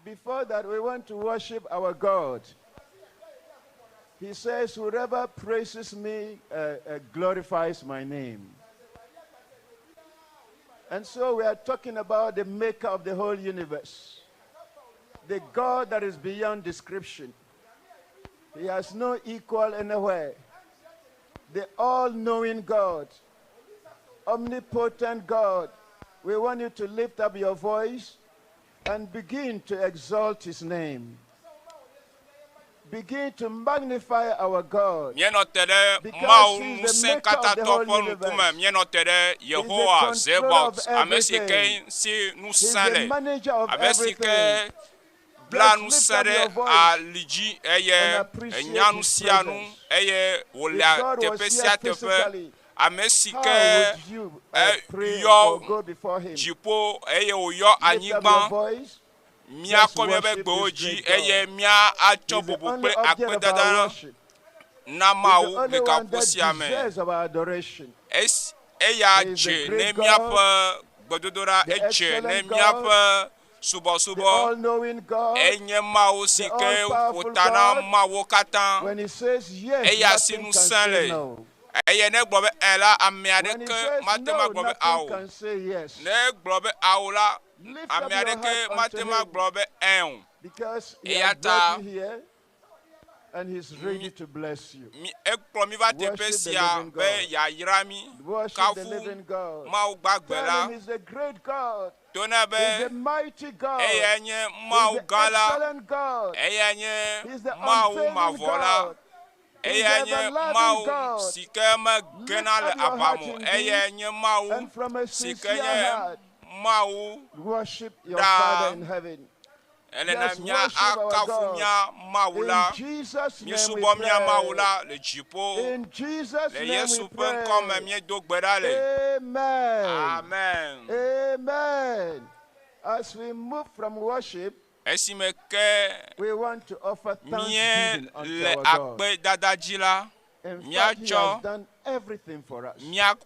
Before that, we want to worship our God. He says, Whoever praises me glorifies my name. And so we are talking about the maker of the whole universe, the God that is beyond description. He has no equal anywhere. The all knowing God, omnipotent God. We want you to lift up your voice and begin to exalt his name. Begin to magnify our God. Míenɔ te ɖe Because Mawu he is the ŋusẽ maker of the katãtɔ whole ƒe ŋkume. universe. Míenɔ te ɖe He's the Yehowa controller Zebaot, of ame si ke everything. si He's ŋusẽ the le, manager of ame si ke everything. bla Just lift ŋusẽ up ɖe your voice ali dzi eye and appreciate enya nu his sia nu presence. eye If wòle God was teƒe here sia teƒe. physically, Ame si how ke would you pray or yɔ go before him? dziƒo eye wòyɔ Lift up your anyigba, voice. Just míakɔ míaƒe worship gbewo this dzi great eye God. míatsɔ He's the bubu only kple object of our akpedada worship. na He's the Mawu only le one gaƒo that sia me. deserves our adoration. Esi eya He is the dze ne great God, míaƒe gbedodoɖa, the edze ne excellent God, míaƒe the subɔsubɔ. all-knowing God. Enye Mawu si The ke all-powerful ƒo ta na God. Mawu katã. When he says yes, Eya si nothing can ŋusẽ say le. no. Eye ne egblɔ be ɛ la, ame When he aɖeke says mate ŋu no, agblɔ be nothing ao. can say yes. Ne egblɔ be ao la, Lift up ame your aɖeke heart mate unto ŋu him agblɔ be ɛ o. because he Eya has ta brought you here and he's ready to bless you. mi ekplɔ mi va teƒe Worship the sia living be God. yeayra mi. Worship the Kafu living God. Mawu gbagbe Tell la. him he's the great God. To nɛ He's be the mighty God. eyae nye He's Mawu the gã la. excellent God. Eyae nye He's the Mawu unfailing mavɔ la. God. He's Eyae the nye everlasting Mawu God. si ke megena Lift le up your aʋa heart me o. indeed Eyae nye Mawu and from a si ke sincere nye heart Mawu worship your ɖaa. Father in heaven. Ele na Just mía worship our akafu God. mía Mawu In la. Jesus' name we Míesubɔ mía Mawu pray. la le dziƒo. In Jesus' Le name we Yesu ƒe ŋkɔ me pray. míedo gbe ɖa le. Amen. Amen. Amen. As we move from worship, Esime ke we want to offer thanksgiving unto míele our God. akpedada dzi la, In fact, He míatsɔ has done everything for us. míaƒe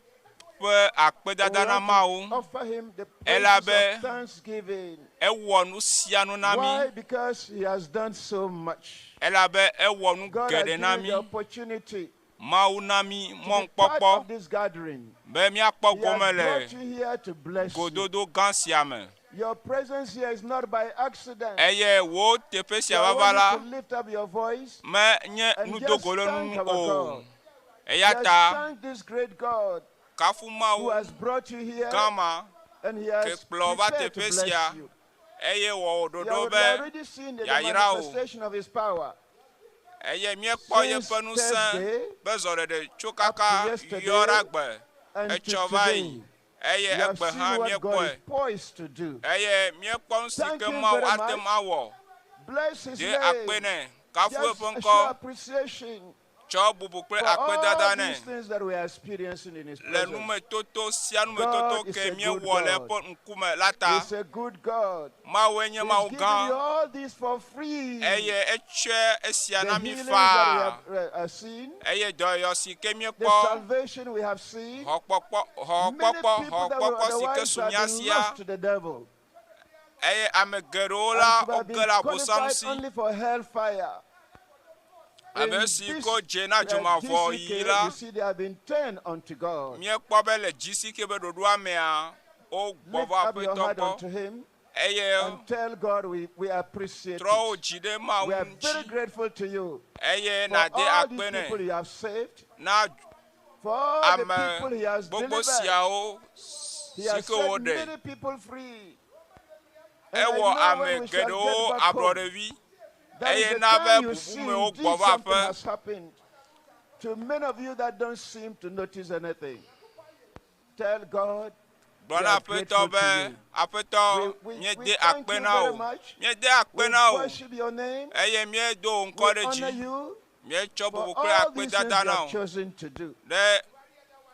We akpedada na want Mawu. to offer Him the praises Elabe of thanksgiving. ewɔ nu sia nu na mí. Why? Because He has done so much. Elabe ewɔ nu God has geɖe na given mí. the opportunity Mawu na mí to be part mɔnukpɔkpɔ of this gathering. be míakpɔ He gome has le brought you here to bless you. gododo gã sia me. Your presence here is not by accident. Eye wò teƒe sia So I vava want la you to lift up your voice menye and just nudogolenu thank our o. God. Eya Just ta thank this great God kafu who Mawu has brought you here gã ma and he ke has kplɔ va prepared to teƒe bless sia you. eye wɔ wò You ɖoɖo have be already seen the yeayra wò. manifestation of his power. Eye míekpɔ Since yeƒe ŋusẽ Thursday be zɔɖeɖe tso up to kaka yesterday yɔ ɖa gbe and to etsɔ va yi today, eye you have egbe seen hã what God míekpɔe is poised to do. eye míekpɔ nu si Thank ke him Mawu very ate ŋu much. awɔ. Bless his De akpe name. nɛ, kafu Just eƒe show ŋkɔ, appreciation tsɔ bubu kple for all akpedada nɛ. these things that we are experiencing in his Le presence. numetoto sia numetoto God is ke a good míewɔ le God. eƒe ŋkume la ta, He's a good God. Mawue nye He's Mawu giving gã you all this for free. eye etsɔe esia The na mí healings that we faa. have seen, Eye dɔyɔyɔ si ke the míekpɔ, salvation we have seen, xɔkpɔkpɔ, many xɔkpɔkpɔ, people that were xɔkpɔkpɔ si ke otherwise su have mía been sia, lost to the devil eye ame geɖewo and la to have woge been le abosam qualified si. only for hellfire. Ame In si this ko dze na dzomavɔ yi GCK, la, you see, they have been turned unto God. míekpɔ be le GCK be ɖoɖoa mea, wogbɔ Lift va up your Aƒetɔ heart gbɔ unto Him eye and tell God we appreciate trɔ wò it. dzi ɖe Mawu We are very ŋuti grateful to you eye for nàde all these akpe nɛ people you have saved, na for all the ame people He has gbogbo delivered. siawo He si has ke set woɖe. many people free. And I Ewɔ know ame when we shall geɖewo get back home, ablɔɖevi that is eye the na be time you see bubumewo indeed gbɔ va something aƒe. has happened to many of you that don't seem to notice anything. Tell God Gblɔ we na are Aƒetɔ grateful be, to you. Aƒetɔ, We, we, we míede thank akpe you na very wò. much. Míede akpe We na wò worship your name. eye míedo wò ŋkɔ We ɖe honor dzi. you Míetsɔ for bubu kple all these things akpedada you na have wò chosen to do. ɖe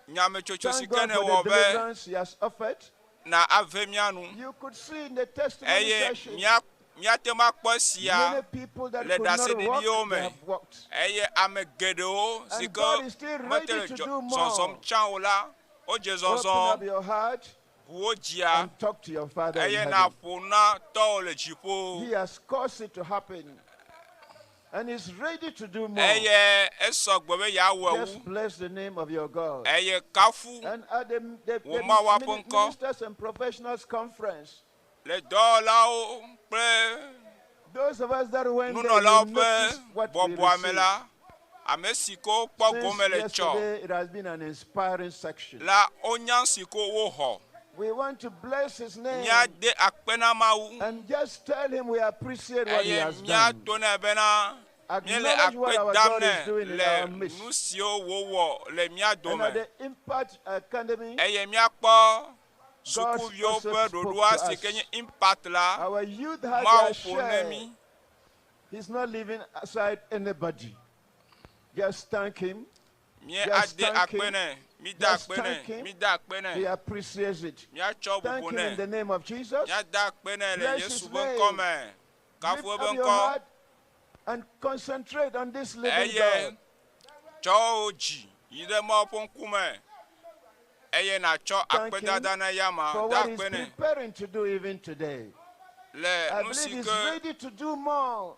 nyametsotso si Thank ke God for nèwɔ the be deliverance He has offered. na ave mía nu You could see in the testimony eye session mía míate ŋu akpɔ esia many people that le could not ɖaseɖiɖiwo walk, they me have walked. eye ame geɖewo si And ke God is still mete ready le to dzɔ do zɔzɔm more. tsã o la wodze Open zɔzɔ up your heart Ʋu wò dzia and talk to your Father in eye heaven. nàƒo na tɔwò le dziƒo. He has caused it to happen and is ready to do more. Eye esɔ gbe be yeawɔe Just wu. bless the name of your God. Eye kafu And at the Wò Mawu ƒe ŋkɔ. Ministers and Professionals Conference, le dɔwɔlawo kple those of us that went there, nunɔlawo you ƒe noticed what we bɔbɔa me received. la, ame si ke wokpɔ Since gome le tsɔ yesterday, it has been an inspiring section. la, wonya si ke woxɔ. We want to bless his name Míade akpe na Mawu and just tell him we appreciate what he eye has done. míato nɛ bena míele Acknowledge what akpe our dam God is nɛ doing in le our midst. nu siwo wòwɔ le mía And dome. at the Impact Academy, Eye míakpɔ sukuviwo also ƒe spoke ɖoɖoa to si us. ke nye impact la, our youth had Mawu their ƒo ne share. mí. He's not leaving aside anybody. Just thank him. Míade Just thank akpe him. nɛ, míde Just akpe thank nɛ, him. míde akpe He nɛ, appreciates it. míatsɔ Thank bubu him in nɛ. the name of Jesus. Míade akpe nɛ le Bless Yesu his ƒe name. ŋkɔ me. Kafu Lift eƒe up your ŋkɔ heart and concentrate on this living eye God. tsɔ wò dzi yi ɖe Mawu ƒe ŋkume eye nàtsɔ Thank him akpedada na eyama. For De what he's akpe nɛ preparing to do even today. le I nu believe si he's ke ready to do more.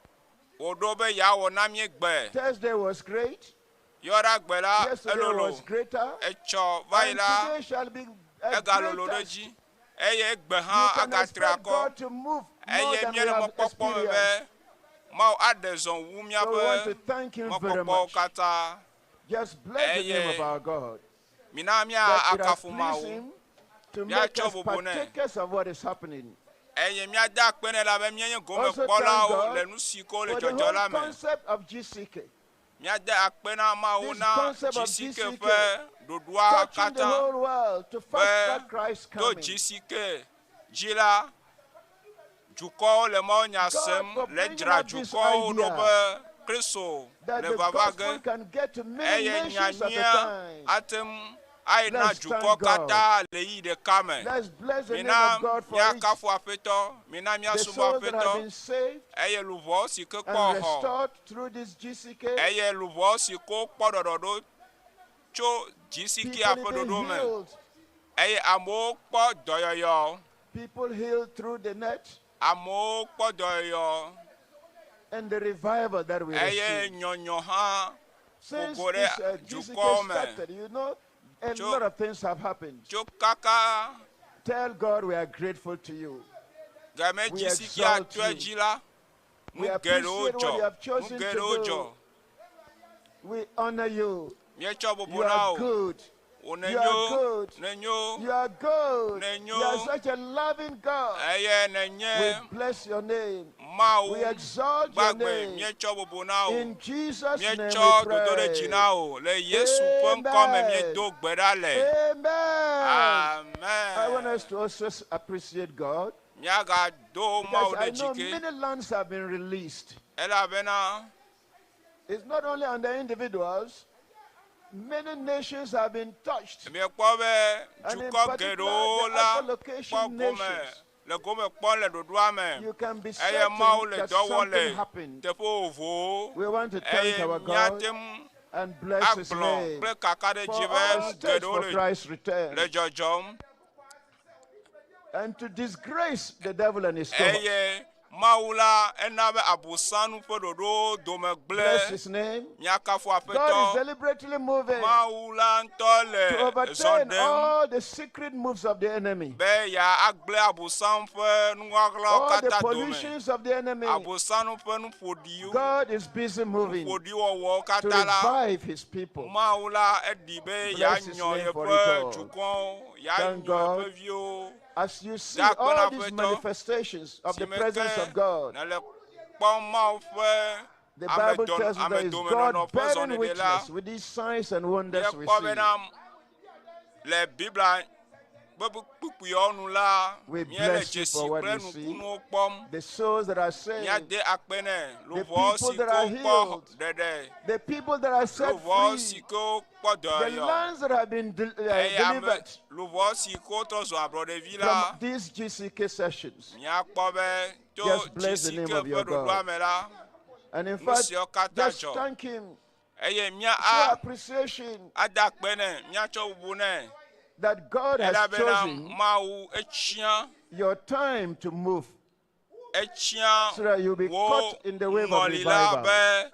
wòɖo be yeawɔ na mí gbe. Thursday was great. Yɔɖa gbe la Yesterday elolo. was greater. Etsɔ va yi And la today shall be a egalolo ɖe greater. dzi eye egbe You hã can agatri expect akɔ God to move more eye than we míele have mɔkpɔkpɔ me be experienced. Mawu aɖe zɔ wu So we want to míaƒe thank him very mɔkpɔkpɔwo much. katã. Just bless the name Eye of our God. Mina mía That it has akafu pleased Mawu him to make míatsɔ us bubu nɛ partakers of what is happening. eye míade akpe nɛ la be míenye Also thank gomekpɔlawo God le nu si ke wole for the dzɔdzɔ whole la me. concept of GCK. Míade akpe na Mawu This na concept of GCK GCK ƒe ɖoɖoa touching the katã whole world to be fast track Christ's to coming. GCK dzi la, dukɔwo le Mawu nya God sem for le bringing dzra up this dukɔwo ɖo idea be Kristo that le the vava gospel ge can get to many eye nations at a nyanyuia time. ate ŋu ayi na Let's dukɔ thank God. katã le ɣeyiɣi ɖeka me. Let's bless the name Mina of God for it. míakafu Aƒetɔ, mina The míasubɔ souls that have Aƒetɔ been saved eye luʋɔ si ke kpɔ and xɔ restored through this GCK, eye luʋɔ si ke kpɔ ɖɔɖɔɖo tso GCK people ƒe even ɖoɖo me healed, eye amewo kpɔ dɔyɔyɔ, people healed through the net, amewo kpɔ dɔyɔyɔ and the revival that we eye received. nyɔnyɔ hã Since ƒogo this ɖe GCK dukɔwo me started, you know, a tso lot of things have happened. tso kaka Tell God we are grateful to you. game We GCK exalt atɔ you. dzi la, We nu geɖewo appreciate what dzɔ, you have nu chosen to geɖewo do. dzɔ. We honor you. Míetsɔ bubu You na are wò. good. Wò You are nenyo, good. nenyo, You are good. You are nenyo such a loving God. eye nenye We bless your name. Mawu We exalt your gbagbe. name. Míetsɔ bubu na wò. In Jesus' name we Míetsɔ dodoɖedzi pray. na wò. Le Yesu ƒe ŋkɔ me Amen. míedo gbe ɖa le. Amen. I want Amen. us to also appreciate God Míagado because Mawu I ɖe know dzi ke many lands have been released. elabena It's not only on the individuals, many nations have been touched. míekpɔ be And in dukɔ particular, geɖewo the la Alpha kpɔ location gome nations. le gome kpɔm le ɖoɖoa me You can be eye certain Mawu le that dɔ wɔm something le happened. teƒe vovovowo We want to thank eye our God míate ŋu and bless His agblɔ name kple kakaɖedzi for be all nu states geɖewo for le Christ's return le dzɔdzɔm and to disgrace the devil and his cohort. eye Mawu la ena be abosanu ƒe ɖoɖowo dome Bless gblẽ. His name. Míakafu God is Aƒetɔ. deliberately moving Mawu la ŋutɔ to le zɔ overturn ɖem all the secret moves of the enemy, be yeagblẽ abosam ƒe nuɣaɣlawo all the katã dome. pollutions of the enemy. Abosanu ƒe nuƒoɖiwo God is busy moving nuƒoɖiwɔwɔwo to katã la, revive his people. Mawu la eɖi be Bless his yeanyɔ name for yeƒe it all. dukɔwo, Thank yeanyɔ yeƒe God. viwo. As you see Da akpe na all these Aƒetɔ manifestations of si the me presence ke of God, nele kpɔm Mawu ƒe the Bible tells us that it's God amedomenɔnɔ ƒe bearing zɔɖeɖe la, witness with these signs and wonders we míekpɔ see. bena le Biblia ƒe kpukpuiawo nu la, We míele bless you dzesi for what kple we see. nukunuwo kpɔm. The souls that are saved, Míade akpe nɛ the luʋɔ people si that ke are wokpɔ healed, ɖeɖe, the people that are set luʋɔ si free, ke wokpɔ the dɔyɔyɔ lands that have been eye ame delivered luʋɔ si ke wotrɔ zu ablɔɖevi la, from these GCK sessions. míakpɔ be to Just bless the GCK name of ƒe your ɖoɖoa God. me la, And in nu fact, siawo katã just dzɔ thank Him. eye mía Show a appreciation. ada akpe nɛ, míatsɔ bubu nɛ. That God has Elabena chosen Mawu etsia your time to move etsia so that you'll be wo caught in the wave of ŋɔli la revival. be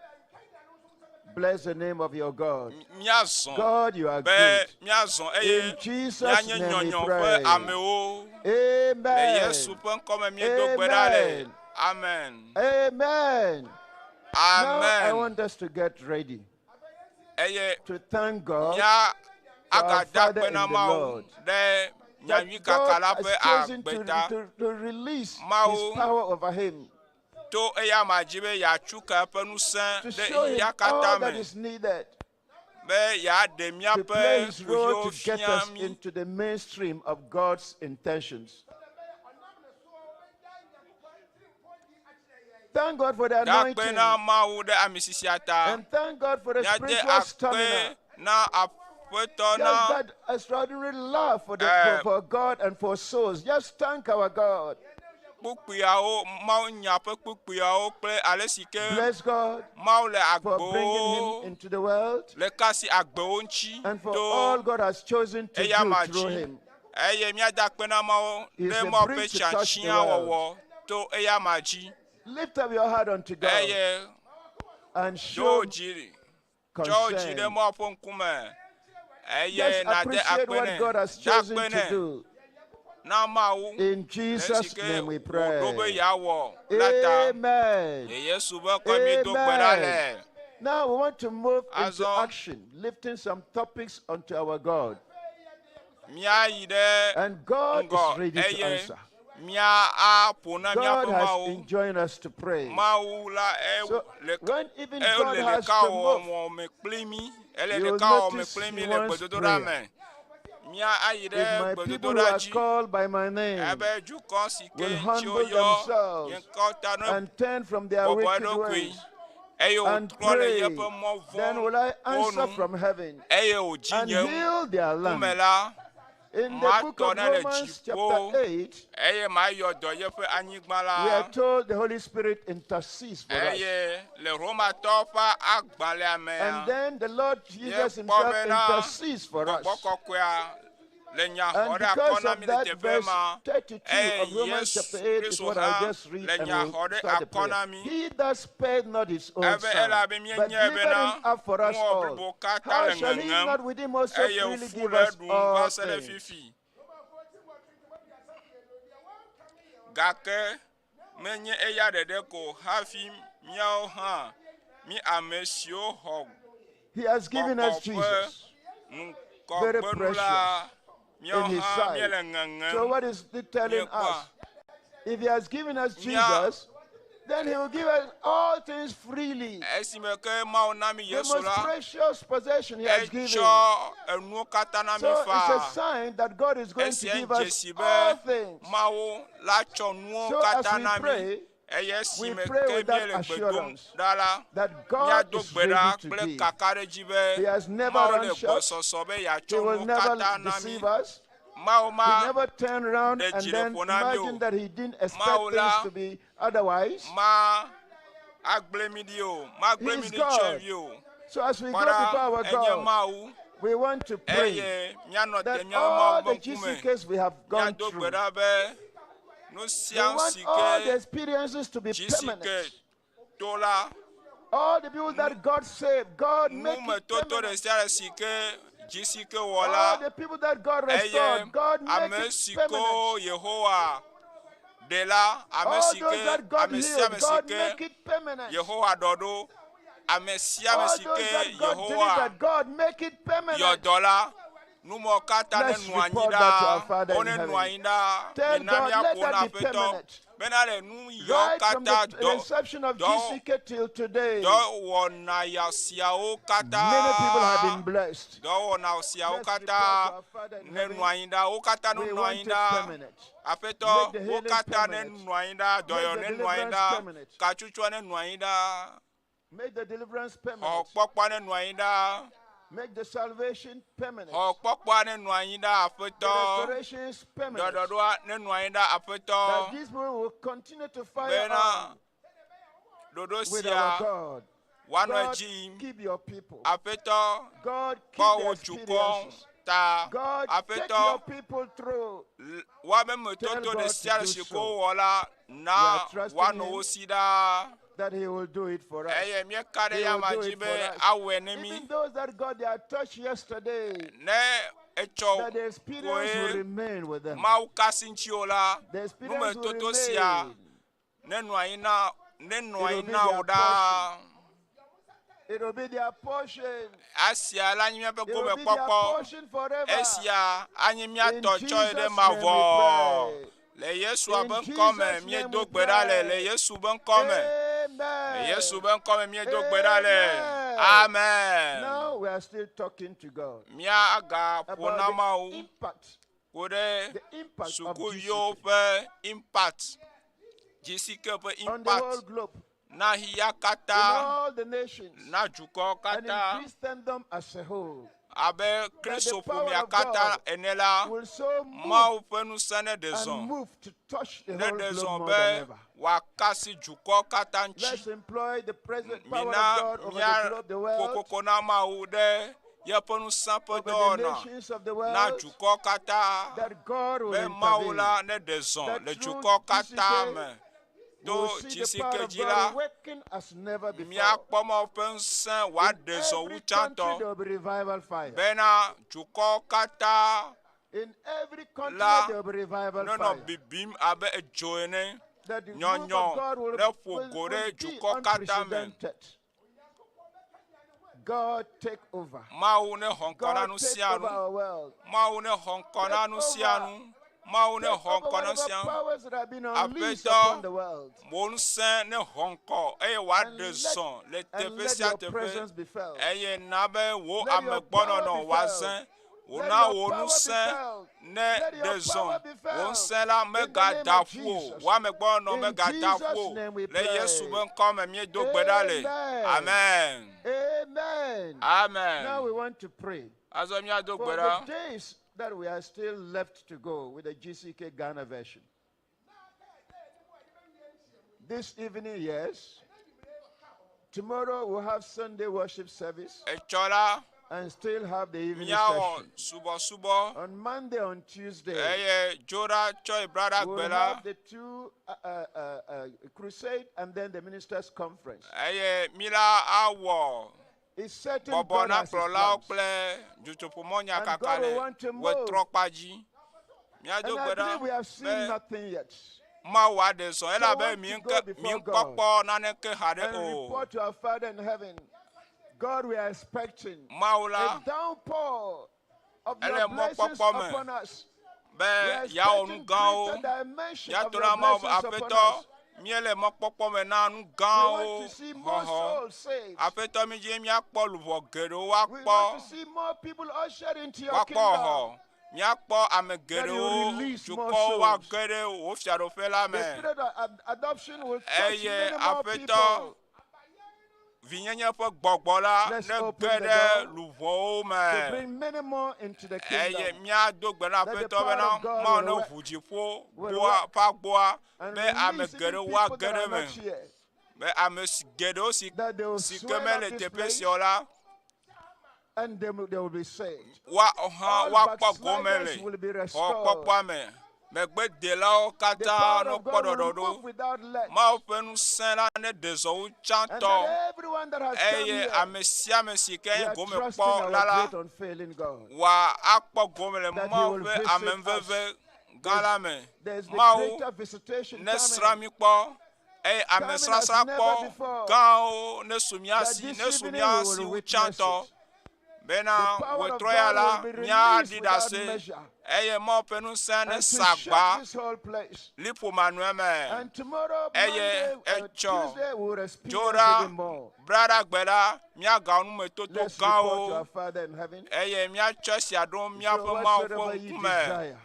Bless the name of your God. míazɔ God, you are be good. míazɔ eye In Jesus' míanye name we nyɔnyɔ ƒe pray. amewo. Le Amen. Yesu ƒe ŋkɔme míedo gbe ɖa le. Amen. Amen. Amen. Now I Amen. want us to get ready Eye to thank God mía our agada Father kpe in na the Mawu Lord. ɖe That nyanyui kaka God la has ƒe chosen to, agbeta to release His Mawu power over him, to eya ma dzi be yeatsu ka eƒe ŋusẽ to ɖe show him ya katã all that me is needed be yeaɖe to míaƒe play his role kuxiwo to get fia us mí into the mainstream of God's intentions. Thank God for the Dakpe anointing na Mawu ɖe ame sisia ta. and thank God for the Míade spiritual akpe stamina. na Aƒetɔ Just na that extraordinary love for, the, Eh. for God and for souls. Just thank our God. kpukpuiawo, Mawu nya ƒe kpukpuiawo kple ale si ke Bless God Mawu le for bringing agbewo him into the world le kasi agbewo ŋuti and for to all God has chosen to eya ma do through dzi. him. Eye míade akpe na Mawu He is ɖe a Mawu ƒe bridge to touch the tsiatsiã world. wɔwɔ to eya ma dzi. Lift up your heart unto God Eye and do show dzi tsɔ dzi ɖe concern. Mawu ƒe ŋkume. Eye Just nade appreciate akpe what nɛ, God has da chosen akpe to nɛ do. na Mawu. In Le Jesus' esi ke name we wòɖo be pray. yeawɔ la ta. Amen. Le Yesu ƒe ŋkɔ míedo gbe ɖa le. Now we want to move into Azɔ action, lifting some topics unto our God. míayi ɖe And God ŋgɔ is ready to eye answer. mía aƒo na God míaƒe has Mawu. enjoined us to pray. Mawu la e So le when even e God le has to ɖekawɔwɔ move, me kpli mí. Ele you will ɖekawɔwɔ me notice kpli he mí le wants gbedodoɖa prayer. me. Mía ayi If ɖe my people who gbedodoɖa are dzi called by my name ebe dukɔ si ke will ŋuti humble woyɔ themselves nye ŋkɔ ta ne and turn from their bɔbɔ wicked eɖokui ways eye and wòtrɔ le pray, yeƒe mɔ then will I vɔ̃wo answer nu from heaven eye wòdzi and nye heal their ŋkume land. la In the book matɔ of ne le Romans, dziƒo chapter 8, eye mayɔ dɔ yeƒe anyigba we la are told the Holy Spirit intercedes for us. eye le Romatɔwo ƒe agbalẽa mea And then the Lord Jesus míekpɔ himself bena intercedes for us. gbɔgbɔ kɔkɔea le nya xɔ And ɖe akɔ because na of mí le that, teƒe verse ma 32 eye of Romans Yesu chapter 8 is Kristo what I'll hã just read le and nya we'll xɔ ɖe start the akɔ prayer. na mí He that spared not his own ebe son, elabe but míenyae delivered bena him up for us nuwɔ all, blibo katã how le shall he ŋeŋem not with him also eye freely wòfu give le us eɖum all va se ɖe things? fifi gake menye eya ɖeɖe ko hafi míawo hã mí ame siwo xɔ He has given us gbɔgbɔ ƒe Jesus very ŋgɔgbenu la precious in míawo his hã sight. míele ŋeŋem So what is it telling míekpɔa us? If he has given us mía Jesus, then he will give us all things freely. esime ke Mawu na mí The Yesu most la precious possession he has given. etsɔ enuwo katã na mí So it's a faa sign that God is going to esia give us dzesi all be things. Mawu la tsɔ nuwo So as katã we na mí pray, eye we esime pray ke with that míele gbe dom assurance ɖa la that God míado is gbe ɖa ready to kple give. kakaɖedzi He be has never Mawu run le short. gbɔsɔsɔ be He yeatsɔ will nuwo never katã na mí deceive us. Mawu He ma never turned around ɖe and dzi ɖe then ƒo na mí o imagined that he didn't expect Mawu things la to be otherwise. ma agblẽ mí ɖi o magblẽ He mí is ɖi God. tsɔevi o So as we go kpɔ ɖa before our enye God, Mawu we want to pray eye míanɔ te that míaƒe all Mawu the ƒe ŋkume GCKs we have gone míado gbe through, ɖa be nu we sia want si all ke the experiences to be GCK permanent. to la All the people that God saved, God make it numetoto ɖe permanent. sia ɖe si ke GCK wɔ All la the people that God eye restored, God make ame it si permanent. ko Yehowa ɖe la ame All si those ke that God ame sia healed, ame si God ke make it permanent. Yehowa ɖɔ ɖo ame sia ame All si those ke that God Yehowa delivered, God make it yɔ permanent. dɔ la numɔ katã Let's nenɔ anyi report that to our ɖaa Father wo in nenɔ heaven. anyi ɖaa Tell mina God, let míaƒo that na be Aƒetɔ permanent. bena le nu yawo Right from katã the dɔ inception of dɔ GCK till today, dɔwɔna ya siawo many people have katã been blessed. dɔwɔna siawo Let's report to katã our Father in nenɔ heaven. anyi ɖaa wo katã We nenɔ want anyi it ɖaa permanent. Aƒetɔ Make the wo healing katã permanent. nenɔ anyi ɖaa Make dɔyɔ the nenɔ anyi deliverance ɖaa permanent. katsutsua nenɔ anyi ɖaa Make the deliverance permanent. xɔkpɔkpɔa nenɔ anyi ɖaa Make the salvation permanent. xɔkpɔkpɔa nenɔ anyi ɖaa The Aƒetɔ restoration is permanent. ɖɔɖɔɖoa nenɔ anyi ɖaa That Aƒetɔ these people will continue to fire bena on ɖoɖo with sia our God. woanɔ God, edzi yim keep your people. Aƒetɔ God, keep kpɔ their wò dukɔ experiences. Ta God, take Aƒetɔ, your people through. woabe metoto Tell ɖe God sia to ɖe do si ko so. wowɔ la We na are trusting woanɔ him. wo si ɖaa. That he will do it for us. Eye míeka ɖe He ya will ma do dzi it be for us. awɔe ne mí. Even those that got their touch yesterday, Ne etsɔ that the experience will koe remain with them. Mawu ka si ŋuti o la, The experience will numetoto sia remain. nenɔ anyi na nenɔ It will anyi be na their wò ɖaa. It will be their portion. Esia la nye míaƒe It will be their gomekpɔkpɔ. portion forever. Esia anye mía In tɔ tsɔe ɖe Jesus' name we mavɔ. pray. Le Yesua In ƒe ŋkɔ me Jesus' name míedo we gbe ɖa le. Le pray. Yesu ƒe ŋkɔ me. Le Amen. Yesu ƒe ŋkɔ me míedo gbe ɖa le. Amen. Amen. Now we are still talking to God Míagaƒo about na the Mawu impact, ku ɖe the impact of sukuviwo GCK ƒe impact, GCK ƒe on the whole impact globe, na xexea in katã, all the nations, na dukɔwo and in katã Christendom as a whole. abe The Kristo power ƒomea of katã God ene la, will so move Mawu ƒe ŋusẽ ne ɖe and zɔ, move to touch the ne whole ɖe globe zɔ more be than ever. wòakasi dukɔ katã ŋuti. Let's employ the present power of Mina God over the globe, the míaƒo world, koko na Mawu ɖe yeƒe ŋusẽ ƒe over the dɔwɔna nations of the na world, dukɔ katã that God will be Mawu intervene. la ne ɖe zɔ That le through dukɔ katã GCK, me. We To will see the power GCK of dzi la, God working as never before. míakpɔ Mawu ƒe ŋusẽ In wòaɖe zɔ wu every country tsãtɔ there will be revival fire. bena dukɔ katã In every la continent there will be revival nenɔ fire. bibim abe edzo ene. That the move Nyɔnyɔ of God will, ne ƒo will, go ɖe will be dukɔ katã me. unprecedented. God take over. Mawu ne xɔ ŋkɔ na God nu take sia over nu. our world. Mawu ne xɔ ŋkɔ na Take nu sia over. nu. Mawu ne Take xɔ over ŋkɔ na nu whatever sia nu. powers that have been unleashed Aƒetɔ, upon the world. wò ŋusẽ ne xɔ ŋkɔ eye And wòaɖe let, zɔ le and teƒe let sia your teƒe presence be felt. eye na be wò Let your power amegbɔnɔnɔ be wòazẽ. felt. Wò Let na your wò power be ŋusẽ felt. ne Let ɖe your zɔ. power be Wò felt. ŋusẽ la In the name megada of ƒu o. Jesus. Wò amegbɔnɔnɔ In megada ƒu Jesus' o. name we Le Yesu pray. ƒe ŋkɔ me míedo gbe ɖa le. Amen. Amen. Amen. Now Amen. we want to pray Azɔ míado gbe for the ɖa. days that we are still left to go with the GCK Ghana version. This evening, yes. Tomorrow we'll have Sunday worship service Etsɔ la, and still have the evening míawɔ session. subɔsubɔ On Monday, on Tuesday, eye dzo ɖa tsɔ ebla ɖa we'll gbe la have the two crusade and then the ministers' conference. eye mi la awɔ It's certain bɔbɔ God na has his kplɔlawo plans. kple dzotoƒomɔnya And kaka God le will want to move. wetrɔkpa dzi. Míado And gbe I ɖa believe we have seen be nothing yet. Mawu aɖe zɔ So I elabe want mi to ŋke go mi before God ŋkpɔkpɔ naneke haɖe and o. report to our Father in heaven. God, we are expecting Mawu la a downpour of ele your blessings mɔkpɔkpɔ me upon us. be We are yeawɔ nu expecting gãwo. greater dimension of Míato your na Mawu blessings upon Aƒetɔ us. míele mɔkpɔkpɔ me na nu We gãwo want to see more xɔxɔ. souls saved. Aƒetɔ mi dzi míakpɔ luʋɔ geɖewo We woakpɔ want to see more people ushered into your woakpɔ kingdom. xɔ. Míakpɔ ame That you geɖewo release more dukɔwo souls. woage ɖe wò fiaɖuƒe la The me. spirit of adoption will touch Eye many more Aƒetɔ people. vinyenye ƒe gbɔgbɔ la Let's ne open ge the ɖe door luʋɔwo to me. bring many more into the Eye kingdom. míado gbe na That the Aƒetɔ power bena of God Mawu will ne work, ʋu dziƒo will gboa work ƒe agboa and be ame release even geɖewo people woage that ɖe are eme. not here. Be ame si geɖewo si That they will si ke swell up mele this teƒe place sia o la, and they will be saved. woa hã All woakpɔ gome backsliders le will be restored. xɔkpɔkpɔa me. Megbedelawo The katã power ne of kpɔ God will ɖɔɖɔɖo. move without let. Mawu ƒe ŋusẽ la ne ɖe zɔ wu And tsãtɔ that everyone that has come eye here, ame sia ame si ke we nye are gome trusting kpɔ our la la, great unfailing God. wòa akpɔ gome le That He Mawu will ƒe visit us. ameveve gã la me. There's the Mawu greater visitation ne srã coming. mí kpɔ eye ame Coming as srasra never kpɔ before. gãwo ne su mía That si this ne su evening mía we si will wu witness tsãtɔ it. bena The power of wòtrɔ ya God la will be míaɖi released without ɖase measure. eye Mawu ƒe ŋusẽ ne And to sa shake agba this whole place. liƒomanɔe me. And tomorrow, Eye Monday, etsɔ Tuesday, we will dzo experience ɖa even more. bla ɖa gbe la míagawɔ numetoto Let's report to gãwo our Father in heaven. eye míatsɔ esia ɖo So míaƒe Mawu ƒe whatsoever ye ŋkume. desire,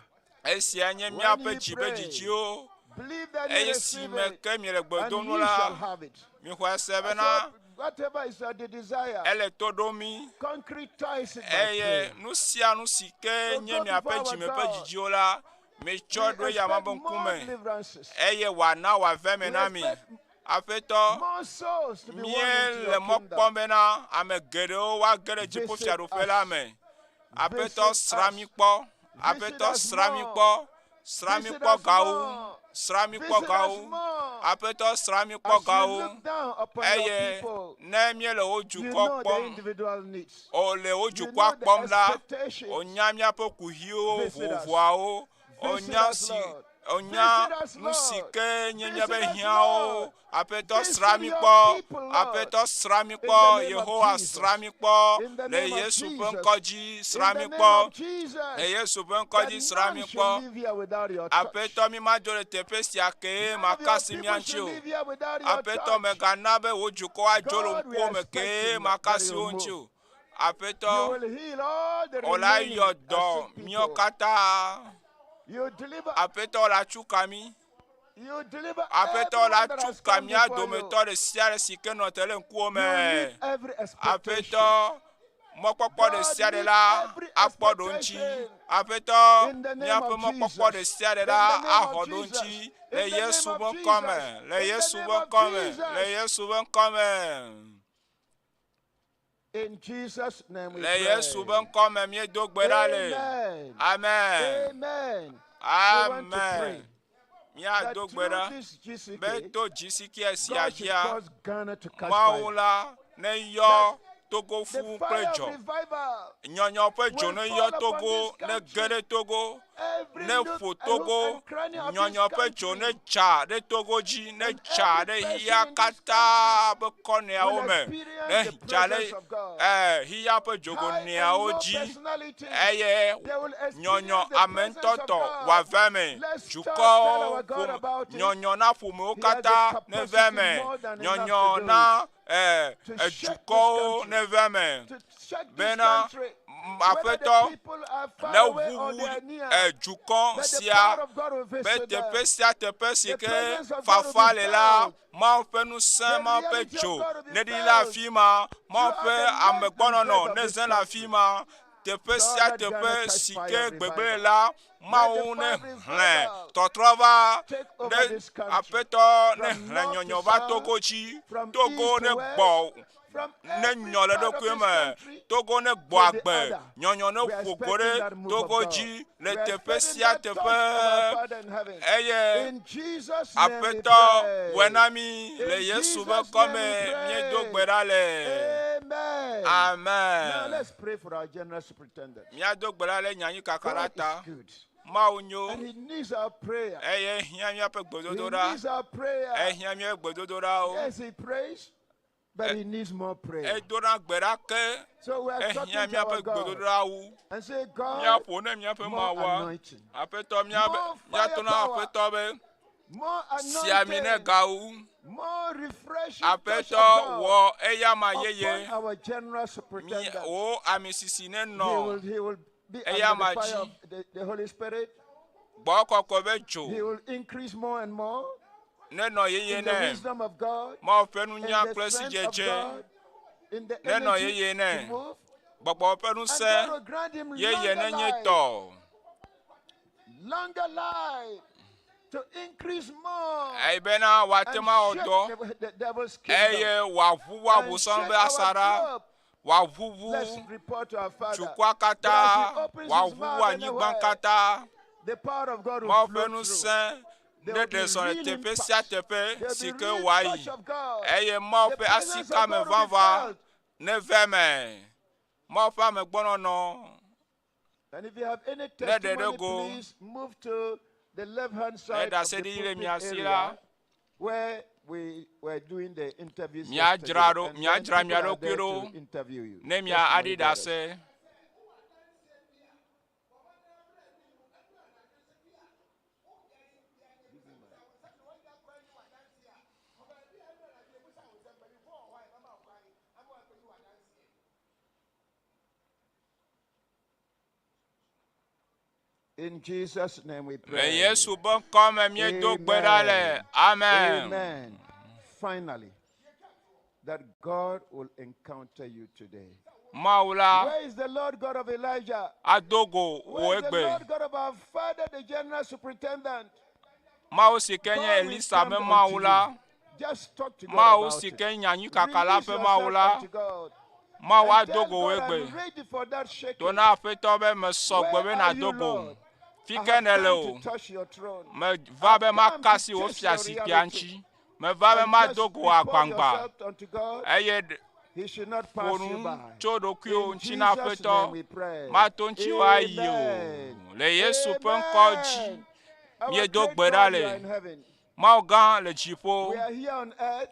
Esia nye when míaƒe ye dzi ƒe pray, dzidziwo believe that ye eye si receive me it, ke miele gbe and dom ye la, shall have it. mixɔe se bena So whatever is your desire, ele to ɖom mí concretize it by eye prayer. nu sia nu si ke So nye go miaƒe before our dzime ƒe God. dzidziwo la, mitsɔ We ɖo ya ma expect ƒe more ŋkume deliverances. eye wòana wòave me We na mi. expect Aƒetɔ, more souls to be won into míele your mɔ kingdom. kpɔm bena ame geɖewo woage ɖe Visit dziƒofiaɖuƒe la us. me. Aƒetɔ Visit sra us. mí kpɔ. Visit Aƒetɔ us sra mí more. kpɔ. Sra mí Visit kpɔ us gawo. more. Sra mí kpɔ Visit us gawo. more. Aƒetɔ sra mí kpɔ As you gawo. look down upon your Eye people, ne míele wo you dukɔ know the kpɔm, individual needs. o le wo You dukɔa know the kpɔm la, expectations. wonya míaƒe kuxiwo Visit us. vovovoawo, Visit wonya us, si Lord. wonya Visit us, nu si Lord. ke nye Visit míaƒe us, hiãwo. Lord. Aƒetɔ Visit sra mí your kpɔ. people, Lord. Aƒetɔ sra mí In kpɔ. the name of Yehowa Jesus. sra mí kpɔ. In the Le name of Yesu ƒe Jesus. ŋkɔ dzi sra In mí the name kpɔ. of Jesus. Le Yesu ƒe ŋkɔ That dzi sra none mí should kpɔ. leave here without your touch. Aƒetɔ mi ma dzo le teƒe sia ke None of your makasi mía people ŋuti should o. leave here without your Aƒetɔ touch. mègana be wò dukɔ adzo le God, we ŋkuwò are me ke expecting that makasi you wo will ŋuti move. o. You Aƒetɔ, will heal all the wò la remaining yɔ dɔ sick míawo people. katã. You deliver, Aƒetɔ la tsu ka mí. you deliver Aƒetɔ la everyone that tsu has ka come mía before you. dometɔ ɖe sia ɖe si ke nɔ te le ŋkuwò You me. meet every expectation. Aƒetɔ, mɔkpɔkpɔ ɖe God sia ɖe meet la every akpɔ ɖo ŋuti. expectation. Aƒetɔ, In the name míaƒe of mɔkpɔkpɔ ɖe Jesus. sia ɖe In la the name of axɔ ɖo Jesus. ŋuti le In the Yesu name ƒe of ŋkɔ me. Jesus. Le In the Yesu name ƒe of ŋkɔ me. Le Jesus. Yesu ƒe ŋkɔ me. In Jesus' name we Le Yesu ƒe pray. ŋkɔ me míedo gbe ɖa le. Amen. Amen. Amen. We want to pray Amen. that Míado gbe through ɖa this be GCK, to dzisikie sia God should dzia, cause Ghana to catch Mawu fire. la neyɔ Togo The fũ kple fire of dzɔ. revival Nyɔnyɔ ƒe dzo will neyɔ fall upon Togo, this ne ge country. ɖe Togo, Every ne nook ƒo and hook Togo, and cranny of this nyɔnyɔ ƒe dzo country ne tsa ɖe Togo dzi, ne and tsa every ɖe person xixia in this country katã ƒe kɔnɛawo will me, ne experience the dza ɖe presence of God. ɛ xixia ƒe High and dzogoneawo low dzi personalities, eye they will nyɔnyɔ experience the ame presence ŋutɔ of tɔ God. wòave eme. Let's start tell Dukɔwo our God ƒome about it. nyɔnyɔ na ƒomewo He has the katã neve capacity eme. more than enough to Nyɔnyɔ do na it. ɛ To shake this edukɔwo country. neve eme. To shake this Bena country. Whether the aƒetɔ people are far ne away or they ʋuʋu are near, edukɔ that the sia power of God will be visit teƒe them. sia teƒe si The ke presence of God will fafa be le la, felt. Mawu ƒe ŋusẽ, The Mawu ƒe reality of dzo God will be neɖi le felt afi ma. Mawu throughout ƒe the length and breadth amegbɔnɔnɔ of this neze le afi country. ma. Teƒe God, sia let Ghana teƒe catch si fire ke of gbegblẽ revival. la, Let the Mawu fire ne of hlẽ revival tɔtrɔ va take over ne this country aƒetɔ ne from hlẽ north to nyɔnyɔ va south, Togo dzi. from Togo east ne to west, gbɔ from ne every nyɔ le part of ɖokui this me. country Togo ne gbɔ to the agbe. other. Nyɔnyɔ ne We are ƒo go expecting ɖe that move of Togo God. dzi le We are teƒe expecting sia that touch of our teƒe. Father in heaven. Eye In Jesus' name we Aƒetɔ wɔe pray. na mí le In Yesu ƒe Jesus' ŋkɔ name me we míedo gbe pray. ɖa le. Amen. Now Amen. let's pray for our general superintendent. Míado gbe ɖa le nyanyuikaka la God is ta. good. Mawu nyo And he needs our prayer. eye hiã míaƒe He gbedodoɖa. needs our prayer. Ehiã míaƒe gbedodoɖawo. Yes, he prays, but he needs more prayer. Edona gbe ɖa ke So we are ehiã talking to míaƒe our God gbedodoɖa wu. and say, God, Míaƒo ne míaƒe more Mawua. anointing, Aƒetɔ míabe more míato na firepower, aƒetɔ be more si ami ne anointing, gawu. more refreshing touch Aƒetɔ of God wɔ eyama upon yeye. our general Mi superintendent. wò ami sisi ne He nɔ will, he will be under the eyama fire dzi. of the Holy Spirit. Gbɔ kɔkɔe be He dzo will increase more and more ne nɔ yeye in the nɛ. wisdom of God, Mawu ƒe in nunya the kple strength of sidzedze God, in the ne nɔ energy yeye to nɛ. move. Gbɔgbɔ ƒe And ŋusẽ God will grant him yeye longer ne nye life, tɔ. longer life, to increase more Eyi bena wòate and ŋu awɔ shake dɔ the devil's kingdom eye wòaʋuʋu and abosam shake ƒe our asaɖa, globe. wòaʋuʋu Let's report to our Father dukɔa that as katã, he opens his wòaʋuʋu mouth anyigba anywhere, katã. the power of God will Mawu ƒe flow through. ŋusẽ There ne will be ɖe zɔ le real teƒe sia impact. teƒe There will si be ke real wòayi touch of God. eye Mawu The ƒe presence of asikame God will be vava felt. neve eme. Mawu ƒe amegbɔnɔnɔ And if you have any ne ɖe ɖe testimony, go. please move to the left hand Ne side of the ɖaseɖiɖi le pulpit mia si area la, where we were doing the interviews Míadzra yesterday. ɖo And then míadzra mia people are ɖokui there ɖo to interview you. ne mia Testimony aɖi bearers. ɖase. In Jesus' name we Le pray. Yesu ƒe ŋkɔ me míedo gbe ɖa le. Amen. Amen. Amen. Finally, that God will encounter you today. Mawu la Where is the Lord God of Elijah? ado go wò Where is the egbe. Lord God of our father, the general superintendent? Mawu si ke nye God will Elisa come ƒe unto Mawu la, you. Just talk to God Mawu about si it. ke nye anyikaka la Release ƒe Mawu yourself la, unto God. Mawu And ado tell go wò God, egbe. I'm ready for that shaking. To na Aƒetɔ be mesɔ gbe Where be are nàdo you, go. Lord? Fi I ke have nèle come o. to touch your throne. Meva be I've come maka to asi wò taste your fiazikpuia reality. ŋuti. Meva be And mado just go report agbangba yourself unto God. eye He should not ƒo pass you nu by. tso ɖokuiwò In ŋuti na Jesus' Aƒetɔ. name we pray. Mato ŋutiwò ayi o. Amen. Le Yesu ƒe ŋkɔ dzi. Amen. Our Míedo great gbe ɖa God, you are le. in heaven. Mawu gã le dziƒo. We are here on earth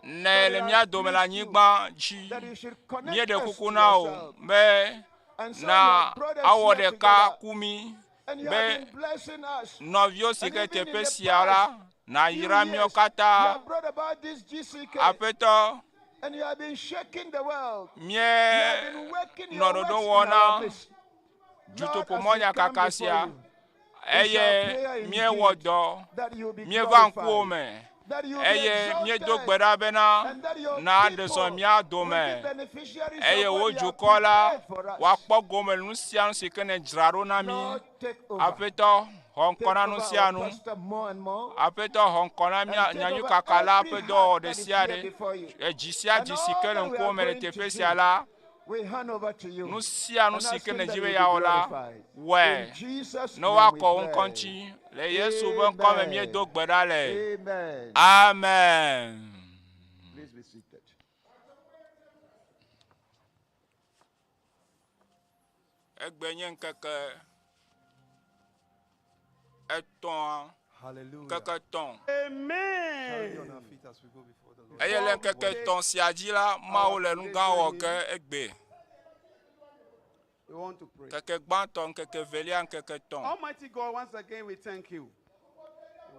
Ne le mía dome le anyigba dzi. that you should connect Míeɖe us kuku to na wò yourself. be And so you na have brought us awɔ here ɖeka together. ku mí And you be have been blessing us. nɔviwo si And ke even in teƒe the sia la past few nayra míawo years, you katã. have brought about this GCK. Aƒetɔ, And you have been shaking the world. You mía have been working nɔ your ɖoɖo works in wɔm our na midst. Lord, as we dutoƒomɔnyakaka come before sia you, it's our eye prayer míewɔ indeed dɔ. that you be Míeva ŋkuwò glorified, me that you be eye míedo gbe exalted, ɖa bena and that your na ɖe people zɔ mía will be dome beneficiaries eye of wò what you have dukɔ la prepared for us. woakpɔ gome le nu sia nu si ke nèdzra ɖo na mí. Lord, take over. Aƒetɔ, xɔ Take ŋkɔ na nu over sia our nu. pastor more and more. Aƒetɔ, xɔ ŋkɔ na And mía take over nyanyuikaka la every ƒe heart dɔwɔwɔ that ɖe is sia here ɖe. before you. Edzi sia And dzi si all ke le that we ŋkuwò are me le going to teƒe sia do, la, we hand over to you nu sia nu and si ke asking nèdzi that be you be yeawɔ la, glorified. wɔe. In Jesus' Ne name we woakɔ wò ŋkɔ pray. ŋuti. Le Yesu ƒe ŋkɔ me míedo Amen. gbe ɖa le. Amen. Amen. Please be seated. Egbe nye ŋkeke etɔ̃a, Hallelujah. ŋkeke etɔ̃. Shall we be Amen. on our feet as we go before the Lord? Eye le ŋkeke etɔ̃ sia dzi la, Mawu le nu gã wɔ ge egbe. We want to pray. Ŋkeke gbãtɔ, ŋkeke evelia, ŋkeke etɔ̃. Almighty God, once again we thank you.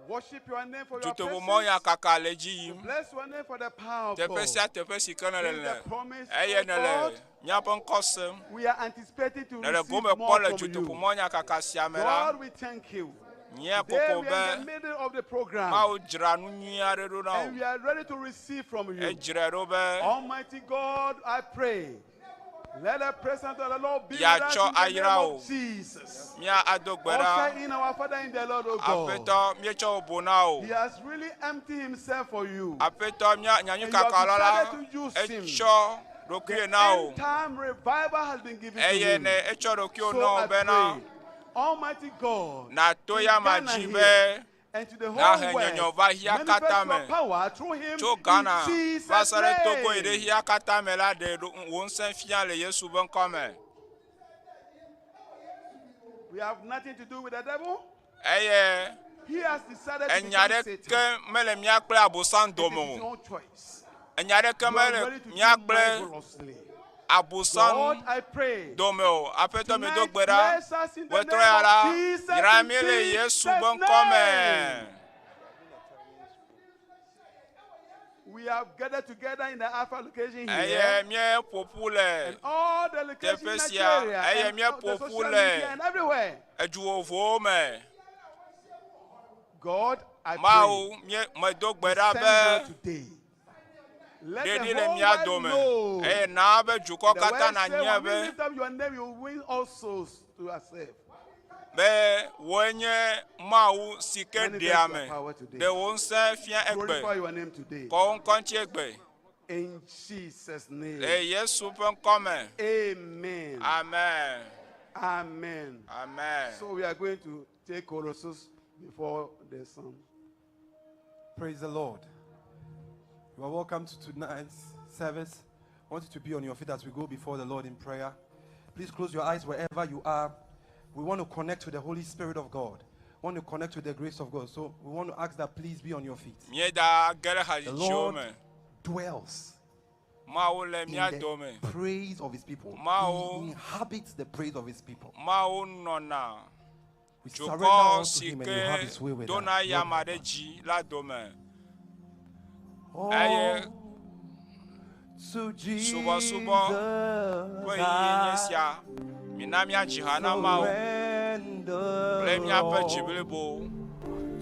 Worship your name for your Dutoƒomɔ presence. nyakaka le dzi yim. Bless your name for the power of Teƒe God. sia teƒe si ke nèle This is le the promise eye of nèle God. míaƒe ŋkɔ sem. We are anticipating to Nèle receive gome more kpɔ le from you. dutoƒomɔ nyakaka sia me la, God, we thank you. nye Today koko we are in be the middle of the program Mawu dzra nu nyui aɖe ɖo na and wò. we are ready to receive from you. Edzrae ɖo be Almighty God, I pray. Let the presence of the Lord be with us Yeatsɔ in the name ayra of wò. Jesus. Mía ado gbe ɖa. Usher in our Father in the Lord, O God. Aƒetɔ, míetsɔ wò bo na wò. He has really emptied himself for you. Aƒetɔ, mía And you have nyanyuikaka la la, decided to use him. etsɔ The ɖokuiwò na wò. end time revival has been given to Eye him. ne etsɔ ɖokuiwò So na wò I bena pray, Almighty God, nàto in ya ma Ghana dzi here be and to the whole nahe world, nyɔnyɔ va xexea manifest katã your me. power through him Tso in Ghana va Jesus' se ɖe Togo yi ɖe name. xexea katã me la, ɖe wò ŋusẽ fia le Yesu ƒe ŋkɔ me. We have nothing to do with the devil. Eye He has decided to enya become Satan. ɖeke mele mía kple Abosam It dome is his o. own choice. Enya ɖeke You are mele ready to do mía kple marvelously. Abosam God, I pray. dome o. Aƒetɔ mi do Tonight, gbe ɖa. bless us in the Wetrɔ name ya la, of Jesus. yra In mí le Yesu Jesus' ƒe ŋkɔ me. name. We have gathered together in the Alpha location Eye here. míeƒo ƒu le And all the locations in teƒe sia, Nigeria eye and all the míeƒo ƒu social le media and everywhere. edu vovovowo me. God, I pray. Mawu, mie medo gbe ɖa Send be her today. Let ɖeɖi the le whole mía world dome know. eye na be dukɔ The katã word say, nanya when we be lift up your name, you win all souls to yourself. be wòe nye Mawu si ke Manifest ɖea your me. power today. Ɖe wò ŋusẽ fia egbe. Glorify your name today. Kɔ wò ŋkɔ ŋuti egbe. In Jesus' name. Le Yesu ƒe ŋkɔ me. Amen. Amen. Amen. Amen. So we are going to take choruses before the song. Praise the Lord. You are welcome to tonight's service. I want you to be on your feet as we go before the Lord in prayer. Please close your eyes wherever you are. We want to connect with the Holy Spirit of God. We want to connect with the grace of God. So we want to ask that please be on your feet. Míeda ge ɖe The hadzidziwo Lord me. dwells Mawu le in mía the dome. praise of his people. Mawu He inhabits the praise of his people. Mawu nɔna We surrender dukɔ all to si him and he'll have his way ke with us. dona Lord, yama help ɖe us. dzi la dome. Eye All to subɔsubɔ Jesus ƒe ɣeyiɣi nye I sia. Mina míadzi ha na Mawu surrender kple míaƒe dzi all. blibo.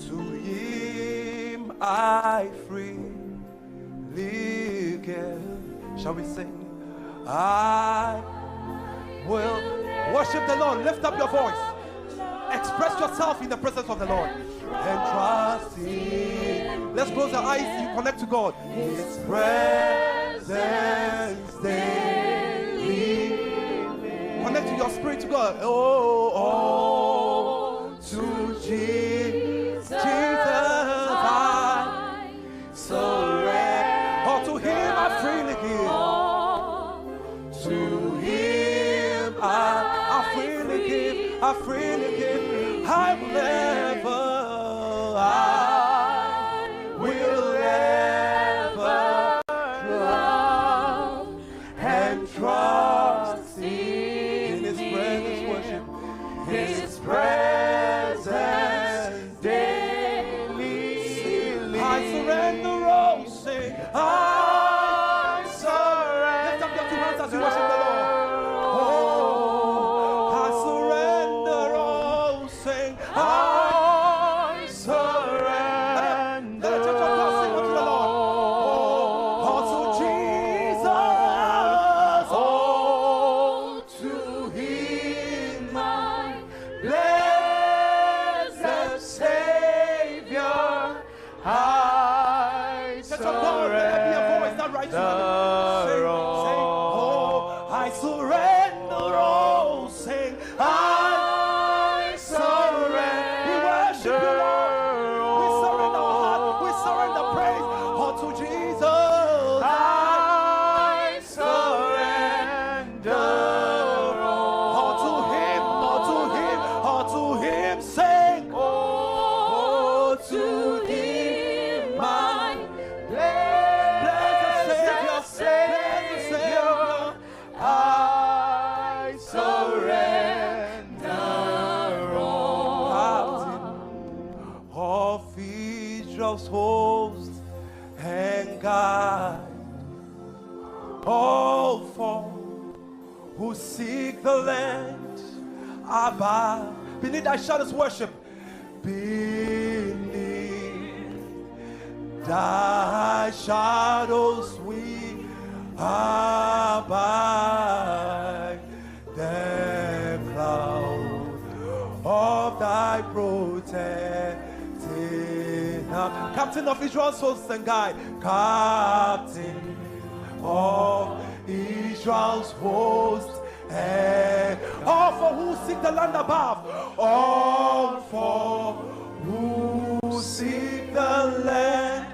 To him I freely give. Shall we sing? I will worship the Lord. Lift up your voice. Express yourself in the presence of the Lord. And trust him. Let's close our eyes. You connect to God. His presence daily. spirit to God. Oh, all to Jesus, I surrender. All to Him I freely give. To Him I freely give. I freely give. I will ever, I will ever love and trust in His presence. Worship His presence daily. I surrender all. Sing. I surrender. Lift up your two hands as you worship the Lord. Oh, I surrender all. Sing. I surrender. Let the church of God sing unto the Lord. Oh, all to Jesus. All to Him, my blessed Savior. I Church of God, let there be a voice that rises. Sing, sing, oh, I surrender all. Sing, I surrender. We worship you, Lord. We surrender our heart. We surrender praise unto Jesus. I surrender all. Unto Him, unto Him, unto Him. Sing, oh, to Him, my blessed Savior, blessed Savior, I surrender all. Captain of Israel's host and guide, all for who seek the land above. Beneath thy shadows worship. Beneath thy shadows we abide. The cloud of thy protecting arm. Captain of Israel's hosts and guide. Captain of Israel's host and all for who seek the land above. All for who seek the land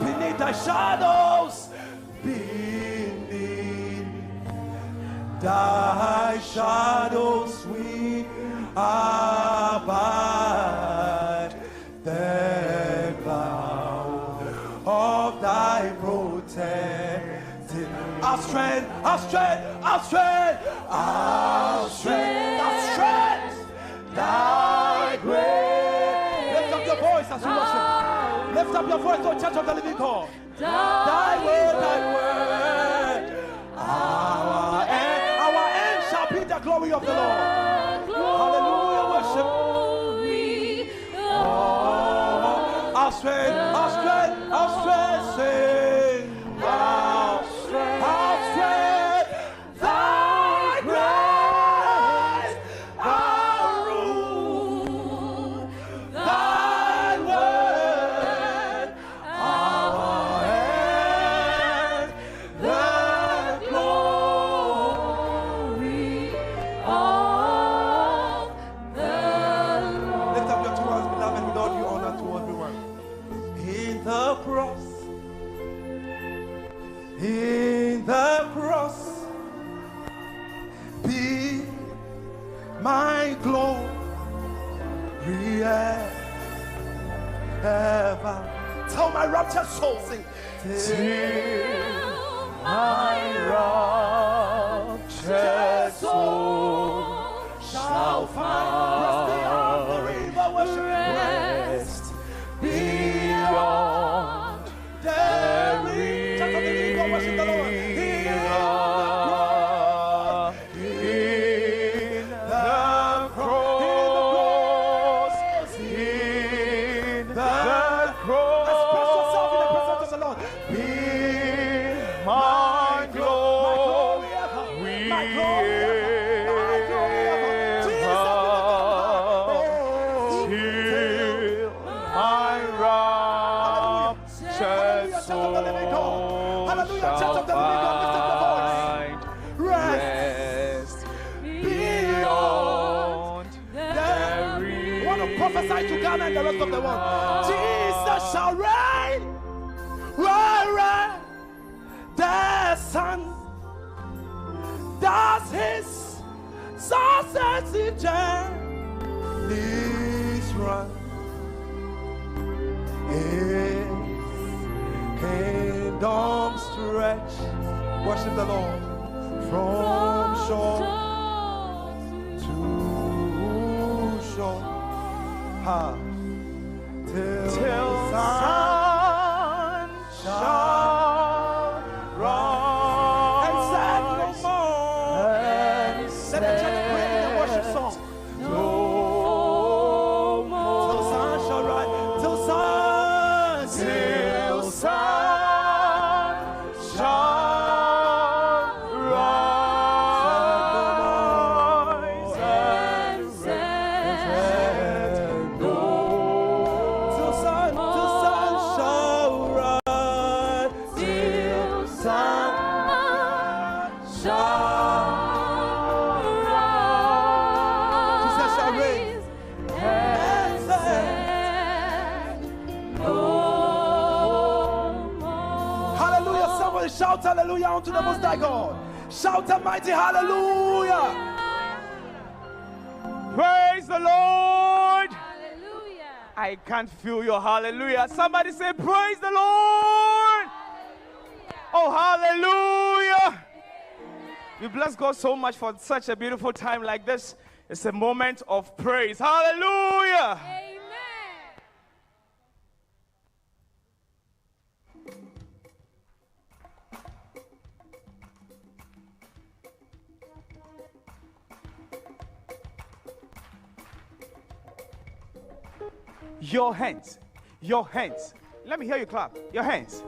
beneath thy shadows. Beneath thy shadows we abide. The cloud of thy protecting. Our strength, our strength, our strength, our strength, our strength, thy grace. Lift up your voice as you worship. Lift up your voice, O Church of the Living God. Thy word, thy word. Our end shall be the glory of the Lord. Hallelujah, worship. Oh, our strength, our strength, our strength, sing. Our strength, our strength, thy grace, our rule, thy word, our end, the glory of the Lord. Lift up your two hands, beloved, with all due honor to everyone. In the cross, in the cross, be my glory ever. Tell my raptured soul, sing. Till my raptured soul shall find rest beyond the river, worship. rest beyond the river. Church of the Living God, worship the Lord. In the cross, in the cross, in the cross, Express yourself in the presence of the Lord. be my glory glory ever, my glory ever, my glory ever. Jesus be lifted up high. Prophesy to Ghana and the rest of the world. Jesus shall reign. Wherever the sun does his successive journeys run. His kingdom stretch. Worship the Lord from shore to shore. Ha. Till, Till sun sun shall rise. And said no more. And Let the church pray in the worship song. No more. Till sun shall rise. Till sun. Till sun shall rise. And said no Till sun. Till sun shall rise. Till sun shall rise. Jesus shall reign. And said no more. Hallelujah. Somebody shout hallelujah unto the Most High God. Shout a mighty hallelujah. Praise the Lord. Hallelujah. I can't feel your hallelujah. Somebody say, Praise the Lord. Oh, hallelujah. We bless God so much for such a beautiful time like this. It's a moment of praise. Hallelujah. Amen. Your hands. Your hands. Let me hear you clap. Your hands.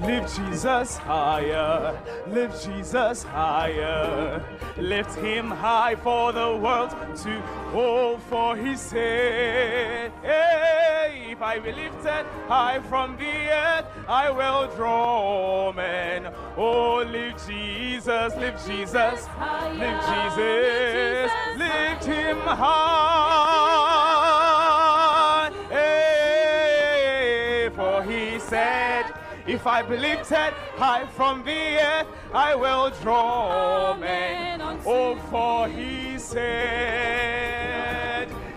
Lift Jesus higher, lift Jesus higher, lift him high for the world to hold for his sake. If I be lifted high from the earth, I will draw men. Oh, lift Jesus, lift Jesus, lift Jesus, lift him high. Hey, for he said, if I be lifted high from the earth, I will draw men. Oh, for he said,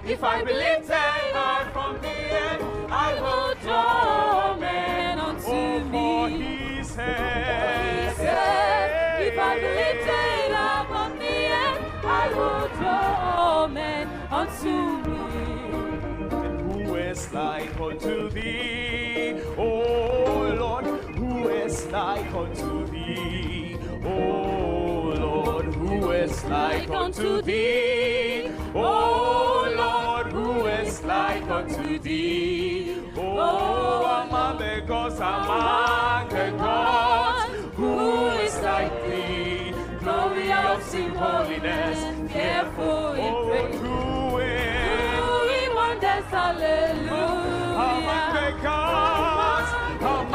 if I be lifted high from the earth, I will draw men. unto Oh, for me. he said, He said, if I be lifted up on the earth, I will draw men unto me. And who is like unto thee, O Lord? Who is like unto thee, O Lord? Who is like unto thee, O Lord? Who is like unto thee? Oh, among the gods, among the gods, who is like thee? Glorious in holiness, fearful in oh, praise. doing Doing wonders, hallelujah. Among the gods, among the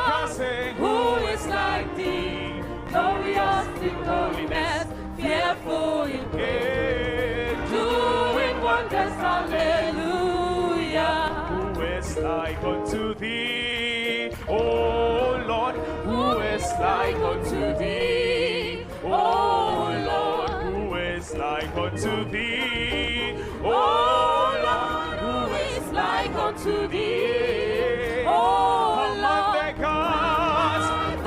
gods, say, Who is like thee? Glorious in holiness, fearful in praise. "Hey, Doing wonders, hallelujah. Who is like unto thee, like unto thee? O Lord, who is like unto thee? O Lord, who is like unto thee? O Among Lord, the gods,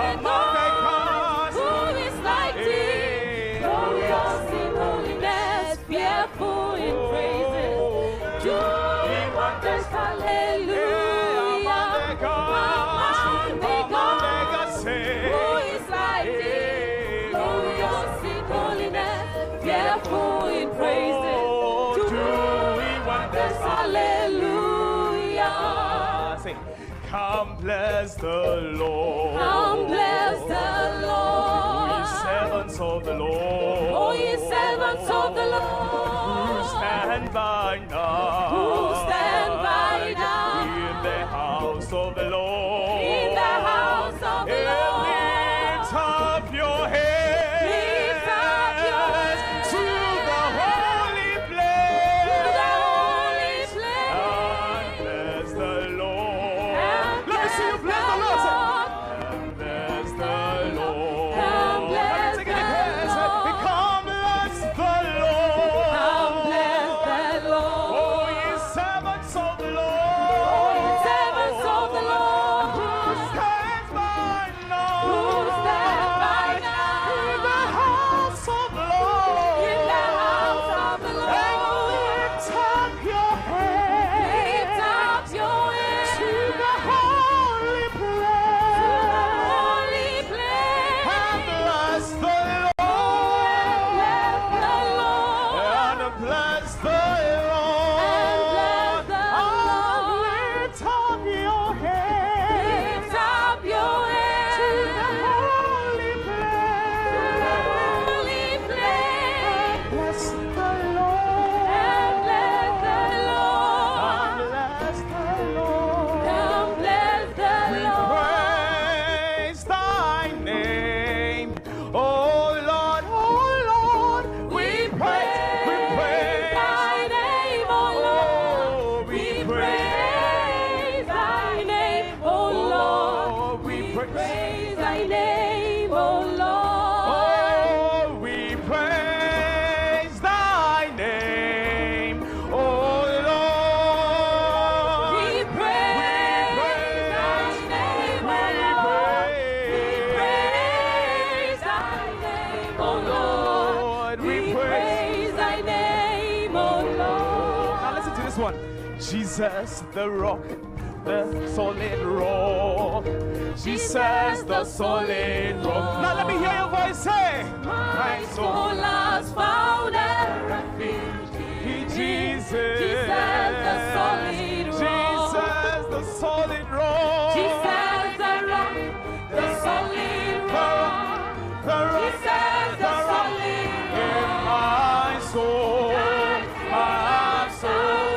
among the gods, who is like thee? Glorious in holiness, fearful in praises, doing wonders. Hallelujah. Among the gods, Among the among the gods, gods, who is like thee? Glorious in holiness, fearful in praises, Oh, doing wonders. Hallelujah. Sing. Come bless the Lord. Come bless the O ye Lord. servants of the Lord. O ye servants of the Who Lord, stand by night. who stand by night In the house of the Lord. in the house of the And Lord. lift up your heads. Lift up your To the holy To place. the holy place. And bless the Lord. And Let me see you bless the Lord. Say, Lord. And bless the Lord. Come bless Let me take it the again. Say, Lord. Come bless the Lord. Come bless the Lord. Oh, ye servants of the Lord. O ye servants of the Lord. Who stand by night. Who stand by night. In the house of the Lord. In the house of the And Lord. lift up your head. Lift up your head To the holy to place. the holy place. And bless the Lord. Bless the Lord. And bless the Lord. And bless the Lord. Lift up your head. Lift up your head To the holy to place. the holy place. Bless the Lord. And bless the Lord. And bless the Lord. And bless the We Lord. praise thy name, oh Lord, oh Lord. We praise thy name, O Lord. Oh, we We praise praise thy name, O Lord. Oh, we We praise. praise thy name, O Lord. Oh, we praise thy name, oh Lord. We praise thy name, O Lord. We praise thy name, O Lord. Lord, we We praise. praise thy name, O Lord. Now listen to this one. Jesus the rock, the solid rock. Jesus the solid rock. Now let me hear your voice say, My soul has found a refuge in Jesus. Jesus the solid rock. Jesus the solid rock. Jesus the rock, the solid rock. The rock. Jesus the The rock. solid In rock. my soul, my soul.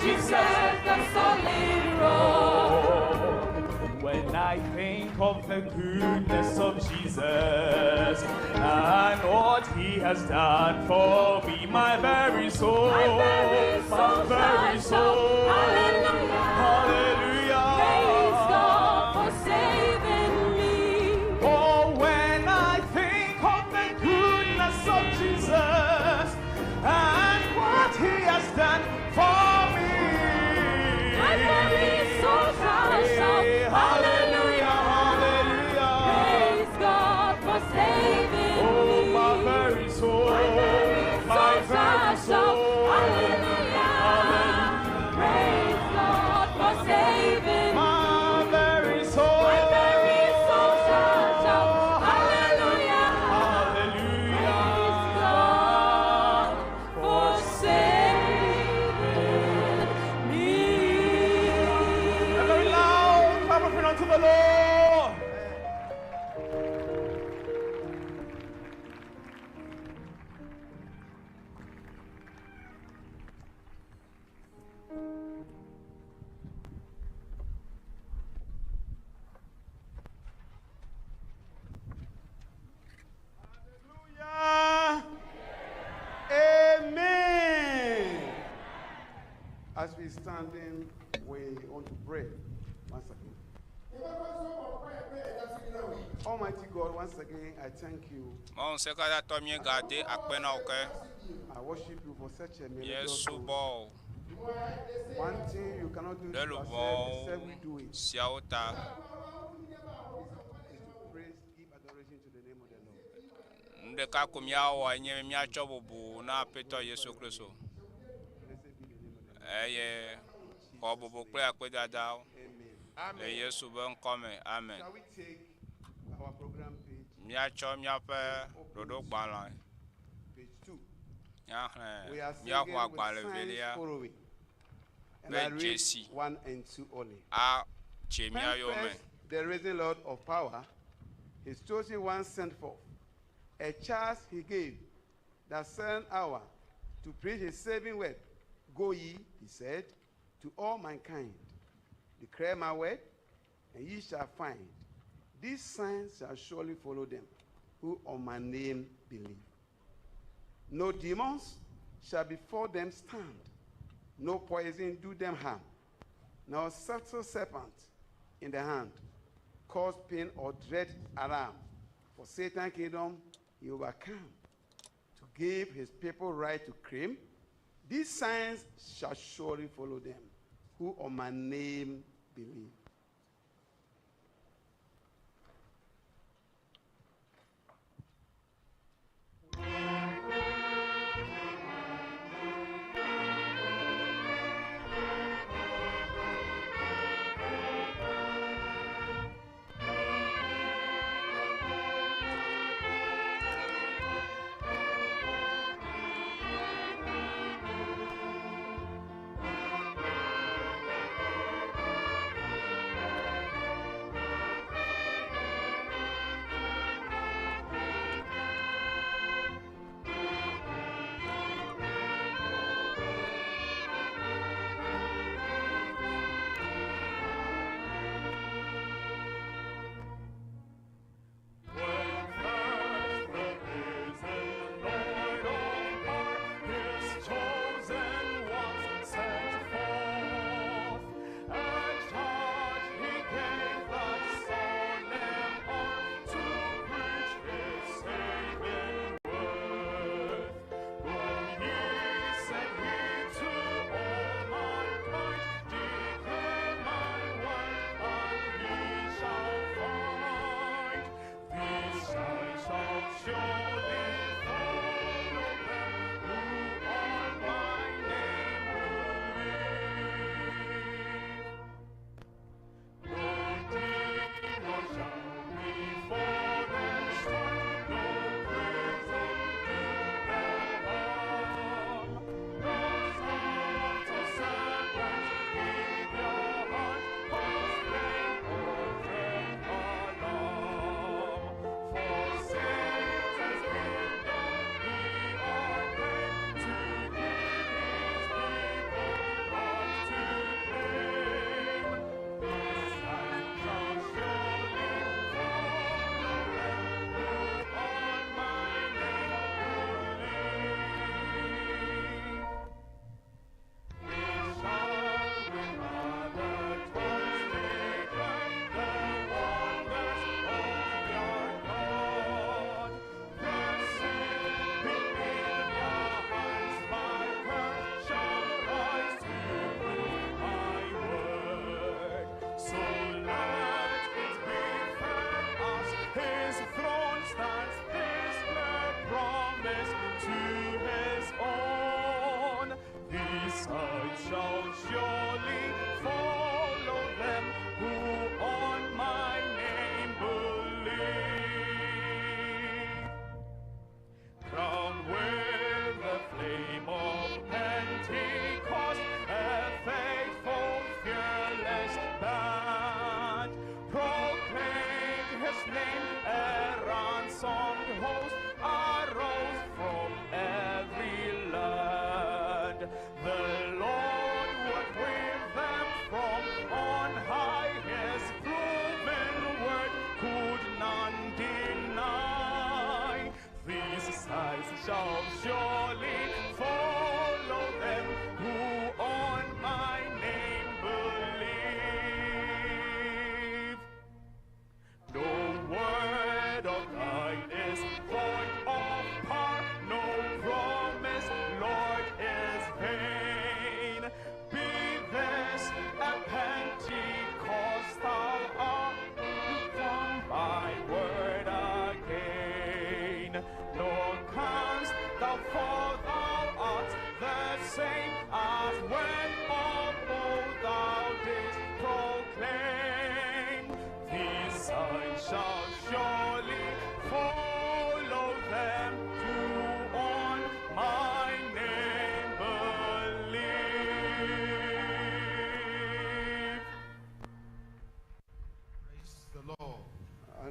Jesus the solid rock. When I think of the goodness of Jesus and what he has done for me, my very soul, My very soul my very shall shout, soul, Hallelujah. Hallelujah. Praise God for saving me. Oh, when I think of the goodness of Jesus and what he has done for me. My very soul shall shout, Hey, Hallelujah. hallelujah, hallelujah. Praise God for saving Oh, me. my very soul, My very my soul very shall shout, soul. Hallelujah. Praise God for saving me. My very soul, My very soul shall shout, Hallelujah. Hallelujah. Praise God for saving me. A very loud clap offering unto the Lord. Hallelujah. Amen. As we standing, we want to pray. One second. Almighty God, once again, I thank you. Mawu ŋusẽkatãtɔ míegade akpe na wò ke. I worship you for such a miraculous Míesubɔ host. wò One thing you cannot do ɖe to yourself except we luʋɔwo do it siawo ta. is to praise, give adoration to the name of the Lord. Nu ɖeka ko míawɔ nye be míatsɔ bubu na Aƒetɔ Yesu Kristo Blessed be the name of the Lord. eye xɔ bubu kple akpedadawo Amen. le Yesu ƒe ŋkɔme. Amen. Shall we take our program page, Míatsɔ míaƒe ɖoɖogbalẽ page 2? míaxlẽ We are míaxɔ singing agbalẽ with signs velia following. And Be I read dzesi. 1 and 2 only. atse When mía yome. first the risen Lord of power, his chosen one sent forth, a charge he gave, that certain hour, to preach his saving word. Go ye, he said, to all mankind. Declare my word, and ye shall find. These signs shall surely follow them who on my name believe. No demons shall before them stand, no poison do them harm, nor subtle serpent in the hand cause pain or dread alarm. For Satan's kingdom he overcome to give his people right to claim. These signs shall surely follow them who on my name believe. Thank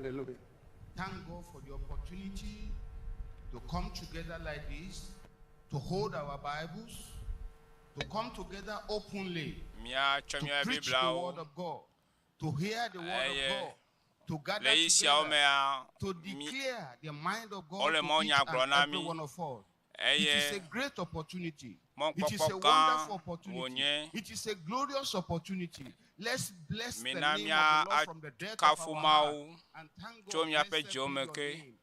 Hallelujah. Thank God for the opportunity to come together like this, to hold our Bibles, to come together openly, Míatsɔ to míaƒe preach the Bibliawo word of God, to hear the word Eye of God, to gather le yi siawo together, mea to mi declare the mind of God wole to each mawunya gblɔ and na every mí one of us. It is eye a great opportunity. It is a mɔkpɔkpɔ gã wonderful opportunity. wònye It is a glorious opportunity. Let's bless the Mina name mía of the Lord from the depth of akafu our heart Mawu and thank tso God. míaƒe Blessed dziwo be me your ke. name.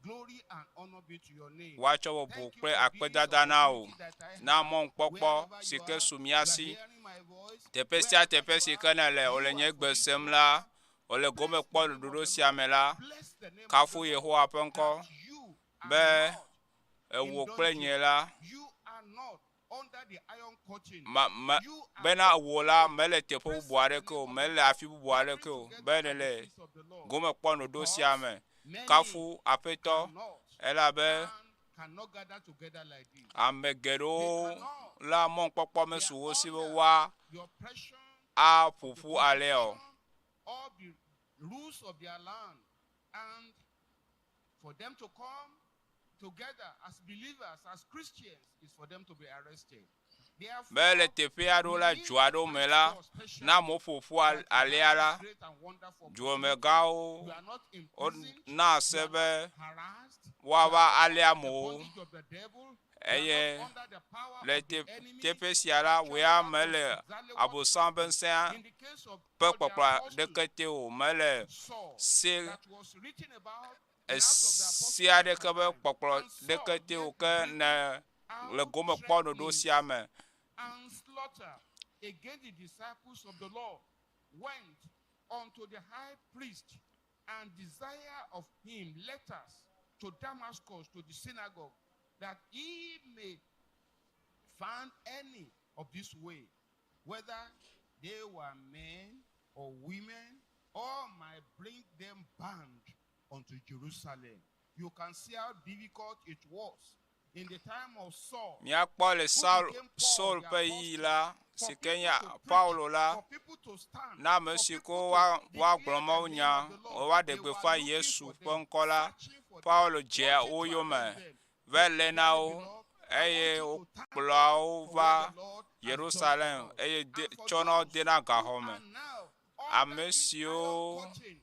Glory and honor be to your name. Woatsɔ bubu Thank you kple for this akpedada na wò opportunity that I na have. mɔnukpɔkpɔ Wherever si you ke are, su you mía are si. hearing my voice. Teƒe sia Wherever teƒe you si are, ke nèle you wòle are nye for gbe this sem la, program. wòle gome Bless kpɔm the le name of ɖoɖo the sia Lord. me la, Bless the name of kafu the Lord Yehowa ƒe ŋkɔ that you are be not ewò in kple nye dungeon. la, You are not under the iron curtain. ma, me, You are bena wò la openly mele teƒe bubu praising the aɖeke name o, of the mele Lord, afi bubu gathering aɖeke o, together be at the nèle feast of the Lord. gome kpɔm ɖoɖo sia Because me. many Kafu Aƒetɔ cannot elabe and cannot gather together like this. ame They geɖewo cannot. la mɔnukpɔkpɔ They mesu are wo si be under woa the oppression aƒo of the ƒu alea o. constitution, of the rules of their land, and for them to come together as believers, as Christians, is for them to be arrested. Be Therefore, le teƒe aɖewo we la, need du to aɖewo me praise la, God ne specially amewo ƒo ƒu that you have alea this la, great and wonderful opportunity. duwɔmegãwo You are not imprisoned, wonaa you se are be not harassed, you are woava not alé under the amewo bondage of the devil, you are eye not under the power le of the enemy. teƒe sia la, Actually, wò ya that mele was exactly what Abosam ƒe happened ŋusẽa in the case of ƒe Paul the kpɔkplɔ Apostle, ɖeke te o. Mele Saul, se that was written about in Acts of the ese Apostles aɖeke chapter ƒe 9. kpɔkplɔ And Saul ɖeke te o made ke great ne le out gome kpɔm ɖoɖo threatenings sia me. and slaughter against the disciples of the Lord, went unto the high priest and desire of him letters to Damascus to the synagogue, that he may find any of this way, whether they were men or women, or might bring them bound unto Jerusalem. You can see how difficult it was in the time of Saul, Míakpɔ le who Saul, became Paul Saul the ƒe yiyi apostle, la, for si ke people nye to preach, Paulo la, for people to stand, na ame for si people ko to woa woagblɔ declare the name mawunya, of the Lord. woaɖe They were gbeƒã looking Yesu for ƒe them, ŋkɔ la, searching for them, Paulo dzea wanting wo to yome arrest them. va lé na Dearly wo beloved, I want eye you to thank wokplɔa God wo for va what the Lord has done Yerusalem for us. eye de, And for tsɔna wo those dena who gaxɔ me. are now under Ame this iron siwo curtain,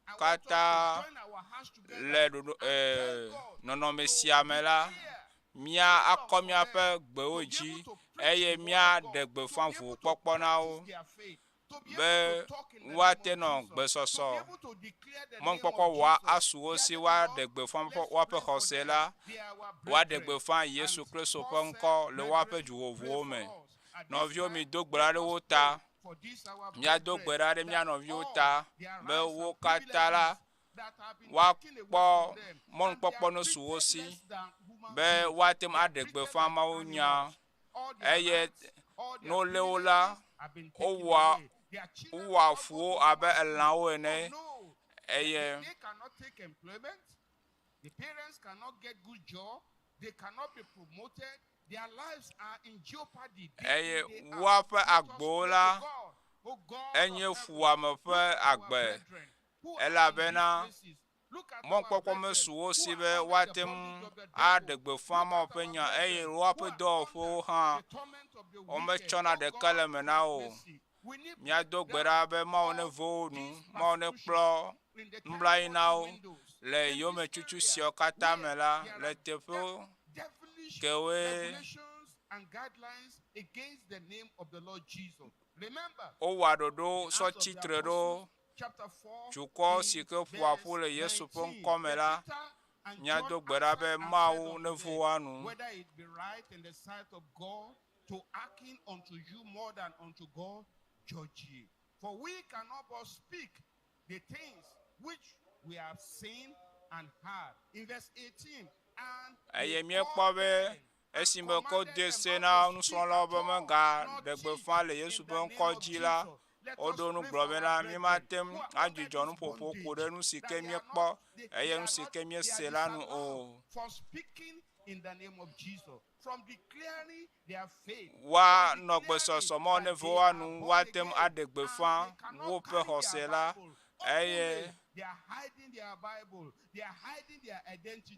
I want us to katã join our hands together le ɖoɖo and tell ee, God nɔnɔme to sia me la, declare mía freedom akɔ for míaƒe them, gbewo to be dzi able to preach eye the word of míaɖe God, to gbeƒã be able to vokpɔkpɔ na wo practice their faith, to be be able to talk in the name woate of nɔ Jesus, to be gbesɔsɔ. able to declare the name Mɔnukpɔkpɔ of wòa Jesus. asu wo si Dearly woaɖe beloved, gbeƒã let's woaƒe pray for xɔse them. la, They are our woaɖe brethren. gbeƒã Yesu And Kristo ƒe Paul said, ŋkɔ le woaƒe brethren, du pray vovovowo for me. us. At this Nɔviwo time, mido gbe ɖa let ɖe us wo pray ta. for these our Míado gbe brethren ɖa ɖe mía that nɔviwo all ta their be rights wo and katã la privileges that have been taken away woakpɔ from them, and they mɔnukpɔkpɔ are ne su wo treated si less than human be beings. woate ŋu They are aɖe treated gbeƒã like Mawu nya animals. All their eye rights, all ne their wolé wo la, privileges have been taken wowɔa away. Their children wowɔa cannot fu go wo to abe normal school. elãwo Oh ene no, eye they cannot take employment. The parents cannot get good job. They cannot be promoted. Their lives are in jeopardy day eye in, day out. woaƒe Let us agbowo pray to la God. Oh God enye of heaven, fuwɔame look ƒe at our agbe brethren who are in these elabena places. Look at our mɔkpɔkpɔ brethren mesu wo who si are be under the woate ŋu bondage of the aɖe devil. gbeƒã Look Mawu at ƒe our nya eye brethren who woaƒe are under dɔwɔƒewo hã the torment of the wicked. wometsɔna Oh ɖeke God, le eme na have wo o. mercy. We need Míado gbe breakdown ɖa be Mawu of neve wo nu, this Mawu persecution nekplɔ in the nublanui time na wo 40 windows. le In this yometsotso area siawo katã where me la, there le are teƒewo devilish kewoe regulations and guidelines against the name of the Lord Jesus. Remember, wowɔa ɖoɖo in sɔ Acts of the tsitre ɖo Apostles, chapter 4, dukɔ in si ke ƒoa verse ƒu le Yesu ƒe 19, ŋkɔ me then la, Peter and John míado gbe ɖa answered be and said Mawu unto neve them, woa nu. whether it be right in the sight of God to hearken unto you more than unto God, judge ye. For we cannot but speak the things which we have seen and heard. In verse 18, and Eye they míekpɔ called be them and esime ke commanded wode them se not na to speak nusrɔ̃lawo at be all, megaɖe nor teach gbeƒã le in Yesu the ƒe name ŋkɔ of dzi la, Jesus. Let us woɖo nu pray gblɔ for our bena brethren mímate who ŋu are under adzudzɔ this nuƒoƒo ku bondage, ɖe nu si that ke they are míekpɔ not, they, eye they nu are si not, ke they are míese la nu disallowed o. from speaking in the name of Jesus, from declaring their faith, from Woanɔ declaring gbesɔsɔ ma that neve they woa are nu born woate ŋu again aɖe and gbeƒã they cannot woƒe carry xɔse their la Bible. Eye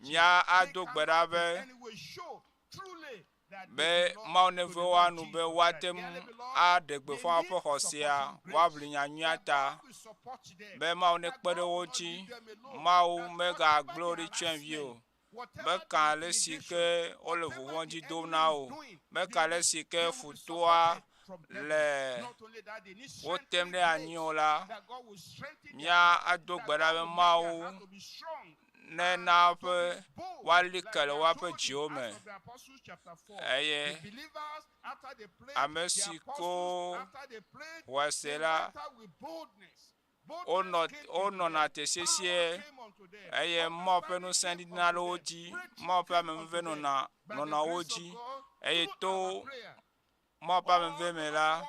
mía ado gbe ɖa be be Mawu neve woa nu be woate ŋu aɖe gbeƒã woƒe xɔsea, woaʋli nyanyuia ta, be Mawu nekpe ɖe wo ŋuti. Mawu megagblẽ wo ɖi tsyɔ̃evi o. Meka ale si ke wole vɔvɔ̃dzi dom na wo. Meka ale si ke futɔa le wo tem ɖe anyi o la, míado gbe ɖa be Mawu nena ƒe woali ke le woaƒe dziwo me. Eye ame si ko xɔe se la, wonɔ wonɔna te sesĩe eye Mawu ƒe ŋusẽ ɖiɖina ɖe wo dzi. Mawu ƒe amenuveve nɔna nɔna wo dzi eye to Mawu ƒe amenuveve me la,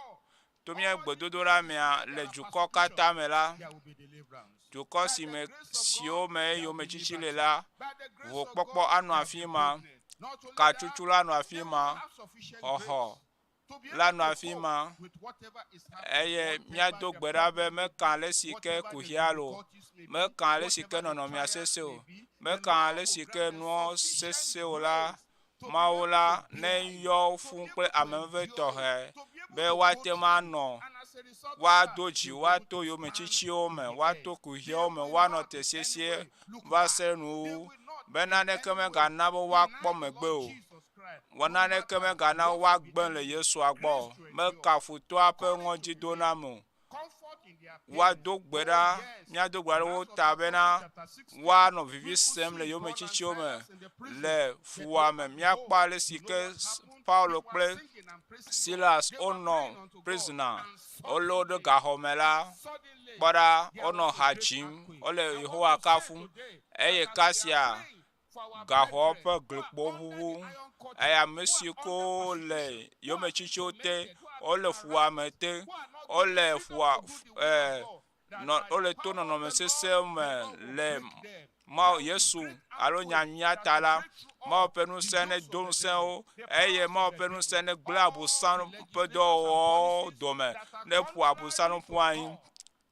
to mía gbedodoɖa mea le dukɔ katã me la, dukɔ si me siwo me yometsitsi le la, vokpɔkpɔ anɔ afi ma, katsutsu la anɔ afi ma, xɔxɔ la nɔ afi ma eye míado gbe ɖa be meka ale si ke kuxia le o, meka ale si ke nɔnɔmea sesẽ o, meka ale si ke nua sesẽ o la, Mawu la neyɔ wo fũ kple ameveve tɔxɛ be woate ŋu anɔ, woado dzi, woato yometsitsiwo me, woato kuxiawo me, woanɔ te sesĩe va se ɖe nuwuwu be naneke megana be woakpɔ megbe o. Vɔ naneke megana woagbe le Yesua gbɔ o. Meka futɔa ƒe ŋɔdzidoname o. Woado gbe ɖa, míado gbe ɖa ɖe wo ta bena woanɔ vivi sem le yometsitsiwo me le fuwɔame. Míakpɔ ale si ke Paulo kple Silas wonɔ prisoner, wolé wo ɖe gaxɔ me la, kpɔ ɖa, wonɔ ha dzim, wole Yehowa kafum eye kasia gaxɔ ƒe glikpo ʋuʋu eye ame si ko le yometsitsiwo te, wole fuwɔame te, wole fua e nɔ wole to nɔnɔme sesẽ me le Mawu Yesu alo nyanyuia ta la, Mawu ƒe ŋusẽ nedo ŋusẽ wo eye Mawu ƒe ŋusẽ negblẽ Abosam ƒe dɔwɔwɔwo dome, neƒo Abosam ƒu anyi.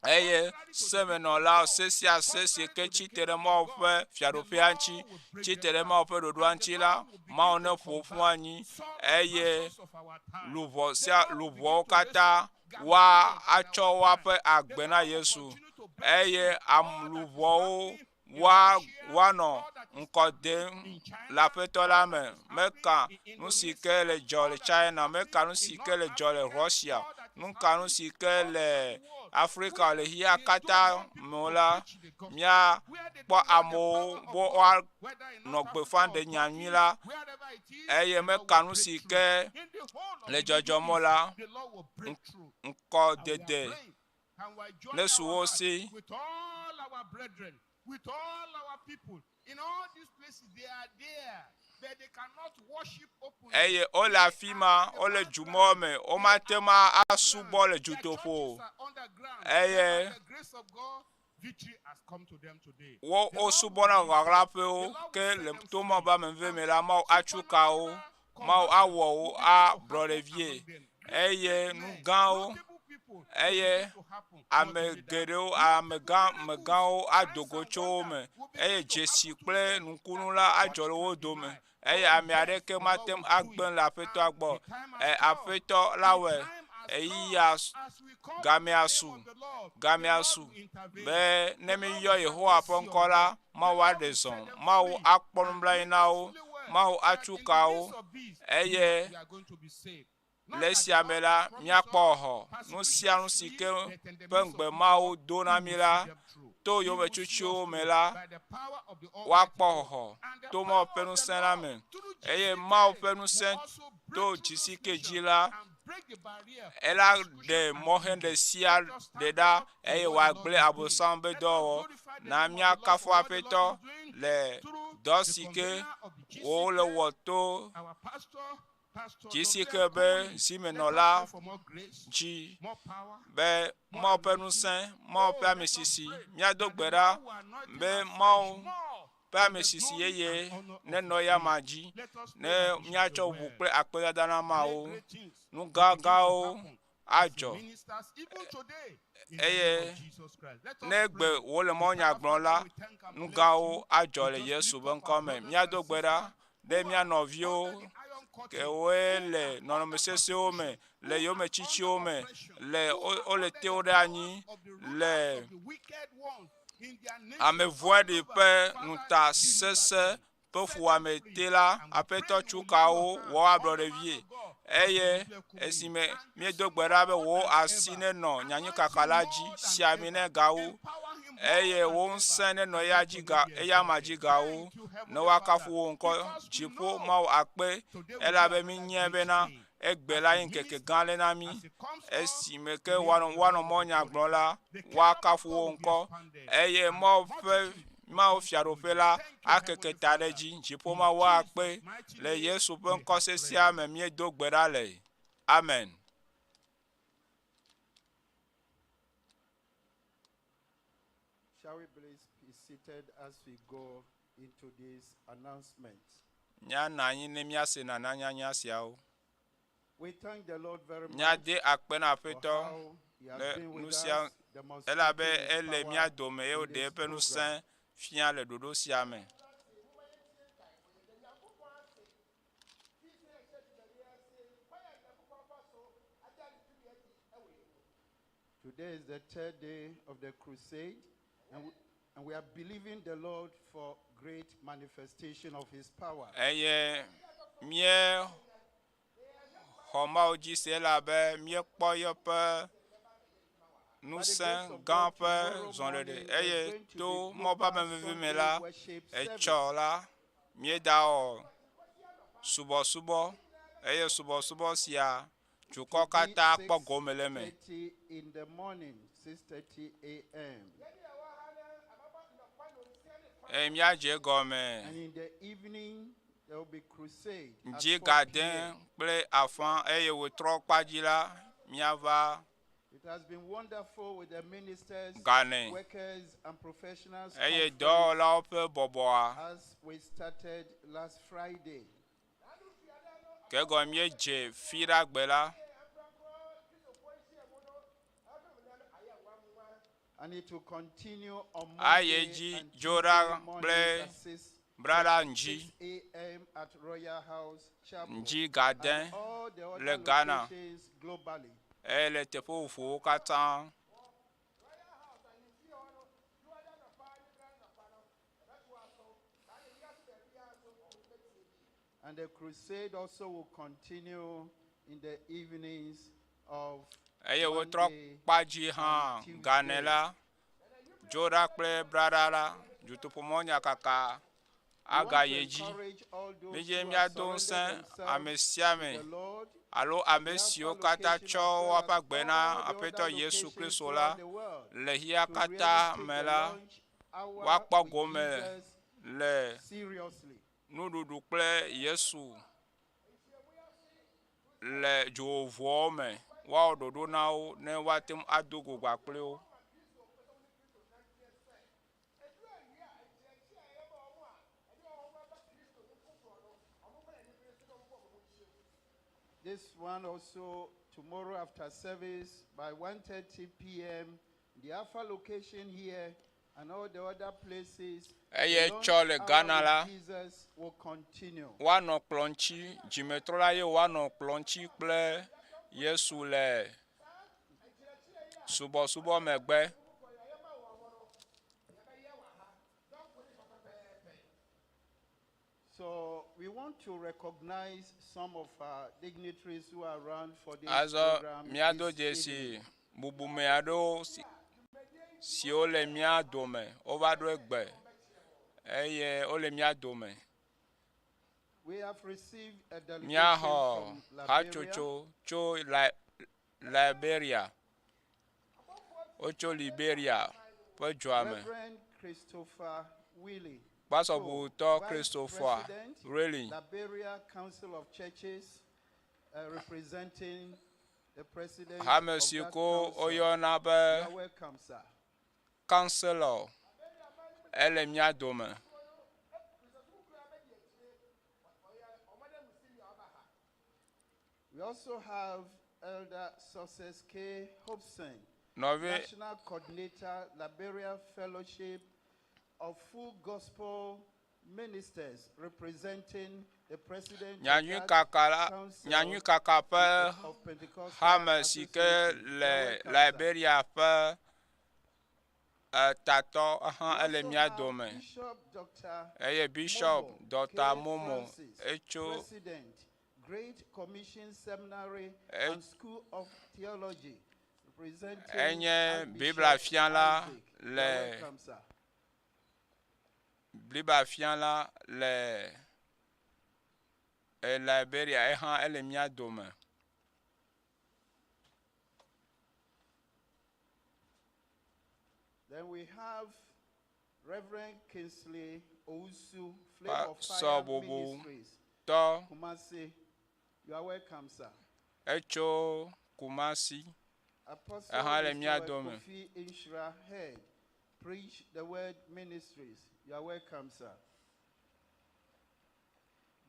Eye semenɔla se sia se si ke tsi te ɖe Mawu ƒe fiaɖuƒea ŋuti, tsi te ɖe Mawu ƒe ɖoɖoa ŋuti la, Mawu neƒo ƒu anyi eye luʋɔ sia luʋɔwo katã woatsɔ woaƒe agbe na Yesu eye am luʋɔwo woa woanɔ ŋkɔ dem le Aƒetɔ la me. Meka nu si ke le dzɔ le China, meka nu si ke le dzɔ le Russia, nuka nu si ke le Afrika le xexea katã me o la, míakpɔ amewo be woanɔ gbeƒã ɖe nya nyui la eye meka nu si ke le dzɔdzɔm o la, ŋkɔdede ne su wo si. Eye wole afi ma, wole dumɔ me, womate ŋu asubɔ le dutoƒo o. Eye wo wosubɔna ɣaɣlaƒewo ke le to Mawu ƒe amenuveve me la, Mawu atsu ka wo, Mawu awɔ wo ablɔɖe vie eye nu gãwo eye ame geɖewo, amegã, amegãwo ado go tso wo me eye dzesi kple nukunu la adzɔ le wo dome eye ame aɖeke mate ŋu agbe le Aƒetɔa gbɔ o. E, Aƒetɔ la wɔe. Ɣeyiɣia gamea su, gamea su be ne míeyɔ Yehowa ƒe ŋkɔ la, Mawu aɖe zɔ, Mawu akpɔ nublanui na wo, Mawu atu ka wo, eye le esia me la, míakpɔ xɔxɔ. Nu sia nu si ke ƒe ŋugbe Mawu do na mí la, to yometsotsiwo me la, woakpɔ xɔxɔ to Mawu ƒe ŋusẽ la me. Eye Mawu ƒe ŋusẽ to dzi si ke dzi la, ela ɖe mɔxenu ɖe sia ɖe ɖa eye wòagblẽ Abosam ƒe dɔwɔwɔ. Na míakafu Aƒetɔ le dɔ si ke wòle wɔ to dzi si ke be zimenɔla dzi be Mawu ƒe ŋusẽ, Mawu ƒe amisisi. Míado gbe ɖa be Mawu ƒe ame sisi yeye nenɔ eyama dzi ne míatsɔ ʋu kple akpedada na Mawu. Nu gãgãwo adzɔ. In the name Eye of Jesus Christ. Let us ne pray. gbe wole mɔnya gblɔm la, nu gãwo adzɔ le Yesu ƒe ŋkɔ me. Míado gbe ɖa ɖe mía nɔviwo kewoe le nɔnɔme sesẽwo me, le yometsitsiwo me, le wo- wole te wo ɖe anyi, le ame vɔ̃ɖi ƒe ŋutasesẽ ƒe fuwɔame te la, Aƒetɔ tsukawo wɔ ablɔɖe vie. Eye esime míedo gbe ɖa be wò asi nenɔ nyanyuikaka la dzi, si ami ne gawu, eye wò ŋusẽ nenɔ eya dzi ga, eya ma dzi gawu, ne woakafu wò ŋkɔ. Dziƒo Mawu akpe, elabe míenyae bena egbe la nye ŋkeke gã aɖe na mí. Esime ke woanɔ woanɔ mɔnya gblɔm la, woakafu wò ŋkɔ eye Mawu ƒe Mawu fiaɖuƒe la akeke ta ɖe edzi. Dziƒo Mawu akpe le Yesu ƒe ŋkɔ sesẽa me míedo gbe ɖa le. Amen. Shall we please be seated as we go into this announcement? Míanɔ anyi ne míase nananyanya siawo. We thank the Lord very much Míade akpe na for Aƒetɔ how He has le been nu with sia us, demonstrating elabe His ele power mía dome eye in wòɖe this eƒe program. ŋusẽ fia le ɖoɖo sia me. Today is the third day of the crusade, and we, and we are believing the Lord for great manifestation of His power. Eye míexɔ Mawu dzi se elabe míekpɔ yeƒe By the ŋusẽ grace of gã God, ƒe tomorrow zɔɖeɖe morning eye there's going to to be Mawu ƒe global ameveve me Sunday la, worship etsɔ service. la míedawɔ subɔsubɔ eye subɔsubɔ sia It dukɔ will be katã kpɔ gome le eme. 6:30 in the morning, 6:30 a.m. Eye míadze egɔme And in the evening, there will be crusade at ŋdzi 4 gade p.m. kple afã eye wòtrɔ kpadzi la míava It has been wonderful with the ministers, Gane. workers, and professionals eye conference dɔwɔlawo ƒe bɔbɔa as we started last Friday. ke gɔme míedze fiɖagbe la And it will continue on ayi Monday edzi and dzo Tuesday ɖa mornings kple at 6, brada ŋdzi 6 a.m. at Royal House Chapel ŋdzi gade and all the le other Ghana locations globally. eye le teƒe vovovowo katã. And the crusade also will continue in the evenings of Eye wotrɔ Monday kpadzi hã and gane Tuesday. la dzo ɖa kple brada la dutoƒomɔnyakaka We want to agayi dzi. encourage all those Mídze who have míado ŋusẽ surrendered themselves ame sia to ame the Lord, alo ame the siwo Alpha katã location tsɔ as well woƒe as agbe na all the Aƒetɔ other Yesu locations Kristo throughout la the world le xexea to really katã take me the la, lunch hour woakpɔ with gome Jesus le seriously. nuɖuɖu kple Yesu le dzovovowo me. Woawɔ ɖoɖo na wo ne woate ŋu ado go kpakple wo. This one also tomorrow after service by 1:30 p.m. The Alpha location here and all the other places. The Eye lunch tsɔ le hour Ghana with la, Jesus will continue. woanɔ kplɔ ŋuti, dzimetrɔla ye woanɔ kplɔ ŋuti kple Yesu le subɔsubɔ megbe. So we want to recognize some of our dignitaries who are around for this Azɔ program míado this dzesi evening. bubume aɖewo si, siwo le mía dome. Wova ɖo egbe eye wole mía dome. We have received a delegation Míaxɔ from Liberia. hatsotso tso Li Liberia. Wotso Liberia ƒe dua me. Reverend Christopher Willie. Kpasɔbutɔ Vice Christopher President, Willie. Liberia Council of Churches, representing the president Hame of si that ko council. woyɔna You be are welcome, sir. Councilor ele mía dome. We also have Elder Success K. Hobson, Nɔvi National Coordinator, Liberia Fellowship of Full Gospel Ministers, representing the President of nyanyui that kaka la Council nyanyui kaka ƒe of Pentecostal hame si ke Association. You le are welcome, sir. Liberia ƒe eh, tatɔ hã We ele also mía have dome. Bishop Dr. Eye Bishop Momo Dr. K. Momo Francis, etso President, Great Commission Seminary E- and School of Theology, representing enye Archbishop Biblia fiala Isaac. You are le welcome, sir. Biblia fiala le eh, Liberia ehã ele mía dome. Then we have Reverend Kingsley Owusu, Flame of Pastor Fire Bobo Ministries, tɔ Kumasi. You are welcome, sir. etso Kumasi Apostle ehã le mía Mr. dome. Kofi Inshra Head, Preach the Word Ministries. You are welcome, sir.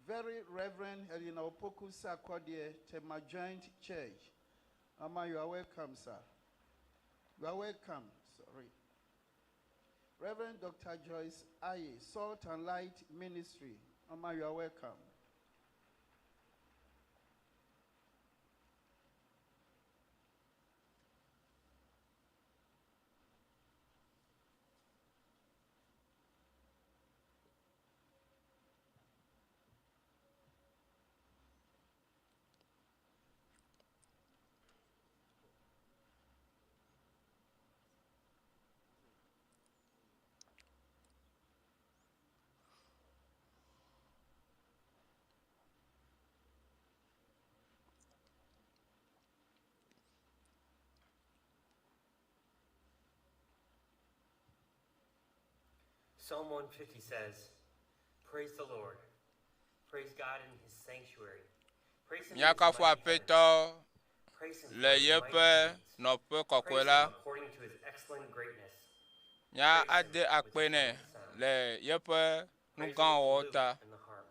Very Reverend Helena Opoku Sarkodie, Tema Joint Church. Mama, you are welcome, sir. You are welcome. Sorry. Reverend Dr. Joyce Aye, Salt and Light Ministry. Mama, you are welcome. Psalm 150 says, Praise the Lord. Praise God in his sanctuary. Praise him in his Míakafu mighty heavens. Aƒetɔ Praise him for le his mighty yeƒe deeds. nɔƒe kɔkɔe Praise la. him according to his excellent greatness. Mía Praise him ade with akpe the nɛ trumpet sound. le yeƒe Praise him with nugãwɔwɔ the ta. lute and the harp.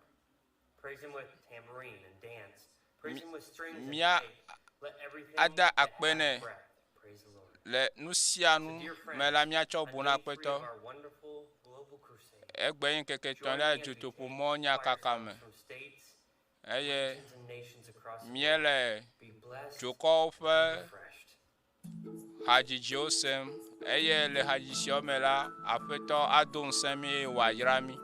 Praise him with tambourine and dance. Praise him with strings and Mía pipe. Let everything ada that akpe hath nɛ breath praise the Lord. le nu sia So, nu dear me friends, la míatsɔ on bu na day 3 Aƒetɔ. of our wonderful global crusade, Egbe nye ŋkeke join etɔ̃lia me le as we dutoƒo take mɔ choir nyakaka songs me from states, eye regions, and nations across the world. míele Be blessed dukɔwo and be ƒe refreshed. hadzidziwo sem eye le hadzidziwo me la, Aƒetɔ ado ŋusẽ mí eye wòayra mí.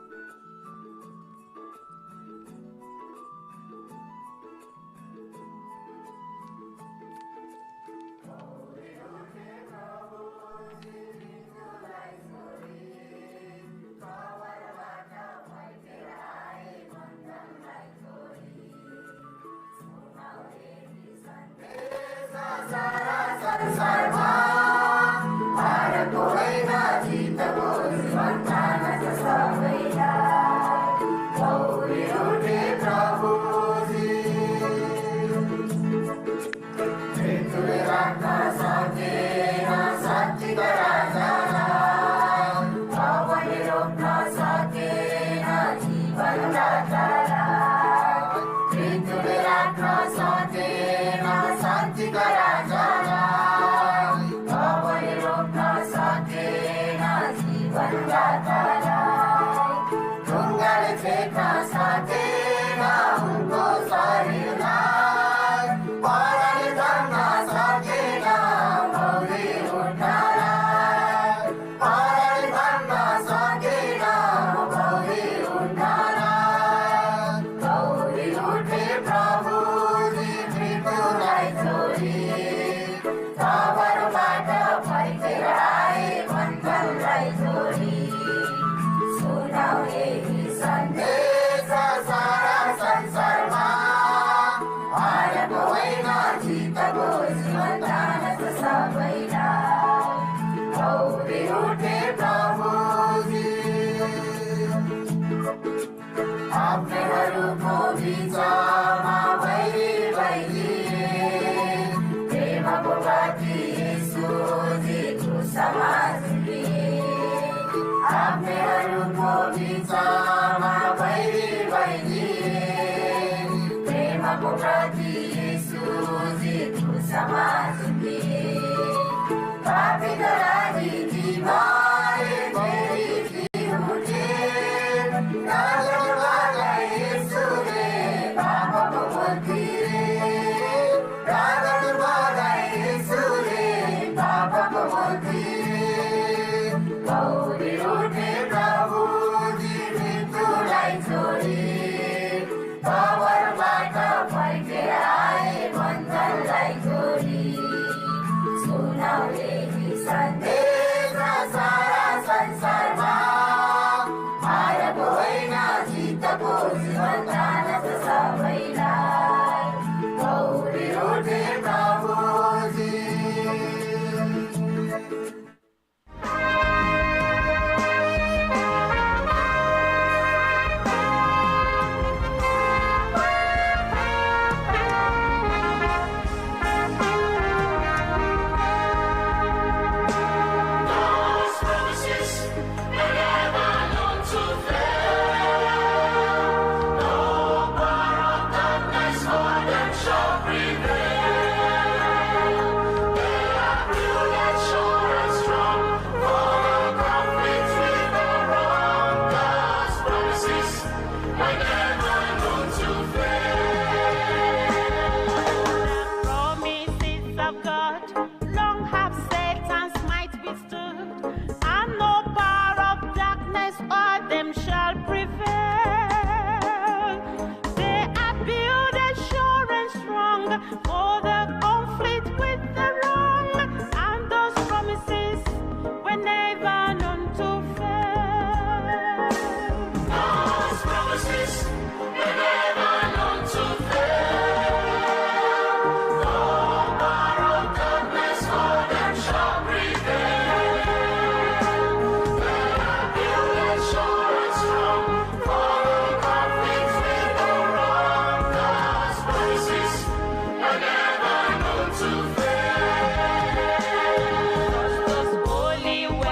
Thank you.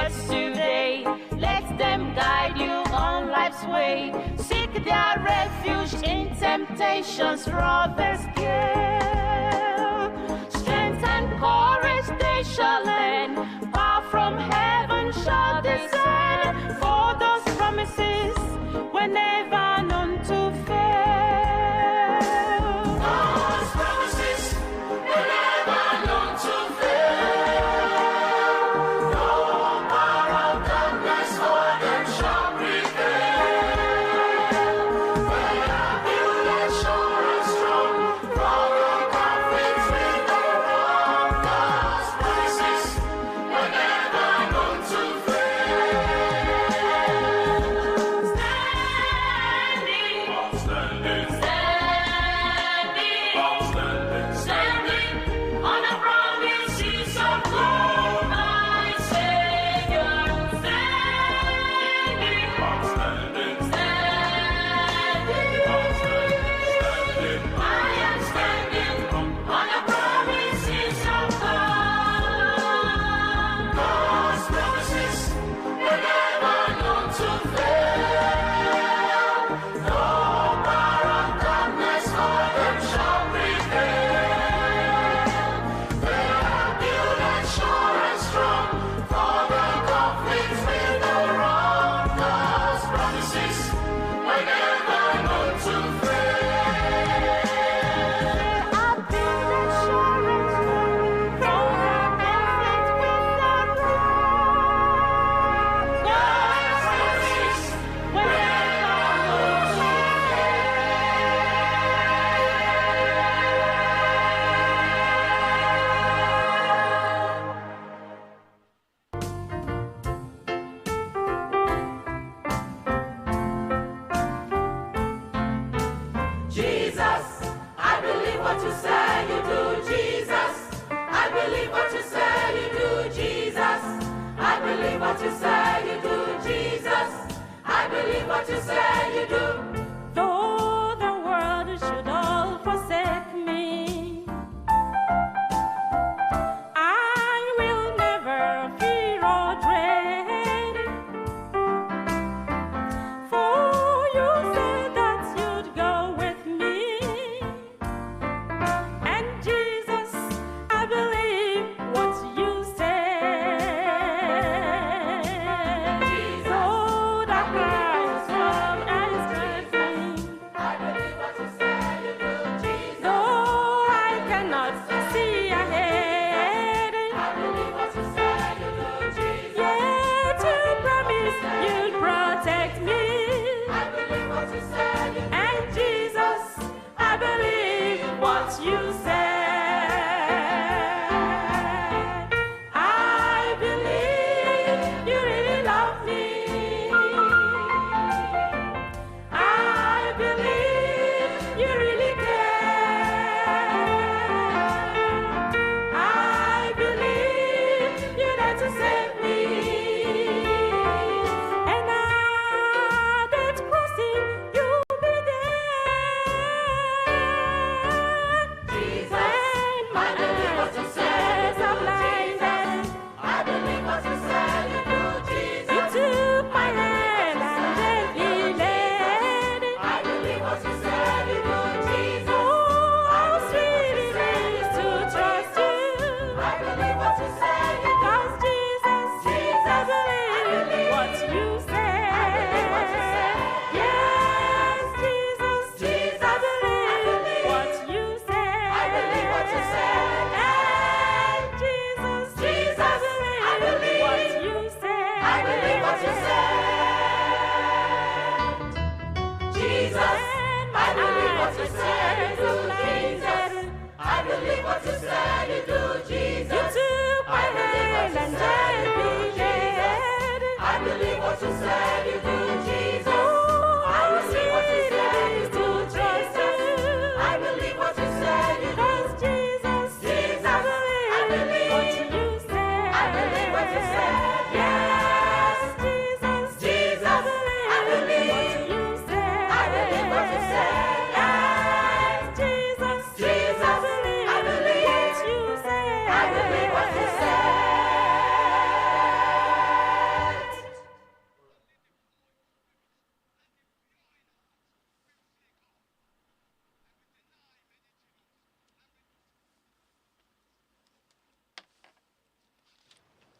yesterday. Let them guide you on life's way. Seek their refuge in temptation's roughest gale. Strength and courage they shall lend. Power from heaven shall descend. For those promises were never known to fail. Those promises were never known to fail. No power of darkness for them shall prevail. They are builded sure and strong, rock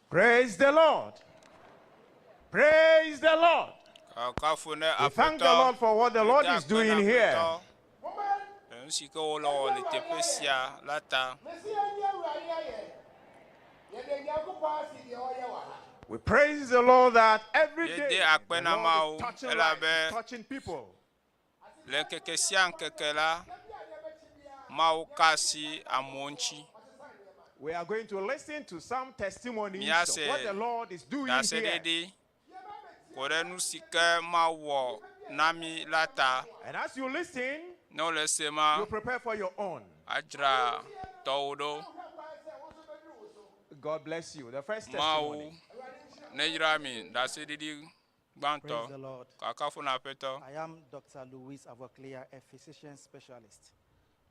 Praise the Lord. Praise the Lord. Kafu ne We thank the Aƒetɔ. Lord for what the Lord Meda is akpe doing na here. Aƒetɔ le nu si ke wole wɔ le teƒe sia la ta. We praise the Lord that every Míede day akpe the na Lord Mawu is touching elabe lives, touching people. le ŋkeke sia ŋkeke la, Mawu ka asi amewo ŋuti. We are going to listen to some testimonies of Míase what the Lord is doing here. ɖaseɖiɖi ko ɖe nu si ke Mawu wɔ na mí la ta. And as you listen, Ne wole se ma, you prepare for your own. adzra tɔwò ɖo. God bless you. The first Mawu testimony. neyra mi ɖaseɖiɖi gbãtɔ. Praise the Lord. Kakafo na Aƒetɔ. I am Dr. Louis Avoclea, a physician specialist.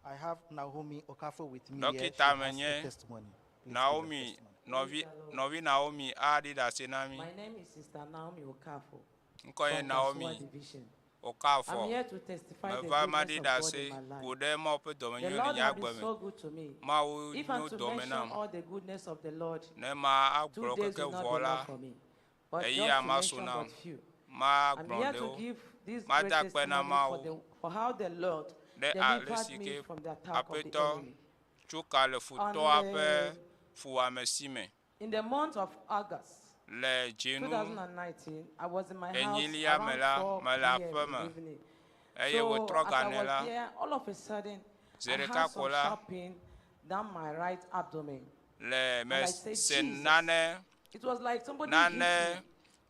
I have Naomi Okafor with me here. She Dɔkita has a menye testimony. Please give your Naomi testimony. nɔvi nɔvi Naomi aɖi ɖase na mí. My name is Sister Naomi Okafor. Ŋkɔ nye from Naomi Kasua Division. Okafor. I'm here to testify the Meva ma ɖi goodness of God ɖase in my life. ku ɖe Mawu ƒe The dɔmenyo le Lord nye has agbe been me. so good to me. Mawu If I'm nyo to dɔme mention nam. all the goodness of the Lord, Ne ma two agblɔ days keke will not vɔ be la, enough for me. But eyi just to ama su mention nam. but few. Ma I'm gblɔ here to ɖewo. give this Ma great da akpe na testimony for, Mawu the, for how the Lord ɖe ale delivered si me ke from the attack of the Aƒetɔ enemy. tso ka le On futɔa ƒe the, fuwɔame si me. in the month of August Le dzinu 2019, I was in my house enyilia me around la, 4 mele p.m. in aƒe the me evening. eye So wòtrɔ as I ga nɛ was la, there, all of a sudden, zi I ɖeka had ko some la, sharp pain down my right abdomen. le And I me said, se Jesus. nane It was like somebody hit nane me.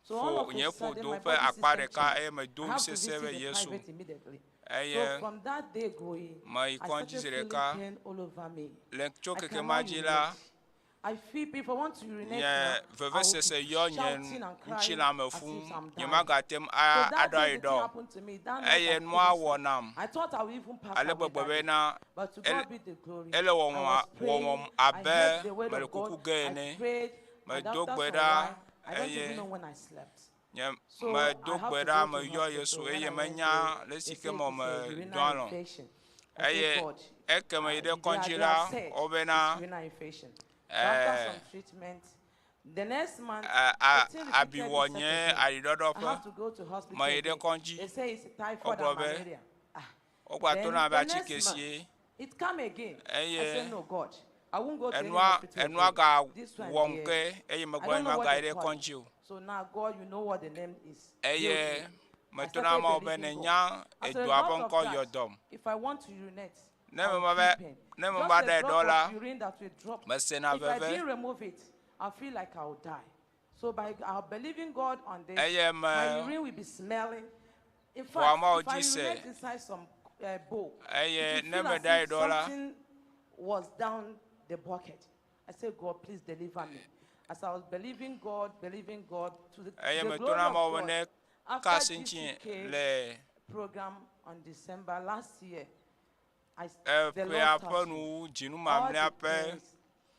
So all ƒo of nye a sudden, ƒodo my ƒe body akpa system ɖeka changed. eye I medo have to sese visit be the Yesu private immediately. So eye from that day going, meyi I kɔdzi started zi feeling ɖeka. pain all over me. Le tso I keke ma cannot dzi la, urinate. I feel if I want to urinate nye now, I will vevesese be yɔ nye shouting and crying ŋutilãme as fũ if I'm dying. nyemagate ŋu So a- that aɖɔ day, ayi the thing ɖɔ o. happened to me. That night, I Eye nua couldn't wɔ sleep. nam I thought I would even pass ale away gbegbe that day. bena But to ele God be the glory. ele I wɔwɔm was praying. wɔwɔm I abe heard the word mele of God. kuku ge I ene. prayed. And Medo after gbe some ɖa while, I don't eye even know when I slept. nye So I medo have gbe to ɖa go to meyɔ hospital. Yesu When eye I went menya there, le they si ke said me it's a medɔ urinary alɔ̃. infection. I said, Eye God, ekeme yi ɖe they, kɔdzi they la, have said it's wobena urinary infection. So after eh, some treatment, the next month, a- a- the thing abi repeated wɔ itself nye again. I ayiɖɔɖɔƒe. have to go to hospital Meyi ɖe again. kɔdzi. They say it's typhoid Wogblɔ and be malaria. Ah, wogba to then nam be the next atike month, sie. it come again. I Eye said, no, God, I won't go to any enua hospital enua again. ga This one wɔm here, ke eye I megblɔ don't know what nyemagayi they ɖe call it. kɔdzi o. So now, God, you know what the name is. Healed Eye me. I meto na started Mawu be believing God. nenya As a edoa ƒe result of ŋkɔ yɔ that, dɔm. if I want to urinate, Ne I will mema feel be pain. ne Just meva a ɖe drop ɖɔ la, of urine that will drop. mesena If I veve. didn't remove it, I feel like I will die. So by believing God on this, Eye my me urine will be smelling. In xɔa fact, Mawu if I dzi se urinate inside some bowl, eye it will ne feel as meɖe ayi if ɖɔ la, something was down the bucket. I said, God, please deliver me. As I was believing God, to the, eye to the meto glory na of Mawu be God, ne after ka asi ŋutinye GCK le program on December last year, the eƒea Lord ƒe touched me. nuwu dzinu All mamlɛa the ƒe pains,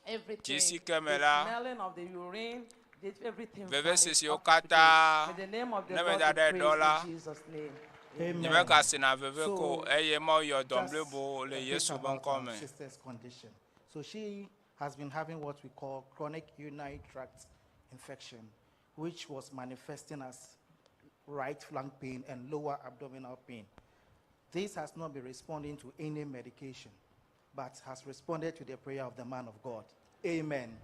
everything, dzesi ke me the la, smelling of the urine, did everything vanished vevesesiwo up to today. katã May the name of the ne Lord meda be ɖe ɖɔ praised la, in Jesus' name. Amen. nyemegasena veve ko So, eye Mawu yɔ dɔm just blibo le a bit Yesu ƒe about ŋkɔ our me. sister's condition. So she has been having what we call chronic urinary tract infection, which was manifesting as right flank pain and lower abdominal pain. This has not been responding to any medication, but has responded to the prayer of the man of God. Amen.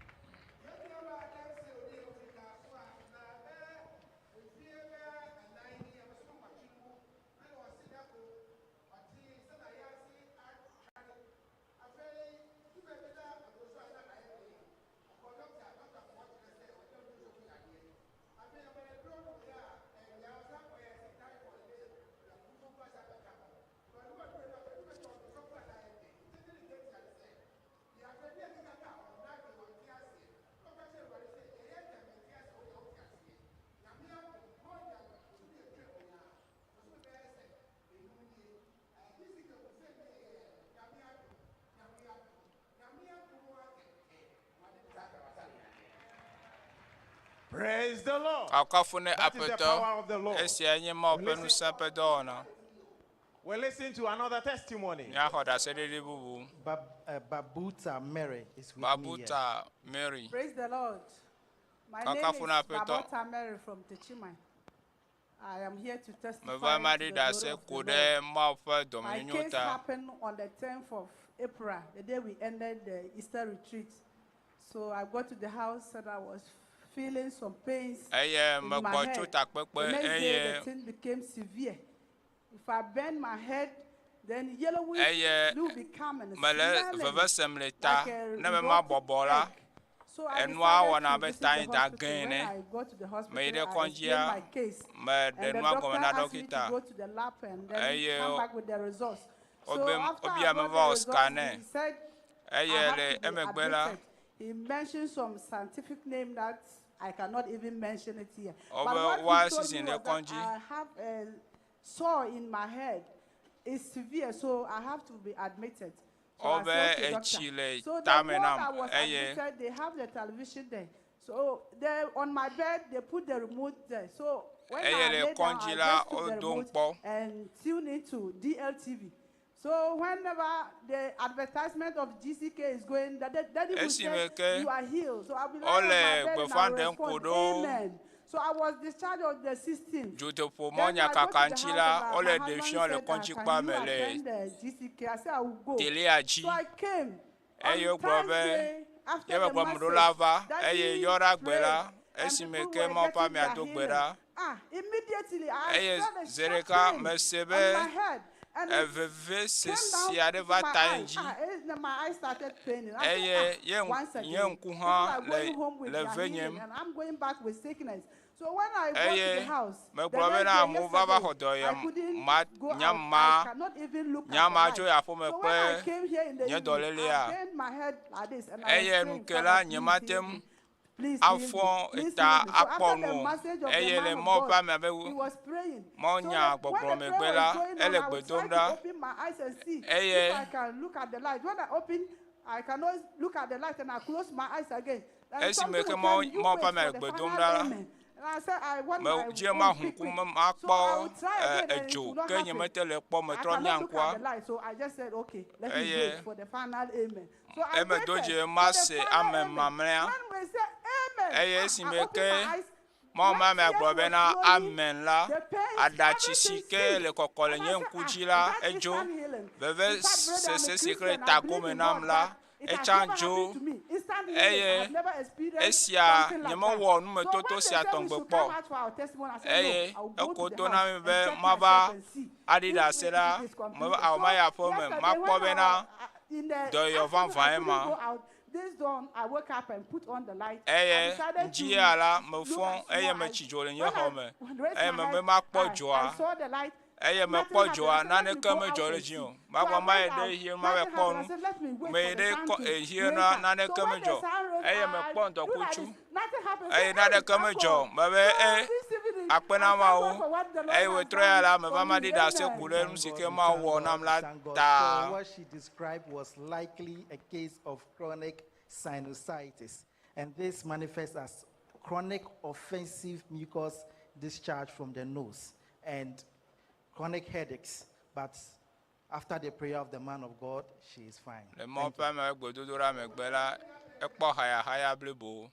Praise the Lord. Kakafo ne That is the Aƒetɔ. power of the Lord. Esia nye Mawu We ƒe listen, ŋusẽ ƒe dɔwɔna. we listen to another testimony. Míaxɔ ɖaseɖiɖi bubu. Babuta Mary is with me here. Babuta Mary. Praise the Lord. My name is Kakafu na Aƒetɔ. Babota Mary from Techiman. I am here to testify Meva ema to ɖi the ɖase glory of ku the ɖe Lord. Mawu ƒe My dɔmenyonyo case ta. happened on the 10th of April, the day we ended the Easter retreat. So I got to the house and I was feeling some pains Eye in my megbɔ tso head. takpekpe The next day, eye the thing became severe. If I bend my head, then yellowish eye will be coming, mele smelling veve sem le ta like a ne me ma rotten bɔbɔ la egg. So I enua decided wɔna to abe visit ta the yi da hospital. gẽ When ene. I got to the Meyi hospital, ɖe I explained kɔdzia my case. meɖe And the nua doctor gɔme na asked me to ɖɔkita go to the lab and then eye come back with the results. So wobe after I wobia got me the va wɔ results, scan he said I eye have le to be emegbe la admitted. He mentioned some scientific name that I cannot even mention it here. But wobe what woa he told sisi me le was that kɔdzi I have a sore in my head. It's severe, so I have to be admitted. So I wobe said, okay, doctor. etsi le So the tame ward nam I was eye admitted, they have the television there. So they, on my bed, they put the remote there. So when eye I le lay down, kɔdzi I la just took the wodo remote ŋkpɔ and tune into DLTV. So whenever the advertisement of GCK is going, that daddy will say, esime ke you are healed. So I'll be lying on my wole bed and gbeƒã I'll ɖem ku respond, ɖo amen. So I was discharged on the 16th. dzodoƒo Then I go to the mɔnyakaka house ŋuti and la my, wole my ɖe husband fiɔ le said that, kɔdzi can kpa you me le attend the GCK? I said, I will go. telia dzi So I came. eye On wogblɔ be Thursday, after ye the megblɔ ŋuɖola message, va eye Daddy yɔɖa gbe la prayed and esime people ke were Mawu ƒe getting amea their do gbe healing. ɖa Ah, immediately I eye felt a zi sharp ɖeka pain mese on be my head and it eveve came sesi down aɖe into va my ta eye. dzi Ah, my eyes started paining. I said, eye ah, ye once nye again, ŋku people hã are le going home with le their ve healing nyem and I'm going back with sickness. So when I got to the eye house, the megblɔ next bena day, amewo va va yesterday, xɔ dɔ I ya couldn't ma go nya out. I ma cannot even look at nya the ma tso light. aƒeme So when I kple came here in the nye evening, I dɔlélea bent my head like this and I was eye praying, nu ke Father, la please nyemate heal ŋu me. Please heal me. afɔ Please eta heal me. So akpɔ after nu the o message of the eye le man of Mawu ƒe God, amea be he was praying. Mawu So nya that when gbɔgblɔ the prayer megbe was la going on, ele I gbe would dom try to ɖa open my eyes and see if eye I can look at the light. When I open, I cannot look at the light and I close my eyes again. And esime something ke will tell Mawu me, you Mawu ƒe wait amea for le the gbe dom final ɖa la amen. And I said, I want my medzi own mahu quick, ŋku quick. me So I makpɔ would try again and it edzo would not ke happen. nyemete le kpɔ I metrɔ cannot mia look ŋkua at the light, so I just said, okay, let me eye wait for the final amen. So I eme do waited dzi for the mase final ame amen. mamlɛa When we say amen, eye ah, I esime opened ke my eyes. Mawu When ƒe amea tears gblɔ were bena flowing, amen la the pains, aɖatsi si everything ke ceased. le kɔkɔ le And nye I said, ŋku ah, dzi is la that edzo instant healing? veve In fact, brother, I'm a sese si ke le Christian. I tagome believe in nam God, la but it has etsa never dzo happened to me. Instant healing, eye I've never experienced esia something like that. nyemewɔ So when numetoto they sia said we tɔgbe should kpɔ come out for our testimony, I said, no, eye I will go eko to to the na house mi and be check mava myself and see aɖi if ɖase it la is meva completed. awɔ So mayi aƒeme yesterday, makpɔ when I bena was in the dɔyɔ afternoon, I vavãe couldn't ma go out. This dawn, I woke up and put on the light. I eye decided to ŋdzia la look mefɔ at eye small. I, metsi dzo le nye when xɔ I me raised eye my mebe head, makpɔ I dzoa saw the light. eye Nothing mekpɔ happened. I dzoa said, let me naneke go medzɔ out ɖe and dzi see. o So magblɔ I mayi went ɖe out. hie mava Nothing kpɔ happened. I nu said, let me wait meyi for the ɖe sun kɔ to ehie raise na up. So naneke when the medzɔ sun rose, eye I mekpɔ do like ŋdɔkutsu this. Nothing happened. eye Say, hey, naneke thank medzɔ God. mebe So e this evening, akpe I na thank Mawu God for what the Lord eye has wetrɔ ya done la meva for ma me. ɖi ɖase Amen. ku ɖe nu Thank si God, ke we Mawu thank wɔ God, nam we la thank God. ta. So what she described was likely a case of chronic sinusitis. And this manifests as chronic offensive mucus discharge from the nose and chronic headaches. But after the prayer of the man of God, she is fine. Le Mawu ƒe ame ƒe gbedodoɖa megbe la, ekpɔ hayahaya blibo.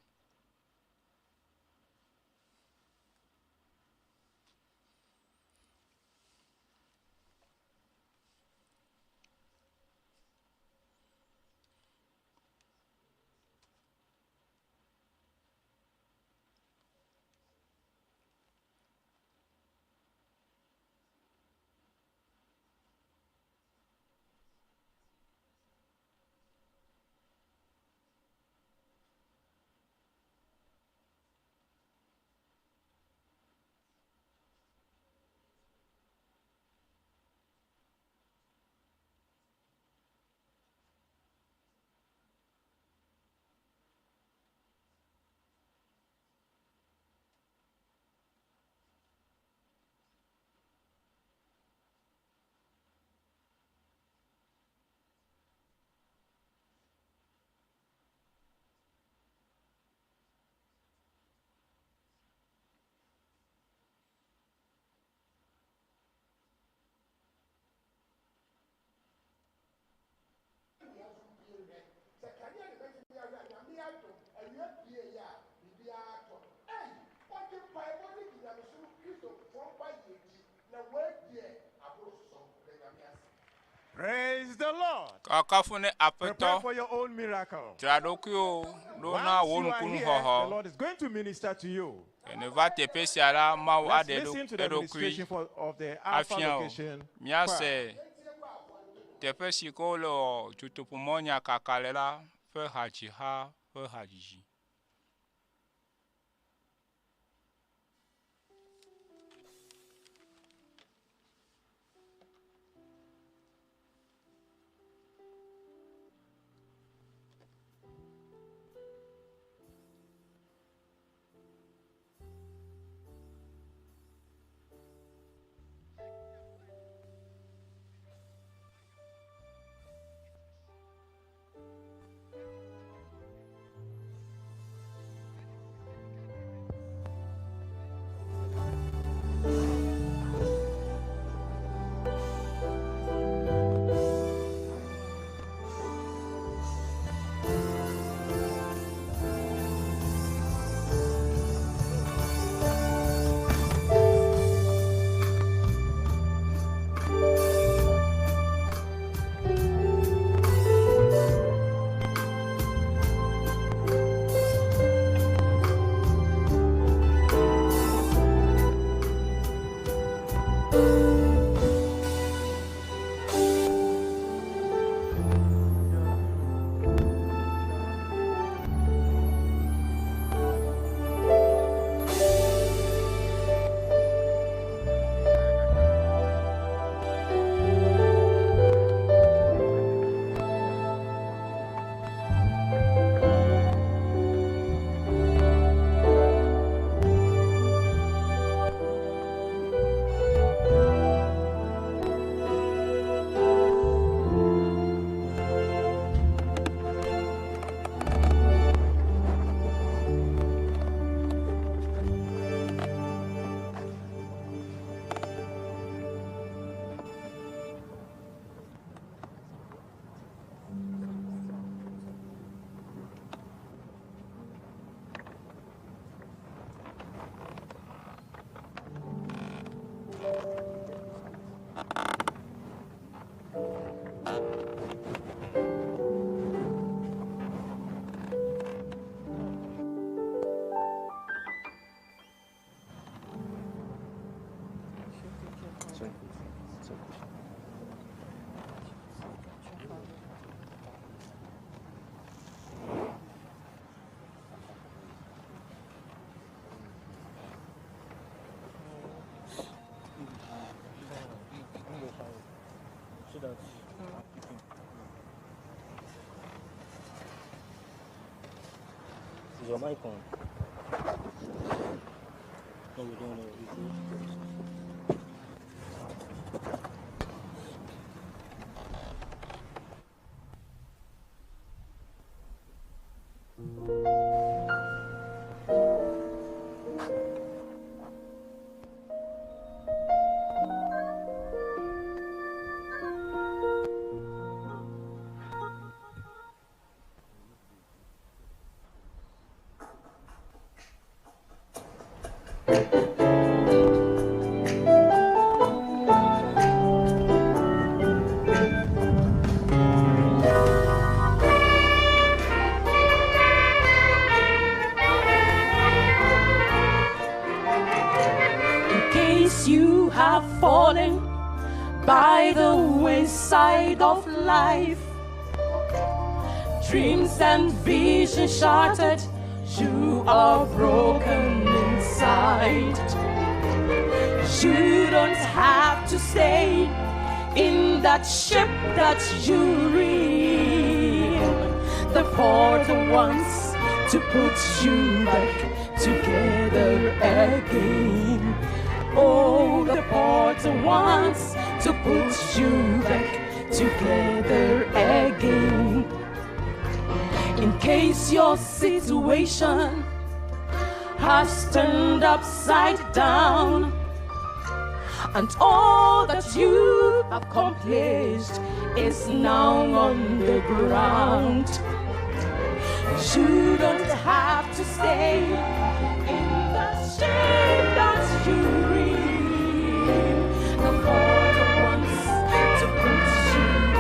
Praise the Lord. Kakafu ne Prepare aƒetɔ. for your own miracle. Dzra ɖokuiwò ɖo na wò Once you are here, the nukunuxɔxɔ. Lord is going to minister to you. Ke ne va teƒe sia la, Mawu Let's aɖe listen to the eɖokui administration of the Alpha afia wò. Location Choir. Míase teƒe si ke wole wɔ dutoƒomɔnya kaka le la ƒe hadziha ƒe hadzidzi. So that Is your mic on? No, we don't know. In case you have fallen by the wayside of life, dreams and visions shattered, you are broken inside. You don't have to stay in that ship that you're in. The porter wants to put you back together again. Oh, the porter wants to put you back together again. In case your situation has turned upside down and all that you accomplished is now on the ground. You don't have to stay in the shape that you're in. The Lord wants to put you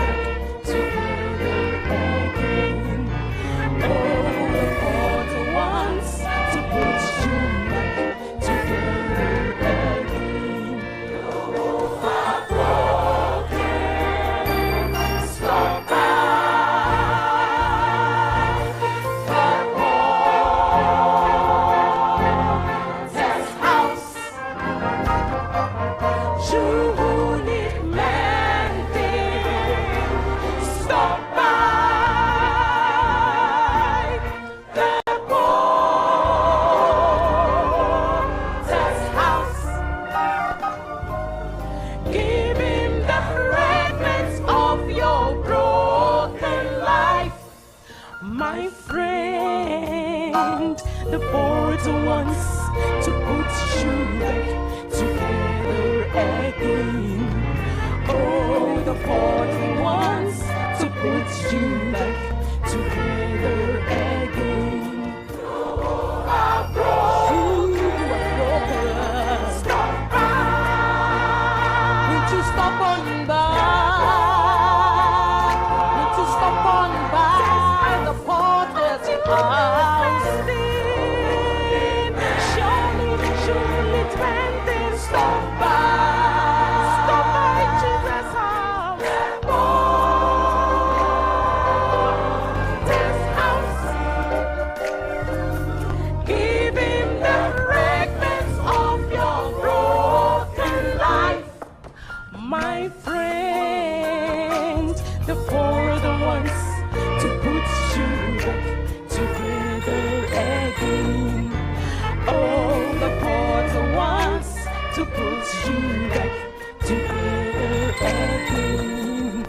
put you back together again.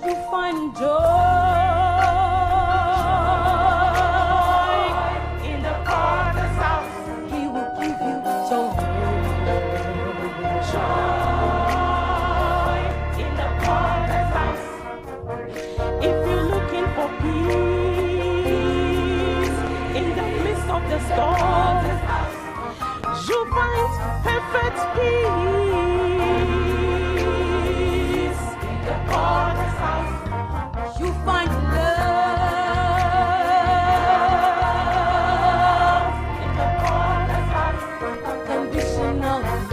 You find joy in the Potter's house. He will give you joy. Joy in the Potter's house. If you're looking for peace in the midst of the storm, you find perfect peace in the Potter's house. You find love in the Potter's house. Unconditional love.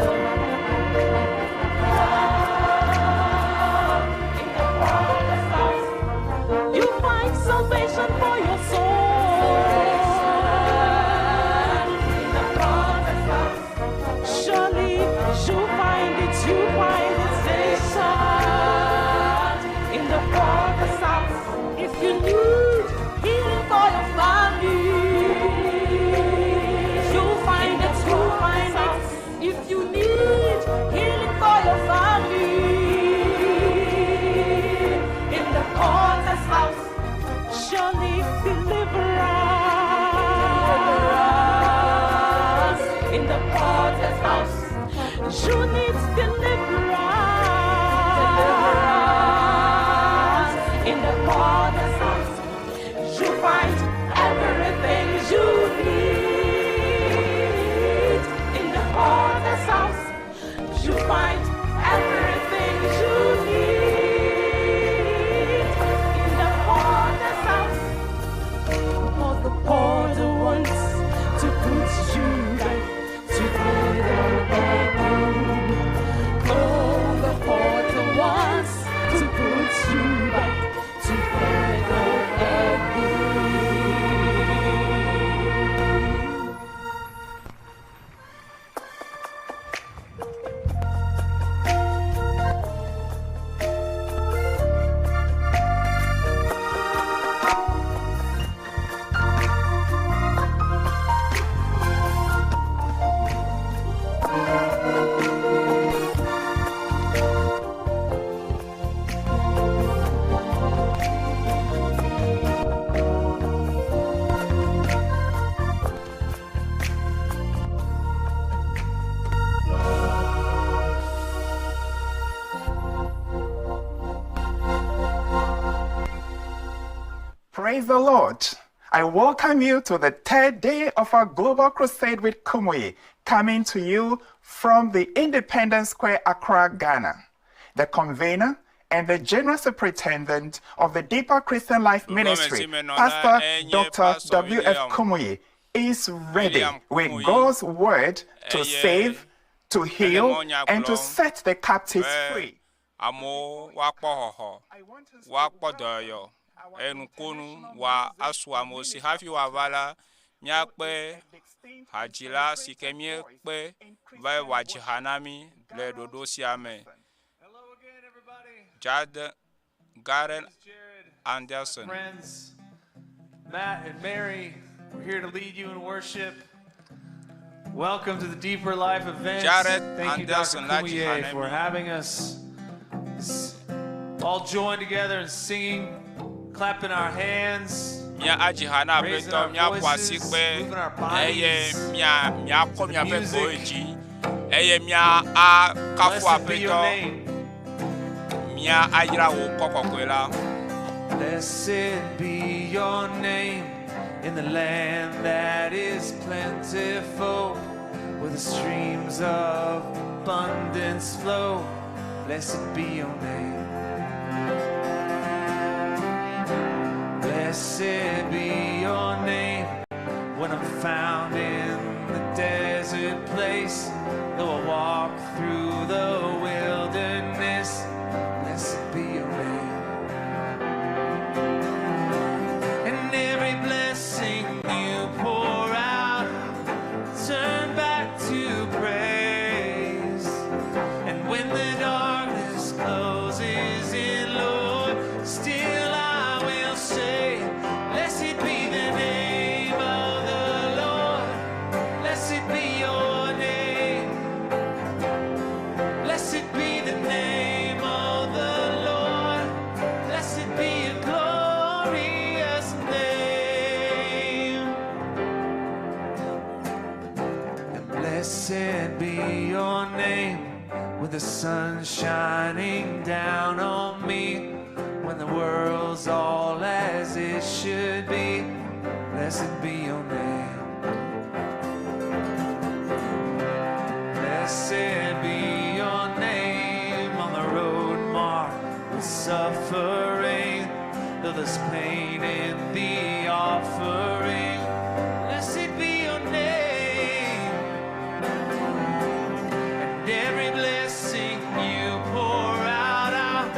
Love in the Potter's house. You find salvation for your soul. In the Potter's house. Surely you find it, you find it, station in the Potter's house. If you need healing for your family, you find it, you find it. If you need healing for your family, in the Potter's house, surely deliverance in the Potter's house. You need deliverance in the Potter's house. You find everything you need in the Potter's house. You find everything you need in the Potter's house. Because the Potter wants to put you back together again. Oh, the Potter wants to put you back together again. Praise the Lord. I welcome you to the third day of our global crusade with Kumuyi, coming to you from the Independence Square, Accra, Ghana. The convener and the general superintendent of the Deeper Christian Life Ministry, Pastor Dr. W.F. Kumuyi, is ready with God's word to save, to heal, and to set the captives free. Amewo woakpɔ xɔxɔ, woakpɔ dɔyɔyɔ eye nukunu wa asu amewo si. Hafi woava la, míakpe hadzila si ke míekpe be wòadzi ha na mí le ɖoɖo sia me. Jad Garen Anderson. Friends, Matt and Mary, we're here to lead you in worship. Welcome to the Deeper Life event. Jared Thank you, Dr. Anderson, la dzi ha Kumuyi, na for mí. having us all join together in singing, clapping our hands, Mía adzi ha na raising aƒetɔ, our míaƒo asi voices, kpe moving our eye bodies. mía míakɔ míaƒe music. gbewo dzi eye mía akafu Blessed be your aƒetɔ, name. mía ayra wò kɔ kɔkɔe la. Blessed be your name in the land that is plentiful, where the streams of abundance flow. Blessed be your name. Blessed be your name when I'm found in the desert place. Though I walk through the wilderness, blessed be your name. And every blessing you pour out, turn back to praise. And when the darkness closes in, Lord, still I will say, blessed be the name of the Lord. Blessed be your name. Blessed be your name with the sun shining down on me. When the world's all as it should be, blessed be your name. Blessed be your name on the road marked with suffering, though there's pain in the offering. Blessed be your name, and every blessing you pour out, I'll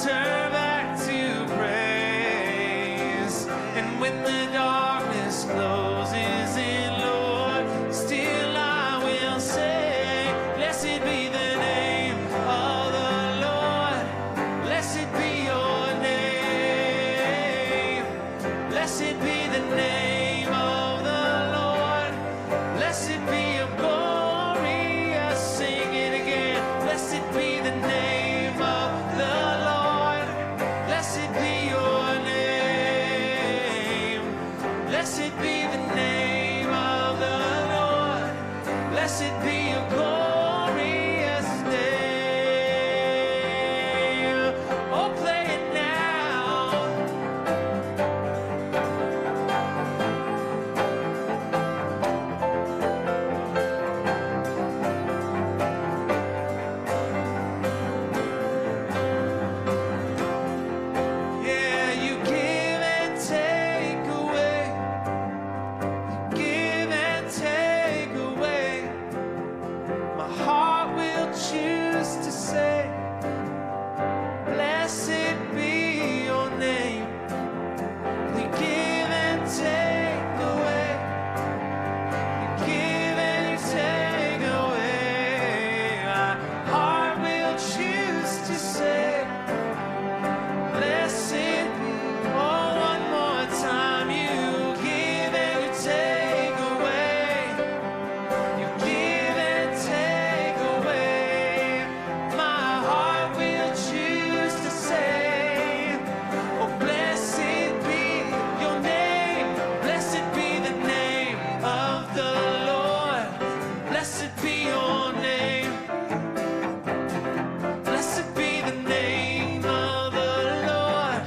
turn back to praise. And when the darkness closes in, Lord, still I will say, blessed be the name of the Lord. Blessed be your name. Blessed be the name of the Lord. Blessed be your glorious. Sing it again. Blessed be the name of the Lord. Blessed be your name. Blessed be the name of the Lord. Blessed be your glorious name. Oh, play it now. Yeah, you give and take away. You give and take away. My heart will choose to say, blessed be your name. You give and take away. You give and you take away. My heart will choose to say, blessed be. Oh, one more time. You give and you take away. You give and take away. My heart will choose to say, oh, blessed be your name. Blessed be the name of the Lord. Blessed be your name. Blessed be the name of the Lord.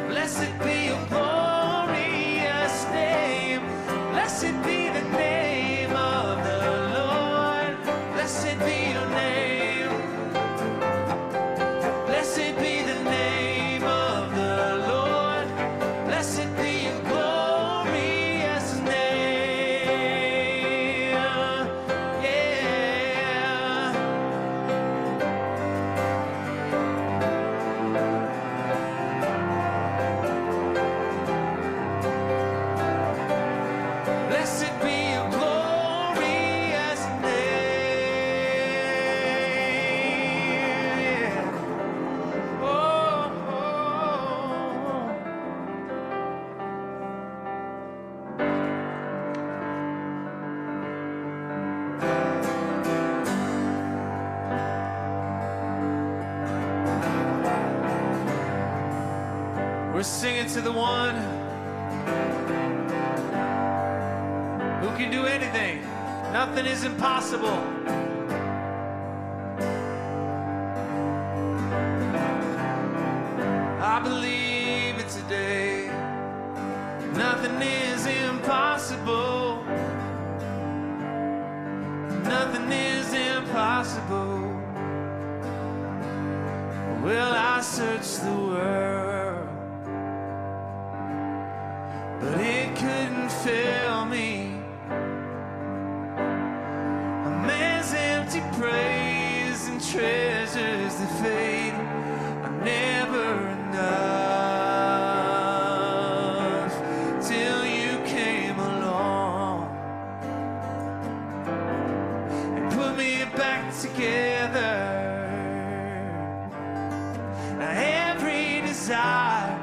Blessed be your glorious name. Blessed be the name of the Lord. Blessed be your name. Blessed be the name of the Lord. Blessed be your glorious name. Yeah. Blessed be your glorious name. Oh, oh, oh. We're singing to the one who can do anything. Nothing is impossible. I believe it today. Nothing is impossible. Nothing is impossible. Well, I searched the world, but it couldn't fill me. A man's empty praise and treasures that fade are never enough till you came along and put me back together. Now every desire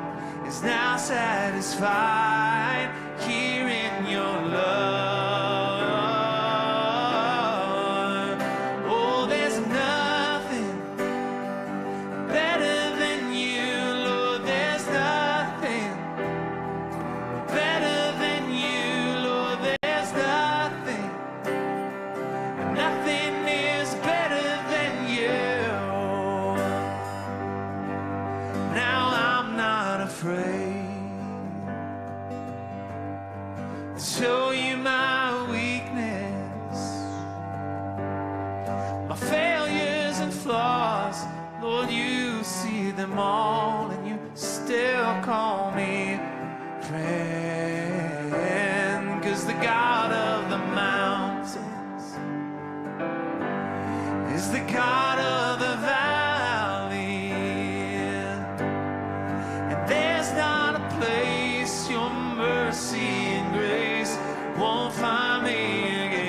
is now satisfied here in your love. Oh, there's nothing better than you, Lord. There's nothing better than you, Lord. There's nothing, nothing. Lord, you see them all, and you still call me friend. 'Cause the God of the mountains is the God of the valley. And there's not a place your mercy and grace won't find me again.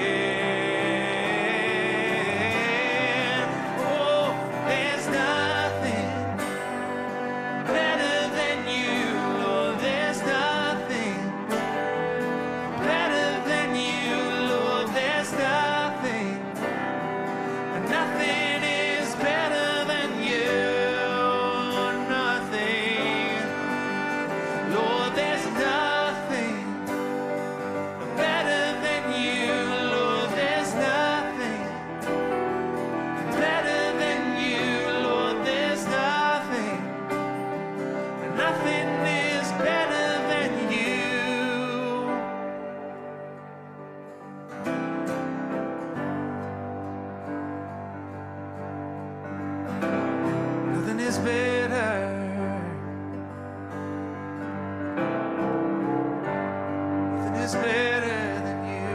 Oh, there's nothing better than you, Lord. There's nothing better than you, Lord. There's nothing. Nothing is better than you. Nothing. Lord, there's nothing better than you. Lord, there's nothing better than you. Lord, there's nothing. Nothing is better than you. Nothing is better. Nothing is better than you.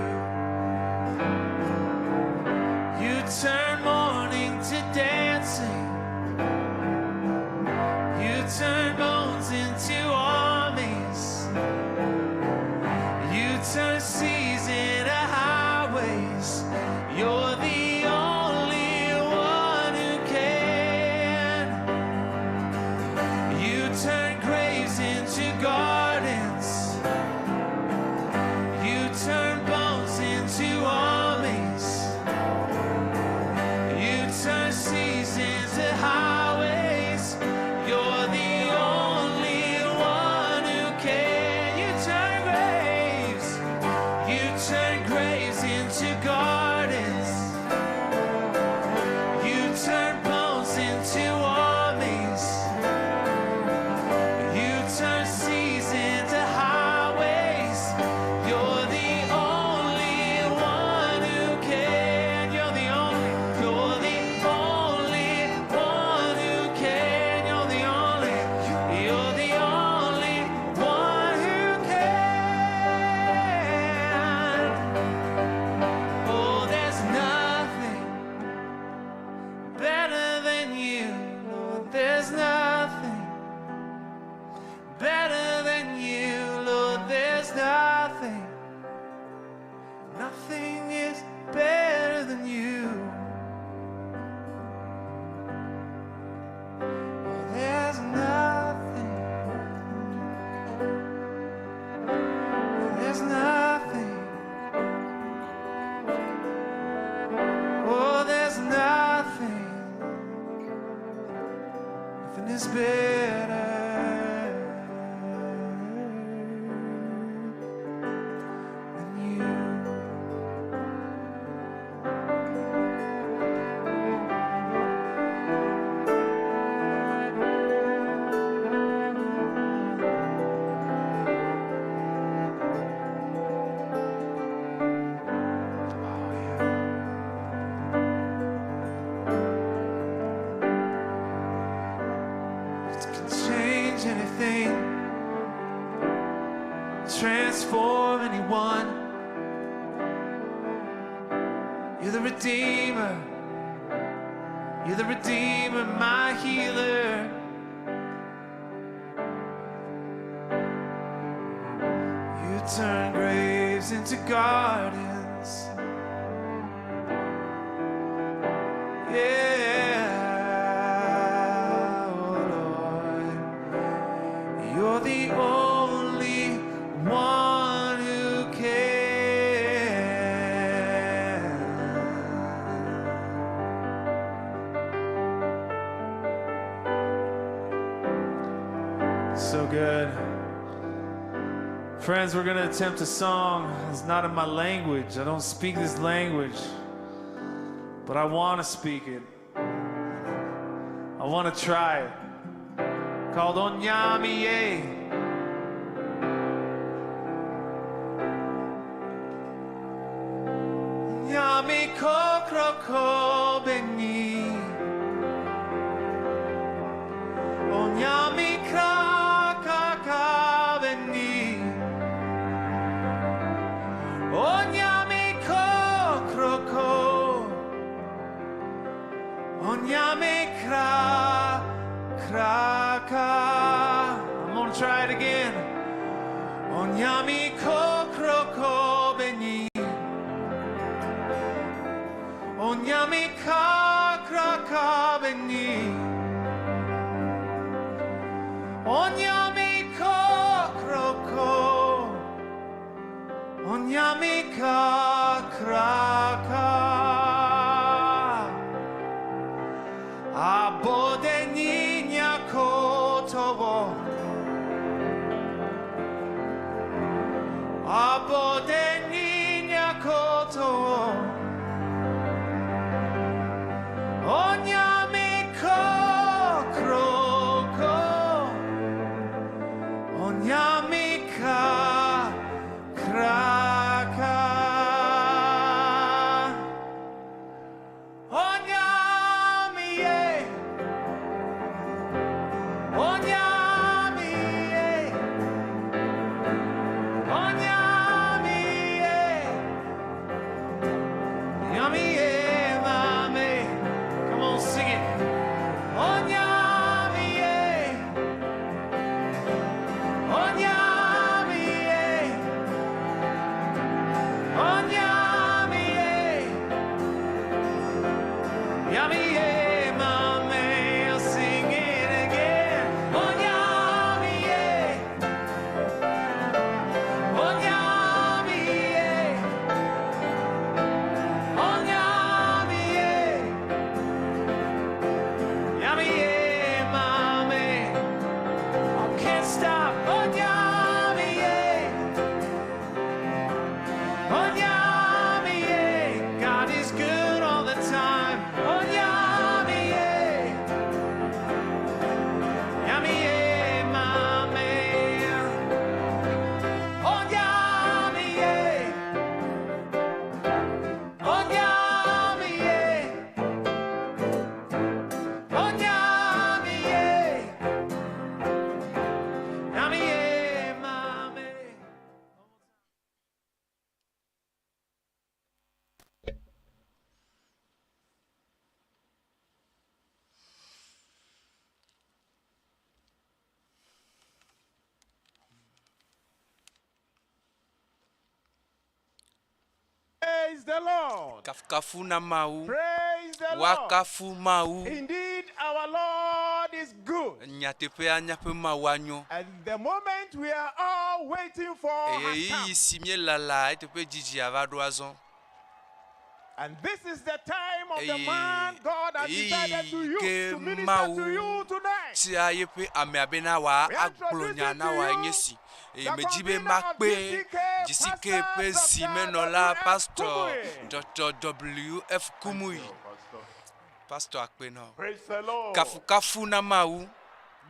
You turn mourning to dancing. You turn bones into armies. You turn seas into highways. You're the only one who can. You turn graves into gardens. You turn bones into armies. You turn seas into highways. You're the only one who can. You turn graves. You turn graves into gardens. You turn bones into armies. You turn seas into highways. You're the only one who can. You're the only. You're the only one who can. You're the only. You're the only one who can. Oh, there's nothing better than you. Lord, there's nothing better than you, Lord. There's nothing. Nothing is better than you. Oh, there's nothing. There's nothing. Oh, there's nothing. Nothing is better than you. It can change anything, transform anyone. You're the Redeemer. You're the Redeemer, my healer. You turn graves into gardens. Yeah, oh Lord, you're the only one who can. So good. Friends, we're going to attempt a song. It's not in my language. I don't speak this language, but I want to speak it. I want to try it. Called Onyame. Nyame kokroko beni. Onyame kra kraka. I'm gonna try it again. Onyame kokroko beni. Onyame kakraka beni. Onyame kokroko. Onyame kakraka. Abode ninya kotowo. Abode ninya kotowo. Onyame kokroko. Onyame kakraka. Onyame ye. Onyame ye. Onyame ye. Onyame ye, mame. Come on, sing it. Onyame ye. Onyame ye. Onyame ye. Yummy yeah, mame, I'll sing it again. Onyame yeah. Onyame yeah. Onyame yeah. Yummy yeah, mame. I can't stop. Onyame yeah. Onyame yeah. God is good all the time. Onyame yeah. Yummy yeah, mame. Onyame yeah. Onyame yeah. Onyame yeah. Yummy yeah, mame. Praise the Lord. Kafukafu na Mawu. Praise the Lord. Woakafu Mawu. Indeed, our Lord is good. Nyateƒea míaƒe Mawu anyo. And the moment we are all waiting for has Eye come. ɣeyiɣi si míelala eteƒe dzidzi ava ɖo azɔ. And this is the time of the Eye man God has decided to ɣeyiɣi use ke to minister to Mawu you tonight. tia yeƒe amea bena wòa We agblɔ nya introduce na to wòa you nye si. Eye the medzi be convener of makpe GCK, GCK ƒe Pastor zimenɔla Dr. Pastor Kumuyi. Dr. W F Kumuyi. Pastor Akpenɔ. Praise the Lord. Kafukafu na Mawu.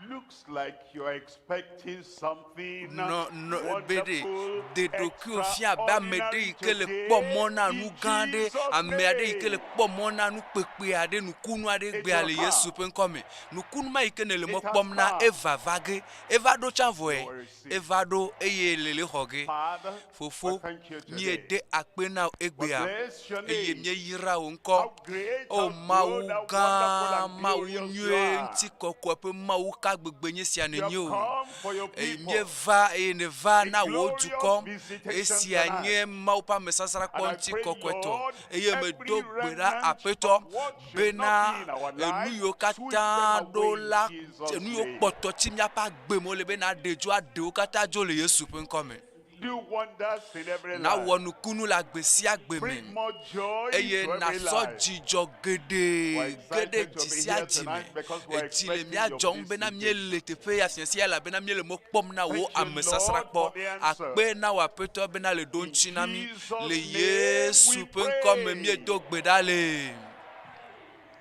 Looks like you are expecting something Nɔ nɔ be ɖe wonderful, de ɖokuiwò fia abe ame ɖe yi ke le kpɔ mɔ na nu gã aɖe, Jesus' ame aɖe yi ke le name. kpɔ mɔ na nu kpekpe aɖe, nukunu aɖe gbea le will Yesu come. ƒe ŋkɔ me. Nukunu ma yi ke nele mɔ It has kpɔm na come. eva va ge, eva ɖo tsã vɔe, You will receive. eva ɖo eye le le xɔ ge. Father, Fofo, we thank you today. míede akpe na wò egbea We bless your eye name. míeyra wò ŋkɔ. How great, O how Mawu good, how gã, wonderful and Mawu glorious you nyuie, are. ŋutikɔkɔe ƒe Mawu ka gbegbe nye sia You nènye have o. come for your Eye people. míeva eye nèva A na wò glorious dukɔ. visitation Esia tonight. nye Mawu ƒe amesasrakpɔ And I pray, ŋutikɔkɔetɔ. Lord, Eye every medo gbe ɖa remnant Aƒetɔ of what should bena not be in our enu life, yiwo sweep katã them ɖo away in la, Jesus' enu yiwo name. kpɔtɔ tsi míaƒe agbe me wole be naɖe dzo aɖe wo katã dzo le Yesu ƒe ŋkɔ me. Do wonders in every life. Nawɔ nukunu le agbe sia agbe me. Bring more joy eye into every nasɔ life. dzidzɔ We're geɖe ge ɖe excited to dzi be sia here dzi me tonight because we're edzi le expecting mía your dzɔm bena visitation. míele teƒe ya sia sia elabena míele mɔ kpɔm na wò Thank you, Lord, amesasrakpɔ for the answer. akpe na wò aƒetɔ bena le ɖo ŋuti na mí Jesus' le name Yesu we ƒe ŋkɔ me pray. míedo gbe ɖa le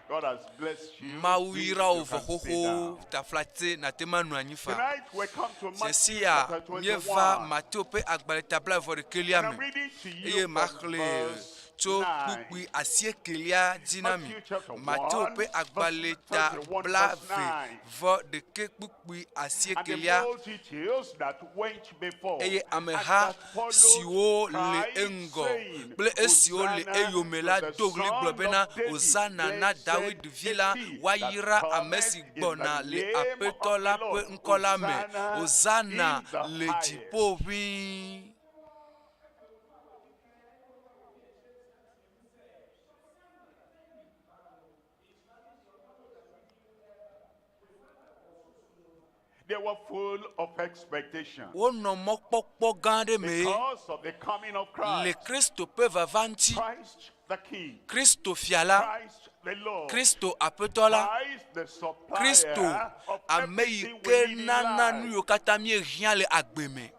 God has blessed you. Mawu Please, yra wò you vɔ can sit xoxo down. taflatse nàte ŋu anɔ anyi fa Tonight we come to Matthew Sia sia chapter míeva 21. Mateo ƒe agbalẽ ta blaeve ɖekɛlia And I'm me reading to you eye from maxlẽ verse Tso 9. kpukpui asiekelia dzi na mi. Matthew chapter 1, Mateo ƒe agbalẽ ta verse 31, bla verse ve 9. vɔ ɖeke kpukpui And the asiekelia. multitudes that went before Eye and ameha that followed siwo le cried, eŋgɔ saying, kple esiwo le Hosanna eyome la to the do ɣli gblɔ Son bena of David. Hosana na Blessed Dawid vi is la, he that woayra ame cometh si in the gbɔna le name Aƒetɔ of la the ƒe Lord. ŋkɔ la me. Hosanna Hosana in the le highest. dziƒo ʋĩi. They were full of expectation Wonɔ mɔkpɔkpɔ gã aɖe me because of the coming of le Christ. Kristo ƒe vava ŋuti. Christ the King, Kristo fia la, Christ the Lord, Kristo aƒetɔ la, Christ the supplier Kristo of ame yi everything ke we need in nana life. nu yiwo katã míehiã le agbe me.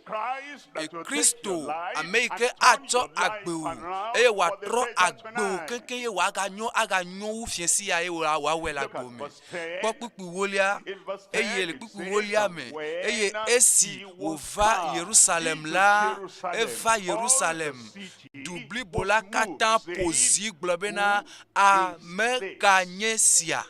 Christ that will take Kristo your life ame yi and ke turn atsɔ your life agbe wò around eye for the wòatrɔ better agbe wò tonight. keŋkeŋ ye wòaganyo aganyo wu fiẽ sia ye wòa- wòawɔe le Look at agbe me. verse 10. Kpɔ kpukpui wolia In verse 10, eye le it kpukpui says, wolia "And me eye when esi he was wòva come Yerusalem into la, Jerusalem, eva all the Yerusalem. city Du blibo was la moved, katã ƒo saying, zi gblɔ bena Who is ame this? ka nye sia?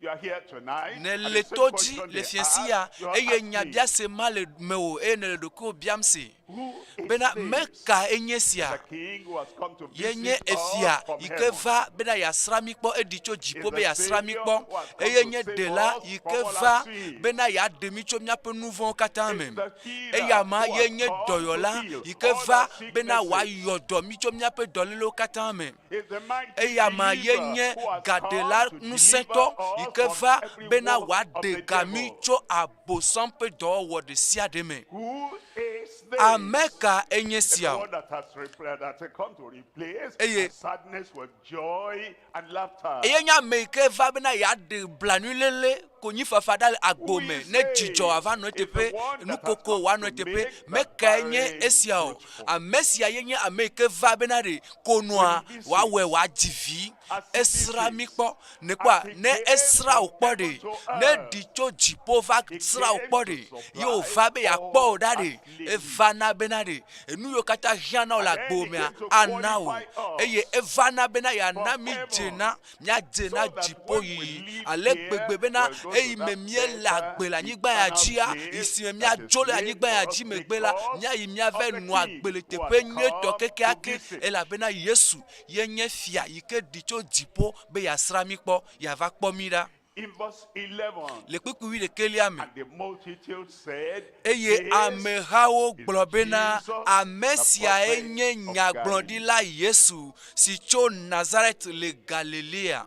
You are here tonight. Ne and le the same to dzi question le they fiẽ ask, sia you are eye asking, nyabiase ma le mewò eye nèle ɖokuiwò biam se Who is bena this? me ka enye sia? The king who has come to Ye nye visit us efia from yi ke heaven. va bena yeasrã mí kpɔ eɖi tso dziƒo Is be the yeasrã mí Savior kpɔ who has come eye to nye save ɖela us yi from ke all our va sins. bena yeaɖe mí tso míaƒe nu vɔ̃wo katã me Is the healer eya ma who ye has nye come to dɔyɔla heal yi ke all va our bena sicknesses. wòayɔ dɔ mí tso míaƒe dɔlélewo katã me Is the mighty eya ma ye deliverer nye who has gaɖela come to ŋusẽtɔ deliver yi us ke from va every bena work of wòaɖe the ga mí devil. tso abosam ƒe dɔwɔwɔ ɖe sia ɖe me Who is this? ame ka enye Is the sia o one that has repla- that has come to replace Eye- our sadness with joy and laughter. eye nye ame yi ke va bena yeaɖe blanuiléle konyifafa ɖa le agbo me Who is ne this? dzidzɔ ava nɔ Is the eteƒe one that has nukoko come wòanɔ to eteƒe make the me kae nye barren esia o fruitful. ame sia ye nye ame yi ke va bena ɖe konua When he visits, wòawɔe wòadzi vi as he esrã mí visits, kpɔ nekpɔa as he ne came esrã wò from kpɔ heaven ɖe to ne earth, ɖi tso dziƒo va he srã wò came kpɔ to ɖe ye supply wòva be yeakpɔ all wò ɖa our ɖe needs. evana bena ɖe enu yiwo katã hiã na wò le And then agbo he mea came to ana wò qualify us eye evana bena yeana for mí heaven. dzena míadze So na that dziƒo when we yiyi leave ale here, gbegbe bena we'll go to eyi me that míele better agbe le anyigba ya eternal dzia place yi si me that is míadzo le made anyigba ya for us dzi megbe la because míayi míava of the nɔ King agbe le who teƒe has nyuietɔ come to kekeake visit. elabena Yesu ye nye fia yi ke ɖi tso dziƒo be yeasrã mí kpɔ yeava kpɔ mí ɖa In verse 11, le kpukpui wuiɖekelia me and the multitude said, eye This amehawo is gblɔ bena Jesus, ame the siae prophet nye of Galilee. nyagblɔɖila Yesu si tso Nazaret le Galilea.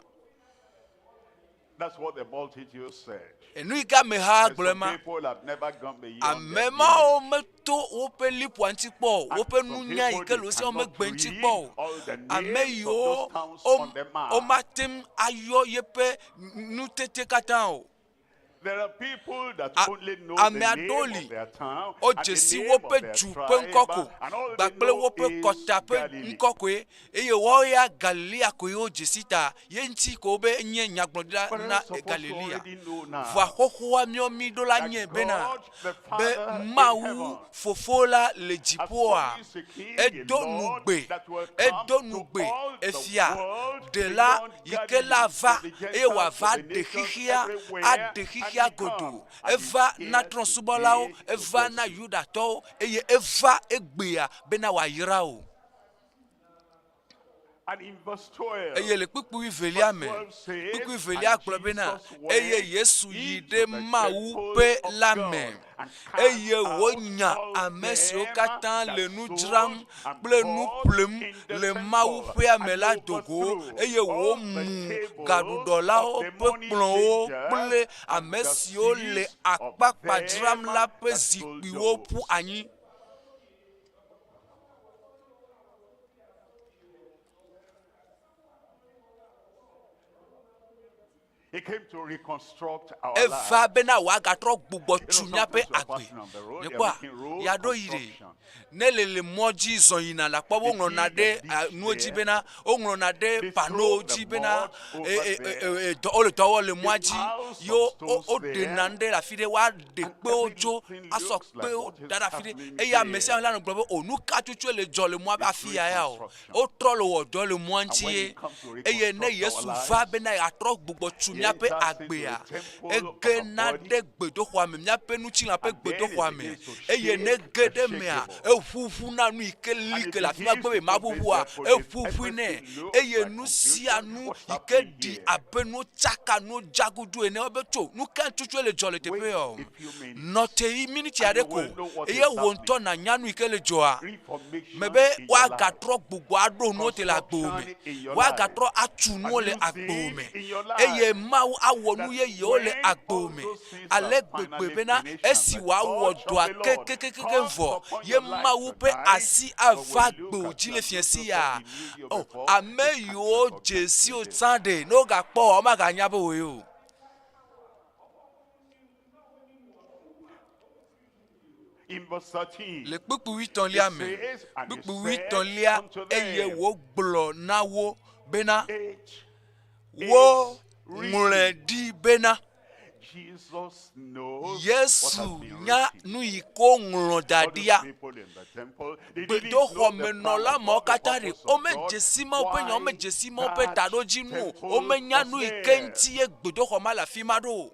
That's what the multitude said. Enu yi ke ameha And gblɔ some ma people have never gone beyond ame their mawo meto woƒe liƒoa ŋuti kpɔ o And woƒe some nunya yi people, ke they le wo si cannot womegbe ŋuti read kpɔ o all the ame names of yiwo those towns wom- on the map. womate ŋu ayɔ yeƒe nutete katã o There are people that A- only know ame the aɖewo name li of their town and wodze the si name of woƒe their du ƒe tribe, ŋkɔ ko and all they kpakple know woƒe is kɔta ƒe Galilee. ŋkɔ koe eye woawo ya Galilea koe wodze si ta ye ŋuti ko wobe nye nyagblɔɖila But na rest of us Galilea already know now vɔa xoxoa míawo mí ɖo la that nye bena God the be Father in Mawu heaven fofo la le has dziƒoa promised a king, a edo Lord nugbe that will come edo to nugbe all the efia world ɖela beyond yi ke Galilee, la va to the eye Gentiles, to wòava the ɖe nations xexea everywhere, aɖe and xexea he godoo come, and he's eva na here trɔ̃subɔlawo today to eva bless na you. yudatɔwo eye eva egbea bena wòayra o And in verse 12, eye le kpukpui velia me verse 12 says, kpukpui velia And gblɔ bena Jesus eye went Yesu yi into ɖe the Mawu temple ƒe of la God me and cast eye out wònya all ame siwo them katã that le nu sold dzram and kple nu bought ƒlem in the le Mawu temple, ƒea me and la do go overthrew eye all wòmu the tables gaɖuɖɔlawo of the ƒe money kplɔ̃wo changers kple and ame the siwo le seats of akpakpa dzram them la ƒe that sold zikpuiwo ƒu doves. anyi. Eva bena wòagatrɔ gbugbɔ tu míaƒe agbe. Nekpɔa, yeaɖo yi ɖe. Ne le le mɔ dzi zɔ yina la kpɔ woŋlɔna ɖe nuwo dzi bena woŋlɔna ɖe panowo dzi bena dɔ wole dɔ wɔm le mɔa dzi ye woɖena nu ɖe le afi ɖe woaɖe kpewo tso asɔ kpewo da ɖe afi ɖe eye ame sia ame la nɔ gblɔ be o nu ka tutue le dzɔ le mɔa ƒe afi ya ya o. Wotrɔ le wɔ dɔ le mɔa ŋuti ye. Eye ne Yesu va bena yeatrɔ gbugbɔ tu míaƒe agbea, egena ɖe gbedoxɔa me, míaƒe ŋutilã ƒe gbedoxɔa me. Eye ne ege ɖe emea, eʋuʋuna nu yi ke li ke le afi ma gbe be maʋuʋua, eʋuʋui nɛ. Eye nu sia nu yi ke ɖi abe nu tsaka, nu dzagudu ene, wobe tso, nu ka tutue le dzɔ le teƒe ya o? Nɔ te yi miniti aɖe ko, eye wò ŋutɔ nànya nu yi ke le dzɔa. Mebe woagatrɔ gbugbɔ aɖo nuwo te le agbewò me. Woagatrɔ atu nuwo le agbewò me. Eye Mawu awɔ nu yeyewo le agbewò me ale gbegbe bena esi wòawɔ dɔa kekekekekeŋ vɔ ye Mawu ƒe asi ava agbewò dzi le fiẽsi ya. O, ame yiwo dze si wò tsã ɖe, ne wogakpɔ wòa, womaganya be wòe o. Le kpukpui wuietɔ̃lia me, kpukpui wuietɔ̃lia, eye wògblɔ na wo bena, Woŋlɔe ɖi bena, Yesu nya nu yi ke woŋlɔ da ɖia. Gbedoxɔmenɔla mawo katã ɖe, womedze si Mawu ƒe nya, womedze si Mawu ƒe taɖodzinu o, womenya nu yi ke ŋuti ye gbedoxɔ ma le afi ma ɖo o.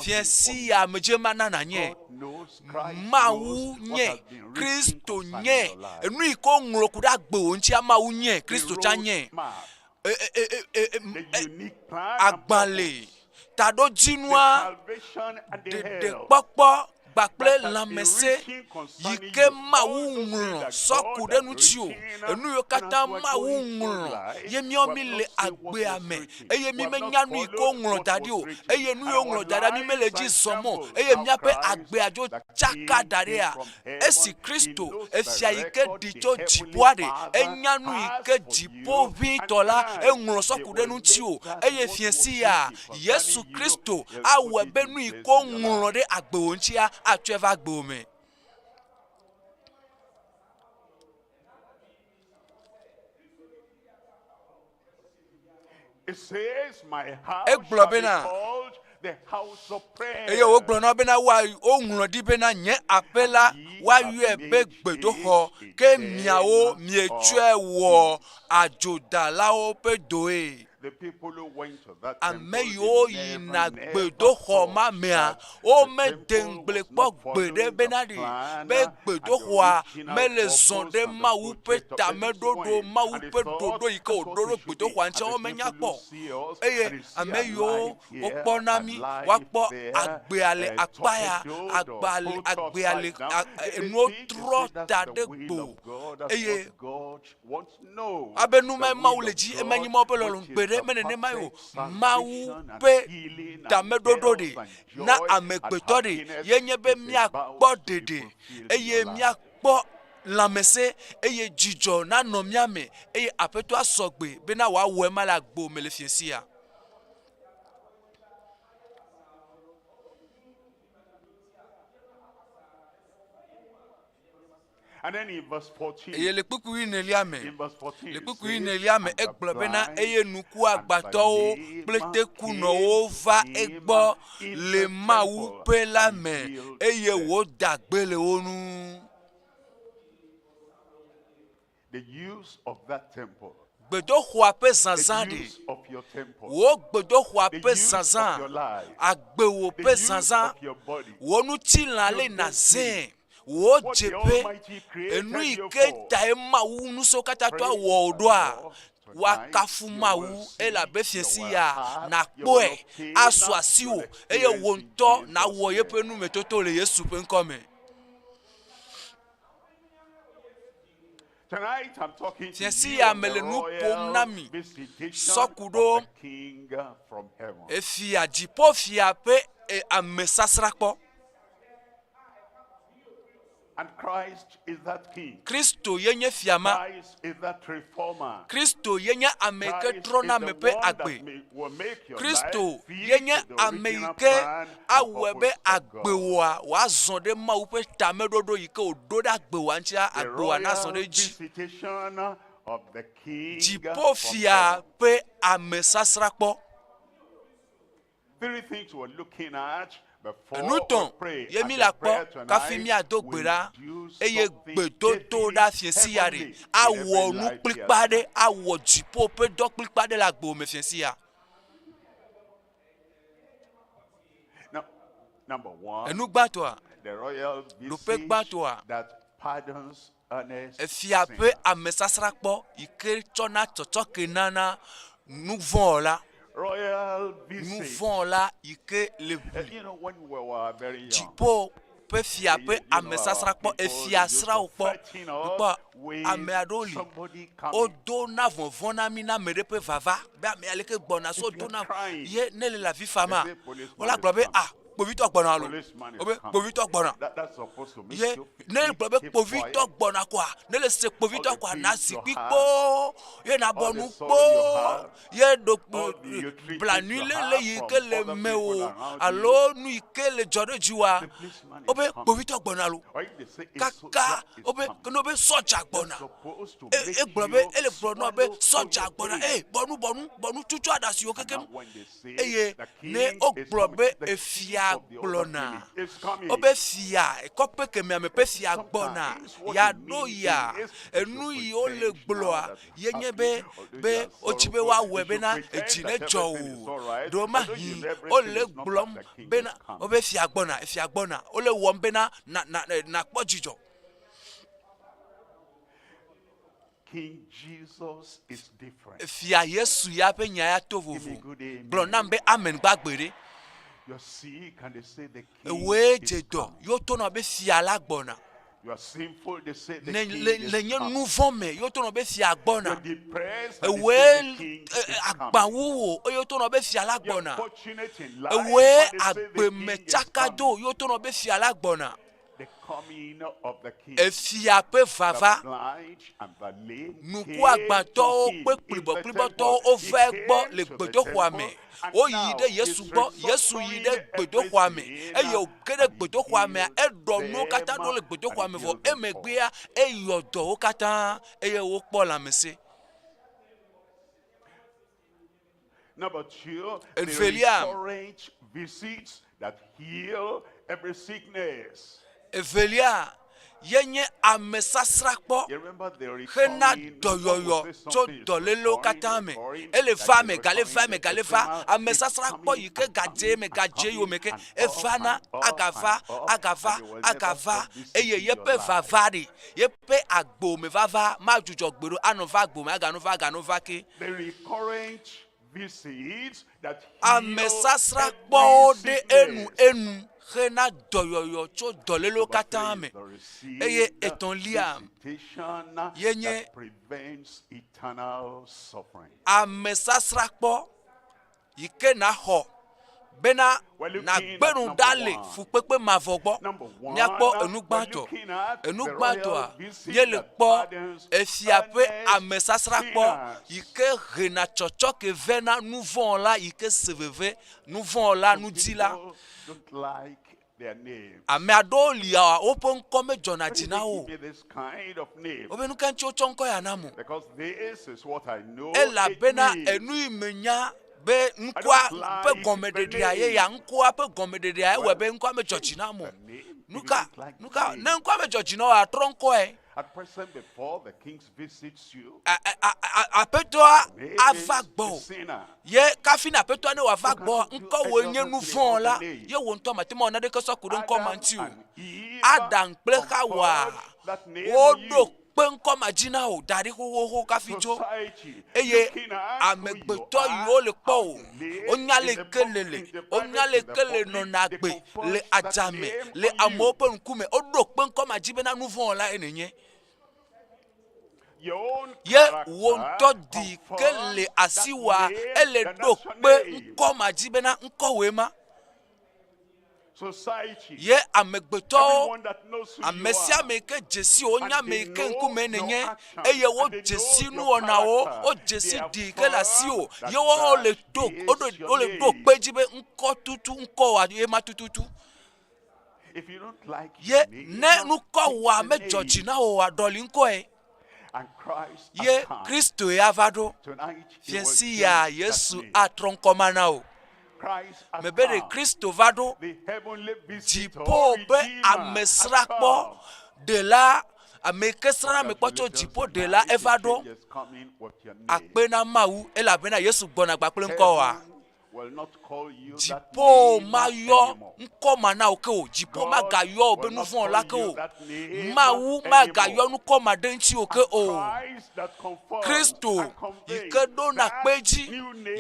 Fia si ya me dze mana nanye. Mawu nye, Kristo nye. Enu yi ke woŋlɔ ku ɖe agbewo ŋutia, Mawu nye, Kristo tsã nye. Agbalẽ, taɖodzinua, ɖeɖekpɔkpɔ kpakple lãmesẽ yi ke Mawu ŋlɔ sɔ ku ɖe ŋuti o. Enu yiwo katã Mawu ŋlɔ ye míawo mí le agbea me eye mí menya nu yi ke woŋlɔ da ɖi o eye nu yiwo woŋlɔ da ɖia mí mele edzi zɔm o eye míaƒe agbea dzo tsaka da ɖia. Esi Kristo, efia yi ke ɖi tso dziƒoa ɖe, enya nu yi ke dziƒoʋĩtɔ la eŋlɔ sɔ ku ɖe ŋuti o eye fiẽsi ya Yesu Kristo awɔe be nu yi ke woŋlɔ ɖe agbewò ŋutia atsɔe va agbewò me. Egblɔ bena, eye wogblɔ na wo bena woŋlɔ ɖi bena nye aƒe la woayɔe be gbedoxɔ, ke miawo mietsɔe wɔ adzodalawo ƒe doe. Ame yiwo yina gbedoxɔ ma mea, womede ŋugble kpɔ gbeɖe bena ɖe be gbedoxɔa mele zɔ ɖe Mawu ƒe tameɖoɖo, Mawu ƒe ɖoɖo yi ke wòɖo ɖo gbedoxɔa ŋuti womenya kpɔ o. Eye ame yiwo wokpɔna mí woakpɔ agbea le akpa ya, agba le agbea le enuwo trɔ ta ɖe gbo eye Abe nu mae Mawu le dzi, ema nyi Mawu ƒe lɔlɔ̃nu. Gbeɖe, me nenemae o. Mawu ƒe tameɖoɖo ɖe na amegbetɔ ɖe ye nye be míakpɔ ɖeɖe eye míakpɔ lãmesẽ eye dzidzɔ nanɔ mía me eye Aƒetɔa sɔ gbe bena wòawɔ ema le agbo me le fiẽsia. Eye le kpukpui wuienelia me, le kpukpui wuienelia me egblɔ bena eye nukuagbatɔwo kple tekunɔwo va egbɔ le Mawu ƒe la me eye wòda gbe le wo ŋu. Gbedoxɔa ƒe zazã ɖe? Wò gbedoxɔa ƒe zazã, agbewò ƒe zazã, wò ŋutilã le nàzãe, wò dzeƒe, enu yi ke tae Mawu Ŋusẽkatãtɔa wɔ wò ɖoa, woakafu Mawu elabe fiẽsi ya nàkpɔe asu asiwò eye wò ŋutɔ nàwɔ yeƒe numetoto le Yesu ƒe ŋkɔ me. Fia sia mele nu ƒom na mi sɔ ku ɖo efia dziƒofia ƒe amesasrakpɔ. And Christ is that king. Kristo ye nye fia ma. Christ is that reformer. Kristo ye nye ame yi ke Christ trɔna is the ame ƒe one that agbe. will make your Kristo life fit ye nye to the ame yi original ke plan and awɔe be purpose of God. agbewòa wòazɔ ɖe Mawu ƒe tameɖoɖo yi ke wòɖo ɖe agbewòa ŋutia, The agbewòa nazɔ royal ɖe edzi. visitation of the king from Dziƒofia heaven. ƒe amesasrakpɔ. Three things we're looking at before Enu we tɔn pray. ye And mi the la prayer kpɔ kafi tonight míado gbe will ɖa do eye something gbedodo ɖa fiẽsi ya ɖe heavenly in awɔ every nu life here kplikpa ɖe awɔ dziƒo ƒe dɔ kplikpa ɖe le agbewò me fiẽsi ya. Now, number one, Enu gbãtɔa, the royal ɖoƒe visit gbãtɔa, that pardons earnest efia sin. ƒe amesasrakpɔ yi ke tsɔna tsɔtsɔke nana nuvɔ̃wɔla. Royal visit. Nuvɔ̃wɔla yi ke le Uh, You know, when we were very young, dziƒo ƒe fia ƒe you know, our amesasrakpɔ people efia used to sra wo kpɔ threaten us kpɔ with ame aɖewo li somebody coming. wodona vɔvɔ̃ na mí na ame ɖe ƒe vava be ame aleke gbɔna so If you are wodona crying, ye ne le le avi fama they say policeman wola is gblɔ be coming. ah kpovitɔ gbɔna alo Policeman is wobe coming. kpovitɔ gbɔna That, that's supposed to make ye you ne keep- gblɔ be keep kpovitɔ quiet. gbɔna koa ne le se All kpovitɔ the koa peace na you zikpui have, kpoo ye na all bɔ the nu sorrow you kpoo have, ye ɖo all the ill-treatment blanui you lele have yi from ke le other me people o around you. alo nu yi ke le dzɔ ɖe dzi wa The policeman is wobe coming. kpovitɔ gbɔna lo Or if they say a soldier kaka is wobe coming, ne wobe sɔdza they're gbɔna supposed to E- make egblɔ be you ele gblɔ nɔ be swallow all sɔdza your gbɔna pain. ee bɔnu bɔnu bɔnu tutu aɖasiwo And kekem now when they say eye the ne king is wogblɔ coming, be the chief efia of the other gblɔna village is coming. wobe fia kɔƒe kemea me ƒe fia gbɔna Sometimes what ya it ɖo means ya is you enu should yi wole pretend now gblɔa that ye you're nye happy, be although be you are wotsi be sorrowful. woawɔe You should bena pretend edzi that ne dzɔ everything is o all right, ɖewo although mahi you know everything wole is not gblɔm like the king is bena coming. wobe fia gbɔna efia gbɔna wole wɔm bena na na nakpɔ dzidzɔ King Jesus is different. fia yesu ya ƒe nya ya to Give me vovo good amen. gblɔ nam be amen gbagbe ɖe You're sick and they say the king ewoe is dze dɔ coming. yewo tonɔ be fia la gbɔna You are sinful, they say the ne king le is le nye coming. nu vɔ me yewo tonɔ be fia You're gbɔna depressed and they ewoe say the king is coming. agbawu wo eye wotonɔ be fia la You're gbɔna fortunate in life ewoe and they say the agbeme king is tsaka coming. do yewo tonɔ be fia la gbɔna The coming of the king. efia ƒe The vava blind and the lame nuku came to agbatɔwo him kple in the kplibɔkplibɔtɔwo temple. He wova egbɔ came le to the gbedoxɔa temple me and woyi now ɖe yesu he's gbɔ yesu yi ɖe restructuring gbedoxɔa me everything eye wòge ɖe and he gbedoxɔa mea healed eɖɔ nuwo katã them ɖo le gbedoxɔa and me vɔ healed them all. emegbea eyɔ dɔwo katã eye wokpɔ lãmesẽ Number two, the Evelia. recurrent visits that heal every sickness. evelia ye nye amesasrakpɔ You remember the hena recurring, dɔyɔyɔ what was tso it, something is dɔlélewo recurring, katã me recurring, ele like va the me gale va recurring, me the gale va eczema is amesasrakpɔ coming yi ke and gadze coming me and gadze coming yome ke and up evana and up agava and up, agava and you will never agava stop eye visiting your yeƒe life. vava ɖe yeƒe agbome vava madzudzɔ gbe ɖo anɔ va agbome agano va agano va ke The recurrent visits that heal amesasrakpɔwo every ɖe enu sickness. enu hena dɔyɔyɔ tso dɔlélewo Number katã three me is the received eye etɔ̃lia visitation ye nye that prevents eternal suffering. amesasrakpɔ yi ke naxɔ bena We're looking nàgbe at nu number ɖa le one. fukpekpe mavɔ gbɔ Number one, míakpɔ enu we're gbãtɔ looking at enu the gbãtɔa royal visit míele that kpɔ pardons efia ƒe earnest amesasrakpɔ sinners. yi ke hena tsɔtsɔke vɛ na nuvɔ̃la yi ke se veve nuvɔ̃la Some nudila people don't like their name. ame aɖewo lia woƒe ŋkɔ medzɔna Why dzi did na they wo give me this kind of name? wobe nu ka ŋuti wotsɔ ŋkɔ ya nam o Because this is what I know it elabena means. enu yi menya be ŋkɔa don't ƒe like gɔmeɖeɖea the ye ya name. ŋkɔa ƒe gɔmeɖeɖea ewɔe Well, be ŋkɔa medzɔ dzi change nam o the name if you nuka don't like the nuka name. ne ŋkɔa medzɔ dzi na o atrɔ ŋkɔe At present, before the king visits you, A- a- a- a- aƒetɔa name ava is a gbɔ o sinner. ye kafi na aƒetɔa ne wòava You gbɔ cannot do ŋkɔ any wòe nye other nu thing vɔ̃ but la the name. ye wò ŋutɔ mate ma wɔ naɖeke sɔ ku ɖe ŋkɔ ma Adam ŋuti o and Eve Adam kple Xawa conferred that name on woɖo you. kpe ŋkɔ ma dzi na wò da ɖi xoxoxo kafi tso Society, eye looking at who you amegbetɔ are, yiwo le kpɔ how o you live wonya in le the ke pub- le le in the wonya private, le in the ke le public, nɔna they agbe conferred le that adzame name le on amewo you. ƒe ŋkume woɖo kpe ŋkɔ ma dzi bena nu vɔ̃ la ye nenye Your own ye character wò ŋutɔ di ke confirms le that asiwòa name, ele then ɖo that's your kpe name. ŋkɔ ma dzi bena ŋkɔwoe ma. Ye amegbetɔwo, ame sia ame yi ke dze si wò, wonya ame yi ke ŋkume nènye eye wodze si nuwɔnawo, wodze si ɖi yi ke le asiwò ye woawo le to wole ɖo kpe edzi be ŋkɔ tutu ŋkɔwòa ye ma tututu. Ye ne ŋkɔwòa medzɔ dzi na wò oa, ɖɔli ŋkɔe. Ye Kristoe ava ɖo. Fiẽ sia Yesu atrɔ ŋkɔ ma na wò. Mebe ɖe Kristo va ɖo dziƒo be amesrãkpɔ ɖela, ame yi ke srãna ame kpɔ tso dziƒo ɖela eva ɖo. Akpe na Mawu elabena Yesu gbɔna kpakple ŋkɔwòa. Dziƒo mayɔ ŋkɔ ma na wò ke o. Dziƒo magayɔ wò be nuvɔ̃wɔla ke o. Mawu magayɔ ŋkɔ ma ɖe ŋutiwò ke o. Kristo yi ke ɖona kpe edzi,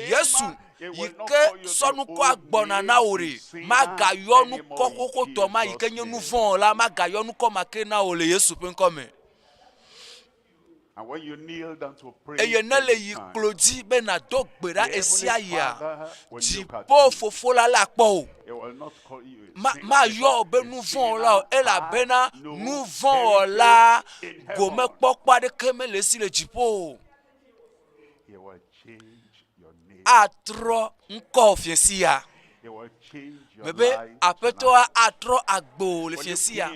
Yesu yi ke sɔ ŋkɔa gbɔna na wò ɖe, magayɔ ŋkɔ xoxotɔ ma yi ke nye nuvɔ̃wɔla, magayɔ ŋkɔ ma ke na wò le Yesu ƒe ŋkɔ me. Eye ne le yi klo dzi be nàdo gbe ɖa ɣesiaɣia, dziƒo Fofo la la kpɔ wò. Ma, mayɔ wò be nuvɔ̃wɔla o, elabena nuvɔ̃wɔla gomekpɔkpɔ aɖeke mele esi le dziƒo o. Atrɔ ŋkɔ fiẽ sia. Mebe Aƒetɔa atrɔ agbo le fiẽ sia.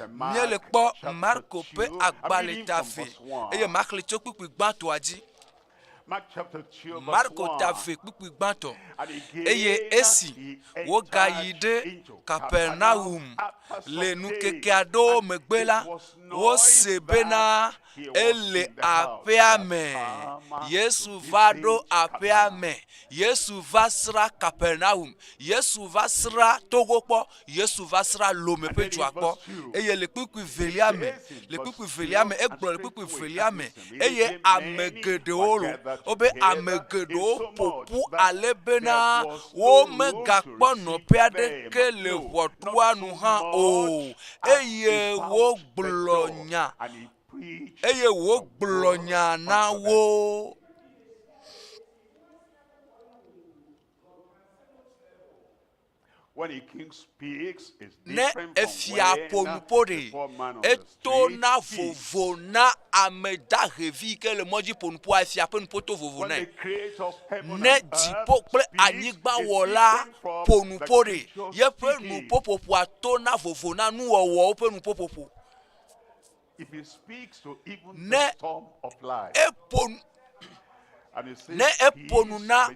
Míele kpɔ Marko ƒe agbalẽ ta ve eye maxlẽ tso kpukpui gbãtɔa dzi. Marko ta ve kpukpui gbãtɔ. Eye esi wogayi ɖe Kapernaum le ŋkeke aɖewo megbe la, wose bena ele aƒea me. Yesu va ɖo aƒea me. Yesu va srã Kapernaum. Yesu va srã Togo kpɔ. Yesu va srã Lome ƒe dua kpɔ. Eye le kpukpui velia me, le kpukpui velia me, egblɔ le kpukpui velia me, eye ame geɖewo lo, wobe ame geɖewo ƒo ƒu ale bena womegakpɔ nɔƒe aɖeke le ʋɔtrua nu hã o. Eye wogblɔ nya, eye wògblɔ nya na wo. Ne efia ƒo nu ƒo ɖe, eto na vovo na ame dahevi yi ke le mɔ dzi ƒo nu ƒoa, efia ƒe nuƒo to vovo nɛ. Ne dziƒo kple anyigba wɔla ƒo nu ƒo ɖe, yeƒe nuƒoƒoƒoa to na vovo na nuwɔwɔwo ƒe nuƒoƒoƒo. Ne eƒo nu ne eƒo nu na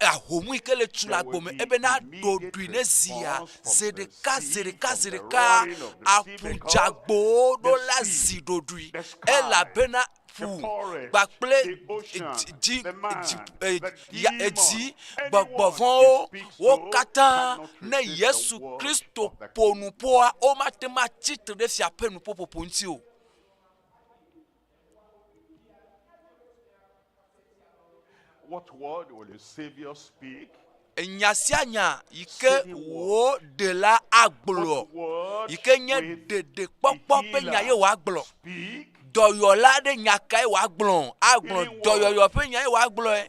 ahomu yi ke le tu le agbo me ebena ɖoɖoe ne zia zi ɖeka zi ɖeka zi ɖeka aƒu dzagbowo ɖo la zi ɖoɖoe elabena ƒu kpakple dzi dzi edzi gbɔgbɔ vɔ̃wo wo katã ne Yesu Kristo ƒo nu ƒoa womate ŋu atsi tre ɖe fia ƒe nuƒoƒoƒo ŋuti o. Enya sia nya yi ke wò ɖela agblɔ, yi ke nye ɖeɖekpɔkpɔ ƒe nya ye wòagblɔ. Dɔyɔla aɖe nya kae wòagblɔ? Agblɔ dɔyɔyɔ ƒe nya ye wòagblɔe.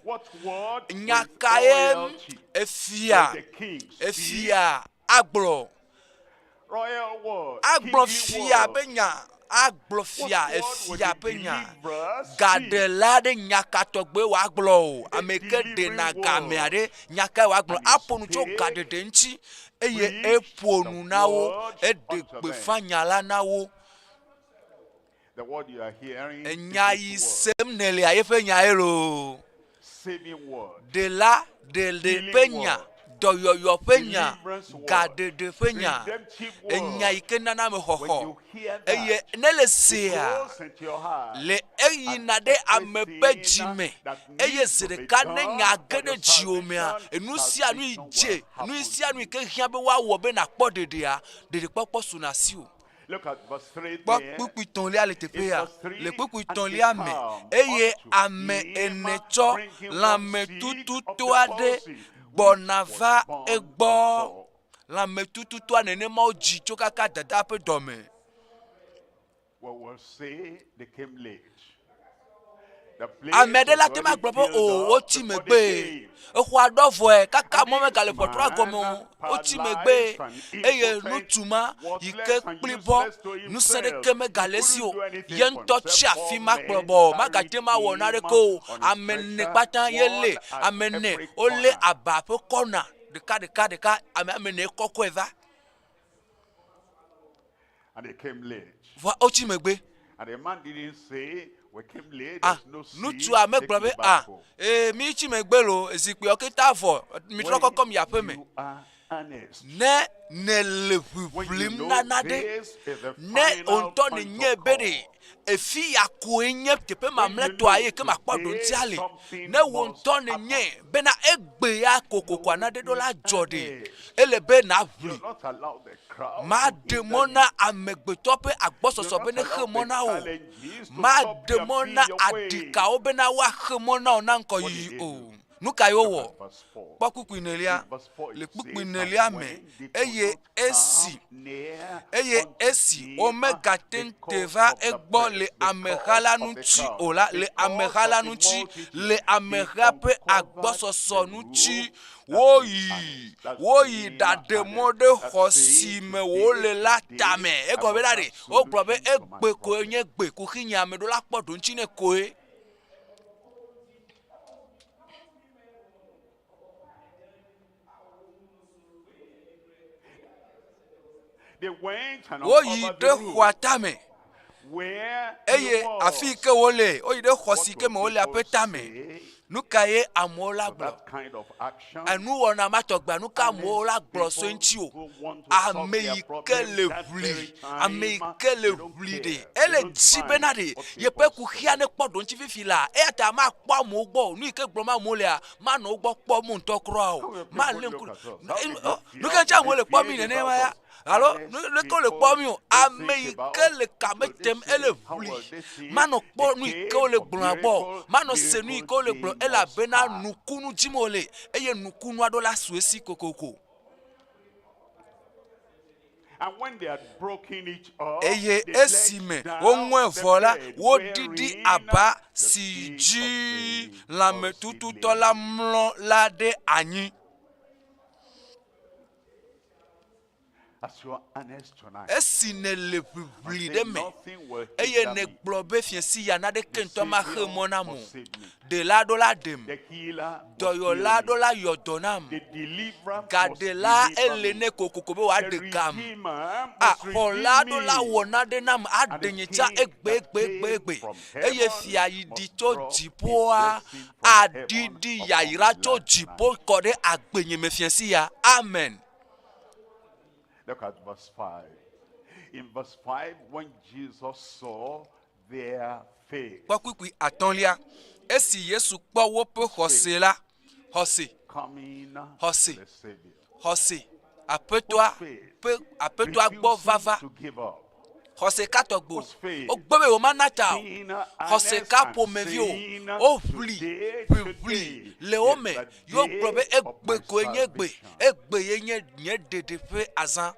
Nya kae efia efia agblɔ? Agblɔ fia ƒe nya, agblɔ fia efia ƒe nya. Gaɖela aɖe nya ka tɔgbe wòagblɔ o. Ame ke ɖena game aɖe nya kae wòagblɔ? Aƒo nu tso gaɖeɖe ŋuti eye eƒo nu na wo, eɖe gbeƒã nya la na wo. Enya yi sem nèlea yeƒe nyae loo. Ɖela ɖeɖe ƒe nya, dɔyɔyɔ ƒe nya, gaɖeɖe ƒe nya, enya yi ke nana ame xɔxɔ. Eye ne le sea, le eyina ɖe ame ƒe dzi me eye zi ɖeka ne nya ge ɖe dziwò mea, enu sia nu yi dze, nu sia nu yi ke hiã be woawɔ be nàkpɔ ɖeɖea, ɖeɖekpɔkpɔ suna asiwò. Kpɔ kpukpui tɔ̃lia le teƒe ya. Le kpukpui tɔ̃lia me, eye ame ene tsɔ lãmetututo aɖe gbɔna va egbɔ. Lãmetututoa nenema wodzi tso kaka dada ƒe dɔme. Ame aɖe la te ma gblɔ be o wotsi megbee. Exɔa ɖɔ vɔe kaka mɔ megale ʋɔtrua gɔme o. Wotsi megbee eye ŋutsu ma yi ke kplibɔ ŋusẽ ɖeke megale esi o. Ye ŋutɔ tsi afi ma kplɔ bɔ magate ŋu awɔ naneke o. Ame ene kpata ye lée. Ame ene wolé aba ƒe kɔna ɖeka ɖeka ɖeka. Ame ame ene kɔkɔe va. Vɔa wotsi megbe. Ah, ŋutsua megblɔ be ah, ee, mi tsi megbe lo, zikpuiawo katã vɔ, mitrɔ kɔkɔ mi aƒe me. Ne nèle ʋiʋlim na nane, ne wò ŋutɔ nènyae be ɖe efi ya koe nye teƒe mamlɛtɔa ye ke makpɔ ɖoŋtia le, ne wò ŋutɔ nènyae bena egbe ya kokokoa nane ɖo la dzɔ ɖe, ele be nàʋli. Maɖe mɔ na amegbetɔ ƒe agbɔsɔsɔ be nexe mɔ na wò. Maɖe mɔ na aɖikawo bena woaxe mɔ na wò na ŋgɔyiyi o. Nu kae wowɔ? Kpɔ kpukpui enelia. Le kpukpui enelia me, eye esi eye esi womegate ŋu te va egbɔ le ameha la ŋuti o la, le ameha la ŋuti, le ameha ƒe agbɔsɔsɔ ŋuti, woyi woyi ɖaɖe mɔ ɖe xɔ si me wole la tame. Egɔme be ɖa ɖe, wogblɔ be egbe koe nye gbe, kuxi nye ame ɖo la kpɔ ɖoŋtsi nɛ koe. Woyi ɖe xɔa tame eye afi yi ke wole, woyi ɖe xɔ si ke me wolea ƒe tame. Nu ka ye amewo la gblɔ? Enuwɔna ma tɔgbea, nu ka amewo la gblɔ so eŋuti o? Ame yi ke le ʋli, ame yi ke le ʋli ɖe, ele dzi bena ɖe yeƒe kuxia nekpɔ ɖoŋtsi fifi laa. Eya ta makpɔ amewo gbɔ o. Nu yi ke gblɔm amewo lea, manɔ wo gbɔ kpɔm ŋutɔ kura o. Malé ŋku. Nu ka ŋuti amewo le kpɔm mí nenema ya? Alo leke wole kpɔm mí o? Ame yi ke le kame tem ele ʋli. Manɔ kpɔ nu yi ke wole gblɔa gbɔ o. Manɔ se nu yi ke wole gblɔ elabena nukunu dim wole eye nukunu aɖewo la su esi kokoko. Eye esime woŋɔe vɔ la, woɖiɖi aba si dzi lãmetututɔ la mlɔ la ɖe anyi. Esi nèle ʋiʋli ɖe eme eye nègblɔ be fiẽsi ya naneke ŋutɔ maxe mɔ nam o, ɖela ɖo la ɖem, dɔyɔla ɖo la yɔ dɔ nam, gaɖela ele nɛ kokoko be wòaɖe gam, a xɔla ɖo la wɔ nane nam aɖe nye tsã egbe egbe egbe egbe eye fia yi ɖi tso dziƒoa aɖiɖi yayra tso dziƒo kɔ ɖe agbenye me fiẽsi ya. Amen. Look at verse 5. In verse 5, when Jesus saw their faith. Kpɔ kpukpui atɔ̃lia. Esi Yesu kpɔ woƒe xɔse la, xɔse, xɔse, xɔse, Aƒetɔa ƒe Aƒetɔa gbɔ vava. Xɔse ka tɔgbe o? Wogbe be yewomana ta o. Xɔse ka ƒomevi o? Woʋli, ʋiʋli le wo me ye wogblɔ be egbe koe nye gbe, egbe ye nye nye ɖeɖe ƒe azã.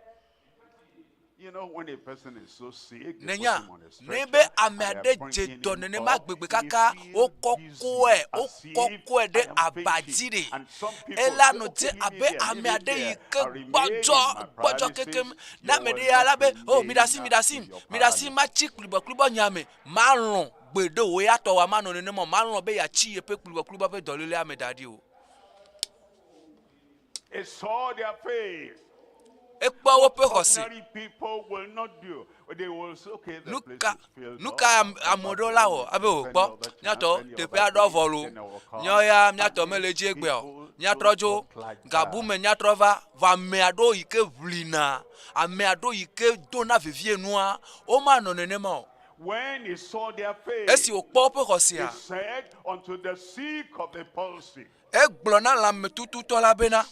Nènya, ne be ame aɖe dze dɔ nenema gbegbe kaka wokɔkɔe, wokɔkɔe ɖe aba dzi ɖe, ela nɔ te abe ame aɖe yi ke gbɔdzɔ, gbɔdzɔ kekem. Ne ame ɖe ya la be, o, mi ɖe asi, mi ɖe asi, mi ɖe asi, matsi kplibɔkplibɔ nya me, malɔ̃ gbeɖe o, ya tɔwòa manɔ nenema o, malɔ̃ be yeatsi yeƒe kplibɔkplibɔ ƒe dɔlélea me da ɖi o. Ekpɔ woƒe xɔse. Nuka, nuka ame aɖewo la wɔ? Abe o, kpɔ, míatɔ teƒea ɖɔ vɔ lo. Míawo ya míatɔ mele edzi egbea o. Míatrɔ dzo, gabu me míatrɔ va. Vɔ ame aɖewo yi ke ʋlina, ame aɖewo yi ke dona vevie nua, womanɔ nenema o. Esi wòkpɔ woƒe xɔsea, Egblɔ na lãmetututɔ la bena,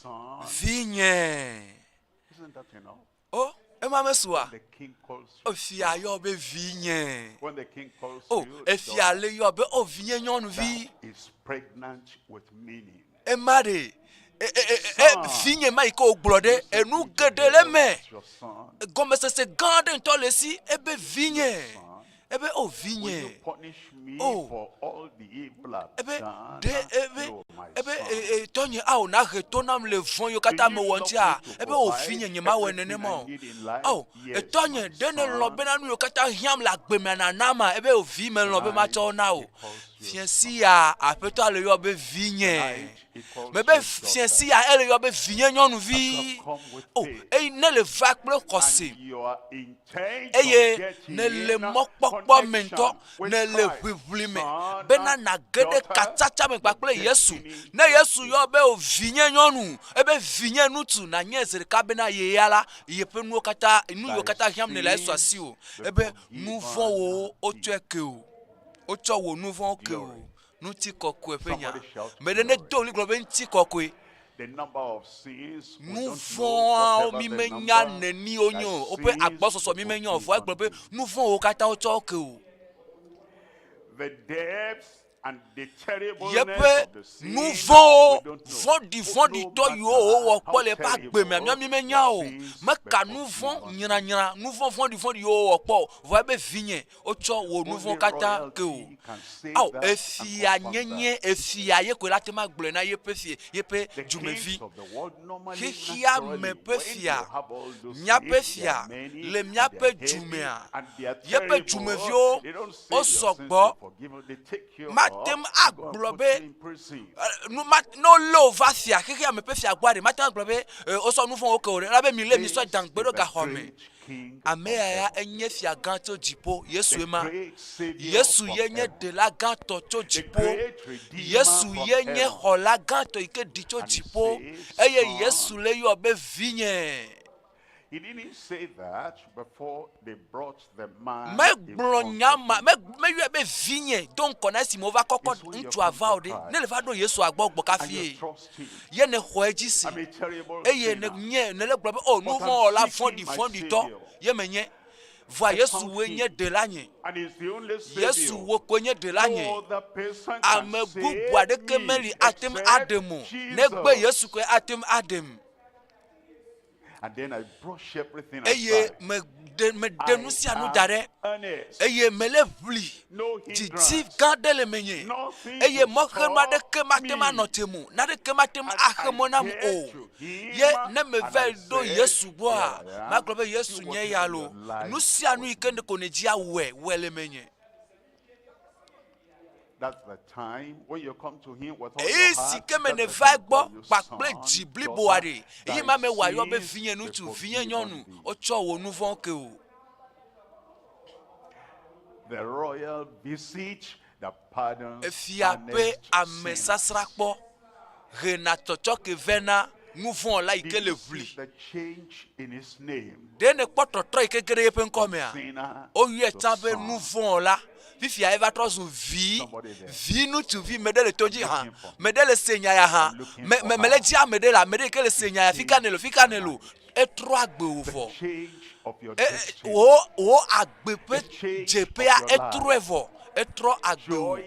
Vinye. O, ema mesua? Efia yɔ be vinye. O, efia le yɔ be, o vinye nyɔnuvi. Ema ɖe, e, e, e, e, vinye ma yi ke wògblɔ ɖe, enu geɖe le eme. Gɔmesese gã aɖe ŋutɔ le esi, ebe vinye. Ebe, o vinye. vinye. O, ebe ɖe ebe ebe e, e, tɔnye ao nahe to nam le vɔ̃ yiwo katã mewɔ ŋutia ebe o vinye nyemawɔe nenema o. Ao, etɔnye ɖe nèlɔ̃ bena nu yiwo katã hiãm le agbe mea nànama ebe o vi melɔ̃ be matsɔ wo na wò. Fiẽ sia aƒetɔa le yɔ be vinye. Mebe fiẽ sia ele yɔ be vinye nyɔnuvi. O, eyi ne le va kple xɔse eye nèle mɔkpɔkpɔ me ŋutɔ, nèle ʋiʋli me bena nàge ɖe katsatsa me kpakple Yesu. Ne Yesu yɔ be o vinye nyɔnu, ebe vinye ŋutsu, nànyae zi ɖeka bena ye ya la, yeƒe nuwo katã, nu yiwo katã hiãm nèle esu asiwò. Ebe nu vɔ̃wo wotsɔe ke wò. Wotsɔ wò nu vɔ̃wo ke wò. Ŋutikɔkɔe ƒe nya. Ame ɖe nedo ɣli gblɔ be ŋutikɔkɔe. Nu vɔ̃awo mi menya neni wonye o. Woƒe agbɔsɔsɔ mi menya o. Vɔa egblɔ be nu vɔ̃wo katã wotsɔ wo ke wò. Yeƒe nu vɔ̃wo vɔ̃ɖivɔ̃ɖitɔ yiwo wòwɔ kpɔ le eƒe agbe mea, mía mímenya o. Meka nu vɔ̃ nyranyra, nu vɔ̃ vɔ̃ɖivɔ̃ɖi yiwo wòwɔ kpɔ o. Vɔa ebe vinye, wotsɔ wò nu vɔ̃ katã ke wò. Ao, efia nyenye, efia ye koe la te ma gblɔe na yeƒe fie, yeƒe dumevi. Xexea me ƒe fia, míaƒe fia le míaƒe dumea, yeƒe dumeviwo wosɔ gbɔ. Mate ŋu agblɔ be nu ma ne wolé wò va fia xexea me ƒe fia gbɔa ɖe, mate ŋu agblɔ be wosɔ nu vɔ̃wo ke wò ɖe, elabe milé misɔ dangbe ɖo gaxɔ me. Ame ya ya enye fia gã tso dziƒo, Yesue ma. Yesu ye nye ɖela gãtɔ tso dziƒo. Yesu ye nye xɔla gãtɔ yi ke ɖi tso dziƒo. Eye Yesu le yɔ be vinye. Megblɔ nya ma, meyɔe be vinye do ŋkɔ na esime wova kɔkɔ ŋutsua va o ɖe. Ne le va ɖo Yesua gbɔ gbɔ kafie. Ye nèxɔ edzi se, eye nènye, nèle gblɔ be, O, nuvɔ̃wɔla vɔ̃ɖivɔ̃ɖitɔ ye menye. Vɔa Yesu woe nye ɖela nye. Yesu wò koe nye ɖela nye. Ame bubu aɖeke meli ate ŋu aɖem o, negbe Yesu koe ate ŋu aɖem. Eye meɖe meɖe nu sia nu da ɖe, eye mele ʋli didi gã aɖe le menye, eye mɔxenu aɖeke mate ŋu anɔ te mo, naneke mate ŋu axe mɔ nam o. Ye ne meva ɖo Yesu gbɔa, magblɔ be Yesu nye ya lo, nu sia nu yi ke ko nèdzia wɔe, wɔe le menye. Ɣeyiɣi si ke me nèva egbɔ kpakple dzi bliboa ɖe, ɣeyiɣi ma me wòayɔ be vinye ŋutsu, vinye nyɔnu, wotsɔ wò nu vɔ̃wo ke wò. Efia ƒe amesasrãkpɔ hena tsɔtsɔke vɛ na nu vɔ̃ la yi ke le ʋli. Ɖe nèkpɔ tɔtrɔ yi ke ge ɖe yeƒe ŋkɔ mea? Woyɔe tsã be nu vɔ̃ la. Fifia eva trɔ zu vi, vi ŋutsuvi. Meɖe le to dzi hã, meɖe le se nya ya hã. Me, me, mele dzi ame ɖe le ame ɖe yi ke le se nya ya. Fika nèle, fika nèle o. Etrɔ agbe wò vɔ. E, wò, wò agbe ƒe dzeƒea etrɔe vɔ. Etrɔ agbe wò.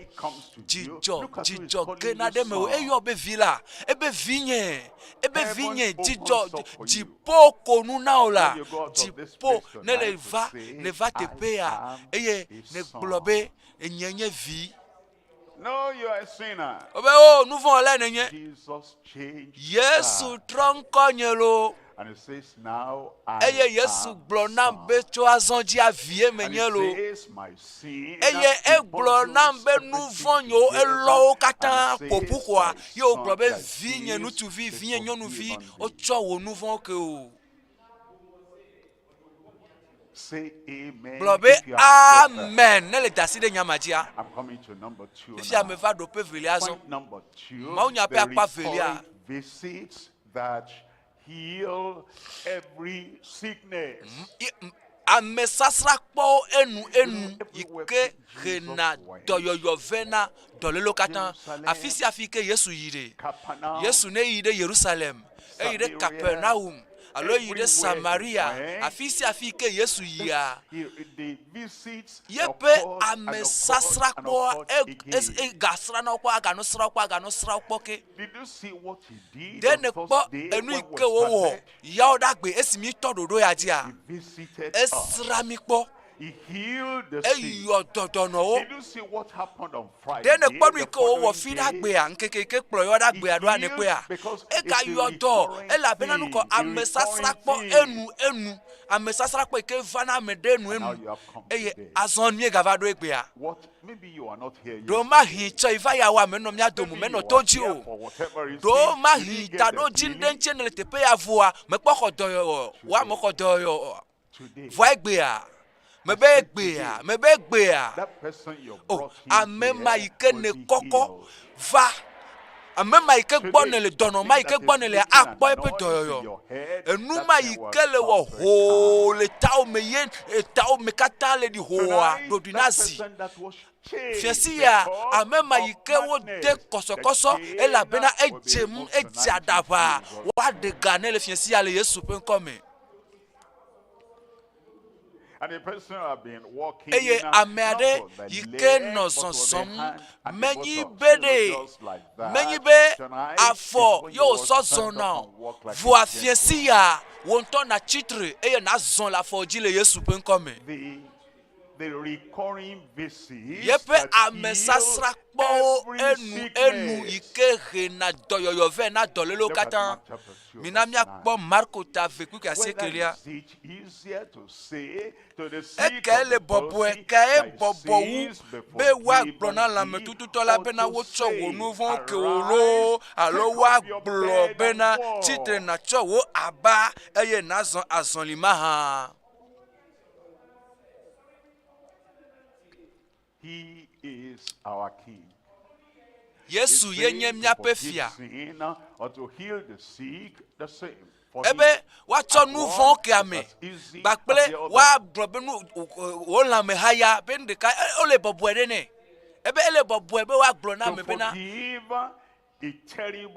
Dzidzɔ, dzidzɔ gena ɖe mewò. Eyɔ be vi la, ebe vinye, ebe vinye, dzidzɔ, dziƒo ko nu na wò la, dziƒo ne le va, ne va teƒe ya, eye nègblɔ be, Enye nye vi. No, you are a sinner. Wobe, o, nu vɔ̃ wɔlae nènye. Jesus changed Yesu that. trɔ ŋkɔ nye loo. And he says, now I Eye Yesu am gblɔ nam son. be tso azɔ dzia vie And menye he loo. says, my sin, Eye he egblɔ nam bundles be nu everything vɔ̃ nyewo together elɔ wo katã and he ƒo ƒu says, xɔa. thy Ye wògblɔ son, be thy vinye sins ŋutsuvi, be vinye nyɔnuvi, forgiven thee. wotsɔ wò nu vɔ̃wo ke wò. Say amen Gblɔ be if you have said that. amen ne le da asi ɖe nya ma dzia. I'm coming to number two Fifia now. meva ɖoƒe evelia azɔ. Point number two, Mawunya the ƒe akpa evelia. recurrent visits that heal every sickness. Amesasrakpɔwo enu enu yi ke hena dɔyɔyɔ vɛ na dɔlélewo katã. Afi sia afi ke Yesu yi ɖe, Yesu ne yi ɖe Yerusalem, eyi ɖe Kapernaum, alo eyi ɖe Samaria, afi sia afi ke Yesu yia, yeƒe amesasrakpɔa egasrãna wo kpɔ, aganɔ srã wo kpɔ, aganɔ srã wo kpɔ ke. Ɖe nèkpɔ enu yi ke wòwɔ yawo ɖe agbe esi míetɔ ɖoɖo ya dzia? Esrã mí kpɔ. Eyɔ dɔ dɔnɔwo. Ɖe nèkpɔ nu yi ke wòwɔ fi ɖe agbea, ŋkeke yi ke kplɔ yɔ ɖe agbea ɖoa, nèkpɔea? Egayɔ dɔ elabena nukɔ amesasra kpɔ enu enu, amesasra kpɔ yi ke vana ame ɖe enu enu. Eye azɔ míegava ɖo egbea. Ɖewomahi tsɔ yi va ya wɔ ame nɔ mía dome menɔ to dzi o. Ɖewomahi taɖodzi ɖe ŋuti nèle teƒe ya voa, mekpɔ xɔ dɔyɔyɔ, wò ame xɔ dɔyɔyɔ. Vɔa egbea, mebe egbea, mebe egbea, o ame ma yi ke ne kɔkɔ va, ame ma yi ke gbɔ nèle, dɔnɔ ma yi ke gbɔ nèle akpɔ eƒe dɔyɔyɔ. Enu ma yi ke le wɔ hoo le tawo me ye etawo me katã le ɖi hooa, ɖoɖoe na zi. Fiasi ya, ame ma yi ke wode kɔsɔkɔsɔ elabena edze ŋu, edze aɖaʋa, woaɖe ga nɛ le fiasi ya le Yesu ƒe ŋkɔ me. Eye ame aɖe yi ke nɔ zɔzɔm menyi be ɖe menyi be afɔ ye wòsɔ zɔna o, vɔa fiẽsi ya wò ŋutɔ nàtsi tre eye nàzɔ le afɔ dzi le Yesu ƒe ŋkɔ me. Yeƒe amesasrãkpɔwo enuenu yi ke hena dɔyɔyɔ vɛ na dɔlélewo katã. Mina míakpɔ Marko ta ve kpukpui asiekelia. Ekae le bɔbɔe, kae bɔbɔ wu be woagblɔ na lãmetututɔ la bena wotsɔ wò nu vɔ̃wo ke wò loo alo woagblɔ bena tsitre nàtsɔ wò aba eye nàzɔ azɔli mahã? He is our king. Yesu ye nye míaƒe fia. Ebe woatsɔ nu vɔ̃ ke ame kpakple woagblɔ be nu wò lãme haya be nu ɖeka wole bɔbɔe ɖe nɛ. Ebe ele bɔbɔe be woagblɔ na ame bena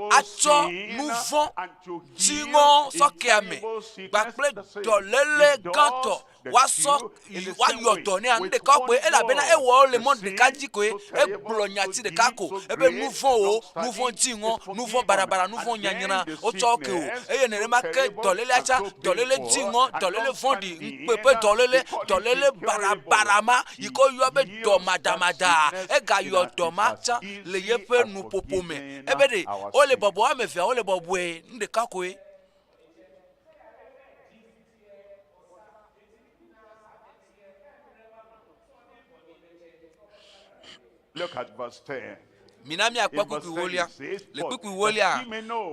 atsɔ nu vɔ̃ dziŋɔ sɔ ke ame kpakple dɔléle gãtɔ woasɔ woayɔ dɔ nɛ nu ɖeka koe elabena ewɔ wo le mɔ ɖeka dzi koe egblɔ nyati ɖeka ko ebe nu vɔ̃wo nu vɔ̃ dziŋɔ nu vɔ̃ barabara nu vɔ̃ nyanyra wotsɔ wo ke o eye nenema ke dɔlélea tsã dɔléle dziŋɔ dɔléle vɔ̃ɖi ŋukpe ƒe dɔléle dɔléle barabara ma yi ke woyɔ be dɔmadamada egayɔ dɔ ma tsã le yeƒe nuƒoƒo me. Ebe ɖe wole bɔbɔ woame evea wole bɔbɔe nu ɖeka koe. Look at verse 10. Mina míakpɔ kpukpui wolia. Le kpukpui wolia,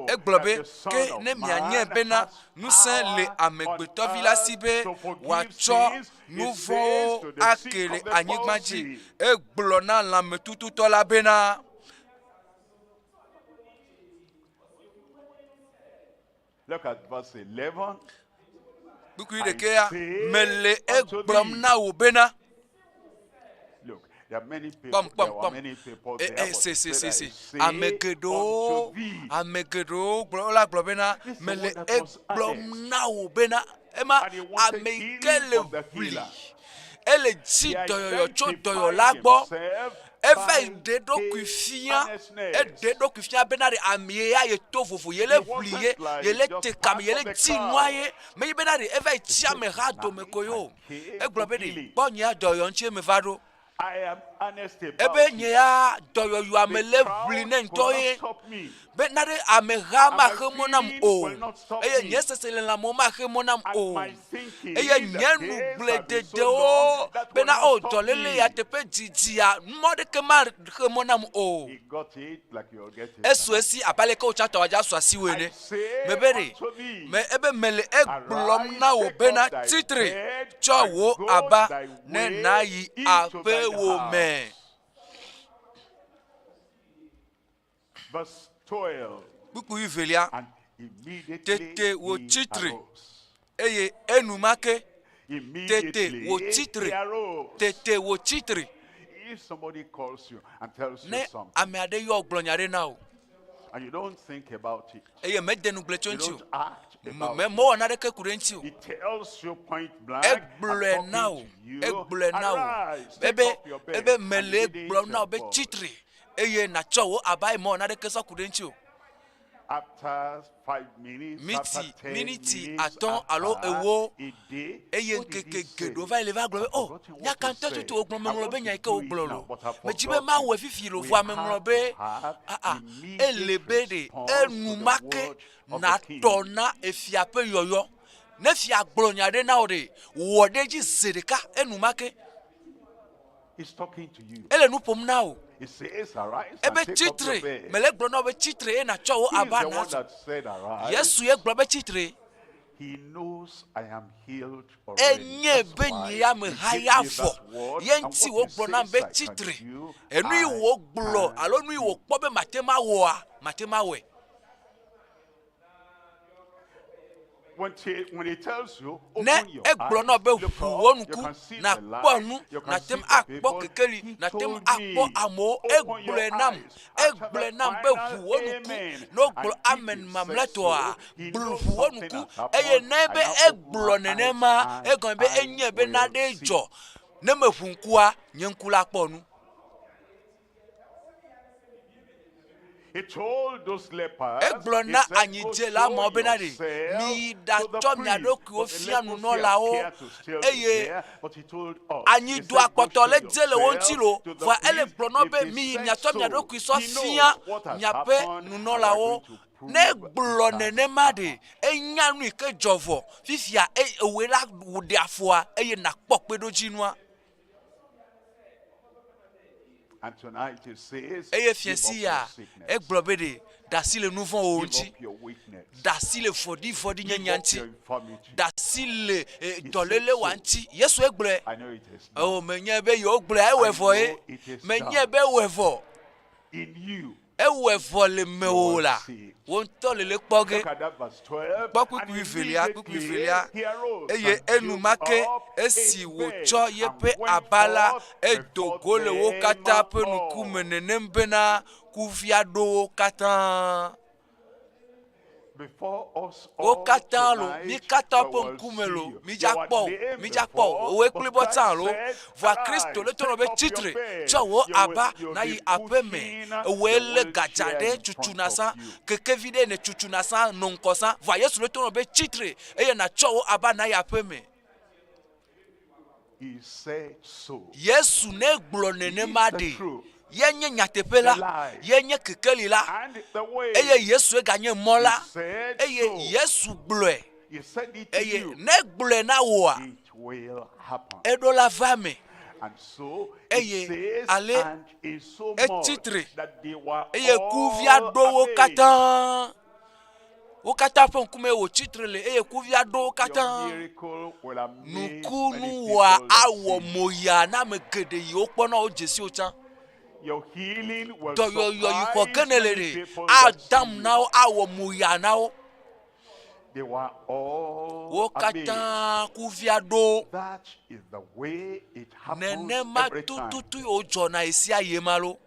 egblɔ be, ke ne mianye bena ŋusẽ le amegbetɔvi la si be wòatsɔ nu vɔ̃wo ake le anyigba dzi. Egblɔ na lãmetututɔ la bena, Look at verse 11. Kpukpui ɖekɛa, mele egblɔm na wò bena, kpɔm kpɔm kpɔm e e se se se se ame geɖewo ame geɖewo gblɔ la gblɔ bena mele egblɔm na wò bena ema ame yi ke le ʋli ele dzi dɔyɔyɔ tso dɔyɔla gbɔ eva yi ɖe ɖokui fia eɖe ɖokui fia bena ɖe ame ya ye to vovo ye le ʋli ye ye le te kame ye le dzi nua ye menye bena ɖe eva yi tsi ameha dome ko ye o egblɔ be ɖe kpɔ nye ya dɔyɔyɔ ŋuti meva ɖo Ebe nye ya dɔyɔyɔa me le ʋli ne ŋutɔ ye be na ɖe ameha maxe mɔ nam o eye nye seselelãmewo maxe mɔ nam o eye nye nugblededewo bena o dɔléle ya teƒe didia mɔ ɖeke maxe mɔ nam o. Esu esi abe aleke wotsã tɔwɔ dza su asiwò ene. Mebe ɖe me ebe mele egblɔm na wò bena tsitre tsɔ wò aba ne nàyi aƒewò me. Kpukpui wuievelia, Tete wòtsi tre, eye enumake tete wòtsi tre, tete wòtsi tre. Ne ame aɖe yɔ gblɔ nya aɖe na wò, eye mede ŋugble tso eŋuti o, mewɔ naneke ku ɖe eŋuti o, egblɔe na wò, egblɔe na wò ebe, ebe mele egblɔm na wò be tsi tre eye nàtsɔ wò aba eye mewɔ naneke sɔ ku ɖe eŋuti o. After 5 minutes, Miti after 10 miniti minutes, atɔ̃ alo after ewo a day, eye what did ŋkeke he say? geɖewo va yi le va gblɔ be I've o forgotten what nya ka he ŋutɔ said. tutu wògblɔ I meŋlɔ want be to nya yi ke do it wògblɔ now, lo but I've medzi be forgotten. mawɔe fifi lo We vɔa have meŋlɔ to be have aa immediate ele be ɖe response to the enumake word of the natɔ king. na efia ƒe yɔyɔ ne fia gblɔ nya ɖe na wò ɖe wɔ ɖe edzi zi ɖeka enumake He's talking to you. ele nu ƒom na wò He says, Arise and ebe take up your tsitre bed. mele gblɔ na wò be tsitre eye natsɔ wò He is aba the one nazɔ that said, Arise. yesu ye gblɔ be tsitre He knows I am healed already. enye That's be why nye ya me he ha gave ya me vɔ that word, ye and ŋuti what he wògblɔ nam be says I can tsitre do, enu yi I wògblɔ can alo nu yi do. wòkpɔ be mate ma wɔa mate ma wɔe When he, when he tells you, ne open your egblɔ eyes, na wò be look ʋu up, wò you ŋku can see the nakpɔ light, nu you can nate see ŋu the akpɔ people. kekeli He nate ŋu told akpɔ me, amewo open your egblɔe nam eyes. After egblɔe the nam be final ʋu wò ŋku amen, ne wogblɔ and if amen he said mamlɛtɔa so, he gblɔ knows ʋu wò something ŋku has eye happened. ne I be now open egblɔ my eyes nenema and egɔme be I enye be will nane see. dzɔ ne meʋu ŋkua nye ŋku la kpɔ nu He told those lepers, egblɔ he na said, go anyidzela show amewo bena ɖe yourself miyi to the ɖatsɔ mia priest. ɖokuiwo But the fia leprosy nunɔlawo appeared to still be eye there, but he told us, he anyidoa said, go kpɔtɔ show le dze le wo ŋuti yourself lo to the vɔa ele priest. gblɔ na wo If be he miyi said miatsɔ mia so, ɖokui sɔ he fia knows what has miaƒe happened, and we are nunɔlawo going to prove ne gblɔ it has nenema ɖe enya nu yi ke dzɔ vɔ fifia eye ewoe la wò ɖe afɔa eye nakpɔ kpeɖodzinua And tonight he says, eye give fia up si your ya sickness. egblɔ be ɖe da asi le nu vɔ̃wo Give ŋuti up your weakness. da asi le vɔɖivɔɖi Give nyenya up ŋuti your infirmity. da asi le eh, He said dɔléle wa so. ŋuti yesu egblɔe I know it is done. o menye be yewo gblɔe ewɔe I vɔ ye know it is menye done. be ewɔe vɔ In you. ewɔe vɔ le mewò will la see it. wo ŋutɔ le le kpɔ ge Look at that verse 12. kpɔ And kpukpui velia kpukpui immediately velia he arose eye and took enumake up esi his wòtsɔ bed yeƒe and went aba la forth edo before go le wo them katã ƒe all. ŋkume nenem bena kuvia ɖo wo katã Before us wo all katã lo mí tonight, katã we ƒe will ŋkume see lo you. mídza You are kpɔ o named mídza kpɔ o before, woe but kplibɔ Christ tsã lo said, vɔa Arise, kristo le tɔnɔ be take up your tsitre bed. tsɔ wo You will, aba you'll nayi be aƒe me pushing the ewoe lé gadza wheelchair ɖe in front tutsuna of sã you. kekevi ɖe ne tutsuna sã nɔ ŋkɔ sã vɔa yesu le tɔnɔ be tsitre eye natsɔ wo aba nayi aƒe me He said so. yesu ne gblɔ He is nenema the ɖe truth, ye nye nyateƒe la the life, ye nye kekeli la and the way. eye yesu eganye mɔ He la said eye so. yesu gblɔe He said it to eye you. ne gblɔe na wòa It will happen. eɖo la va me And so it eye says, ale and in so much etsitre that they were eye kuvia all ɖo wo amazed. katã wo katã ƒe ŋkume wòtsitre le eye kuvia ɖo wo Your katã miracle will amaze many nukunu wòa people that awɔ see you. moya na ame geɖe yiwo kpɔna wo dzesi wo tsã Your healing will dɔyɔyɔ yi xɔ surprise ge ne le many ɖe people that see adam you. na wo awɔ moya na wo They were all wo amazed. katã kuvia ɖo That is the way it happens nenema every time. tututu yi wodzɔna ɣe sia ɣi ma lo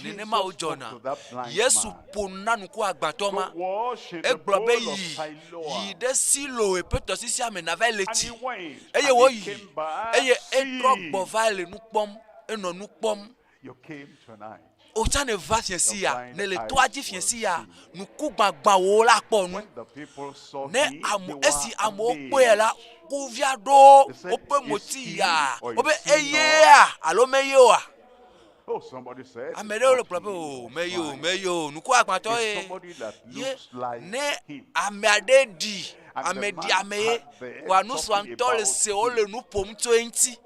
nenema Jesus spoke wodzɔna to that blind yesu man. ƒo nu na nuku agbatɔ Go ma wash in the egblɔ be pool of yi yi Siloam. ɖe siloe ƒe tɔsisia me nava yi le And tsi he went, eye and he woyi came back eye etrɔ seeing. gbɔ va le nu kpɔm enɔ nu kpɔm You came tonight. wotsa ne va fiẽ si Your ya blind ne le toa eyes dzi fiẽ will si ya see. nuku gbagbãwo la kpɔ nu When the people saw ne him, ame they were esi amewo kpɔe la amazed. kuvia ɖo They said, woƒe Is moti he ya or wobe is he not? eyea alo meye oa Oh, somebody said, ame It's ɖewo le not gblɔ be he, o it's meye o mine. meye o nuku agbatɔ It's ye somebody that ye looks like ne him. ame aɖe ɖi And the ame ɖi man ame ye sat there wòa nusua talking ŋutɔ le about se wo le him. nu ƒom tso eŋuti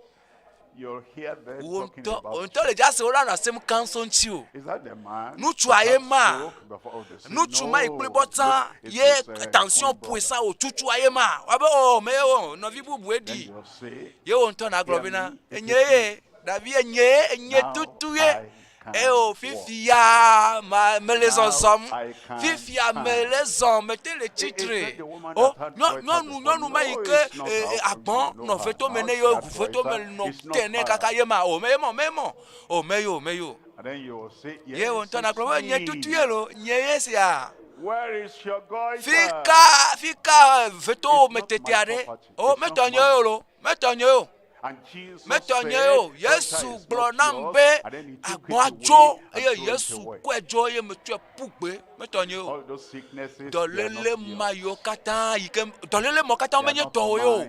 You'll hear them wo talking ŋutɔ about wo ŋutɔ le dzase wo la nɔ asem kam so ŋuti o Is that the man ŋutsua that ye had ma stroke before? Oh, they say, ŋutsu ma yi no, kplibɔ look, tsã it ye is tension twin ƒoe brother. sã wòtutsua ye ma woabe o me o nɔvi bubue Then ɖi you'll say, ye wo ŋutɔ nagblɔ hear bena me, it enye is me. ye ɖavi enye enye Now tutu ye I can eo walk. fifia ma mele Now zɔzɔm I can fifia stand. mele zɔm mete le Is that tsitre the woman o that had nyɔ goiter nyɔnu before? nyɔnu ma yi No, ke it's not e, her. e, You agbɔn know nɔ her fetome now. ne She ye had ʋu fetome goiter. nɔ It's not te ne her. kaka ye ma o me ye mɔ me ye mɔ o me ye o me ye o And then you will say, ye wo yes, ŋutɔ it's nagblɔ be nye tutu me. ye lo nye ye sia Where is your goiter? fika fika fetowo It's me not tete my aɖe property. o It's metɔ not nye mine. o lo metɔ nye o Metɔ nye o. Yesu gblɔ nam be agbɔa tso eye Yesu kɔe dzo eye metsɔe ƒu gbe. Metɔ nye o. Dɔléle ma yiwo katã yi ke dɔléle mɔ katã menye tɔwò ye o.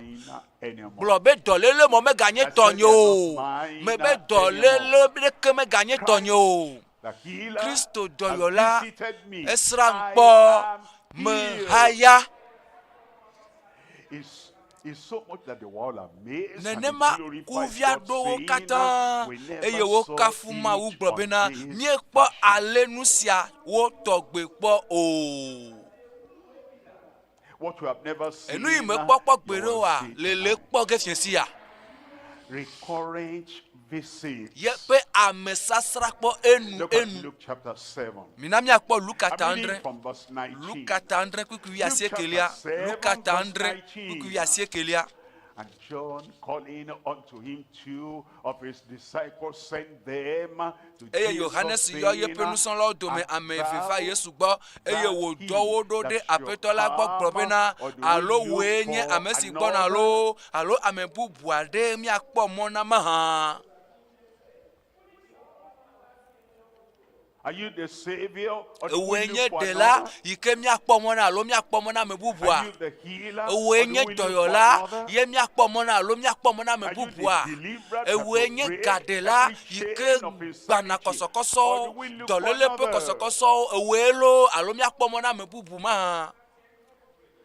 Gblɔ be dɔléle mɔ meganye tɔnye o. Mebe dɔléle ɖeke meganye tɔnye o. Kristo dɔyɔla esrãm kpɔ mehaya. Nenema kuvia ɖo wo katã eye wokafu Mawu gblɔ bena, Míekpɔ ale nu sia wo tɔgbe kpɔ o. Enu yi mekpɔ kpɔ gbeɖe oa, le le kpɔ ge fiẽ sia. Yeƒe amesasrakpɔ enu enu. Mina míakpɔ Luka ta adre. Luka ta adre kpukpui wuiasiekelia. Luka ta adre kpukpui wuiasiekelia. And John calling unto him two of his disciples sent them to Eye Jesus, Yohanes yɔ saying, yeƒe nusrɔ̃lawo dome Art ame eve va thou Yesu gbɔ, eye that wòdɔ he wo ɖo that ɖe should Aƒetɔ la gbɔ gblɔ come, bena, or do we Alo look wòe nye for ame si gbɔna another? loo, alo ame bubu aɖee míakpɔ mɔ na mahã? Are you the savior or do Ewòe we nye look for ɖela another? yi ke míakpɔ mɔ na alo míakpɔ mɔ na ame bubua? Are you the healer Ewòe or do nye we look for dɔyɔla another? ye míakpɔ mɔ na alo míakpɔ mɔ na ame Are you the bubua? deliverer that Ewòe will nye break gaɖela every yi chain ke of gbana insanity? Or kɔsɔkɔsɔwo, do we look for dɔléle ƒe another? kɔsɔkɔsɔwo, ewòe loo alo míakpɔ mɔ na ame bubu mahã?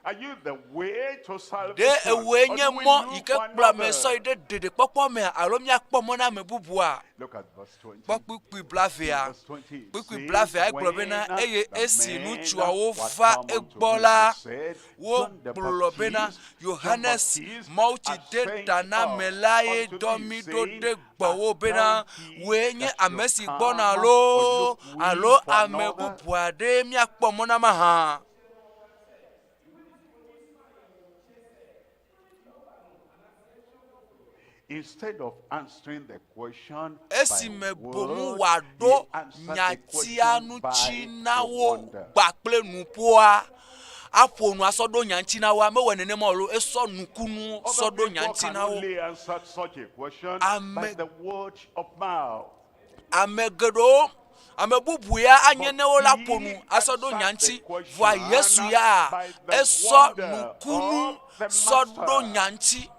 Are you the way to Ɖe salvation? ewòe Or nye do we mɔ yi look ke for kplɔ ame another? sɔ yi ɖe ɖeɖekpɔkpɔ mea alo míakpɔ mɔ na ame bubua? Look at verse 20. Kpɔ kpukpui blaevea. Verse 20 it Kpukpui says, blaevea egblɔ bena, When eye the esi men ŋutsuawo were va come unto egbɔ him, la, they said, John the wogblɔ bena, Baptist, John Yohanes Baptist Mawutsi hath de sent ta na ame us lae unto dɔ thee, mí ɖo saying, ɖe gbɔwò Art bena, thou he wòe nye that ame should si gbɔna come, or loo look we alo for ame another? bubu aɖee míakpɔ mɔ na mahã? Instead of answering the question by Esime boŋ word, wòaɖo he answered the nyatia question ŋuti by na the wo wonder. gba kple nuƒoa, aƒo nu asɔ ɖo nya ŋuti na woa, mewɔe nenema o loo, esɔ nukunu sɔ Other ɖo people nya ŋuti can na wo. only answer such a question by Ame the word of mouth. ame geɖewo, ame bubu ya anye But ne wola ƒo he nu asɔ ɖo nya answered the ŋuti. Vɔa Yesu question ya, by the esɔ wonder nukunu of the sɔ ɖo master. nya ŋuti.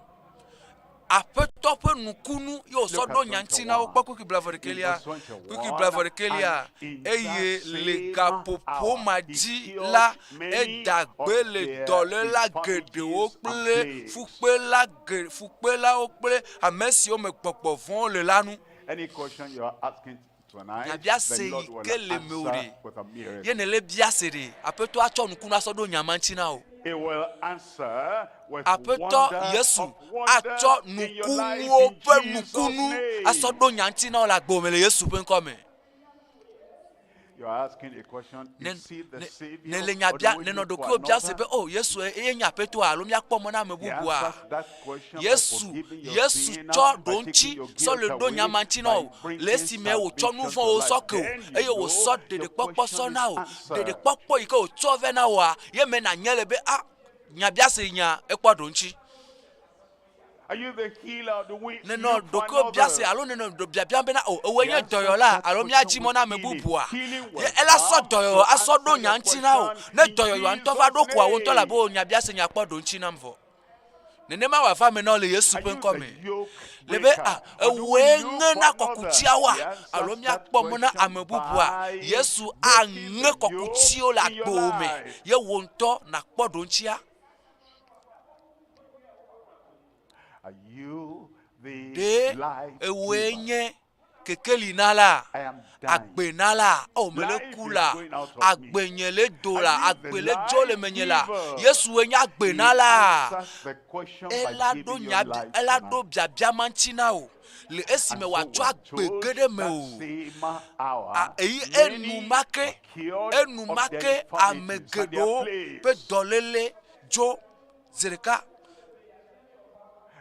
Aƒetɔ ƒe nukunu ye wòsɔ Look ɖo at nya ŋuti na wo. 21. Kpɔ kpukpui blaeve In ɖekɛlia, verse kpukpui 21, blaeve ɖekɛlia, and in eye that le same gaƒoƒo hour ma he dzi cured la, many eda of gbe le their dɔléla geɖewo infirmities and kple plagues. fukpela ge fukpelawo kple ame siwo me gbɔgbɔ vɔ̃wo le la nu. Any question you are asking tonight, Nyabiase the yi Lord will ke le mewò answer ɖe, with a ye miracle. nèle bia se ɖe, Aƒetɔ atsɔ nukunu asɔ ɖo nya ma ŋuti na wò. He will answer with Aƒetɔ wonder Yesu of wonders atsɔ in your life nukunuwo in ƒe Jesus' nukunu asɔ name. ɖo nya ŋuti na wò le agbe me le Yesu ƒe ŋkɔ me. You are asking a question. Ne Is he the ne savior nèle nya or bia do we nenɔ look for ɖokuiwò bia se another? be o Yesu eye nye Aƒetɔa alo míakpɔ mɔ na ame He bubua? answers that question by Yesu forgiving your Yesu sin, tsɔ by ɖo taking ŋuti your sɔ le guilt ɖo nya away, ma ŋuti na by wò le bringing esime wòtsɔ nu salvation to vɔ̃wo life. sɔ ke wò Then you eye know wòsɔ your ɖeɖekpɔkpɔ sɔ question na is wò. answered. Ɖeɖekpɔkpɔ yi ke wòtsɔ vɛ na wòa, ye me nànye le be a nyabiase nya ekpɔ ɖo ŋuti. Are you the healer or do we Nenɔ look for ɖokuiwò bia se another? alo nenɔ ɖo biabiam bena o ewòe He nye answers dɔyɔla that alo question míadzi mɔ with na ame healing. bubua? Healing will Ye ela sɔ come dɔyɔyɔ to asɔ ɖo answer nya your ŋuti na wò. question Ne in dɔyɔyɔa ŋutɔ va ɖo Jesus' koa, wò ŋutɔ labe name. wò nyabiase nya kpɔ ɖo ŋuti nam vɔ. Nenema wòava eme na wò le Yesu Are ƒe you ŋkɔ the me. yoke Le be breaker a or do we ewòe look ŋe for na another? kɔkutiawoa He answers alo that míakpɔ mɔ na question ame bubua? by Yesu breaking aŋe the yoke kɔkutiwo le in your agbewò me life. ye wò ŋutɔ nàkpɔ ɖo ŋutia. Are you the Ɖe life ewòe giver? nye kekeli nala, I am dying. agbe nala, o mele Life ku is la, going out of me. agbe nye le do Are la, you the agbe le dzo le life menye la. giver? Yesue nye agbe He nala. answers the question by Ela ɖo giving you nya, life ela ɖo tonight. biabia ma ŋuti na wò le esime And so wòatsɔ we're agbe told ge ɖe me that o. same hour, A, eyi many enumake, were cured of their enumake ame infirmities and their geɖewo ƒe plagues dɔléle dzo zi ɖeka.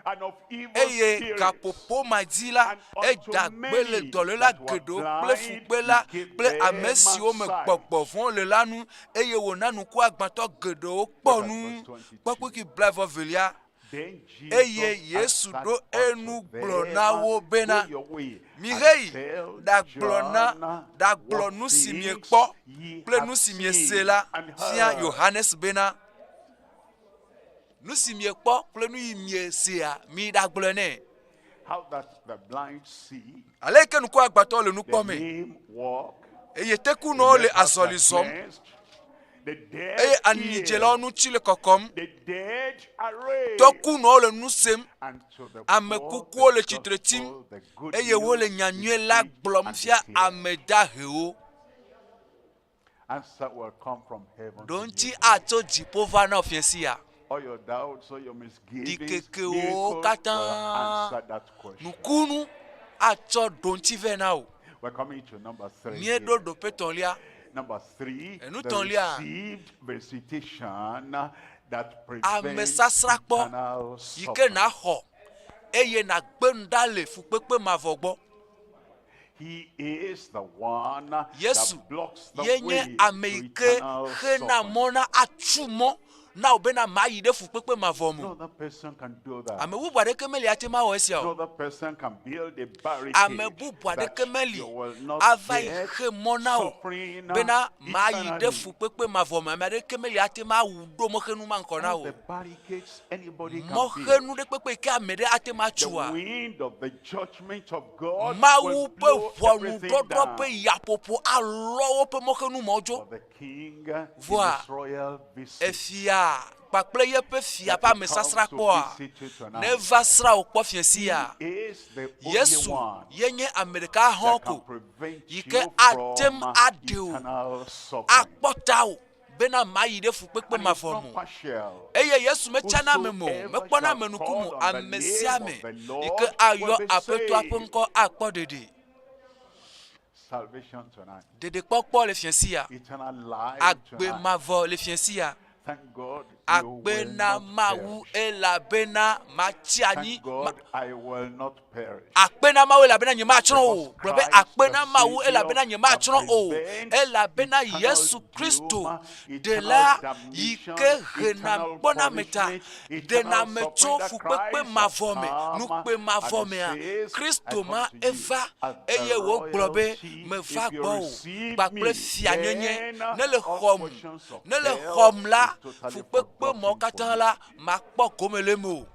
and of evil Eye spirits. gaƒoƒo ma dzi la, And unto eda gbe le many dɔléla that were geɖewo kple blind, fukpela he gave kple ame them siwo me sight. gbɔgbɔ vɔ̃ le la nu eye wòna nuku agbãtɔ geɖewo kpɔ Look at nu. verse Kpɔ 22. kpukpui blaeve velia. Eye Yesu ɖo enu gblɔ na wo bena, Miheyi ɖagblɔ na ɖagblɔ nu si miekpɔ kple nu si miese la fia Yohanes bena, Nu si miekpɔ kple nu yi miesea, miyi ɖagblɔe nɛ. Aleke ŋkuagbãtɔwo le nu kpɔmee, eye tekunɔwo le azɔli zɔm, eye anidzelawo ŋuti le kɔkɔm, tɔkunɔwo le nu sem, ame kukuwo le tsitre tsim, eye wole nyanyui la gblɔm fia ame dahewo. Ɖoŋtsi atso dziƒo va na wò fiẽ sia. Ɖikekewo katã nukunu atsɔ ɖoŋtsi vɛ na wò. Míeɖo ɖoƒe tɔ̃lia. Enu tɔ̃lia, amesasrakpɔ yi ke nàxɔ eye nàgbe nu ɖa le fukpekpe mavɔ gbɔ. Yesu ye nye ame yi ke xena mɔ na atu mɔ na wò bena màyi ɖe fukpekpe mavɔ me o. Ame bubu aɖeke meli ate ŋu awɔ esia o. Ame bubu aɖeke meli ava yi xe mɔ na wò bena màyi ɖe fukpekpe mavɔ me. Ame aɖeke meli ate ŋu awu ɖo mɔxenu ma ŋkɔ na wò o. Mɔxenu ɖe kpekpe yi ke ame ɖe ate ŋu atua? Mawu ƒe ʋɔnudɔdrɔ̃ ƒe yaƒoƒo alɔ woƒe mɔxenu mawo dzo. Vɔa efia kpakple yeƒe fia ƒe amesasrãkpɔa neva srã wò kpɔ fiẽ sia. Yesu ye nye ame ɖeka hɔ̃ ko yi ke ate ŋu aɖe wò, akpɔ tawò bena mayi ɖe fukpekpe mavɔ me o. Eye Yesu metsana ame me o, mekpɔna ame ŋkume o, ame sia ame yi ke ayɔ Aƒetɔa ƒe ŋkɔ akpɔ ɖeɖe. Ɖeɖekpɔkpɔ le fiẽ sia. Agbe mavɔ le fiẽ sia. Akpe na Mawu elabena matsi anyi. Ma Akpe na Mawu elabena nyematsrɔ̃ o. Gblɔ be akpe na Mawu elabena nyematsrɔ̃ o. Elabena Yesu Kristo Ɖela yi ke hena gbɔname ta, ɖena ame tso fukpekpe mavɔ me, nukpe mavɔ mea, Kristo ma eva eye wògblɔ be, Meva gbɔwò kpakple fianyenye. Ne le xɔm, ne le xɔm la, fukpekpe mawo katã la, makpɔ gome le eme o.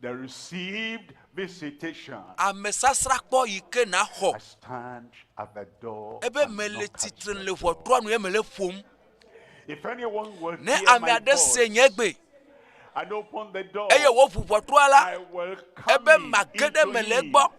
The received visitation. Amesasrakpɔ yi ke nàxɔ. I stand at the door Ebe and mele knock at tsitre the le ʋɔtrua nu ye mele ƒom. If anyone will Ne hear ame my aɖe se voice nye gbe and open the door, eye wòʋu ʋɔtrua la, I will come ebe in mage ɖe into eme le him. egbɔ.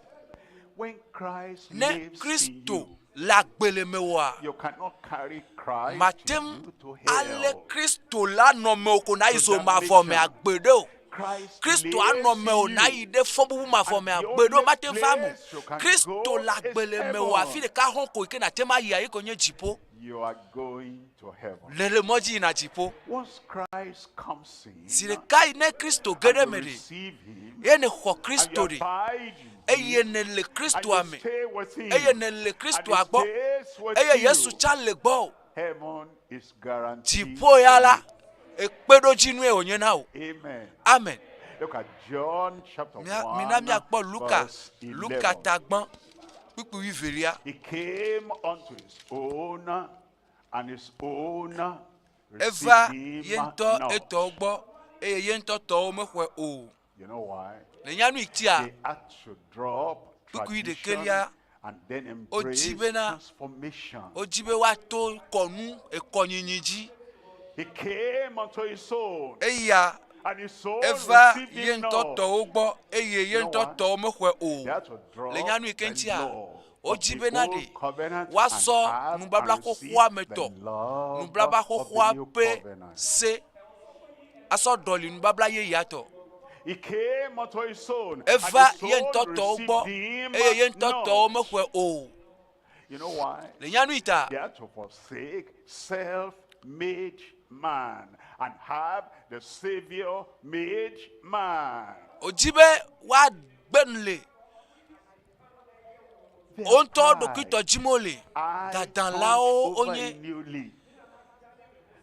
When Christ Ne lives in Kristo you, le agbe le mewòa, you cannot carry Christ mate to ŋu you to alé hell. Kristo la nɔ mewò ko nayi To zo mavɔ mea damnation. gbeɖe o. Christ Kristo anɔ lives mewò in you. nayi ɖe fɔbubu mavɔ And mea the gbeɖe o, only mate ŋu va eme o. place you can Kristo go le is agbe le mewò, afi heaven. ɖeka hɔ̃ ko yi ke nàte ŋu ayia ye ko nye dziƒo. You are going to heaven. Nèle mɔ dzi yina dziƒo. Once Christ comes in, Zi ɖeka yi ne Kristo ge and ɖe you eme ɖe, receive him, ye nèxɔ and Kristo you ɖe, abide in eye him, nèle and Kristoa you me, stay with him, eye nèle and he Kristoa gbɔ, stays with eye Yesu you, tsã le gbɔwò, heaven is guaranteed dziƒo ya for la, you. ekpeɖodzinue wònye na wò. Amen. Amen. Look at John chapter Mía, 1, mina míakpɔ Luka, verse Luka 11. ta gbã, kpukpui wuievelia. He came unto his own, and his own Eva received him ye ŋutɔ not. etɔwo gbɔ eye ye ŋutɔ tɔwo mexɔe o. You know why? Le nya nu yi tia, They had to drop kpukpui tradition ɖekelia, and then wodzi embrace bena transformation. wodzi be woato kɔnu ekɔnyinyi dzi. He came unto his own, Eya and his own eva received ye him ŋutɔ not. tɔwo gbɔ eye ye You know ŋutɔ why? tɔwo mexɔe o. They had to drop Le nya nu yi ke the ŋutia, law of wodzi the bena old ɖe covenant and woasɔ have nubabla and receive xoxoa me the tɔ, love nubabla of the xoxoa new ƒe covenant. se asɔ ɖɔli nubabla yeyea tɔ. He came unto his own, and Eva his ye own ŋutɔ tɔwo received gbɔ him eye ye ŋutɔ not. tɔwo mexɔe o. You know why? Le nya nu yi ta, They had to forsake self-made man and have the Savior-made man. wòdi be woagbe nu le Wo ŋutɔ ɖokuitɔ dzim wole. Dadalawo wonye.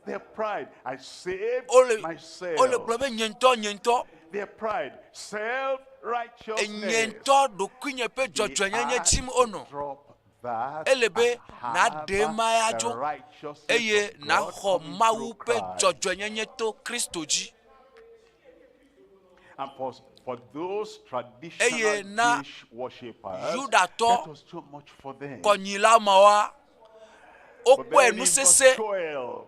Their pride, I saved Wole myself. wole gblɔ be nye ŋutɔ nye ŋutɔ. Their pride, self-righteousness. Nye ŋutɔ ɖokuinye ƒe dzɔdzɔenyenye dzim wonɔ. Drop that Ele be and have nàɖe ema ya the dzo righteousness eye of God nàxɔ coming Mawu through ƒe Christ. dzɔdzɔenyenye to Kristo dzi. And for, for those traditional Eye na Jewish worshippers, Yudatɔ that was too much for them. kɔnyila mawoa, But wokpɔe then in nu verse sese 12,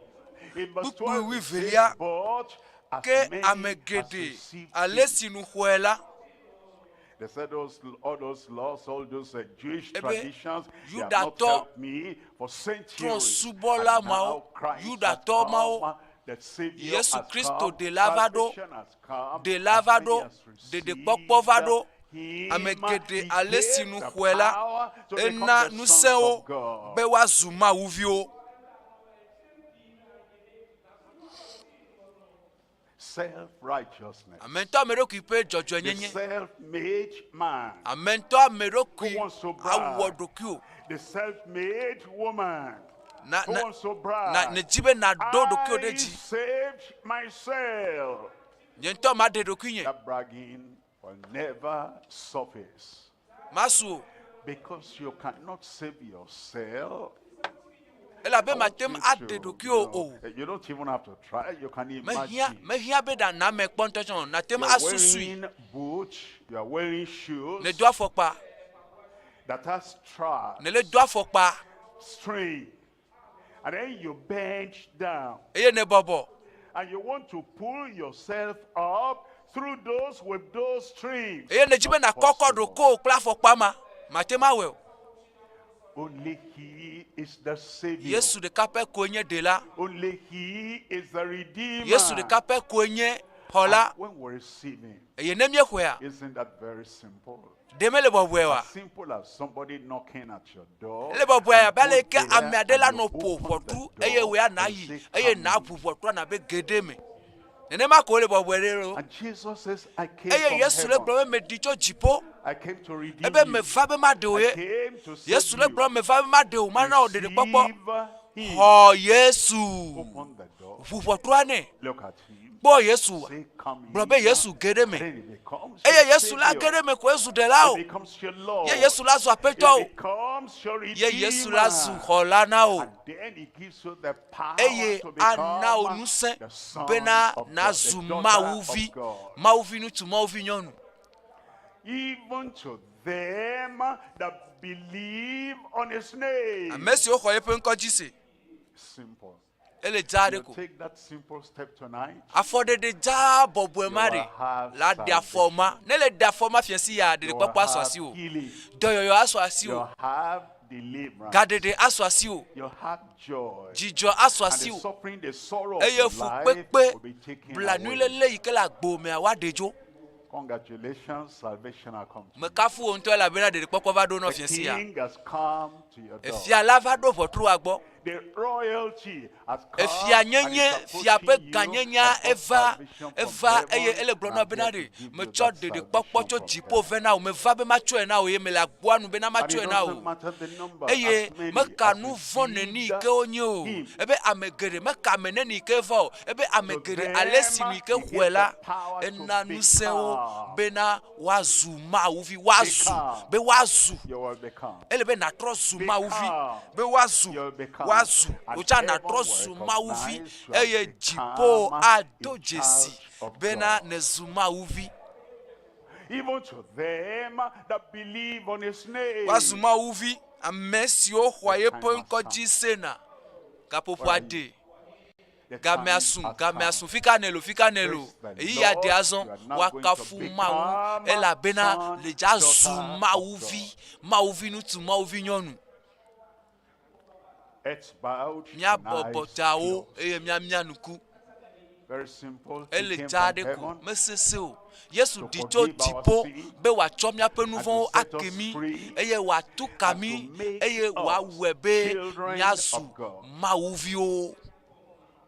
in verse Kpukpui 12, it says, wuievelia, but as ke many ame as geɖe received ale him, si nu xɔe la, They said those, all those laws, all those Jewish Ebe traditions, they have not Yudatɔ helped me for centuries. And trɔ̃subɔla now mawo, Christ has Yudatɔ mawo, come, the Savior Yesu has Kristo come, ɖela va ɖo, salvation has come, ɖela as va many ɖo, as received ɖeɖekpɔkpɔ va ɖo. him, Ame geɖe he ale si gave nu the xɔe la, power to become ena the sons ŋusẽwo of God. be woazu mawuviwo. Self-righteousness. Ame ŋutɔ ame ɖokui ƒe The dzɔdzɔenyenye. self-made man. Ame ŋutɔ ame ɖokui Who wants to awɔ brag? ɖokuiwò. The self-made woman. Na Who na wants to brag? na nèdi be nàɖo ɖokuiwò ɖe I dzi. saved myself. Nye ŋutɔ maɖe ɖokuinye. That bragging will never surface. Masu o. Because you cannot save yourself. Elabe I want mate ŋu you aɖe to, ɖokuiwò you o. know, You don't even have to try. You can Mehiã imagine. mehiã be ɖa name kpɔ ŋutɔ tsɛ o. Nàte ŋu You're asusui. wearing boots. You are wearing shoes Nèdo afɔkpa. that has straps, Nèle do afɔkpa string, and then you bend down eye nèbɔbɔ. and you want to pull yourself up through those with those strings. Eye nèdi be Not nàkɔkɔ possible. ɖokuiwò kple afɔkpa ma. Mate ŋu awɔe o. Only He is the Savior. Yesu ɖeka pɛ koe nye ɖela. Only He is the Redeemer. Yesu ɖeka pɛ koe nye xɔla. And when we receive Him, Eye ne míexɔea, isn't that very simple? ɖe mele bɔbɔe oa? As simple as somebody knocking at your door. Ele bɔbɔe and abe ale go yi ke there ame aɖe la and nɔ you ƒo open ʋɔtru the eye door wòya and nàyi say, eye "Come nàʋu ʋɔtrua nàbe ge ɖe eme. Nenema ko wòle bɔbɔe ɖe loo. And Jesus says, I came Eye from Yesu le heaven. gblɔ be meɖi tso dziƒo. I came to redeem Ebe you. meva be maɖe wò I ye. came to save Yesu le you. gblɔ meva be maɖe wò, mana wò ɖeɖekpɔkpɔ. Receive him. Xɔ Yesu. Open the door. Ʋu ʋɔtrua nɛ. Look at him. Kpɔ Yesu. Say, come Gblɔ be in. Yesu ge ɖe me. Then he becomes Eye your Yesu la ge Savior. ɖe me ko ezu ɖela o. He becomes your Lord. Ye Yesu la zu aƒetɔ o. He becomes your Ye Yesu la zu Redeemer. xɔla na wò. And then he gives you the power Eye to ana wò become ŋusẽ the son bena of God, nàzu the daughter Mawuvi, of God. Mawuvi ŋutsu, Mawuvi nyɔnu. Even to them that believe on his name. Ame siwo xɔ eƒe ŋkɔ dzi se. Simple. Ele dzaa ɖe You ko. take that simple step tonight. Afɔɖeɖe dzaa bɔbɔe ma You ɖe will have la ɖe afɔ ma. Ne le ɖe afɔ ma fia si ya You will ɖeɖekpɔkpɔ asu have asi o. healing. Dɔyɔyɔ asu asi You o. have deliverance. Gaɖeɖe asu asi o. You have joy. Dzidzɔ asu And asi the o. suffering, the sorrow of Eye your life fukpekpe will be taken away. blanuilele yi ke le agbo mea woaɖe dzo. Congratulations, salvation has come. to you. Mekafu wò ŋutɔ elabena ɖeɖekpɔkpɔ va ɖo nɔ The fia si ya. king has come to your door. Efia la va ɖo ʋɔtrua gbɔ. The royalty has come Efia and is nyenye, fia ƒe approaching you. gãnyenyea I brought eva salvation from eva eye heaven ele gblɔ and na I'm bena here ɖe to give you metsɔ that ɖeɖekpɔkpɔ tso salvation from dziƒo vɛ na wò meva be matsɔe na wò ye mele agboa nu bena And it matsɔe na doesn't wò matter the number, eye as many meka as nu vɔ̃ neni yi received ke wonye o him. ebe ame geɖe meka ame neni yi ke va o ebe ame To geɖe ale si nu yi ke them, he xɔe gave la the power to ena ŋusẽ wo become. bena woazu mawuvi woazu Become. be woazu You will become. ele be nàtrɔ zu mawuvi Become. be woazu You will become. woazu And wòtsa heaven nàtrɔ will zu mawuvi recognize you have eye dziƒo become ado a dzesi child of bena God. nèzu mawuvi Even to them that believe on his name. woazu mawuvi ame siwo xɔa yeƒe ŋkɔ dzi sena gaƒoƒoa de The gamea time su has gamea come. su fika ne lo fika ne lo Praise the eyi ya de Lord. azɔ You are now going to woakafu mawu become elabena son, le dza zu daughter of mawuvi mawuvi ŋutsu mawuvi nyɔnu Heads bowed, míabɔbɔ eyes tawo closed. eye míamia nuku Very simple. He ele came dza from ɖe ko heaven mesese o yesu to ɖi tso forgive our dziƒo sin be wòatsɔ míaƒe nu and vɔ̃wo to set ake us mí free eye wòatu ka and mí to make eye us wòawɔe be children míazu of God. mawuviwo.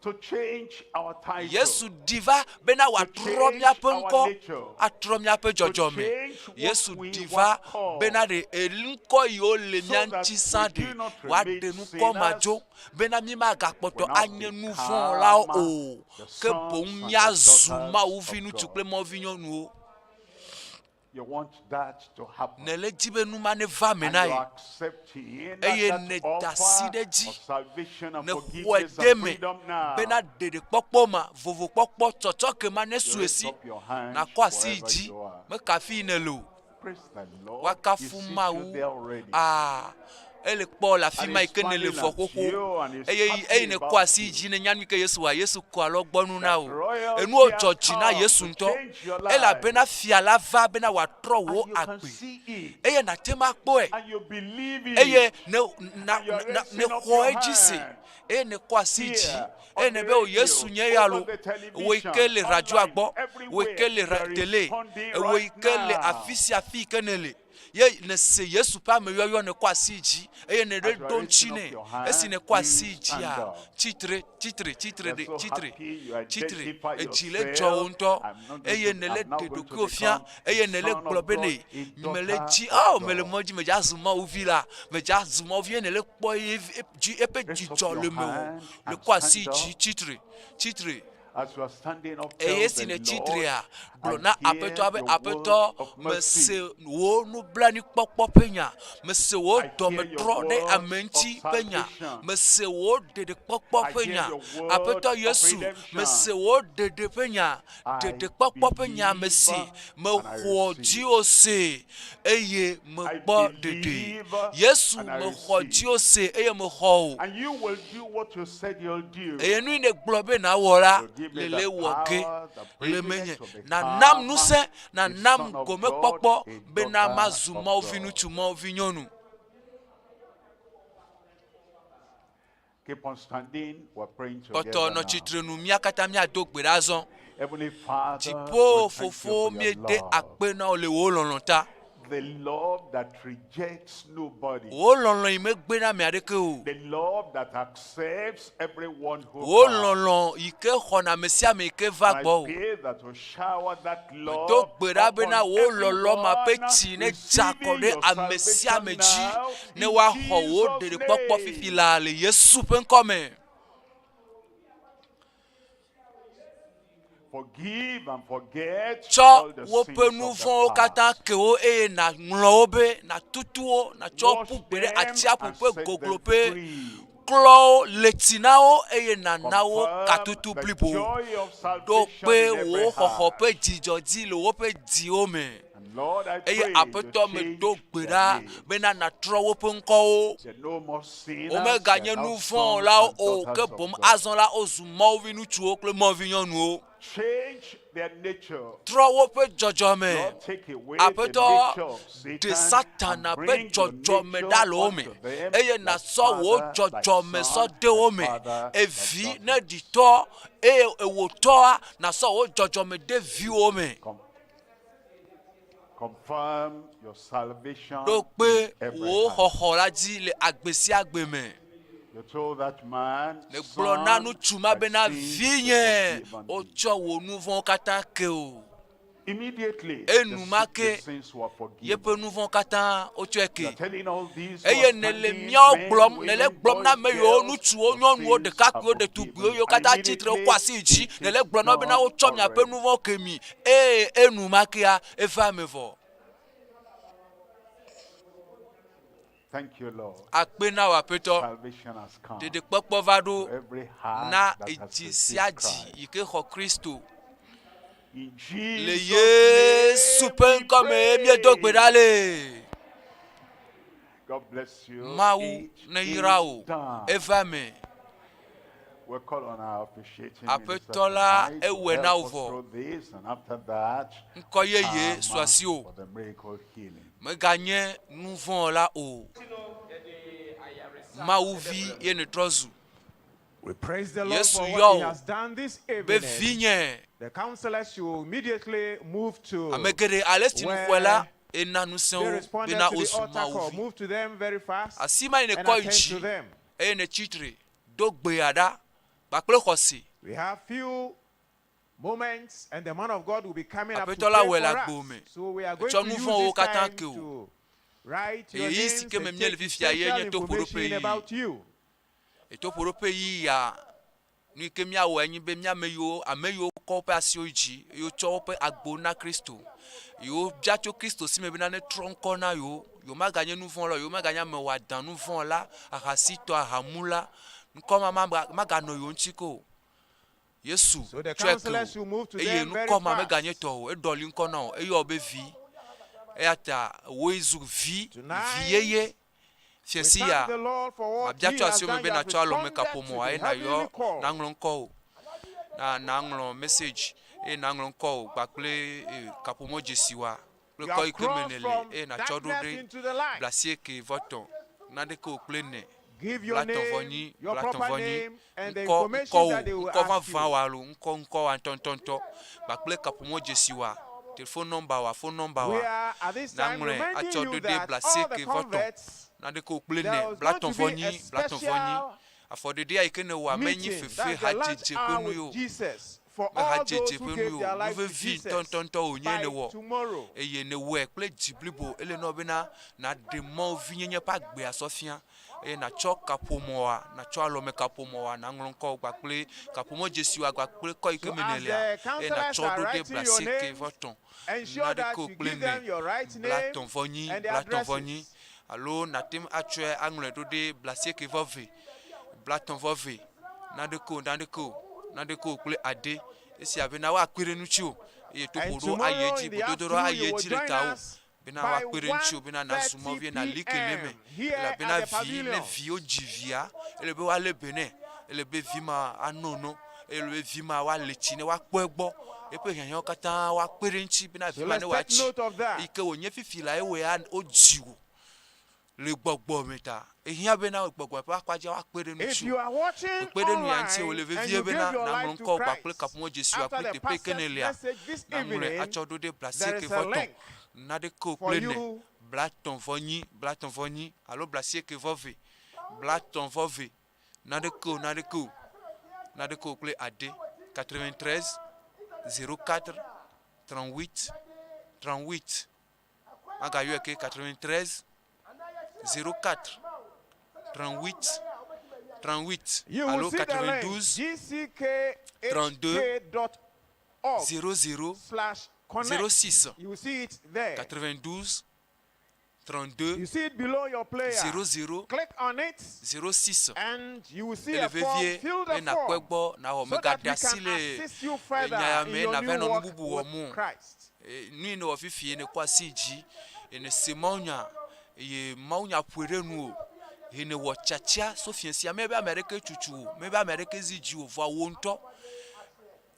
To change our title. Yesu ɖi va bena wòatrɔ change míaƒe our ŋkɔ, nature. atrɔ míaƒe dzɔdzɔme. change what Yesu we ɖi were va called. bena ɖe ŋkɔ yiwo le So mía that ŋuti sã we ɖe do not wòaɖe remain ŋkɔ ma sinners, dzo bena mí magakpɔtɔ we now anye nuvɔ̃lawo become o, the ke sons boŋ and the míazu daughters Mawu of viŋutsu God. kple Mawu vinyɔnuwo. You want that to happen. Nèle dzi be nu ma neva me And na you ye. accepting Eye that nèda asi offer ɖe dzi. of salvation and Nèxɔe forgiveness de and me freedom now. bena ɖeɖekpɔkpɔ ma, vovokpɔkpɔ, tsɔtsɔke ma nesu You raise esi. up your hands Nàkɔ asi yi wherever dzi. you are. Meka fi yi nèle o. Praise the Lord. He Woakafu sees you Mawu. there already. Aa, ele kpɔ le afi And ma yi he's ke nèle smiling vɔ at xoxo. you and he's Eye happy eyi nèkɔ about asi yi dzi nènya nu yi ke Yesu wɔa, Yesu kɔ alɔgbɔnu na wò. royalty Enuwo has dzɔ dzi na come Yesu to ŋutɔ. change your life. Elabena fia la va bena wòatrɔ wò And you can agbe. see it. Eye nàte ŋu akpɔe. And you believe it. Eye ne na And you are na raising up nèxɔ your edzi se. hand. Eye nèkɔ asi yi dzi. Here, Eye on the nèbe o radio, Yesu nye ya over lo. the Wò yi ke television, le radioa online, gbɔ. Wò yi everywhere, ke le ra they're tele. responding Wò yi right ke le now. afi sia afi yi ke nèle. Ye nèse Yesu ƒe ameyɔyɔ nèkɔ asi yi dzi eye nèɖe As you are ɖo ŋuti raising up nɛ. your hand, Esi nèkɔ asi yi please dzia, stand up. tsitre, tsitre, tsitre You're ɖe, so tsitre, happy you tsitre. identify Edzi le dzɔ wò yourself. ŋutɔ I'm not going eye to, nèle I'm now ɖe going to ɖokuiwò fia become eye a nèle son gblɔ of be God, ne a mele daughter dzi, of oh mele God. mɔ dzi medza zu Mawu vi la, medza zu Mawu vi eye nèle kpɔ ye dzi eƒe Raise up dzidzɔ your le mewò. hand and Nèkɔ asi yi stand dzi up. tsitre, tsitre. As you are standing up, tell Eye esi the nètsitrea, Lord, gblɔ I na hear Aƒetɔa be your Aƒetɔ, word of mercy. mese wò nublanuikpɔkpɔ ƒe nya, mese wò I hear your dɔmetrɔ ɖe word ame of ŋuti ƒe nya, salvation. mese wò ɖeɖekpɔkpɔ I ƒe hear nya. your word Aƒetɔ of Yesu, redemption. mese wò ɖeɖe ƒe nya, I ɖeɖekpɔkpɔ ƒe nya believe mese, and I mexɔ receive. dziwò se eye I mekpɔ ɖeɖe. believe Yesu, and I mexɔ receive. dziwò se eye mexɔ wò. And you will do what you said you'll do. Eye nu yi nègblɔ be nàwɔ la, You'll give me lele the wɔ ge power, the le privilege menye. to become Nànam ŋusẽ, a nànam son of God, gomekpɔkpɔ a bena daughter mazu of Mawu God. viŋutsu, Mawu vinyɔnu. Keep on standing. We're praying Kpɔtɔ together nɔ now. tsitre nu, mía katã míado gbe ɖa azɔ. Heavenly Father, Dziƒo we thank you Fofo, for your míede love. akpe na wò le wò lɔlɔ̃ ta. The love that rejects nobody. Wò lɔlɔ̃ yi megbe na ame aɖeke o. The love that accepts everyone who Wò comes. lɔlɔ̃ yi ke xɔna ame sia ame yi ke va I gbɔ o. pray that you shower that Medo love gbe ɖa bena upon wò lɔlɔ̃ ma ƒe everyone tsi ne dza kɔ receiving ɖe your ame sia ame salvation dzi now ne in woaxɔ wò Jesus' ɖeɖekpɔkpɔ fifi name. laa le Yesu ƒe ŋkɔ me. Forgive and forget Tsɔ all the woƒe sins of nu the vɔ̃wo katã past. ke wo eye nàŋlɔ wo be, nàtutu wo, nàtsɔ wo Wash ƒu gbe ɖe them atsiaƒu and ƒe set them gogloƒe. free. Klɔ wo, le tsi na wo eye nàna wo Confirm katutu the blibo. joy of Ɖo salvation kpe in every wò xɔxɔ heart. ƒe dzidzɔ dzi le woƒe dziwo me. And Lord, I Eye pray you Aƒetɔ medo change gbe their ɖa names. bena nàtrɔ woƒe ŋkɔwo. They're no more sinners, they're Womeganye now nu sons vɔ̃wɔlawo and o, ke daughters of boŋ God. azɔ la wozu Mawu viŋutsuwo kple Mawu vinyɔnuwo. Change their nature. Trɔ woƒe dzɔdzɔme. Lord, take away the Aƒetɔ, nature of ɖe Satan and Satana ƒe bring your dzɔdzɔme nature ɖa le wo me unto them, eye like nàsɔ wò father, like dzɔdzɔme sɔ son, de wo like me. father, like Evi daughter. ne ɖi tɔ eye ewò tɔa, nàsɔ wò dzɔdzɔme de viwò me. Confirm your salvation Ɖo in kpe every wò heart. xɔxɔ la dzi le agbe sia agbe me. You told that man, Nègblɔ na son, ŋutsu ma thy bena sins vinye, be forgiven thee. wotsɔ wò nu vɔ̃wo katã ke wò. Immediately, the, Enumake the sins were forgiven. yeƒe nu vɔ̃wo katã wotsɔe You are ke. telling all these who Eye are nèle standing, míawo men, gblɔm, nèle women, gblɔm na boys, ame yiwo girls, ŋutsuwo, your nyɔnuwo, sins are ɖekakpuiwo, forgiven. ɖetugbiwo yiwo And katã tsitre immediately, wokɔ asi yi dzi. it Nèle is gblɔm na wo bena done wotsɔ miaƒe already. nu vɔ̃wo ke mi eye enumakea eva eme vɔ. Thank you, Lord. Akpe na wò Aƒetɔ. Salvation has come Ɖeɖekpɔkpɔ va ɖo to every heart na that has edzi sia received dzi Christ. yi ke xɔ Kristo. In Le Jesus' Yesu name ƒe we ŋkɔ me míedo gbe ɖa pray. le. God bless you. Mawu It neyra is wò. done. Eva eme. We'll call on our officiating minister Aƒetɔ la tonight to ewɔe na help wò us vɔ. through this, and after that, Ŋkɔ yeye come su asiwò. for the miracle healing. Meganye nu vɔ̃ la o. Mawu vi ye nètrɔ zu. We praise the Lord Yesu for yɔ what he wò has done this be evening. vinye. The counselors should immediately move to Ame geɖe ale si nuxɔe la where ena ŋusẽ they wo responded bena to the wozu altar Mawu call. vi. Move to them very fast Asi ma yi and nèkɔ yi attend dzi to them. eye nètsi tre do gbea ɖa. Kpakple xɔse. We have few moments and the man of God will be coming up to Aƒetɔ la pray wɔe le for agbo us. me. So we are going Etsɔ to nu use vɔ̃wo this katã time ke wò. to write your Ɣeyiɣi si names ke me and míele take fifia ye essential nye toƒoɖoƒe information ɣeyiɣi. about you. Etoƒoɖoƒe ɣeyiɣi ya, nu yi ke míawɔe nye be mía ame yiwo ame yiwo kɔ woƒe asiwo yi dzi eye wotsɔ woƒe agbo na Kristo. Yewo bia tso Kristo si me bena netrɔ ŋkɔ na yewo. Yewo maganye nu vɔ̃ la o, yewo maganye ame wɔadã nu vɔ̃ la, ahasitɔ, ahamula. Ŋkɔ ma maganɔ yewo ŋuti ke o. Yesu So the tsɔe ke counselors wò will move to eye them very ŋkɔ ma fast. meganye tɔwò o. Eɖɔli ŋkɔ na wò. Eyɔ wò be vi. Eya ta wòe zu vi, vi yeye. Tonight, we Fiasi thank ya, the Lord for what mabia He tso has asiwò me done. be You have nàtsɔ alɔme responded to kaƒomɔ the eye heavenly nàyɔ, call. nàŋlɔ ŋkɔwò. Na nàŋlɔ message eye nàŋlɔ ŋkɔwò kpakple e, kaƒomɔ dzesiwa kple You kɔ have yi ke me crossed nèle from eye nàtsɔ ɖo darkness ɖe into the light. blasieke vɔ tɔ̃ naneke wò kple ene Give your blatɔ̃ vɔ name, nyi your blatɔ̃ proper vɔ nyi name, and the ŋkɔ information ŋkɔwò that they will ŋkɔ ask vavã you. wa alo ŋkɔ ŋkɔ wa ŋutɔŋutɔŋutɔ kpakple kaƒomɔ dzesiwa telefon nɔmba wa phone nɔmba We wa are at this time nàŋlɔe reminding atsɔ you ɖo ɖe that all the blasieke vɔ tɔ̃ converts, naneke wò kple there ene was going to blatɔ̃ vɔ be nyi a blatɔ̃ vɔ nyi special afɔɖeɖea yi ke nèwɔa menyi meeting. fefe That's the lunch hadzedze ƒe hour nu with ye o Jesus for me all hadzedze those ƒe who nu gave ye o their nu life to vevi Jesus ŋutɔŋutɔŋutɔ wònye by nèwɔ tomorrow. eye nèwɔe kple dzi blibo ele na wò bena nàɖe mɔ vinyenye ƒe agbea sɔ fia eye nàtsɔ kaƒomɔa nàtsɔ alɔme kaƒomɔa nàŋlɔ ŋkɔwò kpakple kaƒomɔ dzesiwoa kpakple kɔ yi ke So me as nèlea the eye counselors nàtsɔ are ɖo ɖe writing your blasieke names, vɔ tɔ̃ ensure naneke that wò you kple give ene them your right name blatɔ̃ vɔ nyi and the blatɔ̃ vɔ nyi addresses. alo nàte ŋu atsɔe aŋlɔe ɖo ɖe blasieke vɔ ve blatɔ̃ vɔ ve naneke o naneke o naneke o kple ade esia bena woakpe ɖe ŋutiwò eye And toƒoɖo ayi tomorrow edzi in the gododoɖo afternoon, ayi you will edzi le join tawò us bena by woakpe ɖe ŋutiwò bena nàzu 1:30 mɔvie nàli ke le eme p.m. here elabena at the vi ne pavilion. vi wodzi via ele be woalé be nɛ ele be vi ma ano no ele be vi ma woale tsi ne woakpɔ egbɔ eƒe hiahiãwo katã woakpe ɖe eŋuti bena vi So ma let's ne take wòatsi note of that. yi ke wònye fifi la ewɔe ya wodzi wò le gbɔgbɔ me ta ehiã bena gbɔgbɔ ƒe akpa dzia woakpe ɖe If ŋutiwò you are watching kpekpe ɖe nu ya ŋuti online wòle and vevie you bena gave your nàŋlɔ life to ŋkɔ kpakple Christ kaƒomɔ dzesiwa after kple the teƒe yi ke pastor's nèlea message this nàŋlɔe evening, atsɔ ɖo ɖe there blasieke is vɔ a tɔ̃ link naneke wò for kple ene you blatɔ̃ vɔ nyi blatɔ̃ vɔ nyi alo blasieke vɔ ve blatɔ̃ vɔ ve naneke o naneke o naneke o kple ade 93 04 38 38 magayɔe ke 93 04 38 38 You will alo see the link 92 32 gckhk.org 00 slash connect. 06 You will see it there. 92 32 You see it below your player. 00 Click on it 06 and you will see ele a form. vevie Fill be the nàkpɔe form gbɔ nàwɔ so that megaɖe we asi can le assist you further enya ya in me your nàva new nɔ nu walk bubu wɔm with o Christ. E, nu yi nèwɔ fifie nèkɔ asi dzi eye nèse mawunya eye mawunya ƒoe ɖe nu o eye nèwɔ tiatia so fia sia mebe ame aɖeke tutu o mebe ame aɖeke zi dzi o vɔa wò ŋutɔ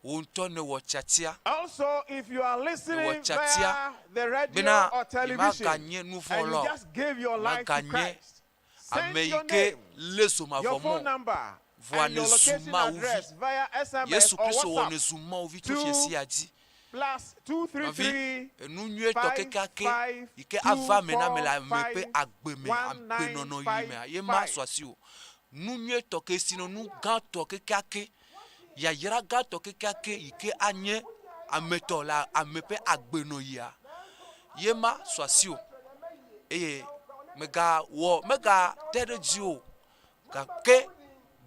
wò ŋutɔ nèwɔ tiatia Also, if you are nèwɔ listening tiatia via the radio bena or television yemaganye nu vɔ̃ and you la o just gave your life to maganye Christ, send ame yi your ke name, lé zomavɔ your mɔ phone number, vɔa and your nèzu location Mawu vi address via SMS Yesu or Kristo wɔ WhatsApp nèzu Mawu vi tso fia to sia dzi plus two three nɔvi three enu nyuietɔ five kekeake five yi ke two ava me na ame four le ame ƒe five agbe me one nine agbenɔnɔ yi five mea ye ma five. su asi o nu nyuietɔ ke si nɔ nu gãtɔ kekeake yayra gãtɔ kekeake yi ke anye ametɔ le ame ƒe agbenɔyia ye ma su asi o eye megawɔ megate ɖe dzi o gake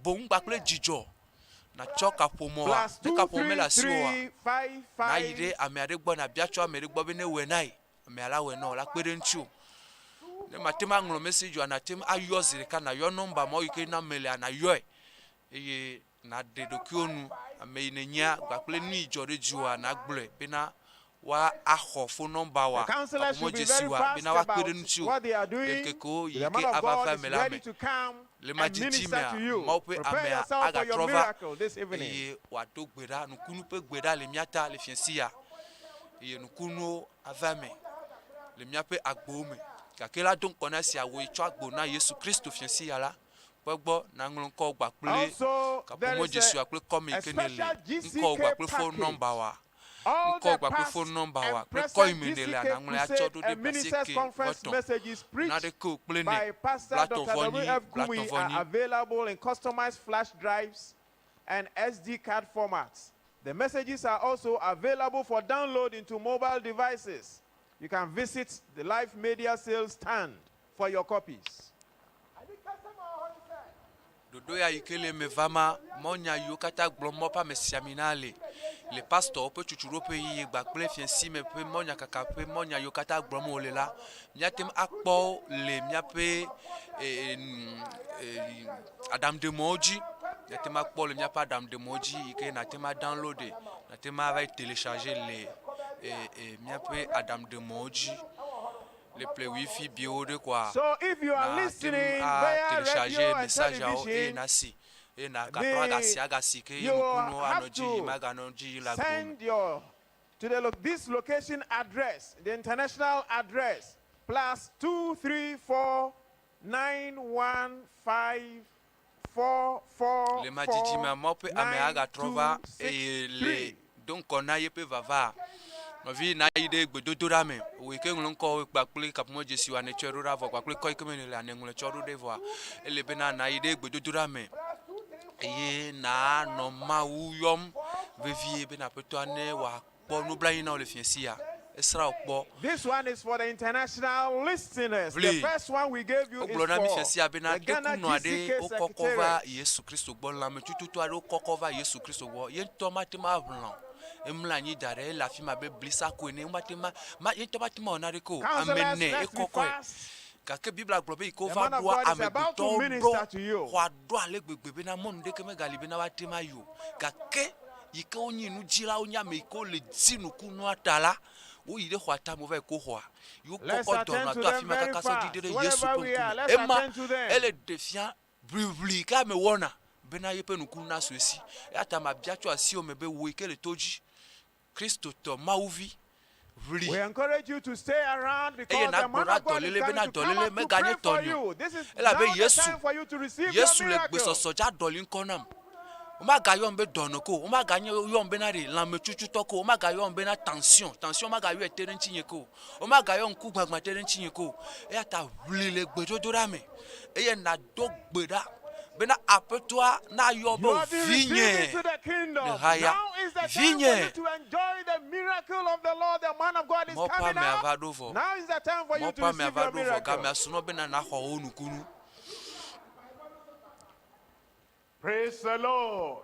boŋ kpakple dzidzɔ nàtsɔ kaƒomɔa Plus ne two kaƒomɔ three mele asi oa three five nayi five ɖe ame aɖe gbɔ nàbia tso ame aɖe gbɔ be ne wɔe na ye amea la wɔe na wò la kpe ɖe ŋutiwò ne mate ŋu aŋlɔ message oa nàte ŋu ayɔ zi ɖeka nàyɔ nɔmba ma yi ke na ame lea nàyɔe eye nàɖe ɖokuiwò nu ame yi nènyea kpakple nu yi dzɔ ɖe dziwòa nàgblɔe bena woa axɔ phone nɔmba wa The counselors kaƒomɔ should be dzesi very wa fast bena woakpe about ɖe ŋutiwò what they are le doing. ŋkekewo yi The ke man of ava God va is eme la ready me to come le ma and dzidzi minister mea to you. Mawu ƒe Prepare amea yourself for your agatrɔ va miracle this evening. eye wòado gbe ɖa nukunu ƒe gbe ɖa le mía ta le fiasi ya eye nukunuwo ava eme le míaƒe agbowo me gake la do ŋkɔ na esia wòe tsɔ agbo na Yesu Kristo fiasi ya la kpɔ egbɔ nàŋlɔ ŋkɔ gba kple Also, there kaƒomɔ is dzesiwa a, kple kɔme yi a ke nèle special ŋkɔ GCK gba kple phone package. nɔmba wa All ŋkɔ the gba kple past phone nɔmba wa and kple kɔ yi present me nèlea GCK nàŋlɔe atsɔ Crusade ɖo ɖe and Ministers blasieke vɔ Conference tɔ̃ messages preached naneke o kple ne by Pastor blatɔ̃ Dr. vɔ nyi W.F. blatɔ̃ Kumuyi vɔ are nyi available in customized flash drives. and SD card formats. The messages are also available for download into mobile devices. You can visit the Life Media Sales stand for your copies. Ɖoɖo ya yi ke le eme vam ma, mɔnya yiwo katã gblɔm mɔ ƒe amesiamina le le pastɔwo ƒe tsutsuɖoƒe eye gbakple fiasime ƒe mɔnyakaka ƒe mɔnya yiwo katã gblɔm wole la, míate ŋu akpɔ wo le míaƒe aɖaŋuɖemɔwo dzi. Míate ŋu akpɔ le míaƒe aɖaŋuɖemɔwo dzi yi ke nàte ŋu adownload, nàte ŋu ava yi telecharge le míaƒe aɖaŋuɖemɔwo dzi. Le ƒle wifi biwo ɖe koa, So if you are nàte ŋu listening a via telecharge radio and message-awo eye television, nasi eye nàgatrɔ agasi the, agasi ke you nukunuwo anɔ have dzi yim to maganɔ dzi yim le agbo me. send your to the lo- this location address, the international address, +234 915 4 Le ma dzidzi 4 mea, Mawu ƒe ame 9 agatrɔ va 2 6 eye le 3. do ŋkɔ na yeƒe vava. Nɔvi nayi ɖe gbedodoɖa me. Wò yi ke ŋlɔ ŋkɔwò kpakple kaƒomɔ dzesi wòa nètsɔe ɖo ɖa vɔ kpakple kɔ yi ke me nèlea nèŋlɔe tsɔ ɖo ɖe vɔa, ele bena nayi ɖe gbedodoɖa me eye nanɔ Mawu yɔm vevie bena Aƒetɔa ne wòakpɔ nublanui na wò le fiẽsi ya. Esrã wò kpɔ. This one is for the international listeners. The Ʋli. first one we gave you is Wogblɔ na mí for fiasia bena the Ghana tekunɔ aɖe GCK wokɔkɔ va Secretariat. Yesu Kristo gbɔ, lãmetututu aɖe wokɔkɔ va Yesu Kristo gbɔ. Ye ŋutɔ mate ŋu aʋlã o. Emlɔ anyi da ɖe, ele afi ma abe blisako ene. Womate ŋu ma, ye ŋutɔ mate ŋu awɔ naneke o. Ame Counselors, ene let's be ekɔkɔe. fast. Gake Biblia gblɔ be yi ke The wova man of ɖoa, God is about to amegbetɔwo ɖo minister to you. xɔa ɖo ale gbegbe bena mɔnu ɖeke megali bena woate ŋu ayi o. Gake yi ke wonyi nudzilawo nye ame yi ke wole dzi nukunua ta la, woyi ɖe xɔa tame wova yi ko xɔa. Yi Let's wokɔkɔ attend dɔnɔa to to afi them ma very kaka sɔ fast. ɖiɖi ɖe Yesu Wherever ƒe we are, ŋkume. let's Ema attend to them. ele ɖe fia ʋliʋli yi ke ame wɔna bena yeƒe nukunu nasu esi. Eya ta mabia tso asiwò me be wò yi ke le to dzi, Kristotɔ Mawuvi, ʋli We encourage you to stay around eye because the nàgblɔ man na of God is dɔléle coming bena to come dɔléle up to pray meganye for tɔnye o. you. This is Elabe now the Yesu, time for you to receive your Yesu le miracle. gbesɔsɔ dza ɖɔli ŋkɔ nam. Womagayɔm be dɔnɔ ke o, womagayɔm bena ɖe lãmetsututɔ ke o, womagayɔm bena tension, tension magayɔe te ɖe ŋutinye ke o, womagayɔ ŋkugbãgbã te ɖe ŋutinye ke o. Eya ta ʋli le gbedodoɖa me eye nàdo gbe ɖa bena Aƒetɔa nayɔ be You have been received vinye into the kingdom. nèhaya. Now is the time for you Vinye. to enjoy the miracle of the Lord. The man of God is Mɔ ƒe coming amea up. va ɖo vɔ. Now is the time for you Mɔ to ƒe amea receive va your ɖo vɔ. miracle. Gamea su nɔ bena nàxɔ wò nukunu. Praise the Lord.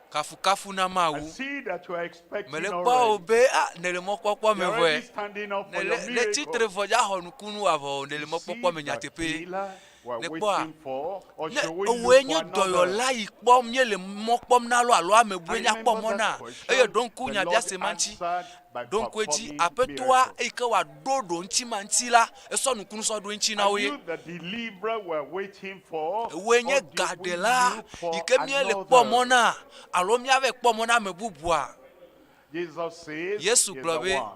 Kafukafu na I Mawu. see that you are expecting Mele kpɔ wò already. be ah nèle mɔkpɔkpɔ me You're already vɔe. standing up for Nèle your ne tsitre miracle. vɔ dza xɔ nukunu avɔ o nèle You mɔkpɔkpɔ see me the nyateƒe. healer we're Nèkpɔa waiting for, or ne shall we ewòe look nye for another? dɔyɔla yi kpɔm míele mɔ kpɔm na alo alo ame I bue míakpɔ remember mɔ that na. question. Eye ɖo ŋku The Lord nyabiase ma ŋuti. answered by Ɖo ŋku edzi performing Aƒetɔa miracles. eyi ke wòaɖo ɖo ŋuti ma ŋuti la, esɔ nukunu sɔ ɖo eŋuti na Are wo ye. you the deliverer we're waiting for, Ewòe nye or do we gaɖela look for yi ke míele kpɔ mɔ another? na alo míava kpɔ mɔ na ame bubua. Jesus says Yesu he's gblɔ the be one.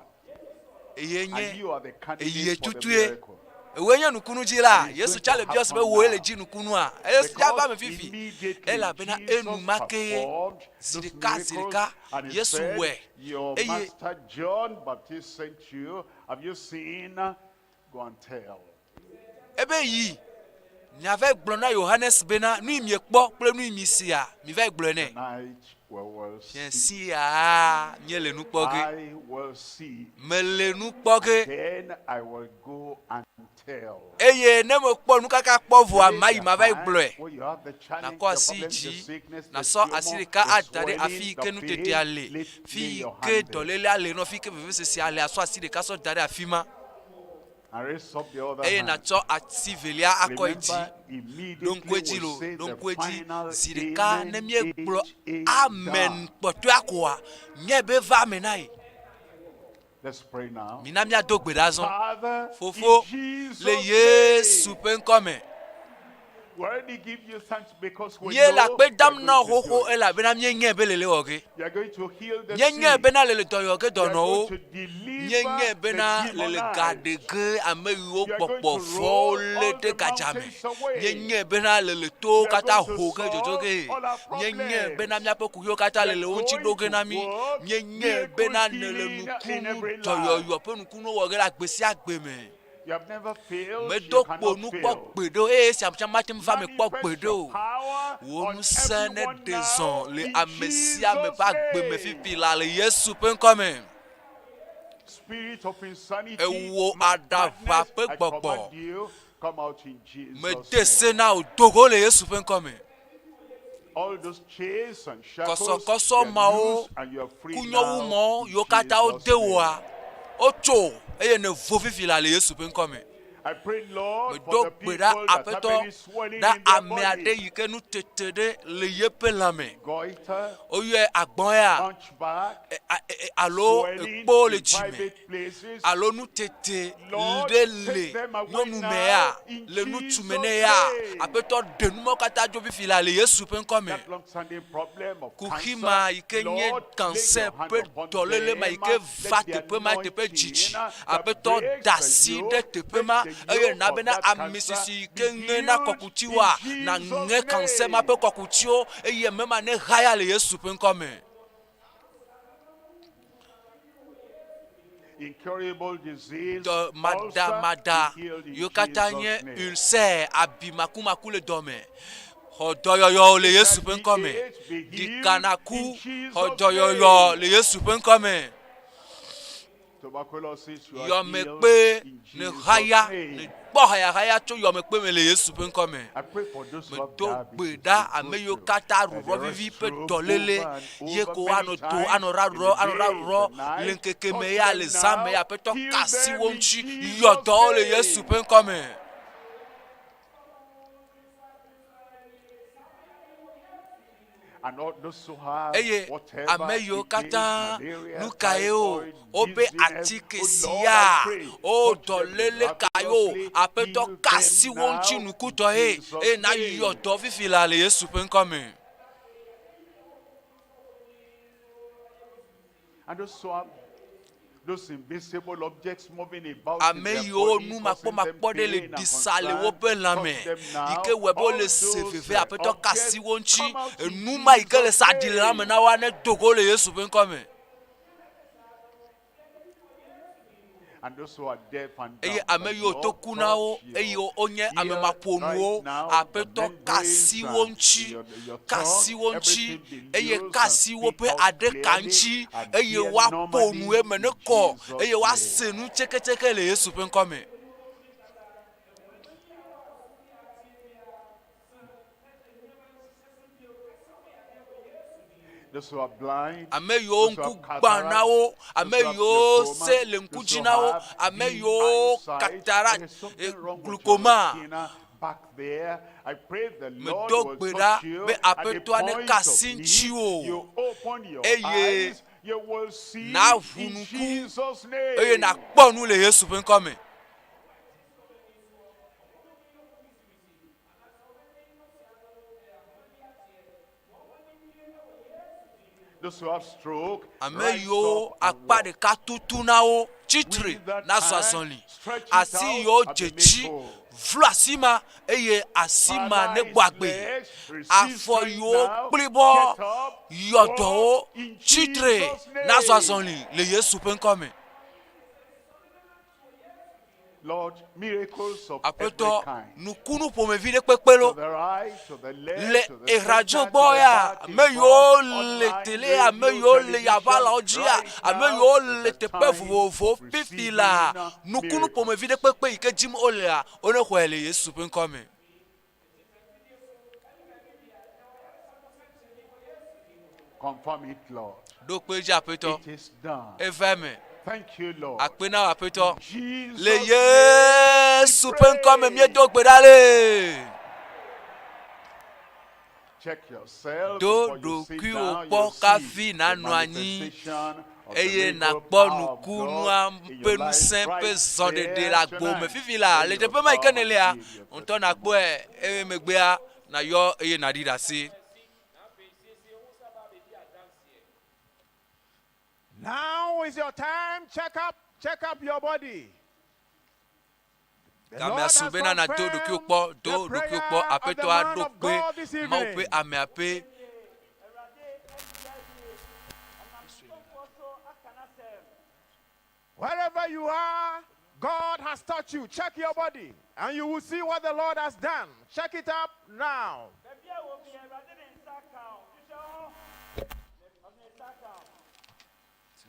eye And nye you are the eye candidate for the tutue. miracle. Ewòe nye nukunu dzi la. And it's Yesu going tsa to le biɔ se be happen wòe le now. dzi nukunua. Eye ya va Because me fifi. immediately Elabena Jesus enumake ye performed zi those ɖeka zi miracles ɖeka and he Yesu said, wɔe. Your Eye master John Baptist sent you. Have you seen? Go and tell. ebe yi miava gblɔ na Yohanes bena nu yi miekpɔ kple nu yi misia miva gblɔe nɛ. Tonight we will see. Fiẽsi ya míele nu kpɔ ge. I will see. Mele nu kpɔ ge. Then I will go and tell. Eye ne mekpɔ nu kaka kpɔ vɔa, Raise mayi your mava yi hand gblɔe. where you have the challenge, Nàkɔ the asi problem, the dzi, sickness, the nàsɔ tumor, asi ɖeka the ada ɖe afi swelling, yi ke the nutetea pain. le, Lay, fi lay yi your ke hand there dɔlélea le nɔ, fi yi ke vevesesea le, asɔ asi ɖeka sɔ da ɖe afi ma. and raise up the other Eye hand. nàtsɔ asi velia akɔ yi dzi. Remember, Ɖo immediately ŋku edzi we lo, say ɖo the ŋku edzi. final Zi ɖeka ne amen, míegblɔ H-A amen down. kpɔtɔea koa, nyae be va eme na ye. Let's pray now. Mina míado gbe ɖa azɔ. Father, Fofo, in Jesus' le Yesu name, ƒe ŋkɔ me. we already give you thanks because we Míele know akpe you are dam na going to xoxo do it. elabena míenyae be lele wɔ ge. You are going to heal the Míenyae sick. bena lele dɔyɔ ge You are dɔnɔwo. going to deliver Míenyae the bena lele ga demonized. ɖe ge ame yiwo You are going gbɔgbɔ to vɔ̃wo roll lé all ɖe the gadza me. mountains away. Míenyae bena lele towo You are katã going to ho ge dzodzo solve ge. all our Míenyae bena problems. míaƒe kuxiwo katã You are lele wo ŋuti going ɖo ge to na mí. work Míenyae miracle bena nele healing in nukunu every life. dɔyɔyɔ ƒe nukunuwo wɔ ge le agbe sia agbe me. You have never failed, Medo you kpo cannot nu kpɔ fail. gbeɖe o eye esia tsã mate ŋu va me kpɔ Manifest gbeɖe your o. power Wò on ŋusẽ ne everyone ɖe now zɔ le in ame sia ame Jesus' ƒe agbe me name. fifi la le Yesu ƒe ŋkɔ me. Spirit of insanity, Ewò aɖaʋa madness, ƒe I gbɔgbɔ. command you, come out in Jesus' Mede name. se na wò do go le Yesu ƒe ŋkɔ me. All those chains and shackles, Kɔsɔkɔsɔ they are mawo, loose and you are free kunyɔwu now mawo in yiwo katã Jesus' wode name. wòa, wotso eye nèvo fifi la le Yesu ƒe ŋkɔ me. I pray, Lord, for Medo the gbe ɖa people that have Aƒetɔ any swelling ɖa in their ame aɖe body. yi ke nutete ɖe le yeƒe lãme. Goiter, Woyɔe agbɔ̃ hunchback, ya alo swelling ekpo le in dzime private places. alo nutete Lord, ɖe take le them away nyɔnu now me ya in le ŋutsu me Jesus' ne ya. name. Aƒetɔ ɖe numawo katã dzo fifi la le Yesu ƒe ŋkɔ me. That long-standing problem of Kuxi cancer, ma yi ke nye Lord, lay your cancer hand ƒe upon dɔléle ma yi them. ke Let va the teƒe ma teƒe anointing dzidzi. that Aƒetɔ breaks da the asi yoke, ɖe teƒe ma breaks the eye yoke na of bena that ame cancer, sisi yi be ke ŋe na healed kɔkutiwoa in na Jesus' ŋe cancer ma name. ƒe kɔkutiwo eye eme ma ne haya le Yesu ƒe ŋkɔ me. Incurable disease, Dɔ ulcer, madamada be healed in yiwo katã Jesus' nye name. ulcer abi makumaku le dɔme. Xɔ dɔyɔyɔ le Yesu ƒe ŋkɔ me. HIV/AIDS be healed in Ɖikanaku xɔ Jesus' dɔyɔyɔ name. le Yesu ƒe ŋkɔ me. Tuberculosis, you are healed Yɔmekpe in ne Jesus' haya name. ne kpɔ hayahaya tso yɔmekpe me le Yesu ƒe ŋkɔ me. I pray for those who have Medo gbe diabetes ɖa to go ame yiwo through, katã the ɖuɖɔ vivi ƒe restroom dɔléle over and ye over ko many woanɔ do times anɔ in ɖaɖuɖɔ the anɔ day, ɖaɖuɖɔ the night. le ŋkeke me Touch ya them le zã me now, ya Aƒetɔ heal ka asi them wo in ŋuti Jesus' yɔ dɔwo le Yesu name. ƒe ŋkɔ me. And all those who have Eye whatever ame yiwo it is, katã malaria, nu kae o typhoid, wobe dizziness, atike oh Lord, I sia pray, o touch them dɔléle kae o miraculously, Aƒetɔ heal ka them asi wo ŋuti now in nukutɔe Jesus' eye na yɔ name. dɔ fifi la le Yesu ƒe ŋkɔ me. And those who have those invisible objects moving about in Ame their yiwo body, nu causing them makpɔmakpɔ ɖe le pain and ɖisa le concern, woƒe lãme touch them yi now. ke wɔe be All wole se those veve Aƒetɔ ka objects asi wo ŋuti come out in enu ma yi ke le Jesus' sa ɖi le lãme name. na woa ne do go le Yesu ƒe ŋkɔ me. And those who are deaf and Eye dumb, ame the yiwo to Lord ku na wo touch your eye wonye ame ear maƒonuwo right now, the Aƒetɔ ka asi membranes wo and ŋuti your ka tongue, asi wo ŋuti everything be eye loose ka and asi speak woƒe out aɖeka clearly ŋuti and eye hear woaƒo normally nu eme in ne kɔ Jesus' eye name. woase nu tseketseke le Yesu ƒe ŋkɔ me. Those who are blind, Ame yiwo those who ŋku have gbã na cataracts, wo, those ame who have yiwo glaucoma, se le ŋku those dzi who na wo, have ame dim yiwo eyesight, cataract, there is something wrong with your glaucoma. retina back there. I pray the Lord Medo will gbe ɖa touch you be at the Aƒetɔa ne point ka of asi need. ŋutiwò You open your eye eyes, you will see naʋu in ŋku Jesus' eye name. nakpɔ nu le Yesu ƒe ŋkɔ me. Those who have stroke, Ame rise yiwo up and akpa walk. ɖeka tutu na wo tsitre With that na zɔ hand, azɔli. stretch it Asi out yiwo and dze be tsi made whole. vlu asi ma eye asi ma ne gbɔ Paralyzed agbe. legs, receive Afɔ strength yiwo now. kplibɔ Get up, yɔ dɔwo walk in tsitre Jesus' na zɔ name. azɔli le Yesu ƒe ŋkɔ me. Lord, miracles of every Aƒetɔ kind. nukunu ƒomevi ɖe kpekpe To lo. the right, to the Le left, to the eradio center, to gbɔ the ya, back, in ame yiwo front, le online, tele, ame radio, yiwo le television, yaʋalawo dzia, right ame now yiwo is le the teƒe time vovovowo of fifi la, receiving nukunu miracles. ƒomevi ɖe kpekpe yi ke dzim wolea, wone xɔe le Yesu ƒe ŋkɔ me. Confirm it, Lord. Ɖo kpe dzi Aƒetɔ. It is done. Eva eme. Thank you, Lord. Akpe na wò Aƒetɔ. Jesus' Le name Yesu we ƒe ŋkɔ me pray. míedo gbe ɖa le. Check yourself Do before you sit ɖokuiwò down. kpɔ You'll see kafi the nanɔ anyi manifestation of the eye miracle nakpɔ power of nukunua God in ƒe your life ŋusẽ ƒe right zɔɖeɖe there le agbo me tonight. fifi la Then le you teƒe will ma yi ke come and nèlea give your ŋutɔ nakpɔe eye megbea nayɔ eye nàɖi ɖe asi. Now is your time. Check up, check up your body. The Gamea Lord su has bena nàdo ɖokuiwò confirmed kpɔ, do the ɖokuiwò prayer kpɔ. of the Aƒetɔ man aɖo of kpe God this Mawu ƒe evening. amea ƒe Wherever you are, God has touched you. Check your body and you will see what the Lord has done. Check it up now.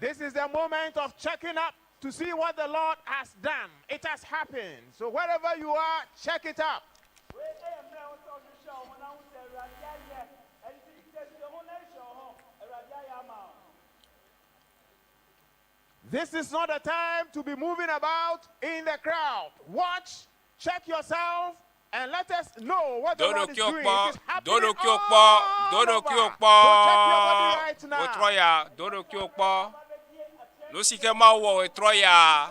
This is the moment of checking up to see what the Lord has done. It has happened. So wherever you are, check it up. This is not a time to be moving about in the crowd. Watch, check yourself, and let us know what the Lord is doing. It is happening all over. So check your body right now. Wotrɔ ya, do ɖokuiwò kpɔ. Nu si ke Mawu wɔ wòtrɔ ya,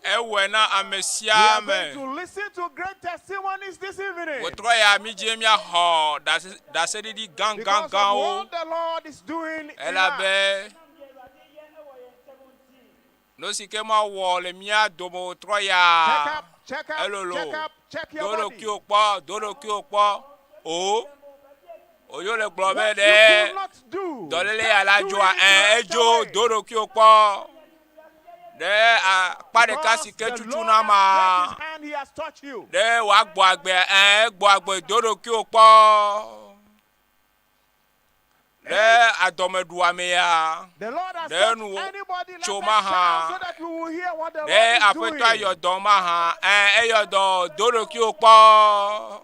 ewɔe na ame sia We are ame. going to listen to great testimonies this evening. Wòtrɔ ya, mídzi míaxɔ ɖase ɖaseɖiɖi Because of gãgãgãwo. what the Lord is doing in us. Elabe nu si ke Mawu wɔ le mía dome wòtrɔ ya, Check up, elolo. check up, check Do your body. ɖokuiwò kpɔ, do ɖokuiwò kpɔ. O, oyo le gblɔ be What ɖe you could not do, dɔléle ya la start dzoa, doing it ɛ right edzo, away. do ɖokuiwò kpɔ. Ɖe akpa ɖeka si ke The tutu Lord na has ma, stretched his hand, he has touched you. ɖe wòagbɔ agbe, ɛ egbɔ agbe, do ɖokuiwò kpɔ. Ɖe adɔmeɖuamea, The Lord has ɖe touched nu anybody. Let tso us ma shout hã. so that we will hear what the Ɖe Lord is aƒetɔ doing. yɔ dɔ ma hã, ɛ eyɔ dɔ, do ɖokuiwò kpɔ.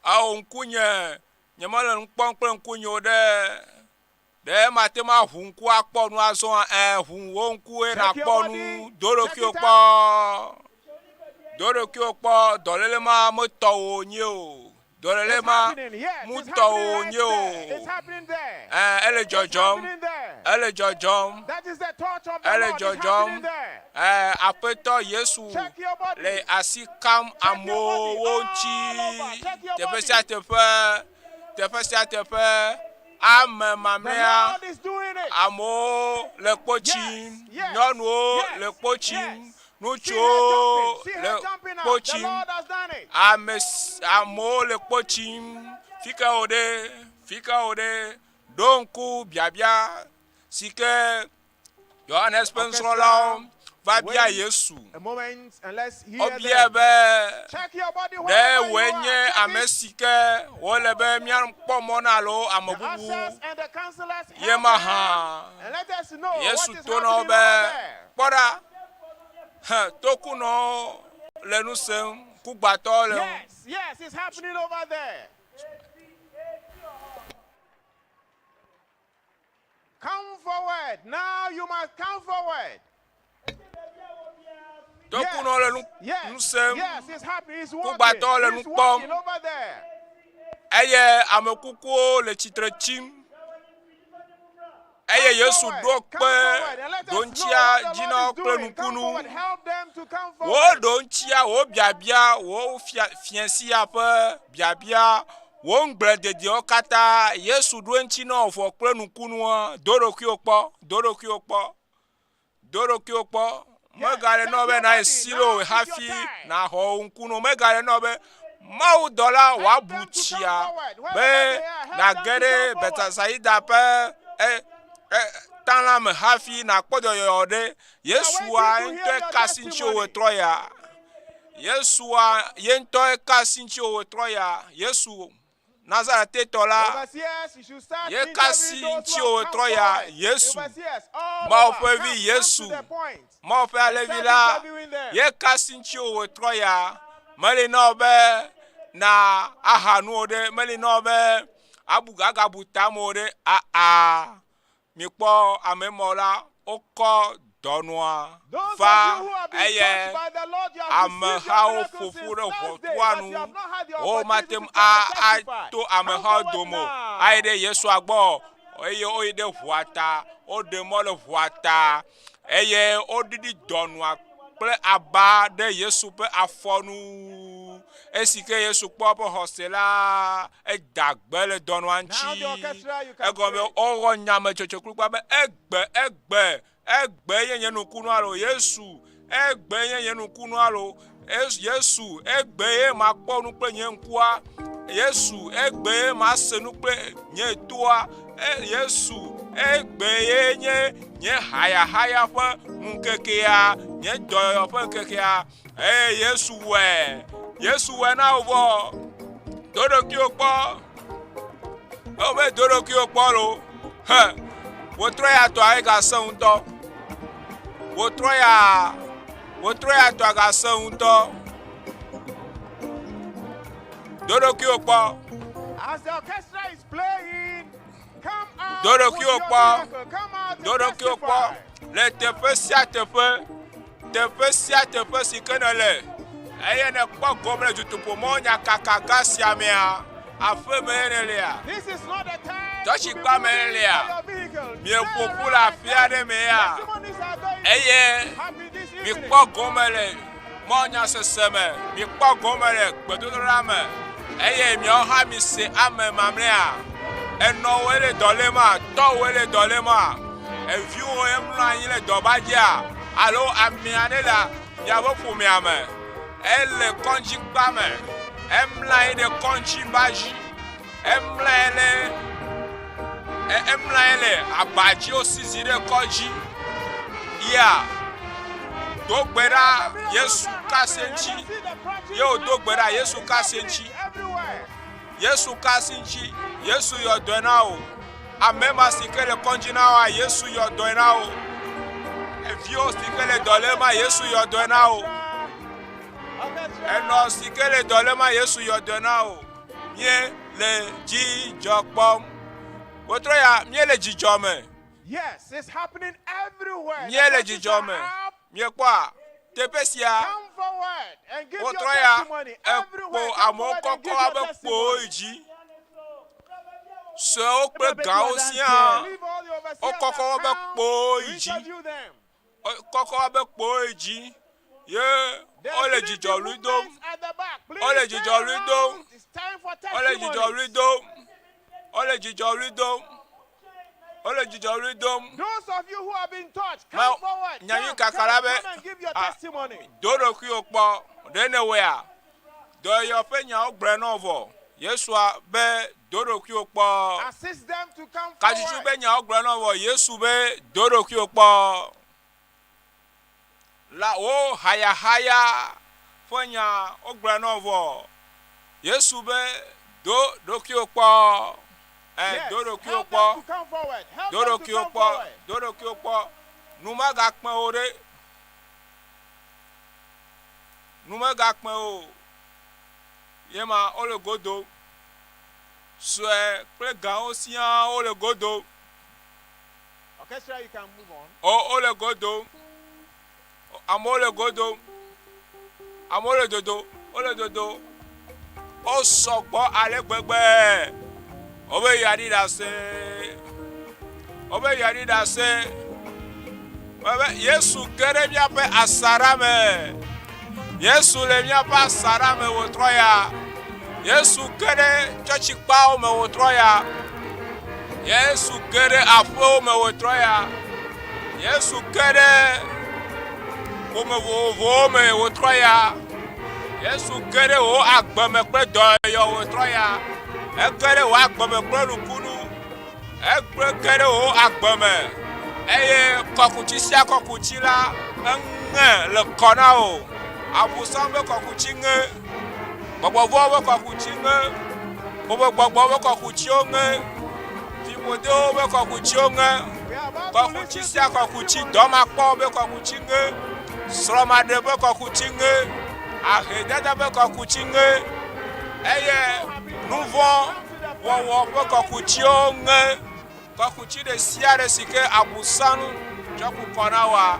Ao ŋkunye, nyemele nu kpɔm kple ŋkunye o ɖe. Ɖe mate ŋu aʋu ŋku akpɔ nu azɔa? Ɛ ʋu wò ŋkuwoe Check your nàkpɔ body. nu. Do Check ɖokuiwò it up. kpɔ. Do ɖokuiwò kpɔ. Dɔléle ma metɔ wò nye o. Dɔléle It's ma happening. Yes, it's mutɔ happening wò right nye o. there. It's happening there. Ɛ ele It's dzɔdzɔm. happening there. Ele dzɔdzɔm. That is the touch of the Ele Lord. It's dzɔdzɔm. happening there. Ɛ aƒetɔ Yesu Check your body. le asi kam Check your body amewo all ŋuti. over. Check your Teƒe body. sia teƒe, teƒe sia teƒe, ame The mamlɛa, Lord is doing it. amewo le kpo tsim, Yes, yes, nyɔnuwo yes, le kpo tsim, yes. See her ŋutsuwo jumping. See her le jumping kpo up. The tsim, Lord has done it. ame s- amewo le kpo tsim. Fi ka wo ɖe? Fi ka wo ɖe? Ɖo ŋku biabia si ke Yohanes ƒe nusrɔ̃lawo Orchestra, va bia wait Yesu. a moment and let's hear Wobia them. be Check your body ɖe wherever you wòe are. nye Check ame it. si ke wole be míakpɔ mɔ na alo ame The bubu ushers and the counselors ye help ma them hã. and let us know what Yesu is to na wo happening be over there. kpɔ ɖa, hẽ, tokunɔwo le nu sem, kugbatɔwo le nu. Yes, yes, it's happening over there. Come forward. Now you must come forward. Tokunɔwo le nu Yes, nu sem, yes, it's happening. It's working. kugbatɔwo le nu It's kpɔm working over there. eye ame kukuwo le tsitre tsim. Eye Come Yesu forward. ɖo Come kpe forward and let us know ɖoŋtsia what the dzi Lord na wo is kple doing. Come nukunu. forward. Help them to come Wo forward. ɖoŋtsia, wo biabia, wo fia fiasia ƒe biabia, wo ŋugblededewo katã, Yesu ɖo eŋuti na wo vɔ kple nukunua. Do ɖokuiwò kpɔ, do ɖokuiwò kpɔ, do ɖokuiwò kpɔ. Yes, Megale check na wo be your na body. esi le Now o is your hafi time. nàxɔ wò ŋkunu. Megale na wo be Mawudɔla Help wòabu them to come tsia forward. be Wherever they are, help nàge them to ɖe come forward. Betasaida ƒe e e ta la me hafi nàkpɔ dɔyɔyɔ ɖe. We are Yesua waiting to hear ŋutɔe your ka asi ŋuti testimony. wòtrɔ ya. Yesua ye ŋutɔe ka asi ŋuti wòtrɔ ya. Yesu Nazaretetɔ la Overseers, you should start ye ka asi interviewing those ŋuti who have come wòtrɔ ya. forward. Yesu Overseers, all Mawu over, ƒe come, vi come to Yesu the point Mawu ƒe and alevi start la interviewing them. ye ka asi ŋuti wòtrɔ ya. Meli na wo be na aha nu o ɖe, meli na wo be abu agabu tame o ɖe. Aa, mikpɔ ame mawo la, wokɔ dɔnua Those va of you who have been eye touched by the Lord, you have received your amehawo miracle ƒoƒu since ɖe Thursday, ʋɔtrua but nu. you have not had the Wo mate opportunity ŋu to come a and testify. ato Come amehawo forward dome o. Ayi now. ɖe Yesua gbɔ eye woyi ɖe ʋua ta. Woɖe mɔ le ʋua ta eye woɖiɖi dɔnua kple aba ɖe Yesu ƒe afɔnu. Esi ke Yesu kpɔ eƒe xɔse la, eda gbe le dɔnua Now ŋuti. the orchestra, you can Egɔme pray. wowɔ nyametsotso kplikpa be egbe, egbe, egbe ye nye nukunu alo Yesu, egbe ye nye nukunu alo Yesu, egbe ye makpɔ nu kple nye ŋkua. Yesu, egbe ye mase nu kple nye toa. Yesu, egbe ye nye nye Nye hayahaya ƒe ŋkekea, nye dɔyɔyɔ ƒe ŋkekea. Eye Yesu wɔe. Yesu wɔe na wò vɔ. Do ɖokuiwò kpɔ. Ewɔ be do ɖokuiwò kpɔ lo. He. Wòtrɔ ya tɔa egasẽ ŋutɔ. Wòtrɔ ya, wòtrɔ ya tɔa gasẽ ŋutɔ. Do ɖokuiwò kpɔ. As the orchestra is playing, come out Do with ɖokuiwò your kpɔ. miracle. Come out Do and ɖokuiwò kpɔ testify. le teƒe sia teƒe. Teƒe sia teƒe si ke nèle eye nèkpɔ gome le dutoƒomɔ nyakaka gã sia mea, aƒe mee nèlea? This is not the time to be Tsɔtsikpa mee moving nèlea? for your vehicle. Mieƒo Stay ƒu le right afi there. aɖe mea? Testimonies are going to Eye happen this evening. mikpɔ gome le mɔ nyasese me, mikpɔ gome le gbedodoɖa me, eye miawo hã mise ame mamlɛa. Enɔwòe le dɔ léma? Tɔwòe le dɔ léma? Eviwòe mlɔ anyi le dɔba dzia? Alo ame aɖe le miaƒe ƒomea me, ele kɔdzikpa me, emlɔ anyi ɖe kɔdziba dzi, emlɔ anyi ɖe emlɔ anyi le aba dzi wosi zi ɖe kɔdzi. Ya do gbe ɖa Yesu ka asi ŋuti. Ye wòdo gbe ɖa Yesu ka asi ŋuti. Yesu ka asi ŋuti. Yesu yɔ dɔe na wò. Ame ma si ke le kɔdzi na wòa, Yesu yɔ dɔe na wò. Eviwo si ke le dɔ lém ma, Yesu yɔ dɔe na wò. Enɔ si ke le dɔ lém ma, Yesu yɔ dɔe na wò. Mie le dzidzɔ kpɔm. Wotrɔ ya, mie le dzidzɔ me. Yes, it's happening everywhere. Mie le dzidzɔ me. Miekpɔa teƒe sia. Come forward and give your Wotrɔ ya testimony ekpo everywhere. Come amewo forward and kɔkɔ give your abe kpowo testimony. yi dzi. Suewo kple gãwo siaa wokɔkɔ wobe kpowo yi dzi. Wokɔkɔ wobe kpowo yi dzi ye wole dzidzɔ ɣli dom. Wole dzidzɔ ɣli dom. Wole dzidzɔ ɣli dom. Wole dzidzɔ ɣli dom. Wole dzidzɔ ɣli dom. Those of you who have been touched, Ma come forward. nyanyui Come, kaka la come, be come and give your ah, testimony. do ɖokuiwò kpɔ. Ɖe nèwɔea? Dɔyɔyɔ ƒe nyawo gblɔe na wò vɔ. Yesua be do ɖokuiwò kpɔ. Assist them to come Katsutsu forward. be nyawo gblɔe na wò vɔ. Yesu be do ɖokuiwò kpɔ. La wo hayahaya ƒe nya wogblɔe na wò vɔ. Yesu be do ɖokuiwò kpɔ. Ɛ, do Yes, ɖokuiwò help kpɔ. them to come forward. Help Do them to ɖokuiwò come kpɔ. forward. Do ɖokuiwò kpɔ. Nu megakpe wò ɖe. Nu megakpe wò o. Ye ma wole go dom. Sue kple gãwo siaa wole go dom. Orchestra, you can move on. O, wole go dom. Amewo le go dom. Amewo le dodo. Wole dodo. Wosɔ gbɔ ale gbegbe. Wobe yeaɖi ɖase. Wobe yeaɖi ɖase. Wobe Yesu ge ɖe míaƒe asaɖa me. Yesu le míaƒe asaɖa me wòtrɔ ya. Yesu ge ɖe tsɔtsikpawo me wòtrɔ ya. Yesu ge ɖe aƒewo me wòtrɔ ya. Yesu ge ɖe ƒome vovovowo me wòtrɔ ya. Yesu ge ɖe wò agbe me kple dɔyɔyɔ wòtrɔ ya. Ege ɖe wò agbe me kple nukunu. Egblẽ ge ɖe wò agbe me eye kɔkuti sia kɔkuti la eŋe le kɔ na wò. Abosam ƒe kɔkuti ŋe, gbɔgbɔ vɔ̃wo ƒe kɔkuti ŋe, ƒome gbɔgbɔ ƒe kɔkutiwo ŋe, fiƒodewo ƒe kɔkutiwo ŋe, kɔkuti sia kɔkuti, dɔmakpɔwo ƒe kɔkuti ŋe, srɔ̃maɖe ƒe kɔkuti ŋe, ahedada ƒe kɔkuti ŋe eye nuvɔ̃ wɔwɔ ƒe kɔkutsiwo ŋe kɔkutsi ɖe sia ɖe si ke Abosam tsɔ ku kɔ na woa.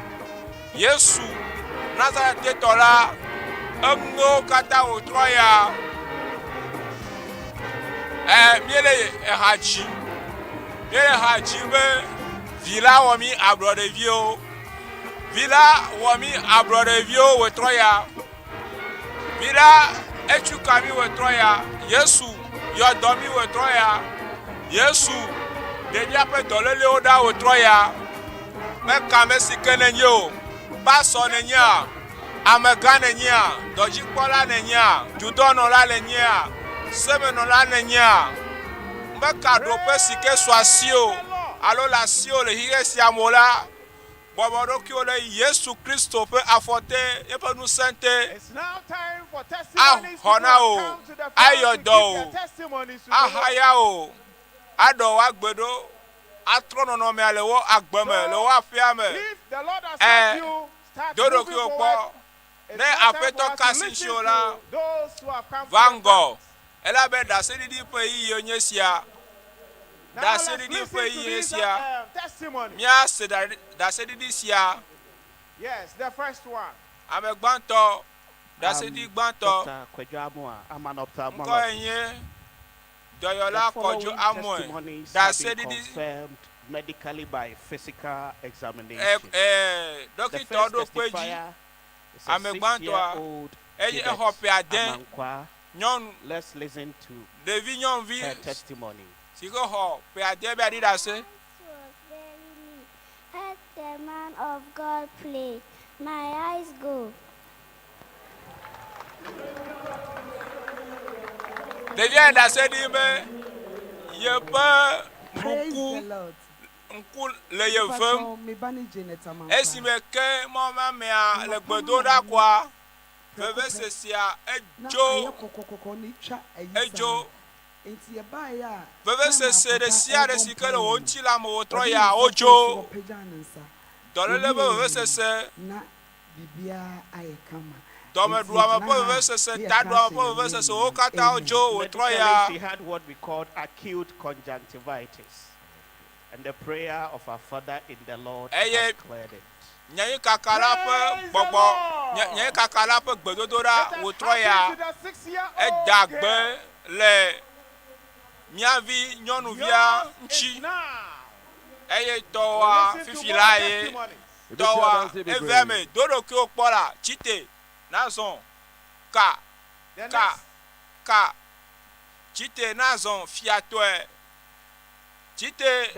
Yesu Nazaretetɔ la, eŋe wo katã wòtrɔ ya. Ɛ, míele eha dzi. Míele ha dzi be vi la wɔ mí ablɔɖeviwo. Vi la wɔ mí ablɔɖeviwo wòtrɔ ya. Vi la etsu ka mí wòtrɔ ya. Yesu yɔ dɔ mí wòtrɔ ya. Yesu ɖe míaƒe dɔlélewo ɖa wòtrɔ ya. Meka ame si ke nènye o. Pasɔ nènyea? Amegã nènyea? Dɔdzikpɔla nènyea? Dudɔnɔla nènyea? Semenɔla nènyea? Meka ɖoƒe si ke su asiwò alo le asiwò le xexe sia me o la. Bɔbɔ ɖokuiwò ɖe Yesu Kristo ƒe afɔ te, eƒe ŋusẽ te. Axɔ na wò, ayɔ dɔ wò, ahaya wò, aɖɔ wò agbe ɖo, atrɔ nɔnɔmea le wò agbe me, le wò aƒea me. Ẽ, do ɖokuiwò kpɔ. Ne Aƒetɔ ka asi ŋutiwò la, va ŋgɔ, elabe ɖaseɖiɖi ƒe ɣeyiɣie nye esia. Ɖaseɖiɖi ƒe ɣeyiɣie sia. Míase ɖaseɖiɖi sia. Ame gbãtɔ, ɖaseɖiɖi gbãtɔ, ŋkɔe nye Dɔyɔla Kɔdzo Amoe. Ɖaseɖiɖi Ɛ, ɖɔkitɔ ɖo kpe edzi. Ame gbãtɔa, eye exɔ ƒe ade, nyɔnu, ɖevi nyɔnuvi si ke xɔ ƒe ade be aɖi ɖase. Ɖevia yi ɖase ɖim be yeƒe ŋku ŋku le ye vem. Esime ke Mawu ƒe amea le gbe dom ɖa koa, vevesesea edzo, edzo. Vevesese ɖe sia ɖe si ke le wò ŋutilã me wòtrɔ ya, wodzo. Dɔléle ƒe vevesese, dɔmeɖuame ƒe vevesese, taɖuame ƒe vevesese, wo katã wodzo wòtrɔ ya. Eye nyanyuikaka la ƒe gbɔgbɔ, nyanyuikaka la ƒe gbedodoɖa wòtrɔ ya, eda gbe le mía vi nyɔnuvia ŋuti, eye tɔwòa fifi laa ye tɔwòa evea me. Do ɖokuiwò kpɔ la, tsi te, nazɔ, ka, ka, ka, tsi te nazɔ fiatɔe. Tsi te,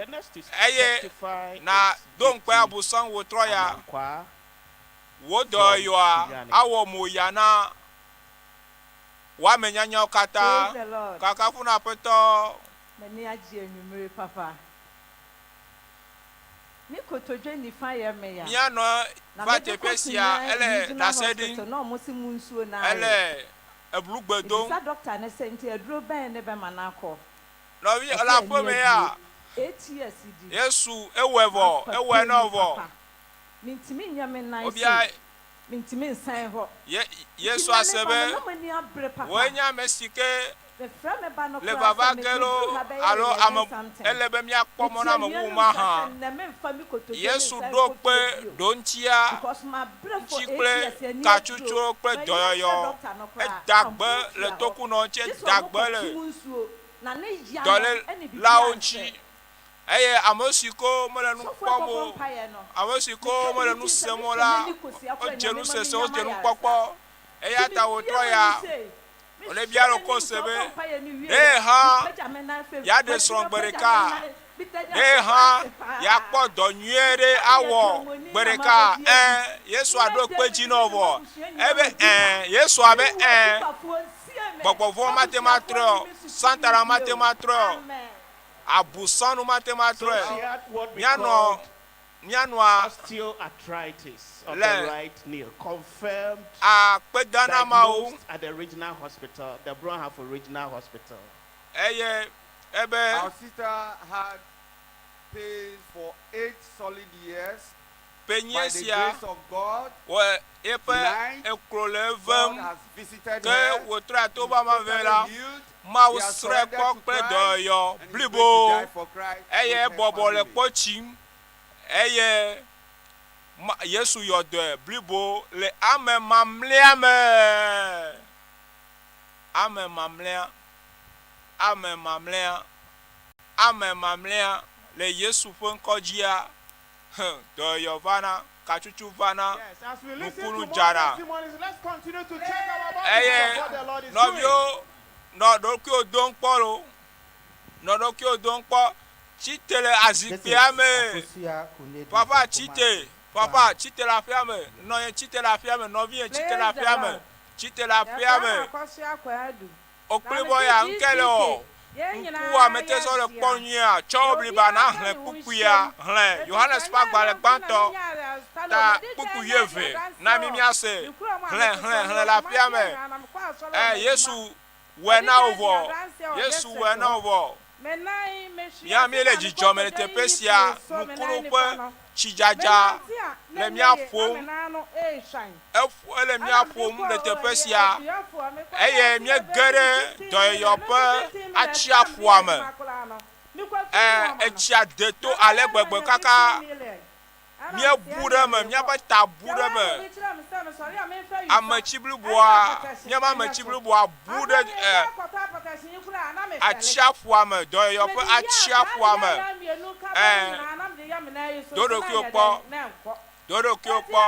eye nàdo ŋukpe Abosam wò trɔ ya. Wò dɔyɔyɔa awɔ mo ya na wò ame nyanyawo katã. Praise the Lord. Kakafu na Aƒetɔ. M'ani agye anwummere papa. Me kotodwe nifa yɛ me ya. Míanɔ Na va mede teƒe kɔ sia, Sunyani ele Regional ɖase ɖim, Hospital na ɔmo se mu nsuo no ayɛ. ele eblugbe dom. Mebisa doctor no sɛ nti aduro bɛn ne bɛma no akɔ. Nɔvi, le aƒe me ya, Yesu ewɔe vɔ, ewɔe nɔ vɔ. Wobia Yesu ase be, Wòe nye ame si ke le vava ge loo alo ame ele be míakpɔ mɔ na ame bubu mahã? Yesu ɖo kpe ɖoŋtsia ŋuti kple katsutso kple dɔyɔyɔ. Eda gbe le tokunɔ ŋuti, eda gbe le dɔlélawo ŋuti, eye ame si ko mele nu kpɔm o, ame si ko mele nu sem o la, wodze nusese, wodze nukpɔkpɔ. Eya ta wòtrɔ ya, wòle bia ɖokuiwò se be, Ɖe hã yeaɖe srɔ̃ gbe ɖeka? Ɖe hã yeakpɔ dɔ nyui aɖe awɔ gbe ɖeka? Ẽ, Yesu aɖo kpe edzi na wò vɔ. Ebe, Ẽ, Yesu abe, Ẽ. Gbɔgbɔ vɔ̃ mate ŋu atrɔe o. Satana mate ŋu atrɔe o. Abusanu mate ŋu atrɔe o. Míanɔ, míanɔa le akpedanamawo. Eye ebe. Our sister had pains for eight solid years. Ƒe nyie sia wɔ eƒe eklo le evem, ke wòtrɔe ato be ame vɛ la, Mawu srɔ̃e kpɔ kple dɔyɔyɔ blibo, eye ebɔbɔ le kpɔ tsim, eye Yesu yɔ dɔe blibo le ame mamlɛa me. Ame mamlɛa, ame mamlɛa, ame mamlɛa le Yesu ƒe ŋkɔ dzia, Hẽ, dɔyɔyɔ vana, katsutsu vana, nukunu dzana. Eye nɔviwo, nɔ ɖokuiwò dom kpɔ lo, nɔ ɖokuiwò dom kpɔ. Tsi te le azikpuia me. Papa, tsi te. Papa, tsi te le aƒea me. Nɔnye, tsi te le aƒea me. Nɔvinye, tsi te le aƒea me. Tsi te le aƒea me. Okplibɔ ya, ŋke le wɔ. Ŋkuwòa mete zɔ le kpɔ nyuiea? Tsɔ wò bliba nàxlẽ kpukpuia. Xlẽ Yohanes ƒe agbalẽ gbãtɔ ta kpukpui wuieve na mí míase. Xlẽ, xlẽ, xlẽ le aƒea me. Ẽ, Yesu wɔe na wò vɔ. Yesu wɔe na wò vɔ. Mía míele dzidzɔ me le teƒe sia. Nukunu ƒe tsidzadza le mía ƒom. Eƒo, ele mía ƒom le teƒe sia. Eye míege ɖe dɔyɔyɔ ƒe atsiaƒua me. Ẽ, etsia de to ale gbegbe kaka míebu ɖe eme, míaƒe ta bu ɖe eme. Ametsi bliboa, míaƒe ametsi bliboa bu ɖe e, atsiaƒua me, dɔyɔyɔ ƒe atsiaƒua me. Ẽ, do ɖokuiwò kpɔ, do ɖokuiwò kpɔ.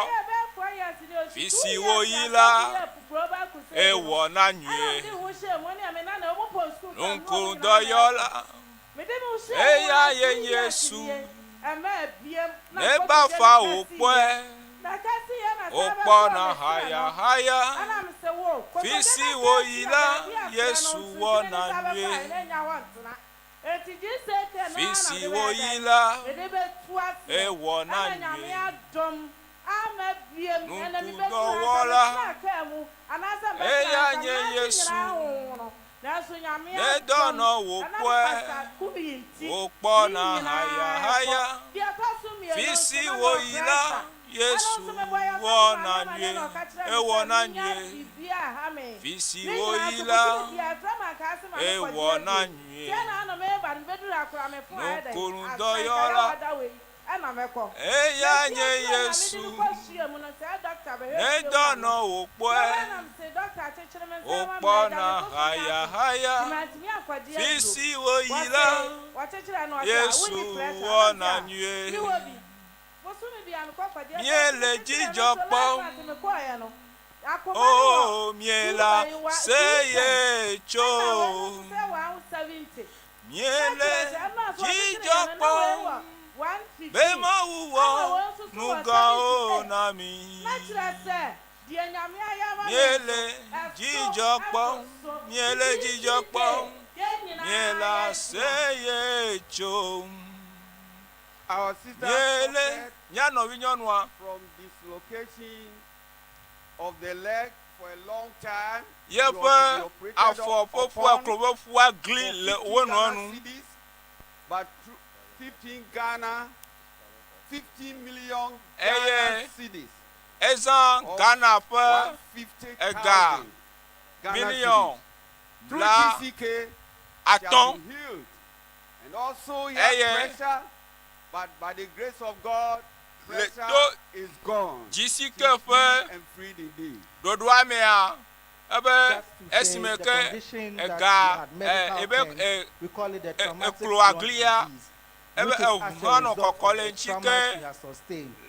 Fi si woyi la, ewɔ na nyuie. Ŋkudɔyɔla. Eya ye nye Yesu. Ne bafa wòkpɔe, wokpɔna hayahaya. Fi si wòyi la, Yesu wɔna nyuie. Fi si wòyi la, ewɔna nyuie. Nukudɔwɔla, eya nye Yesu. Ne dɔ nɔ wò kpɔe, wòkpɔna hayahaya. Fi si wòyi la, Yesu wɔna nyuie, ewɔna nyuie. Fi si wòyi la, ewɔna nyuie. Nukunudɔyɔla. Eya nye Yesu. Ne dɔ nɔ wò kpɔe, wòkpɔna hayahaya. Fi si wòyi la, Yesu wɔna nyuie. Míele dzidzɔ kpɔm, oo, míele aseye tsom. Míele dzidzɔ kpɔm be Mawu wɔ nu gãwo na mí. Míele dzidzɔ kpɔm, míele dzidzɔ kpɔm, míele aseye tsom. Míele mía nɔvinyɔnua. Yeƒe afɔ ƒe ƒua klo ƒe ƒua gli le wo nɔewo nu. Eye ezã Ghana ƒe ega miliɔn 50. Eye Le to GCK ƒe ɖoɖoa mea, ebe esime ke ega ebe eklo aglia, ebe eŋu hã nɔ kɔkɔ le ŋuti ke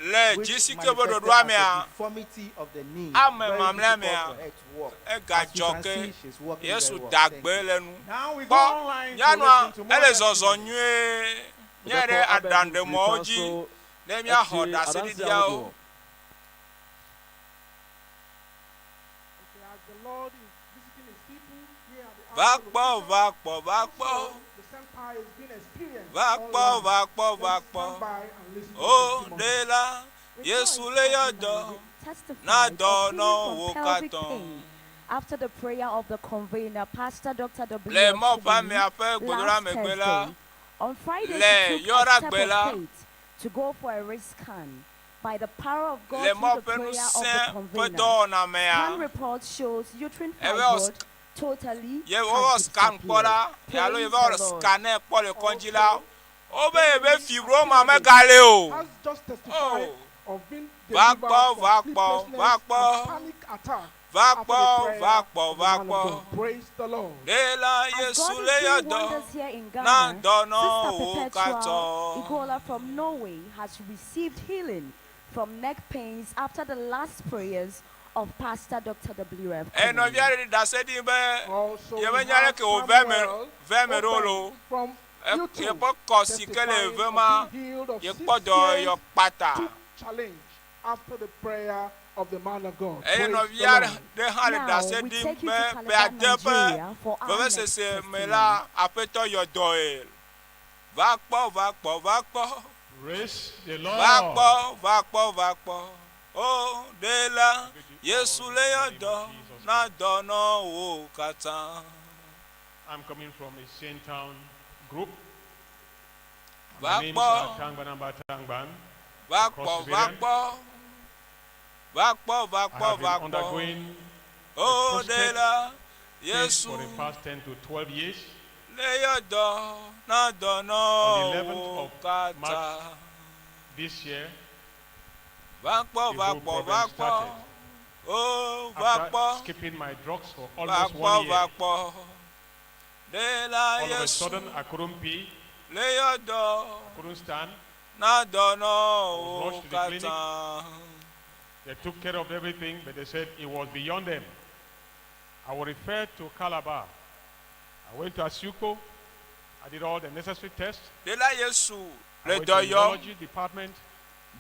le GCK ƒe ɖoɖoa mea, ame mamlɛa mea, egadzɔ ke Yesu da gbe le enu. Kpɔ, nyanua ele zɔzɔ nyuie. Míayi ɖe aɖaŋuɖemɔwo dzi ne míaxɔ ɖaseɖiɖiawo. Va kpɔ, va kpɔ, va kpɔ. Va kpɔ, va kpɔ, va kpɔ. O Ɖela, Yesu le yɔ dɔ na dɔnɔwo katã. Le Mawu ƒe amea ƒe gbedoɖa megbe la, On Friday, Le she took a Yɔɖa step gbe of la, faith to go for a wrist scan. By the power of God le through Mawu the ƒe prayer of ŋusẽ the ƒe convener, dɔwɔna mea, scan report shows uterine eve wɔ fibroid totally ye wowɔ has scan kpɔ disappeared. ɖa, alo Praise ye va wɔ the Lord. scanɛ kpɔ le kɔdzi la, wobe yebe fibroma megale o. Oh, va kpɔ, va kpɔ, va kpɔ. Va kpɔ, va kpɔ, va kpɔ. Ɖela As Yesu God le is yɔ doing dɔ wonders here in na Ghana, Sister dɔnɔwo Perpetual katã. Igola from Norway has received healing from neck pains after the last prayers of Pastor Dr. W.F. Eye Kumuyi. nɔvi aɖe ɖi ɖase ɖi be yemenya aleke wòve eme ve eme ɖo loo. E, yeƒe kɔ si ke le vema, yekpɔ dɔyɔyɔ kpata. after the prayer of the man of God. Eye Praise the nɔvi aɖe Lord. ɖe hã le Now ɖase we ɖim take you be to ƒe Calabar, ade ƒe Nigeria for our next vevesese me testimony. la, Aƒetɔ yɔ dɔe. Va kpɔ, va kpɔ, va kpɔ. Praise the Va Lord. kpɔ, va kpɔ, va kpɔ. O Ɖela, Yesu le yɔ dɔ na dɔnɔwo katã. I'm coming from a Saint Town group. Va My names kpɔ. are Tangbanamba Tangban. Va the kpɔ, cross va variant. kpɔ. Va kpɔ, va I kpɔ, have va been kpɔ. undergoing O prostate Ɖela, pains Yesu for the past 10 to 12 years. le yɔ dɔ na On the 11th dɔnɔwo of katã. March this year, Va kpɔ, the va whole kpɔ, problem va kpɔ. started. O va After kpɔ. skipping my drugs for Va almost kpɔ, one va year, kpɔ. Ɖela all of a Yesu sudden I couldn't pee, le yɔ dɔ I couldn't stand. na I was dɔnɔwo rushed to the clinic. katã. They took care of everything, but they said it was beyond them. I was referred to Calabar. I went to Asuko. I did all the necessary tests. Ɖela Yesu I le went to dɔ the yɔm. urology department.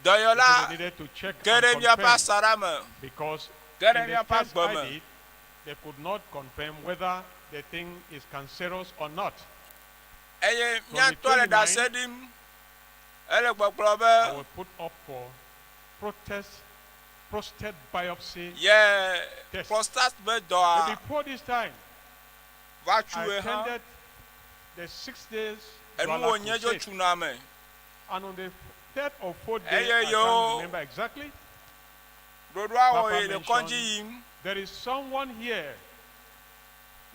They Dɔyɔla said they needed to check ge ɖe and míaƒe confirm asaɖa me. because Ge ɖe in the míaƒe test agbe I me. did, they could not confirm whether the thing is cancerous or not. Eye From the míatɔ le ɖase 29th, ɖim. Ele gbɔgblɔ I be was put up for protest, prostate biopsy ye test. prostate be But dɔa before this time, va I tsue hã. attended the 6 days Enu Douala wònye dzo crusade. tsuna me. And on the third or fourth day, Eye I yo can't remember exactly, ɖoɖoa Papa wɔ yi le kɔdzi mentioned yim. there is someone here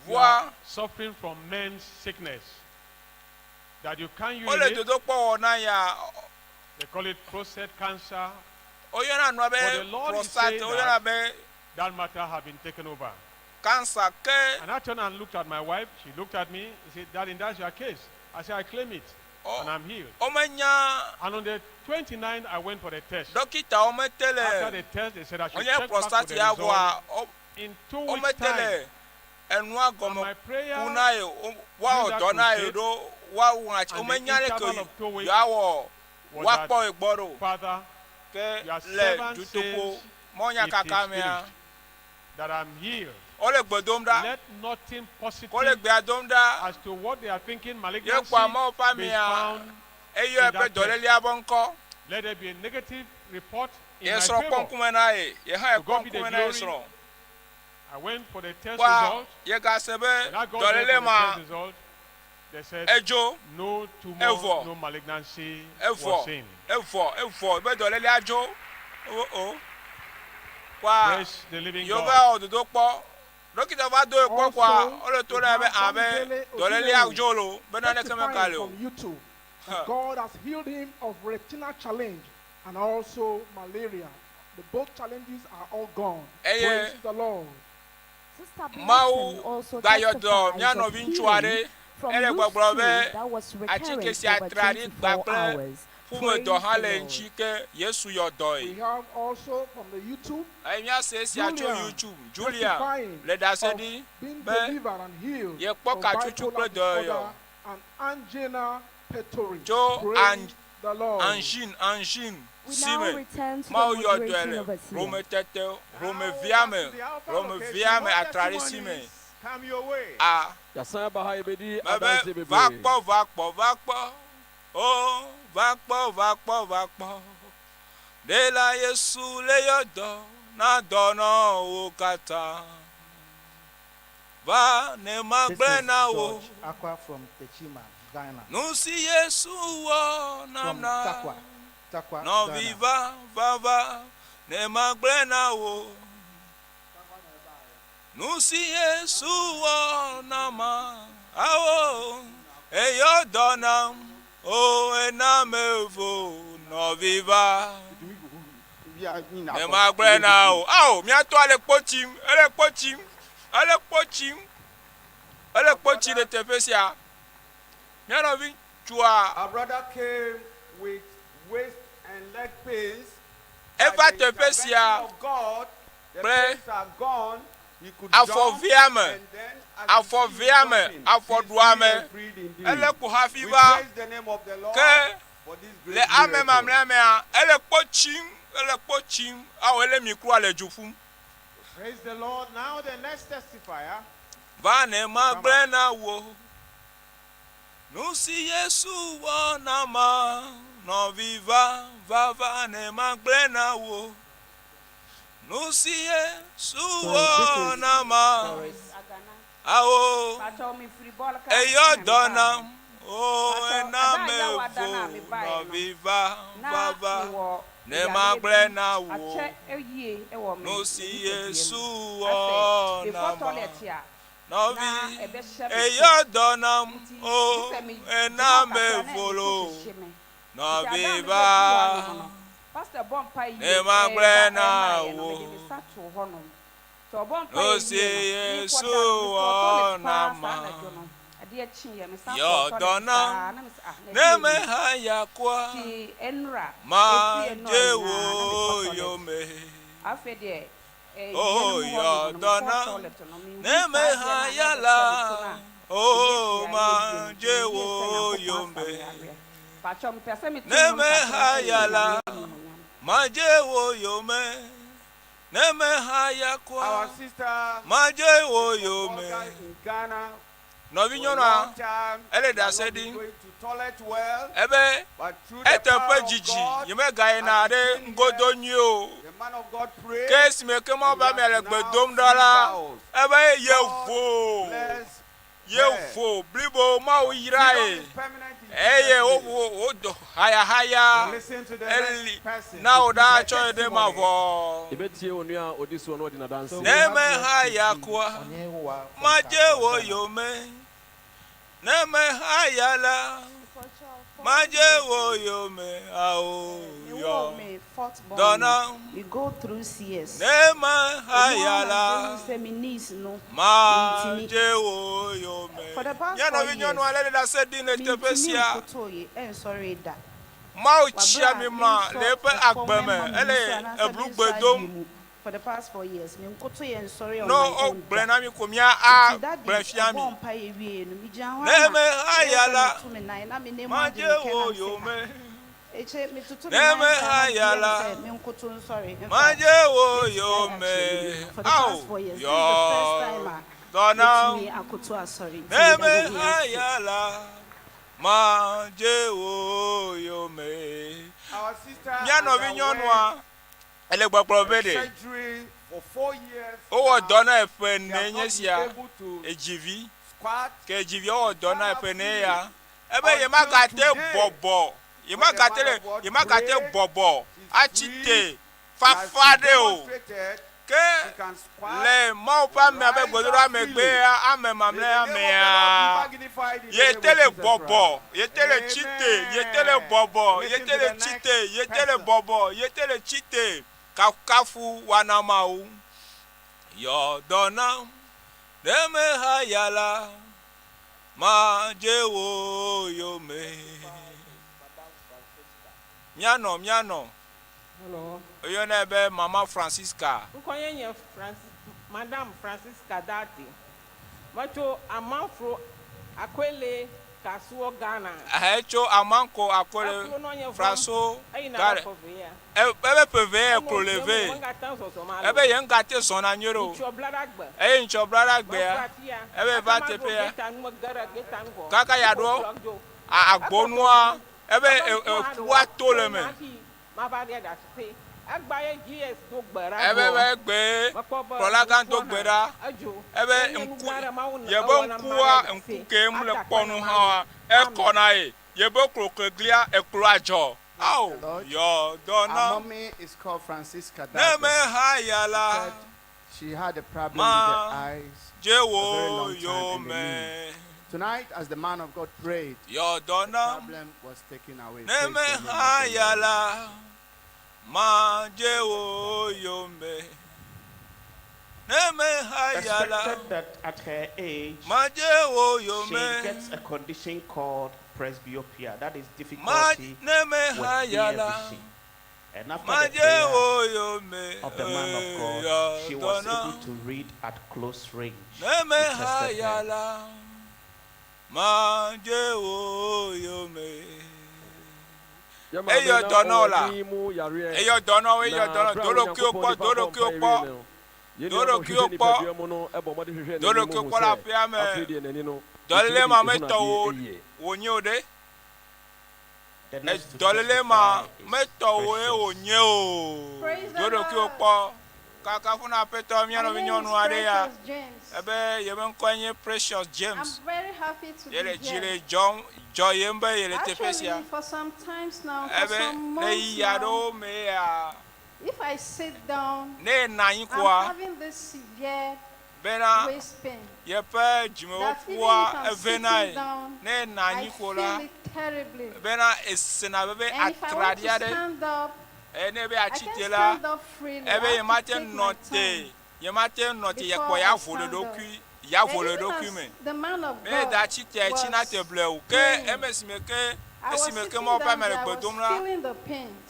you Vɔa are suffering from men's sickness that you can't wole urinate. dodokpɔ wɔ na ya. They call it prostate cancer. Woyɔna nua But the be Lord is prostate, saying woyɔna that be that matter have been taken over. cancer ke And I turned and looked at my wife. She looked at me. She said, Darling, that's your case. I said, I claim it. And I'm healed. womenya And on the 29th, I went for the test. dɔkitawo mete le After the test, they said I should wonye check back for prostate the ya result vɔa wo- in 2 weeks' womete time. le enua gɔme prayer ku na ye wo- woawɔ during that dɔ na ye crusade ɖo woawu ŋatsi and the womenya leke interval of 2 weeks yewoawɔ was woakpɔ that, ye gbɔ ɖo Father, ke your le servant dutoƒo says mɔnya it kaka is mea finished, that I'm healed. wole gbe dom ɖa Let nothing positive wole gbea dom ɖa as to what they are thinking ye malignancy kpɔ amewo ƒe be amea found eyɔ in eƒe that test. dɔlélea ƒe ŋkɔ Let there be a negative report in ye my srɔ̃ kpɔ favor. ŋkume na ye ye hã To ekpɔ God be the ŋkume na ye glory. srɔ̃ I went for the test kpɔa result. ye gase be When I got there dɔléle for the ma test result, they said edzo no tumor, evɔ no malignancy evɔ was seen. evɔ evɔ be dɔlélea dzo o o kpɔa Praise the living yewo God. va wɔ dodokpɔ dɔkita va do ye kpɔ kpɔa Also, wole to we na ye be have abe Bamidele dɔlélea Odunewu dzo lo be naneke testifying megale o from YouTube that God has healed him of retinal challenge and also malaria. The both challenges are all gone. Eye Praise the Lord. Sister Blessing Mawu also gayɔ dɔ testifies mía of nɔvi ŋutsu aɖe healing from ele loose gbɔgblɔ stool be that was recurrent atike sia over tra ɖi 24 kpakple hours. ƒumedɔ Praise hã the le Lord. ŋuti ke Yesu yɔ dɔe. We have also from the YouTube Eye míase esia tso Julia YouTube. Julia testifying le ɖase of ɖi being be delivered and healed yekpɔ of katsutsu bipolar kple dɔyɔyɔ disorder and angina pectoris. tso Praise ang the Lord. angine angine We si now me return to the Mawu yɔ dɔe moderating le overseer. rometete romevia me romevia me atraɖi si me Come your way. a Yɛasan ba ha yɛbɛdi mebe adanse va bebree. kpɔ va kpɔ va kpɔ o va kpɔ va kpɔ va kpɔ ɖela Yesu le yɔ dɔ na dɔnɔwo katã va ne This magblẽ is na wo George Aqua from Techima, Ghana. nu si Yesu wɔ nam From na Takwa, Takwa, nɔvi Ghana. va va va ne magblẽ na wo nu si Yesu wɔ na ma awo eyɔ dɔ nam o ena mevo nɔvi va ne magblẽ na wo awo míatɔ le kpo tsim ele kpo tsim ele kpo tsim ele kpo tsim le teƒe sia mía nɔvi ŋutsua Our brother came with waist and leg pains. eva By the teƒe intervention sia of God, the kple pains are gone. He could jump, afɔvia me and then as you see him afɔvia me jumping, he's afɔɖua free me and freed indeed. ele ko hafi We va praise the name of the Lord ke for this le great ame miracle. mamlɛa mea ele kpo tsim Ele kpo tsim awɔ ele miklua le dzu ƒum. Praise the Lord. Now the next testifier. Va ne magblɔe na wò. Nusi Yesu wɔ na ma nɔvi va va va ne magblɔe na wò. Nusi Yesu wɔ na ma awo eyɔ dɔ nam o ena me vo nɔvi va va va ne magblɔe na wò. Nusi Yesu wɔ na ma nɔvi eyɔ dɔ nam o ena me vo lo nɔvi va ne magblɔe na wò. Nusi Yesu wɔ na ma yɔ dɔ nam ne mehaya kua madze wò yome. O yɔ dɔ nam ne mehaya la o madze wò yome. Ne mehaya la madze wò yome. Ne mehaya kua Our sister madze wò yome. in Ghana. Nɔvinyɔnua ele ɖase ɖim ebe eteƒe dzidzi nyemegayina ɖe ŋgodo nyui o. Ke esime ke Mawu be amea le gbe dom ɖa la, ebe yevo yevo blibo Mawu yrae eye wowo wodo hayahaya eli na wò ɖa tsɔ yi ɖe mavɔ. Yɛbɛtie onua a ɔdi soɔ na ɔdi n'adanseɛ. Ne mehaya kua, madze wò yome. Ne mehaya la, madze wò yome ao yɔ dɔ nam. We go through CS. Ne mehaya la, madze wò yome. For the past Mía four nɔvi nyɔnu years, ale le ɖase ɖim le teƒe mintumi sia. nkotoe ɛnsɔre da. Mawu tsi ami ma le eƒe agbe me ele eblugbe dom. For the past 4 years, me nkotoe ɛnsɔre on Ne my own wogblɔe da. na mi ko mía Nti that agblɔe day, fia mi. ɛbɔ mpaeɛ wie no, megyina hɔ Ne a na mehaya ɛyɛ sɛ la, meto me nan na me nan mu agye madze me kɛ wò na me sɛ, yome. "Ah, ekyɛ metoto me Ne nan saa na mehaya meyɛ la, sɛ me nkoto nsɔre." In fact, madze wò mɛtumi ayɛ yome. akyerɛ mu. For the Ao past 4 years, this is the first yɔ time a dɔ nam. mɛtumi akoto asɔre nti Ne meda Nyame ase. mehaya la, madze wò yome. Our sister Mía nɔvi nyɔnua ele gbɔgblɔ be ɖe surgery for 4 years. wowɔ dɔ na eƒe They ene have nye not been sia able to edzivi squat. ke edzivia wɔ dɔ na eƒe ene ya ebe yemagate bɔbɔ yemagate le yemagate bɔbɔ atsi te fafa ɖe o ke le Mawu ƒe amea be gbedoɖa megbea ame mamlɛa mea yete le bɔbɔ yete le tsi te yete le bɔbɔ yete le tsi te yete le bɔbɔ yete le tsi te kafukafu wana Mawu yɔ dɔ nam ne mehaya la madze wò yome. Míanɔ míanɔ Hello. eyɔnɛ be Mama Francisca. Ŋkɔnye nye Francis, Madam Francisca Dati. Metso Amanfro Akwele Kasuo Ghana. Ehetso Amanko Akole Eklo nɔ nye vɔm. Franso Eyina Gare. ɖe ƒe ya. Ebe ƒe ve Eme eklo le ƒe ve. me ŋgate ŋu zɔzɔm alo. Ebe ye ŋgate zɔna nyuie ɖe o. Ŋutsua bla ɖe agbe. Eye ŋutsua bla ɖe agbea. Meva afia. Ebe va Kaka maɖo teƒea. geta nu, mege ɖe geta nu vɔ. Kaka yaɖo Ƒo dzo. agbonua ebe Ebe ŋkua eƒua to le me. hafi mava ɖe ɖe asi. Egba ye GS do gbe ɖa Ebe gbɔ. be gbe Mekpɔ be kplɔla gã do ŋkua gbe hã ɖa. edzo. Ebe Enye nu ŋku gã ɖe Mawu yebe ewɔ na ŋkua ame aɖe ŋku ɖe ke mu le ase. kpɔ nu hã ekɔ na ye. Yebe klokleglia eklo adzɔ. Ao yɔ dɔ Our na. mommy is called Francisca Ne Dagbe. mehaya la. She said she had a problem Ma with the eyes dze for a wò very long time and the yome. knee. Tonight, as the man of God prayed, Yɔ dɔ the nam. problem was taken away. Ne Praise the name of the mehaya Lord. la, madze wò yome. Ne mehaya la, Expected that at her age, madze wò she yome. gets a condition called presbyopia. That is Ma difficulty ne with near mehaya la, vision. And after the madze prayer wò yome. of the man of God, Yɔ she dɔ was nam. able to read at close range. Ne He tested mehaya her. la, madze wò yome. Eyɔ dɔ na wò la? Eyɔ dɔ na wò, eyɔ dɔ na wò. Do ɖokuiwò kpɔ, do ɖokuiwò kpɔ, do ɖokuiwò kpɔ, do ɖokuiwò kpɔ le aƒea me. Dɔléle ma metɔ wò wònye o ɖe? Dɔléle ma metɔ wòe wònye o. Do ɖokuiwò kpɔ. Kakafu na Aƒetɔ mía nɔvinyɔnu aɖe ya ebe yeƒe ŋkɔe nye Precious James. Yele dzi le dzɔm dzɔ yem be yele teƒe sia. Ebe le ɣeyiɣi aɖewo me ya ne yenɔ anyi koa, bena yeƒe dzimewo ƒua eve na ye. Ne yenɔ anyi ko la, bena esena veve atraɖi aɖe. Eye ne ebe yeatsi te la, ebe yemate ŋu nɔ te, yemate ŋu nɔ te, yekpɔ yeavo le ɖokui, yeavo le ɖokui me. Ne yeda tsi tea, etsina te blewu. Ke eme esime ke, esime ke Mawu ƒe amea le gbe dom la,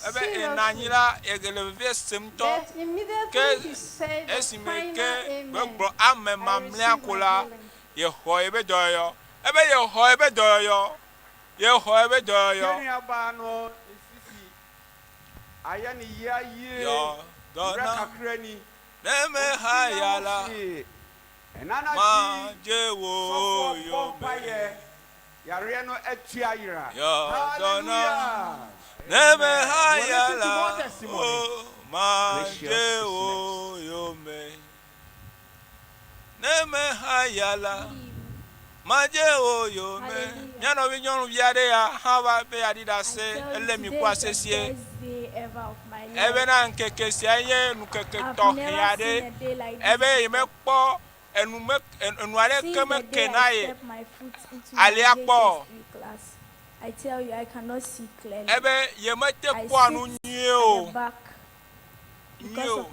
ebe enɔ anyi la, yegele vevie sem ŋutɔ. Ke esime ke gbegblɔ ame mamlɛa ko la, yexɔ yeƒe dɔyɔyɔ. Ebe yexɔ yeƒe dɔyɔyɔ. Yexɔ yeƒe dɔyɔyɔ. Yɛn nuabaa no ne sisi ayɛ ne yea yie Yɔ dɔ mmerɛ na kakra ni. Ne Ɔnti mehaya na la, ho hwee. Ɛna anadwo yi, madze wò sɔfoɔ bɔ yome. mpaeɛ, yareɛ no atu ayera. Yɔ dɔ na Hallelujah! Ne Amen. We're mehaya listening to more la, testimonies. o madze Gracious is wò next. yome. Ne mehaya la, madze wò yome. Mía nɔvi nyɔnuvi aɖe ya hã va be yeaɖi ɖase, elé mi kpɔa sesĩe. Ebena ŋkeke sia nye nukeke tɔxɛ aɖe. Ebe yemekpɔ enu me, enu aɖeke meke na ye alea kpɔ o. Ebe yemete kpɔa nu nyuie o. Nyuie o.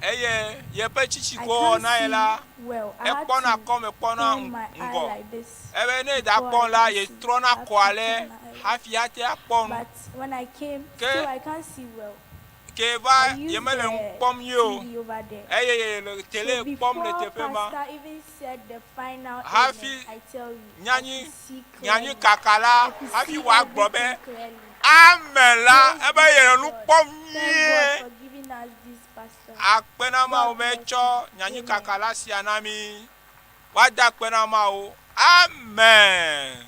Eye yeƒe tsitsi ko wɔ na ye la, ekpɔna kɔme kpɔna ŋgɔ. Ebe ne yeda kpɔ la, yetrɔna kɔ ale hafi ate akpɔ nu. Ke ke va yemele nu kpɔm nyuie o, eye yele tele kpɔm le teƒe ma. Hafi nyanyi nyanyi kaka la, hafi wòagblɔ be Amen la, ebe yele nu kpɔm nyuie. Akpe na Mawu be etsɔ nyanyi kaka la sia na mí. Woada akpe na Mawu. Amen.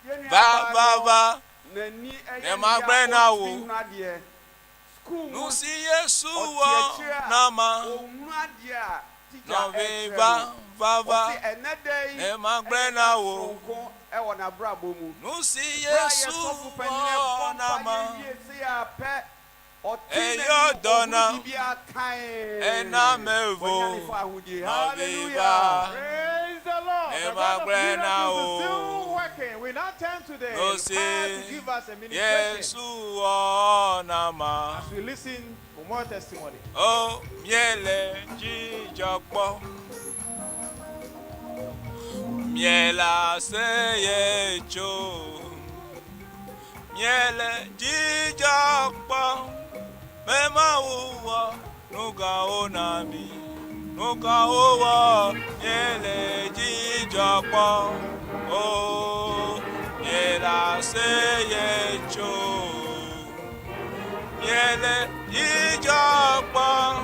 Yɛn Va, nuabaa va, no va, n'ani ne yɛ ne ya magblɔe na wò. ɔntumi nhunu adeɛ. Sukuu mu Nu si Yesu ɔte wɔ akyire a na ma. ɔnhunu adeɛ a tikya Nɔvi, ɛrekyerɛ va, no. va, va, Ɔse ɛnnɛ da yi ne magblɔe ɛna na ɛda wò. soronko ɛwɔ n'abrabɔ mu. Nu si Berɛ a Yesu yɛsɔfo panin ɛbɔ wɔ na mpaeɛ ma. wie sei ara pɛ, ɔte Eyɔ n'anim dɔ ɔhunu na biribiara kann. Ena mevo. Wanya ne fawohodie. Nɔvi, Hallelujah! va, Praise the Lord. ne The God of magblɔe na miracles is wò. still working. We now turn to the Nu choir si to give us a ministration Yesu wɔ na ma. as we listen for more testimony. O míele dzidzɔ kpɔm. Míele aseye tsom. Míele dzidzɔ kpɔm be Mawu wɔ nu gãwo na mí. Nu gãwo wɔ míele dzidzɔ kpɔm. O míele aseye tsom. Míele dzidzɔ kpɔm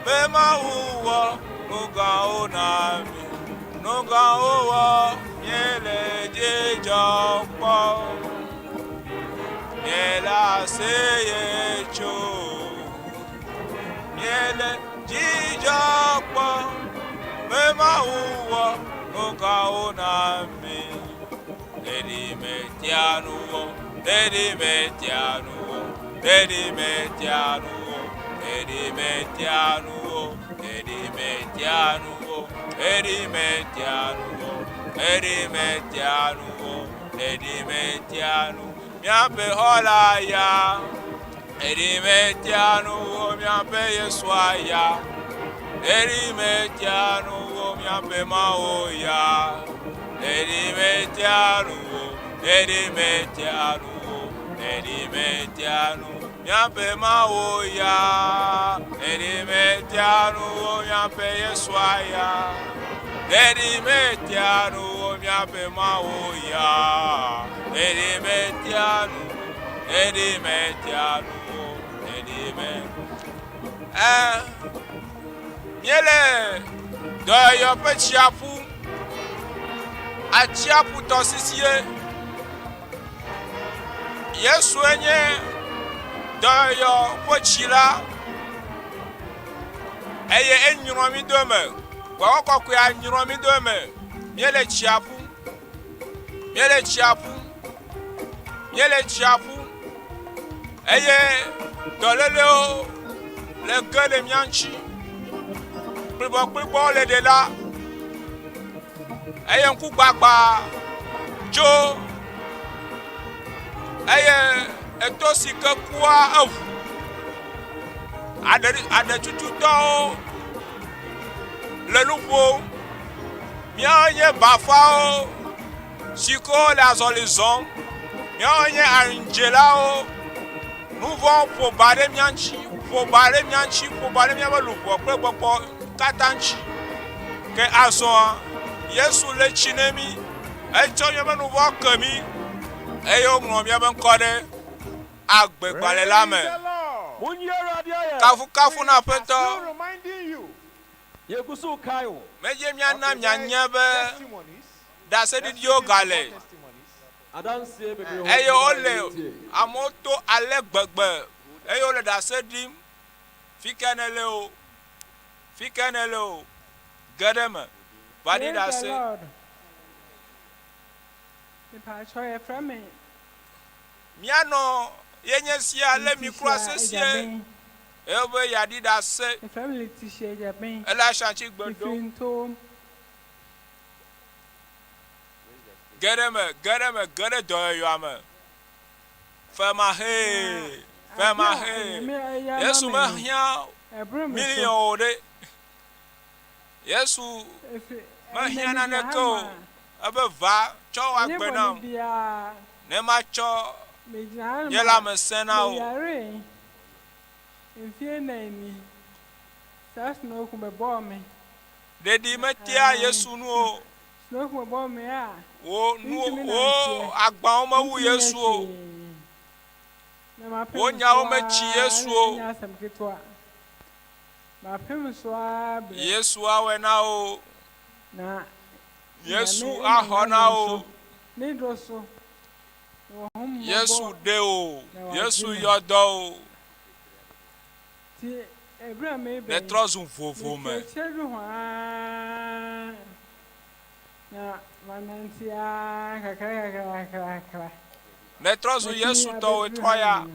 be Mawu wɔ nu gãwo na mí. Nu gãwo wɔ míele dzidzɔ kpɔm. Míele aseye tsom. Míele dzidzɔ kpɔm be Mawu wɔ nu gãwo na mí. Ɖeɖi metia nu o, ɖeɖi metia nu o, ɖeɖi metia nu o, ɖeɖi metia nu o, ɖeɖi metia nu o, ɖeɖi metia nu o, ɖeɖi metia nu o, ɖeɖi metia nu. Míaƒe xɔla ya, ɖeɖi metia nu o, míaƒe Yesua ya, ɖeɖi metia nu o, míaƒe Mawu ya, ɖeɖi metia nu o, ɖeɖi metia nu o, ɖeɖi metia nu. Míaƒe Mawu ya, ɖeɖi metia nu o, míaƒe Yesua ya. Ɖeɖi metea nu o míaƒe Mawu ya. Ɖeɖi metea nu, ɖeɖi metea nu o, ɖeɖi me. Ɛ, míele dɔyɔyɔ ƒe tsiaƒu, atsiaƒu tɔsisie. Yesue nye dɔyɔyɔ ƒe tsi la eye enyrɔ mí do eme. Gbɔgbɔ kɔkɔea nyrɔ mí do eme. Míele tsia ƒum. Míele tsia ƒum. Míele tsia ƒum eye dɔlélewo le ge le mía ŋuti. Kplibɔkplibɔ le ɖe la eye ŋkugbagba tso eye eto si ke kua eŋu aɖe aɖetututɔwo le nu ƒom. Míawo nye bafawo si ke wole azɔli zɔm. Míawo nye aŋdzelawo. Nu vɔ̃ ƒo ba ɖe mía ŋuti, ƒo ba ɖe mía ŋuti, ƒo ba ɖe míaƒe luʋɔ kple gbɔgbɔ katã ŋuti. Ke azɔa, Yesu le tsi ne mí, etsɔ míaƒe nu vɔ̃ ke mí eye woŋlɔ míaƒe ŋkɔ ɖe agbegbalẽ la me. Kafukafu na Aƒetɔ. Medze míana mianya be ɖaseɖiɖiwo gale eye wole amewo to ale gbegbe eye wole ɖase ɖim. Fi ke nèle o, fi ke nèle o, ge ɖe eme va ɖi Praise the ɖase. Lord. Mepakyɛ yɛfrɛ me Míanɔ ye nye sia lé mi kura Letitia sesĩe Agyabeng. eye be yeaɖi ɖase. Yɛfrɛ me Letitia Agyabeng. Ele Ashanti gbe Mefiri dom. Ntoom. Ge ɖe eme, ge ɖe eme, ge ɖe dɔyɔyɔa me. Femaxee, femaxee. Yesu mehiã miliɔn o ɖe. Yesu mehiã naneke o. Ebe va tsɔ wò agbe nam ne matsɔ nye lãmesẽ na wò. Ɖeɖi metea Yesu nu o. Wò nu, wò agbawo mewu Yesu o. Wò nyawo metsi Yesu o. Yesu awɔe na wò. Yesu axɔ na wò. Yesu ɖe wò. Yesu yɔ dɔ wò. Nètrɔ zu vovo me. Nètrɔ zu Yesu tɔ wòe trɔ ya.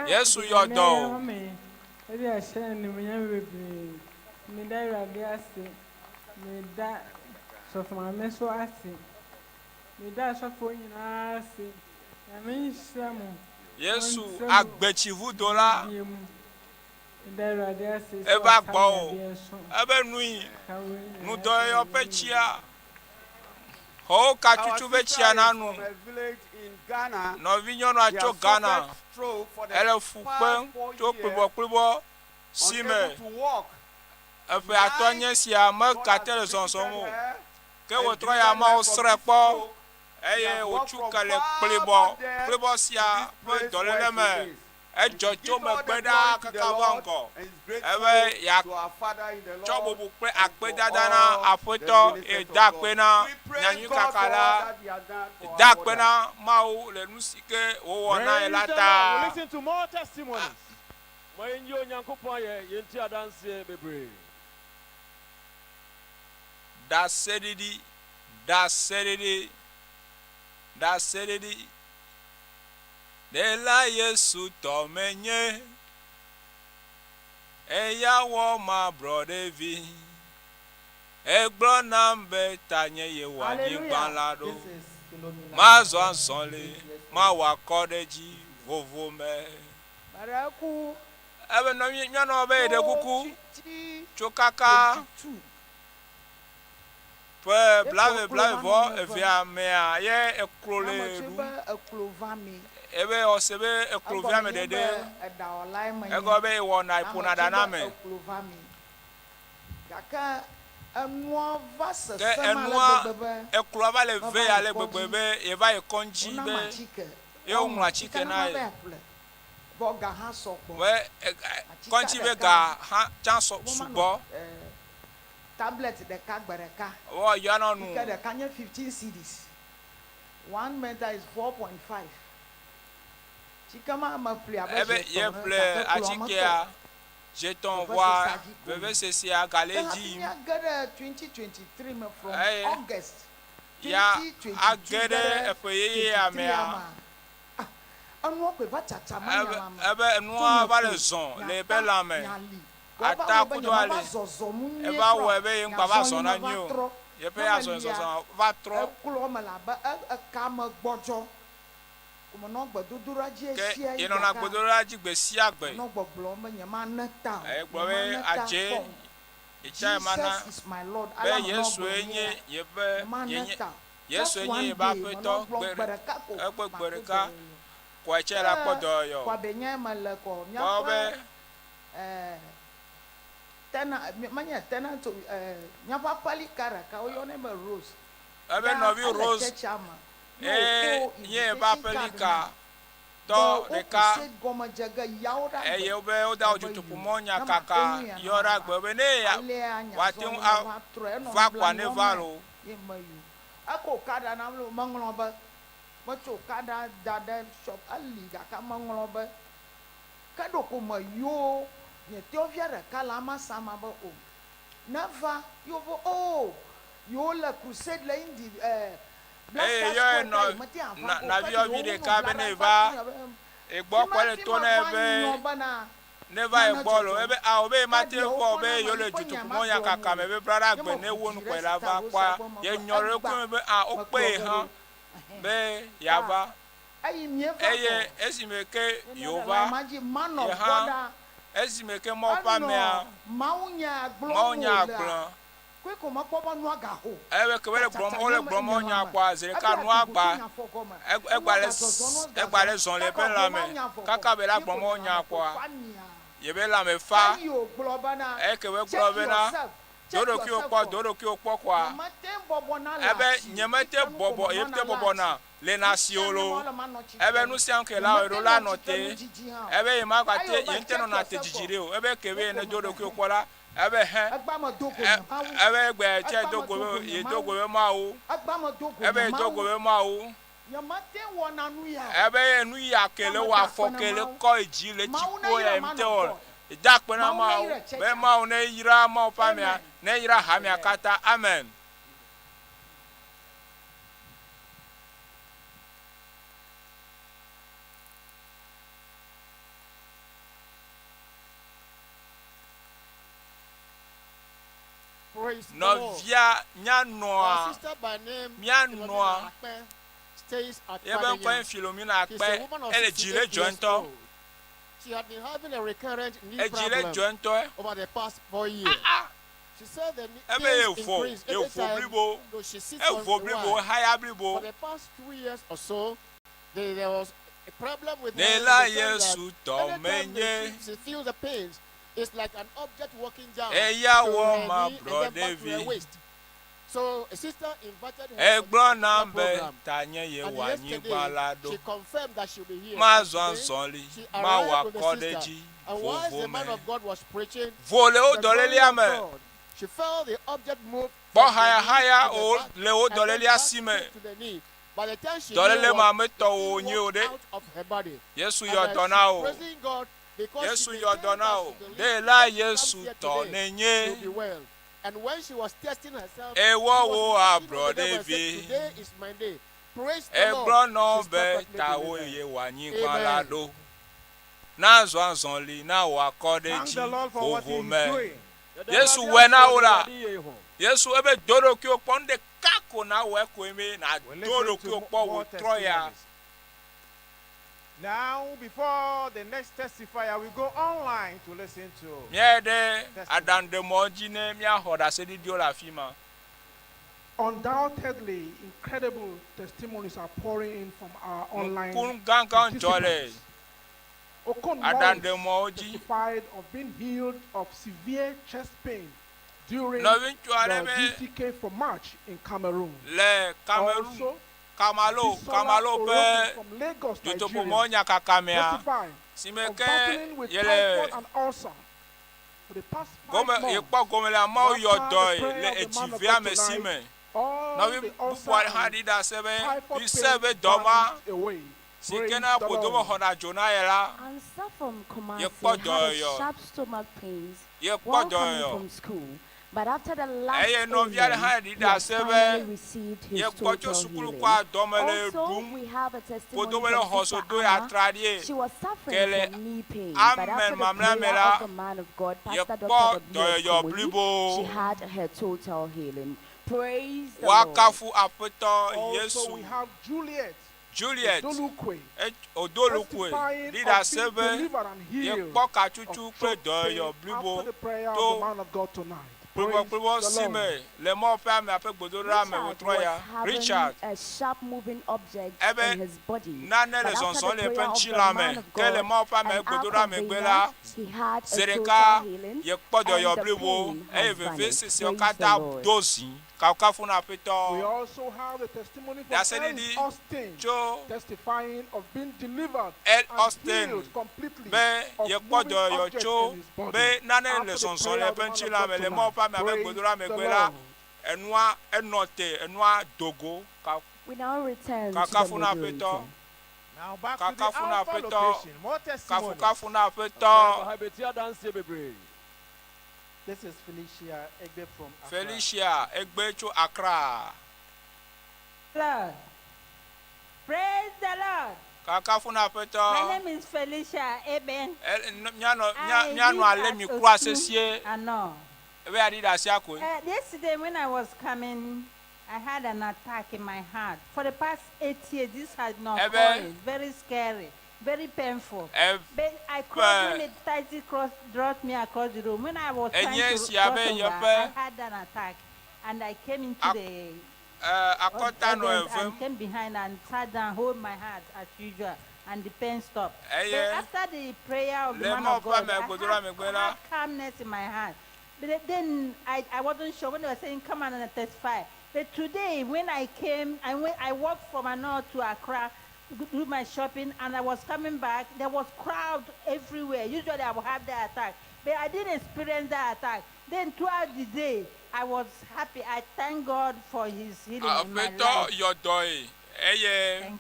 Yesu yɔ dɔ wò. Yesu agbetsivudo la eva gbɔwò ebe nui nudɔyɔyɔ ƒe tsia xɔwo ka tutu ƒe tsia nanu. Nɔvinyɔnua tso Ghana ele fu kpem tso kplibɔkplibɔ si me eƒe atɔ nye sia megate le zɔzɔm o. Ke wòtrɔ yi ameawo srɔ̃e kpɔ eye wòtsu ke le kplibɔ kplibɔ sia ƒe dɔléle me. Edzɔ tso megbe ɖaa kaka va ŋgɔ ebe yeatsɔ bubu kple akpedada na Aƒetɔ eye da akpe na nyanyuikaka la, da akpe na Mawu le nu si ke wòwɔ na ye la Praise the ta. Lord. We listen to more testimonies. Ma yɛnyi Onyankopɔn ayɛ, yɛntie adanseɛ bebree. Ɖaseɖiɖi, ɖaseɖiɖi, ɖaseɖiɖi. Ɖela Yesu tɔ menye, eya wɔ mablɔɖevi. Egblɔ nam be tanye ye wɔ anyigba Hallelujah. la ɖo. This is Philomena Mazɔ and she's azɔli, 8 years old. mawɔ akɔ ɖe edzi vovo me. Baraku Ebe nɔ míanɔ be yeɖe kuku twenty tso kaka 22. ƒe Ye blave klo blave va vɔ nɔ me evea mea ye eklo le Ame tse ɖu. be eklo va mi. Ebe ɔse be eklo via Egɔme me nye ɖeɖe. be eɖawɔlae menye. Egɔme be ewɔna Ame eƒona tse ɖa na be ame. eklo va mi. Gake Enua va Ke sesẽm ale enua gbegbe be ekloa va le meva ve yi ale kɔdzi. gbegbe be yeva yi kɔdzi Wonam be atike. ye woŋlɔ Woŋlɔ atike atike na na ye. mava yi ƒle. Vɔ ga hã sɔ gbɔ. Be e Atikea kɔdzi be ɖeka ga hã tsã sɔ womano sugbɔ. eh, tablet ɖeka gbe ɖeka. Wɔ yɔna nu. Yi ke ɖeka nye 15 cedis. One meter is 4.5. Tsike ma meƒle abe Ebe zi etɔ̃ ye ene ƒle gake kplɔa metɔ. atikea zetɔ̃ vɔa Vevesesea dzi ko. vevesesea gale Ke edzi hafi yim. míage ɖe 2023 me from Eye August ya 2022 age ge ɖe ɖe eƒe yeyea 23 mea, mea, ah, enua koe va tsatsam ebe anya lãme. ebe Tso enua nye va le klo, zɔ̃ nye le ata, ebe lãme. nye ali. Vɔ eva Ata wɔe be kudo nyemeva ali. zɔzɔm nyuie Eva kura o. wɔe be ye Nye ŋgba va azɔli zɔna me va nyuie o. trɔ. Yeƒe Ne azɔli melia, zɔzɔ va trɔ. eklo me le abe e eka me gbɔdzɔ. Ko menɔ gbedodoɖa dzi Ke ɣesiaɣi yenɔna gake gbedodoɖa dzi gbe sia gbe. menɔ gbɔgblɔm be nyemane ta o, Eye gblɔ be nyemane ta adze kpɔ o. yetsa yemana Jesus is my Lord. be Ale menɔ Yesue gblɔm nye ye yeƒe nyemane yenye ta o. Yesue Just nye one yeƒe day aƒetɔ menɔ gblɔm gbe gbe ɖeka ko egbe gbe makpɔ ɖeka dɔyɔyɔ. kɔe tsɛ la kpɔ Ke dɔyɔyɔ. kɔabenyae mele kɔ Kpɔ míaƒe be eh, tena menye tenant o eh, míaƒe aƒelika ɖeka woyɔnɛ be Rose. Ebe Ya nɔvi ele Rose tsɛtsia me. Ne ye wòkɔ nye yeƒe invitation card aƒelika nam tɔ be wo ɖeka crusade gɔme dze ge yawo ɖe agbe. eye wobe woda wo Mebe dzotoƒo yo mɔ ne makpɔ nyakaka nu ya ne yɔ ɖe mava. agbe be ne ya Alea nye wòate ŋu azɔli me va trɔ enɔ ava kɔa nublanui ne wɔm va nam loo. ye meyi o. Eko kaɖa nam lo meŋlɔ be metso kaɖa da ɖe shop eli gake meŋlɔ be ke ɖeko meyo nye tɔvia ɖeka le amasama be o neva yewo o yewo le crusade le indi eh, Eye Black yɔ Star ye Square ta nɔ yemete ava na o ke naviyɔvi yewo ɖeka nɔ be ne Black va Star egbɔ kɔ le Fima to fima nɛ va be nyɔ bena ne va nane egbɔ lo dzɔdzɔm. ebe awo be yemate Kaɖiawo kpɔ kɔ be nam yewo le anyi ƒe dzotoƒo nya mɔ magblɔm nyakaka o. me be bla ɖe Ye agbe ne meʋu wo dzi nu ɖe kɔe la Sista va Rosa kpɔa gbɔ ye megblɔ nyɔ ɖe egba ɖokui me be a wokpe mekplɔ ye ge hã ɖo. be Ta yeava eyi mieva eye kɔ esime ke ye yewo le va ma dzi man ye of hã God a esime ke Mawu ƒe enɔ amea mawunya gblɔm Mawunya wòlea gblɔ koe ko mekpɔ be nua gaho. ebe ke be le gblɔm wole gblɔm mawunya kpɔa zi ɖeka Ebla nua tugu gba to nye afɔ gɔme. eg- egba Enua le gazɔzɔ nua egba le gazɔ. zɔn le Kaka eƒe wògblɔ lãme mawunya vɔ kaka be la ye gblɔ ko nye mawunya lãme ko kpɔa fa mia. yebe lãme fa Eyi wògblɔ bena eye ke be check gblɔ bena yourself, do check ɖokuiwò yourself kpɔ for do ɖokuiwò kpɔ kɔa nyemete bɔbɔna le ebe asi nyemete tsitrenu ko bɔbɔ ye menɔna te le bɔbɔna asi. le na si o Nusianu lo ma le manɔ tsitre ebe nu. nu sia nu ke la wɔ Nyemete ɖo la nɔ nɔ tsitre nu te dzidzi hã o. ebe ye ma gba Eyi te wòbe ye ŋutɔ check nɔna te yourself dzidzi for ɖe o ebe ke be ye ye ne ko do me ɖokuiwò kpɔ la ebe hẽ Egba medo go e nye Mawu. ebe egbe tse Egba do go medo go be nye ye do Mawu. go be Mawu Egba medo go ebe nye ye do Mawu. go be Mawu Nyemete wɔna nu ya o. ebe ye nu ya ke le wɔ Meda afɔ akpe na ke le Mawu. kɔ yi dzi le Mawu dziƒo ya neyra ye man ŋutɔ of wɔ God. da akpe na Mawu Mawu neyra be tsɛtsa. Mawu ne yra Mawu ƒe amea Amen. ne yra hamea katã amen. Praise the Lord. Nɔvia Our nyanɔa sister by name míanɔa Philomena Akpe stays at yebe ŋkɔe Kwadenya. Philomena She's a Akpe woman of ele dzi le 68 dzɔ years ŋutɔ old. She had been having a recurrent knee edzi le problem dzɔ ŋutɔ over the past 4 years. She said the knee ebe pains yevo increase yevo every time blibo though she sits on evo a blibo while. haya blibo For the past 2 years or so, there was a problem with her ne in la the sense that Yesu tɔ anytime menye she feels the pains, it's like an object walking down eya to wɔ her ma knee blɔ and then back to her ɖevi waist. So a sister invited her for egblɔ this nam particular be program. tanye ye And wɔ yesterday, anyigba la she ɖo confirmed that she'll be here. And mazɔ today, azɔli she mawɔ arrived with the akɔ ɖe sister. dzi And whilst vovo the man me of God was preaching, vo le wo the glory dɔlélia of me God, she felt the object move kpɔ from the knee hayahaya to the o back le wo and then dɔlélia back si me to the knee. By the time she knew dɔléle ma was, me the tɔ wo thing nyi o walked ɖe out of her body. Yesu And yɔ dɔ she's na o praising God because Yesu she yɔ dɔ maintained na that o she believed ɖe la when she comes Yesu here tɔ today, nenye she'll be well. And when she was testing herself, ewɔ she was wo knocking on ablɔ the devil and said, ɖevi Today is my day. Praise the Lord. egblɔ nɔ She's be perfectly tawo delivered. ye wɔ anyigba la Amen. ɖo nazɔ azɔli na wɔ akɔ ɖe Thank dzi the Lord for what he vovo is me doing. Yesu wɔe na wo la Yesu ebe do ɖokuiwò kpɔ nu ɖeka ko na wɔe koe be na We do listen to ɖokuiwò kpɔ more wò trɔ ya testimonies. Now, before the next testifier, we go online to listen to. míayi ɖe aɖaŋuɖemɔ dzi ne míaxɔ ɖaseɖiɖiwo le afi ma Undoubtedly, incredible testimonies are pouring in from our online ŋku gãgã dzɔ le participants. Okon Morris aɖaŋuɖemɔwo dzi testified of being healed of severe chest pain during Nɔviŋutsu the aɖe be GCK for March in Cameroon. le Cameroon Also, Kamalo Bisola Kamalo ƒe Orogun from Lagos, dutoƒomɔ Nigeria, nyakakamea testifying si me of ke battling with yele typhoid and ulcer for the past 5 gome months. yekpɔ gome le amewo After yɔ the dɔe prayer le of the man of etsivea God me si tonight, me. all Nɔvi the bubu ulcer aɖe hã and ɖi ɖase be typhoid mise pain be dɔ ma vanished away. si ke Praise na the ƒodo Lord. mexɔna dzo na ye la Ansa from Kumasi yekpɔ had a dɔyɔyɔ sharp stomach pains yekpɔ while coming dɔyɔyɔ from school. But after the last eye nɔvi aɖe amen, hã ɖi he has ɖase be finally received his yekpɔ tso total sukulu healing. kɔa dɔme le Also, ɖum we have a testimony ƒodo me le from xɔ Sister so do Anna. atraɖie She was ke suffering le from knee pain, but amen after the mamlɛa me prayer la of the man of God, Pastor yekpɔ Dr. W.S. dɔyɔyɔ Kumuyi, blibo she had her total healing. Praise the Lord. woakafu aƒetɔ Also, Yesu we have Juliet Juliet Odolukwe Odolukwe testifying ɖi of ɖase being be delivered and healed yekpɔ of katsutu kple throat pain dɔyɔyɔ blibo after the prayer of to the man of God tonight. Praise kplɔkplɔ the si Lord. me le Mawu ƒe amea ƒe gbedodoɖa me Richard wòtrɔ was ya having Richard a sharp moving object ebe in his body, nane le but after zɔzɔm the le eƒe prayer of the ŋutilã me man of ke le God Mawu ƒe amea and our gbedodoɖa megbe convener, la he had a zi total ɖeka healing yekpɔ and dɔyɔ the blibo pain eye has veve vanished. sesewo Praise the katã Lord. do zi kafukafu na We aƒetɔ also have the testimony from ɖaseɖiɖi El Austin tso testifying of being delivered El and Austin healed completely be of yekpɔ moving dɔyɔyɔ objects tso in his body be nane le after the zɔzɔm prayer le of the eƒe man of ŋutilã God me le Mawu tonight. ƒe amea ƒe Praise gbedodoɖa the megbe la Lord. enua enɔ te enua dogo ka We now return to the kakafu na aƒetɔ moderator. Now back to the kakafu na Alpha aƒetɔ location. More testimonies. kafukafu na aƒetɔ Beti adanseɛ bebree. This is Felicia Egbe from Accra. Felicia Egbe tso Accra Lord. Praise the Lord. kakafu na My aƒetɔ name is Felicia Eben. Ɛ- n- mianɔ mia- I mianɔ live ale at mi kura Osu, sesie Ano. ebe aɖi ɖe asia koe Yesterday when I was coming, I had an attack in my heart. For the past 8 years, this has not Ebe- occurred. Very scary, very painful. Ebe- But I crossed when the taxi crossed, dropped me across the road. When I was trying Enye to sia cross be over, yeƒe I had an attack, and I came into the Ɛ, akɔta nɔ audience evem and came behind and sat down, hold my heart as usual, and the pain stopped. Eye- But after the prayer of the le man Mawu of ƒe God, ame I gbedodoɖa had, megbe I la had calmness in my heart. But then I, I wasn't sure when they were saying, come on and testify. But today, when I came, I, went, I walked from Ano to Accra, to do my shopping, and I was coming back. There was crowd everywhere. Usually I would have that attack. But I didn't experience that attack. Then throughout the day, I was happy. I thank God for his healing in my aƒetɔ life. yɔ dɔe eye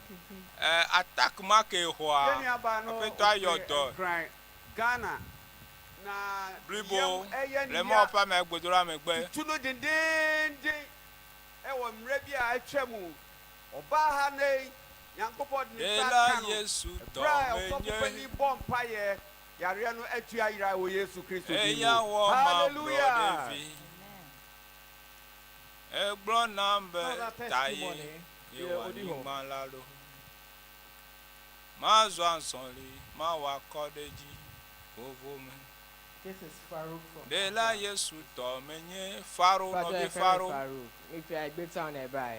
ɛ, attack ma ke xɔa Yɛn nuabaa no aƒetɔa yɔ ofiri dɔe Nkran, Ghana na blibo yam ɛyɛ le ne Mawu ya ƒe ame gbedodoɖa megbe tutu no dendeenden ɛwɔ mmerɛ bi a atwa mu ɔbaa ha ne yi nyankopɔn de ne nsa Ela aka no Yesu ɛberɛ a dɔ ɔsɔfo menye. panin bɔ mpayɛ yareɛ no atu ayera wɔ yesu kristo din eya mu wɔ ma brɔ hallelujah ɖevi egblɔ nam be Another ta ye testimony. ye Yeah, wɔ Odi hɔ. anyigba la ɖo mazɔ azɔli mawɔ akɔ ɖe dzi vovo me This is Farouk from ɖela Yesu tɔ menye Faro Pastor nɔvi Efemi Faro Farouk, mefi Agbe town na ɛbaeɛ.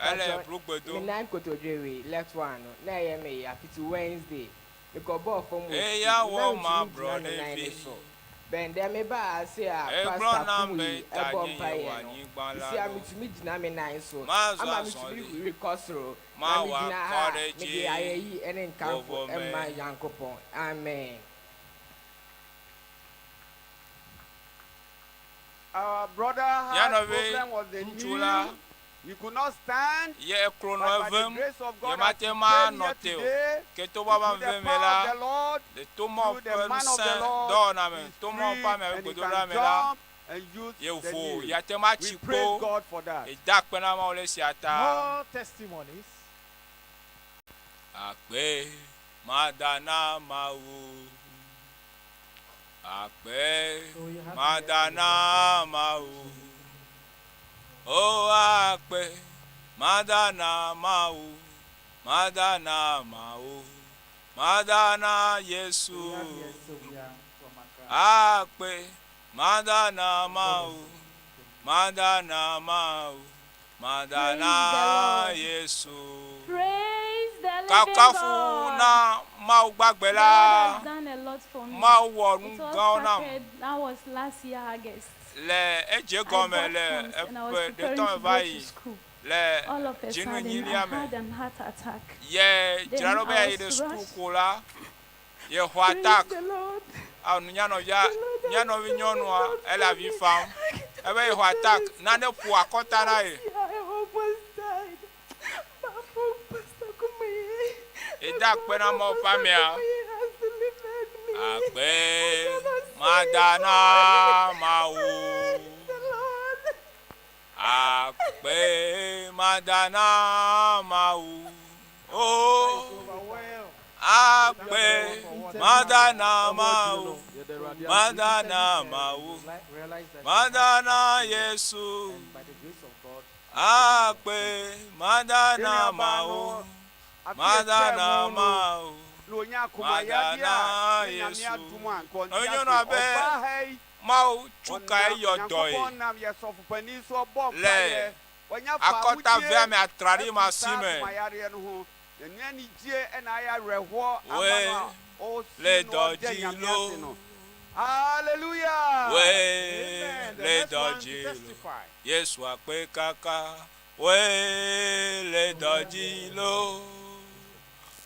ele Pastor, blugbedo Me nan kotodwe wei, left one no, na ɛyɛ me ya fiti Wednesday. Mekɔbɔɔ fam wɔ Eya sukuu, wɔ na ma mentumi brɔ ngyina me nan ɖevi. ne so. Bɛn dɛ mebaa ase a Egblɔ Pastor nam Kumuyi be ta ɛbɔ nye ye mpaeɛ wɔ no, anyigba la sisi a ɖo metumi gyina me nan so, Mazɔ ama metumi azɔli huri kɔ soro, na mawɔ megyina akɔ ha a ɖe mede dzi ayɛyi ne nkamfo vovo me ɛma Nyankopɔn. Amen. Our brother had Mía nɔvi problem was the ŋutsu la knee. He could not stand. ye eklo nɔ But by the evem grace of ye God, mate as he ma came nɔ here te o today, ke to ba through ba the ve me power la of the Lord, le to mɔ through the ƒe man of the ŋusẽ Lord, dɔwɔna me he's to mɔ free ƒe ame and he gbedoɖa can me la jump and use ye the vo knee. yate ma tsi We praise kpo God for that. eda akpe na Mawu le esia ta More testimonies. akpe mada na Mawu akpe mada na Mawu o akpe mada na Mawu mada na Mawu mada na Yesu akpe mada na Mawu mada na Mawu mada na Yesu Praise the living kakafu God. na Mawu gbagbe The Lord la has done a lot for me. Mawu wɔ nu It all gãwo nam started, that was last year August. Le edze I gɔme bought le forms and I was eƒe preparing ɖetɔ me to va go to yi school. le All of a dzinu sudden, I enyilia me. had an heart attack. Ye Then dzra ɖo be I yeayi ɖe was suku rushed. ko la, ye xɔ Praise attack. the Lord. Awo nyanɔvia, nyanɔvi nyɔnua ele avi fam. Ebe ye xɔ attack, nane ƒo akɔta na ye. Last year, I almost died. But for Pastor Kumaye, Ye da akpe na Mawu ƒe amea. Kumaye has delivered me. Akpe mada na Mawu. Akpe mada na Mawu. Oh. Akpe mada na Mawu. Mada na Mawu. Mada na Yesu. Akpe mada na Mawu. Mada na Mawu. na onya Mada akomayadeɛ na a ne Nyame Yesu. adom a nka ɔnte Nɔvi ase. nyɔnua be Ɔbaa ha yi, Mawu tsu ka ɔnam eyɔ dɔ ye. Nyankopɔn nam yɛ sɔfopanin so ɔbɔ Le mpaeɛ. Wanya akɔta fawohodie vea me atraɖi ma afiri si saa me. akomayadeɛ no ho. Na ne anigye ɛna ayɛ awerɛhoɔ ama We no a ɔresu le na dɔ ɔda dzi Nyame lo. ase no. Hallelujah! We Amen. The le next dɔ one to dzi lo. testify. Yesu akpe kaka. We le dɔ dzi lo.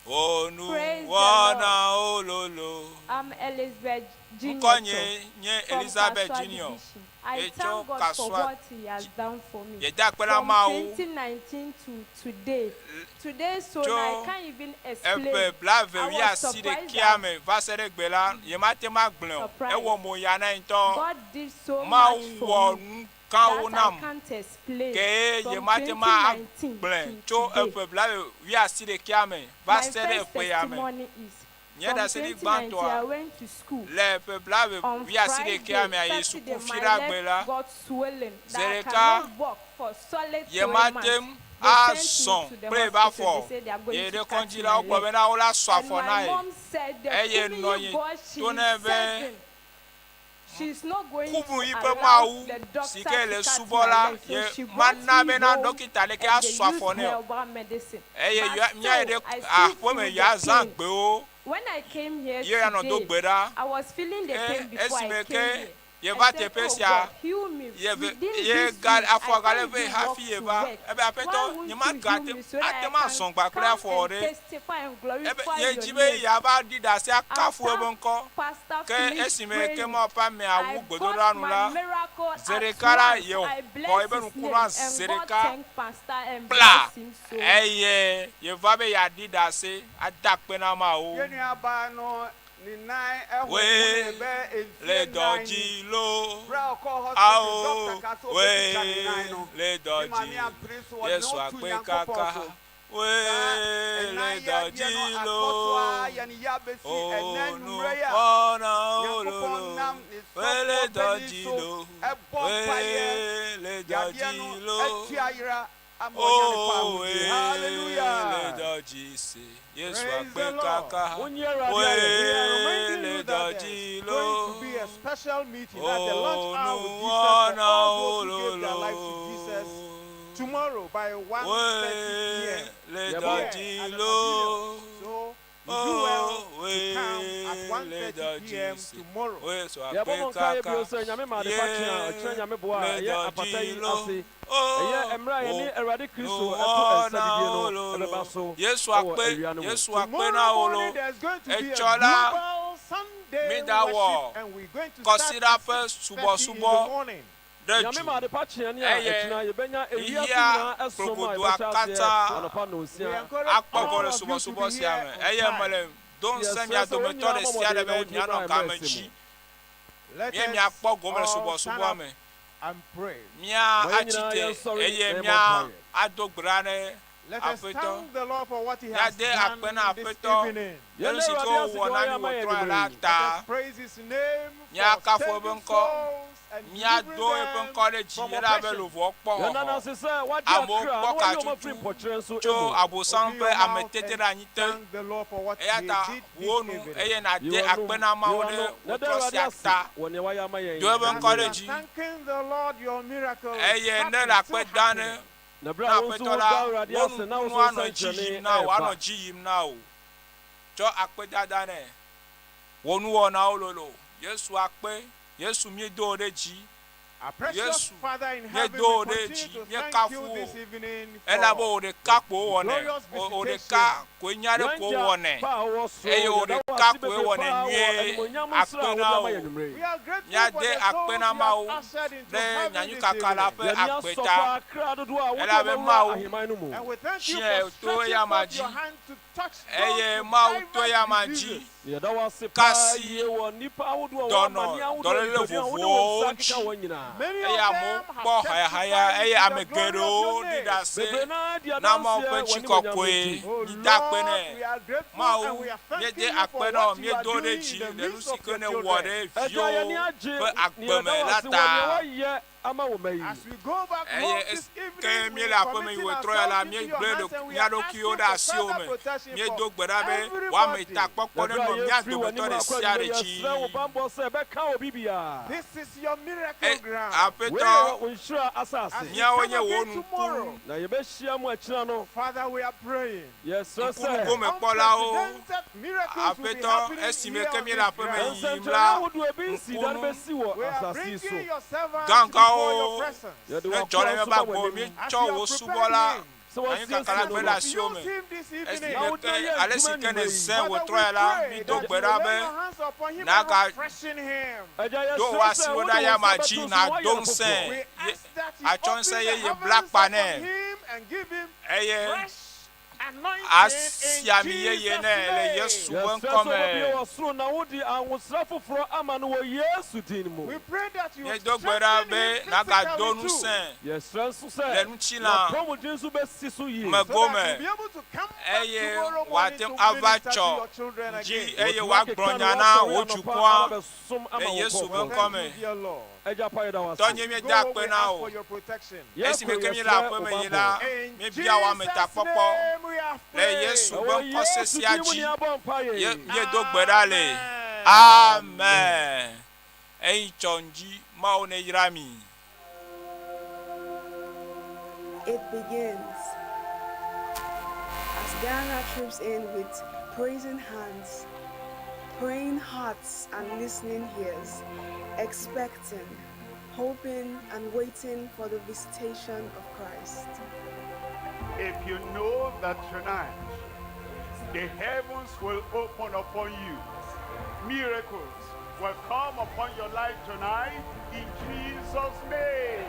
Onu Praise the wɔna ololo. I'm Elizabeth Junior Ŋkɔnye nye from Elizabeth Kasua Junior. Division. I Etso thank God for Kasua what He has done for me. Yeda akpe na From Mawu. 2019 to today. Today, so Tso now I can't even explain. eƒe blave I wuiasi was surprised ɖekea that me va se ɖe gbe la, yemate ŋu agblɔe o. Surprise. Ewɔ mo ya na ye ŋutɔ. God did so Mawu much for wɔ me nu gãwo that I nam can't explain. ke From yemate ŋu 2019 agblɔe to tso today. eƒe blave wuiasi ɖekea me va My se ɖe first eƒe ya me. testimony is Nye from ɖaseɖi 2019 gbãtɔa I went to school. le ƒe blave On wuiasi ɖekea mea Friday, yi Saturday, suku my fi ɖe agbe la leg got swollen zi that I ɖeka cannot walk for solid 3 yemate months. ŋu They sent azɔ me to the kple ebe hospital. afɔ They said they are going yi to ɖe cut kɔdzi my la wogblɔ leg. bena wola sɔ And afɔ my na ye mom said the eye nɔ Kumiyu ye God she to is nɛ be serving, she's not going kubu to yi ƒe allow Mawu the doctor si ke le to cut subɔ my la leg. So ye she brought mana me bena home dɔkita ɖeke and they asɔ used afɔ nɛ o herbal medicine. eye But yɔ míayi still, ɖe I still aƒeme feel the yeazã pain. gbewo When I came here ye yeanɔ do today, gbe ɖa I was feeling the ke pain before I esime came ke here. I yeva said, teƒe Oh sia God, heal me. ye ve Within ye this ga week, I afɔ gale can't ve even walk hafi to yeva work. ebe Why aƒetɔ won't nye you ma heal gate me so that ate I ŋu can azɔ gba kple come afɔ and ɖe testify and ebe glorify ye your dzi be name? yeava ɖi ɖase akafu After eƒe ŋkɔ Pastor ke finished esime ke praying, Mawu ƒe amea I wu got gbedoɖa nu my la miracle at zi ɖeka la once. ye I xɔ bless eƒe his nukunua name zi and God ɖeka thank Pastor and kpla bless him so. eye yeva be yeaɖi ɖase ada akpe na Mawu. Yɛn nuabaa no ne nan ɛho We mu ne bɛ le mfie dɔ nan ni. dzi lo. Berɛ a ɔkɔɔ hospital, Ao doctor ka sɛ we ɔbɛtwitwa ne nan no. le dɔ Ne maame dzi. ampere so ɔde ne Yesu ho to akpe Nyankopɔn kaka. so. We Saa le ɛnan dɔ yadeɛ dzi no akɔ so lo. ara yɛ ne ya bɛsi ɛnɛ Onu anwummerɛ yi a wɔna Nyankopɔn ololo. nam ne We le sɔfoɔ dɔ panin dzi so lo. ɛbɔ We mpaeɛ. le dɔ Yadeɛ dzi no lo. atu ayera ama ɔnya ne fa Oh, ahodie. we le Hallelujah! dɔ dzi se. Yesu Praise akpe the Lord. kaka. We are We reminding le you dɔ that dzi there's lo. going to be a special meeting at the lunch hour with Jesus for all those who gave their lives to Jesus tomorrow by 1:30 p.m. Le here dɔ at dzi the lo. pavilion. So you do well to come at Oh, le 1:30 dɔ dzi p.m. se. tomorrow. Yesu Yɛbɔ akpe mo nkaeɛ bio kaka. sɛ Nyame ma adepa kye a ɔkyerɛ Nyame boa a Le ɛyɛ dɔ apata dzi yi lo. ase. Ɛyɛ mmerɛ a yɛne Awurade Kristo ɛto nsa didie no ɛbɛba so Yesu ɛwɔ akpe awia no mu. Yesu akpe Tomorrow na wo lo. morning there's going to be a Etsɔ la global Sunday mi da wɔ worship and we're going to start kɔsiɖa at ƒe 6:30 in the subɔsubɔ morning. ɖe Nyame dzu ma adepa kyeɛ ne a eye ɛkyina yɛbɛnya ewiase yia nyinaa ɛsom a kplogodoa yɛbɛhyɛ aseɛ katã anɔpa We nnɔnsia. encourage akpɔ all gɔ le of you to subɔsubɔ be sia here me on eye time. mele do ŋusẽ Yɛsrɛ mia sɛ wɔn dometɔ nyinaa ɖe bɔ sia ɖe mmɔden na be wɔntumi mianɔ bra game mmerɛ dzi si mu. Let mie us miakpɔ gome le all stand subɔsubɔa up me and pray. mía Ma yɛn atsi nyinaa te yɛnsɔre eye na yɛmmɔ mía mpaeɛ. ado gbe ɖa ne Let us aƒetɔ thank the Lord for what He has míade akpe na done this aƒetɔ evening. ɖe Yɛn nu si ke Awurade ase wòwɔ deɛ na ɔyɛ mí ama yɛn wòtrɔ la anwummerɛ yi. Let ta us praise His name for míakafu eƒe saving ŋkɔ souls and míado delivering eƒe them ŋkɔ ɖe dzi from elabe oppression. luʋɔ kpɔ Yɛn xɔxɔ ase sɛ wagye amewo akra kpɔ na wɔayi wɔn afiri katutu mpɔkyerɛ nso tso mu. abosam Open ƒe your mouth ametete and ɖe anyi te thank the Lord for what eya He ta did ʋu wo this nu evening. eye Yi nàde wɔ akpe nu, na yi Mawu wɔ ɖe ano, na wòtrɔ da Awurade sia ase ta wɔ nea wayɛ ama yɛn do eƒe yi. As ŋkɔ you ɖe are dzi thanking the Lord, your miracle is eye ne starting, le still akpe dam ne happening. Na berɛ na a wo nso aƒetɔ woda la Awurade wo ase na wo nukunu nso anɔ dzi nsɛnkyerɛnne yim na wò anɔ ɛreba. dzi yim na wò tsɔ akpedada nɛ wò nuwɔnawo lolo Yesu akpe Yesu míedo wò ɖe dzi Our precious Yesu, Father in heaven, míedo wò we ɖe continue dzi, to thank míekafu you wò. this evening Elabe for wò ɖeka ko wowɔnɛ. glorious Wò wò visitation. ɖeka koe nya ɖe ko wowɔnɛ. pa a wɔwɔ soro, Eye wò yɛda wo ɖeka ase koe bebree wɔnɛ paa wɔ nyuie. animuonyam nsra a Akpe wode na ama wò. yɛn anwummere. We are grateful for Míade the akpe souls na you Mawu have ushered into ɖe heaven this nyanyuikaka la evening. ƒe Yɛne agbe asɔfo ta. akra dodoɔ a wode Elabe wɔn wura Mawu ahemman no mu. And we thank you tiɛ for to stretching eyama forth dzi your hand to touch those eye with Mawu to diverse eyama dzi diseases. Yɛda wo ase paa kasi yie wɔ nnipa ahodoɔ a dɔnɔ wɔamane ahodoɔ dɔléle nipadua a wode wɔn vovovowo nsa ŋuti akeka wɔn nyinaa. Many eye of amewo them kpɔ have hayahaya testified eye to ame the glory of geɖewo your ɖi name. ɖase Bebree naa di na Mawu adanseɛ ƒe wɔ ŋutikɔkɔe. animuonyam nti. Oh Mída akpe Lord, nɛ. we are grateful and Mawu, we are míede thanking you for akpe na wò, what you are míedo ɖe doing dzi in the le nu midst si of ke your nèwɔ children. ɖe Agya viwo yɛni agye ƒe nea agbe yɛda me wo la ase wɔ nea ta. woayɛ ama wo mɛ yi. As we go back Eye home this ke evening, we míele are aƒeme yi committing wòtrɔ ya la, ourselves into your míegblẽ hands ɖo and we mía are ɖokuiwo asking ɖe for asiwò further me. protection Míedo for gbe ɖa be woame everybody. takpɔkpɔ Na nenɔ berɛ a mía yɛfiri dometɔ w'anim ɖe akɔ sia ɖe anwummerɛ dzi. yɛsrɛ wo bammɔ sɛ ɛbɛka wo bibiara. This is your miracle E ground. Wei Aƒetɔ, yɛ wo nhyira As asase. we míawo come nye wò again nuku tomorrow, Na yɛbɛhyia mu akyina no, Father, we are praying. yɛsrɛ sɛ ŋkunugomekpɔlawo. Unprecedented miracles will be Aƒetɔ, happening esime here ke on míele this aƒeme ground. yiyim nsɛnkyerɛnne la, ahodoɔ ebi nsi da no ŋkunu bɛsi wɔ We are asase yi so. bringing your servants before your gãgãwo presence. Yɛde ne w'akoa dzɔ ɖe nso míaƒe ba agbo, w'anim. As míetsɔ you wò have prepared subɔla him Sɛ anyikaka la wɔasiesie gbe no ɖe no, asiwò use me. him this evening. Esime na wode ke yɛ ale si adwuma ke anwummerɛ yi. nèzẽ Father, wòtrɔ we ya la, pray mído that gbe you ɖa will lay be your hands upon him and nàga refreshen him. Agya do yɛsrɛ wò sɛ asiwo wode ɖe wo eyama nsa dzi bɛto so na nàdo woayɛ no ŋusẽ. foforɔ. We Ye ask that you atsɔ open ŋusẽ the yeye bla heavens akpa upon nɛ him and give him eye fresh anointing in asi ami yeye Jesus' nɛ le name. Yesu ƒe Yɛsrɛ ŋkɔ sɛ wobɛbue me. wɔ soro na wode ahosra foforɔ ama no wɔ Yesu din mu. We pray that you Míedo gbe ɖa strengthen be him nàgado physically too, ŋusẽ Yɛsrɛ nso le sɛ ŋutilã n'apɔmuden nso bɛsi so yie. me so that gome you'll be able to come back eye tomorrow morning wòate to ŋu ava minister to tsɔ your children dzi again. eye Wɔtumi wòagblɔ akeka nya no na woasɔre wò anɔpa dukɔa aba bɛsom le ama wo Yesu ƒe nkurɔfoɔ. ŋkɔ Thank me. you, dear Lord. Agya pa yɛda wo Tɔ ase. nye Go míede home, akpe we na ask wò. for your protection. Esime Yɛkɔ ke míele yɛsrɛ wo aƒeme yi bammɔ. la, In míebia wò Jesus' ametakpɔkpɔ name we have le Yesu prayed. ƒe Ɛwɔ ŋkɔ Yesu sesia din mu dzi ne yɛabɔ mpaeɛ. ye míedo gbe ɖa le. Amen. Amen. Eyi tsɔ ŋdzi Mawu neyra mi. It begins as Ghana troops in with praising hands, praying hearts, and listening ears, expecting, hoping, and waiting for the visitation of Christ. If you know that tonight the heavens will open upon you, miracles will come upon your life tonight in Jesus' name.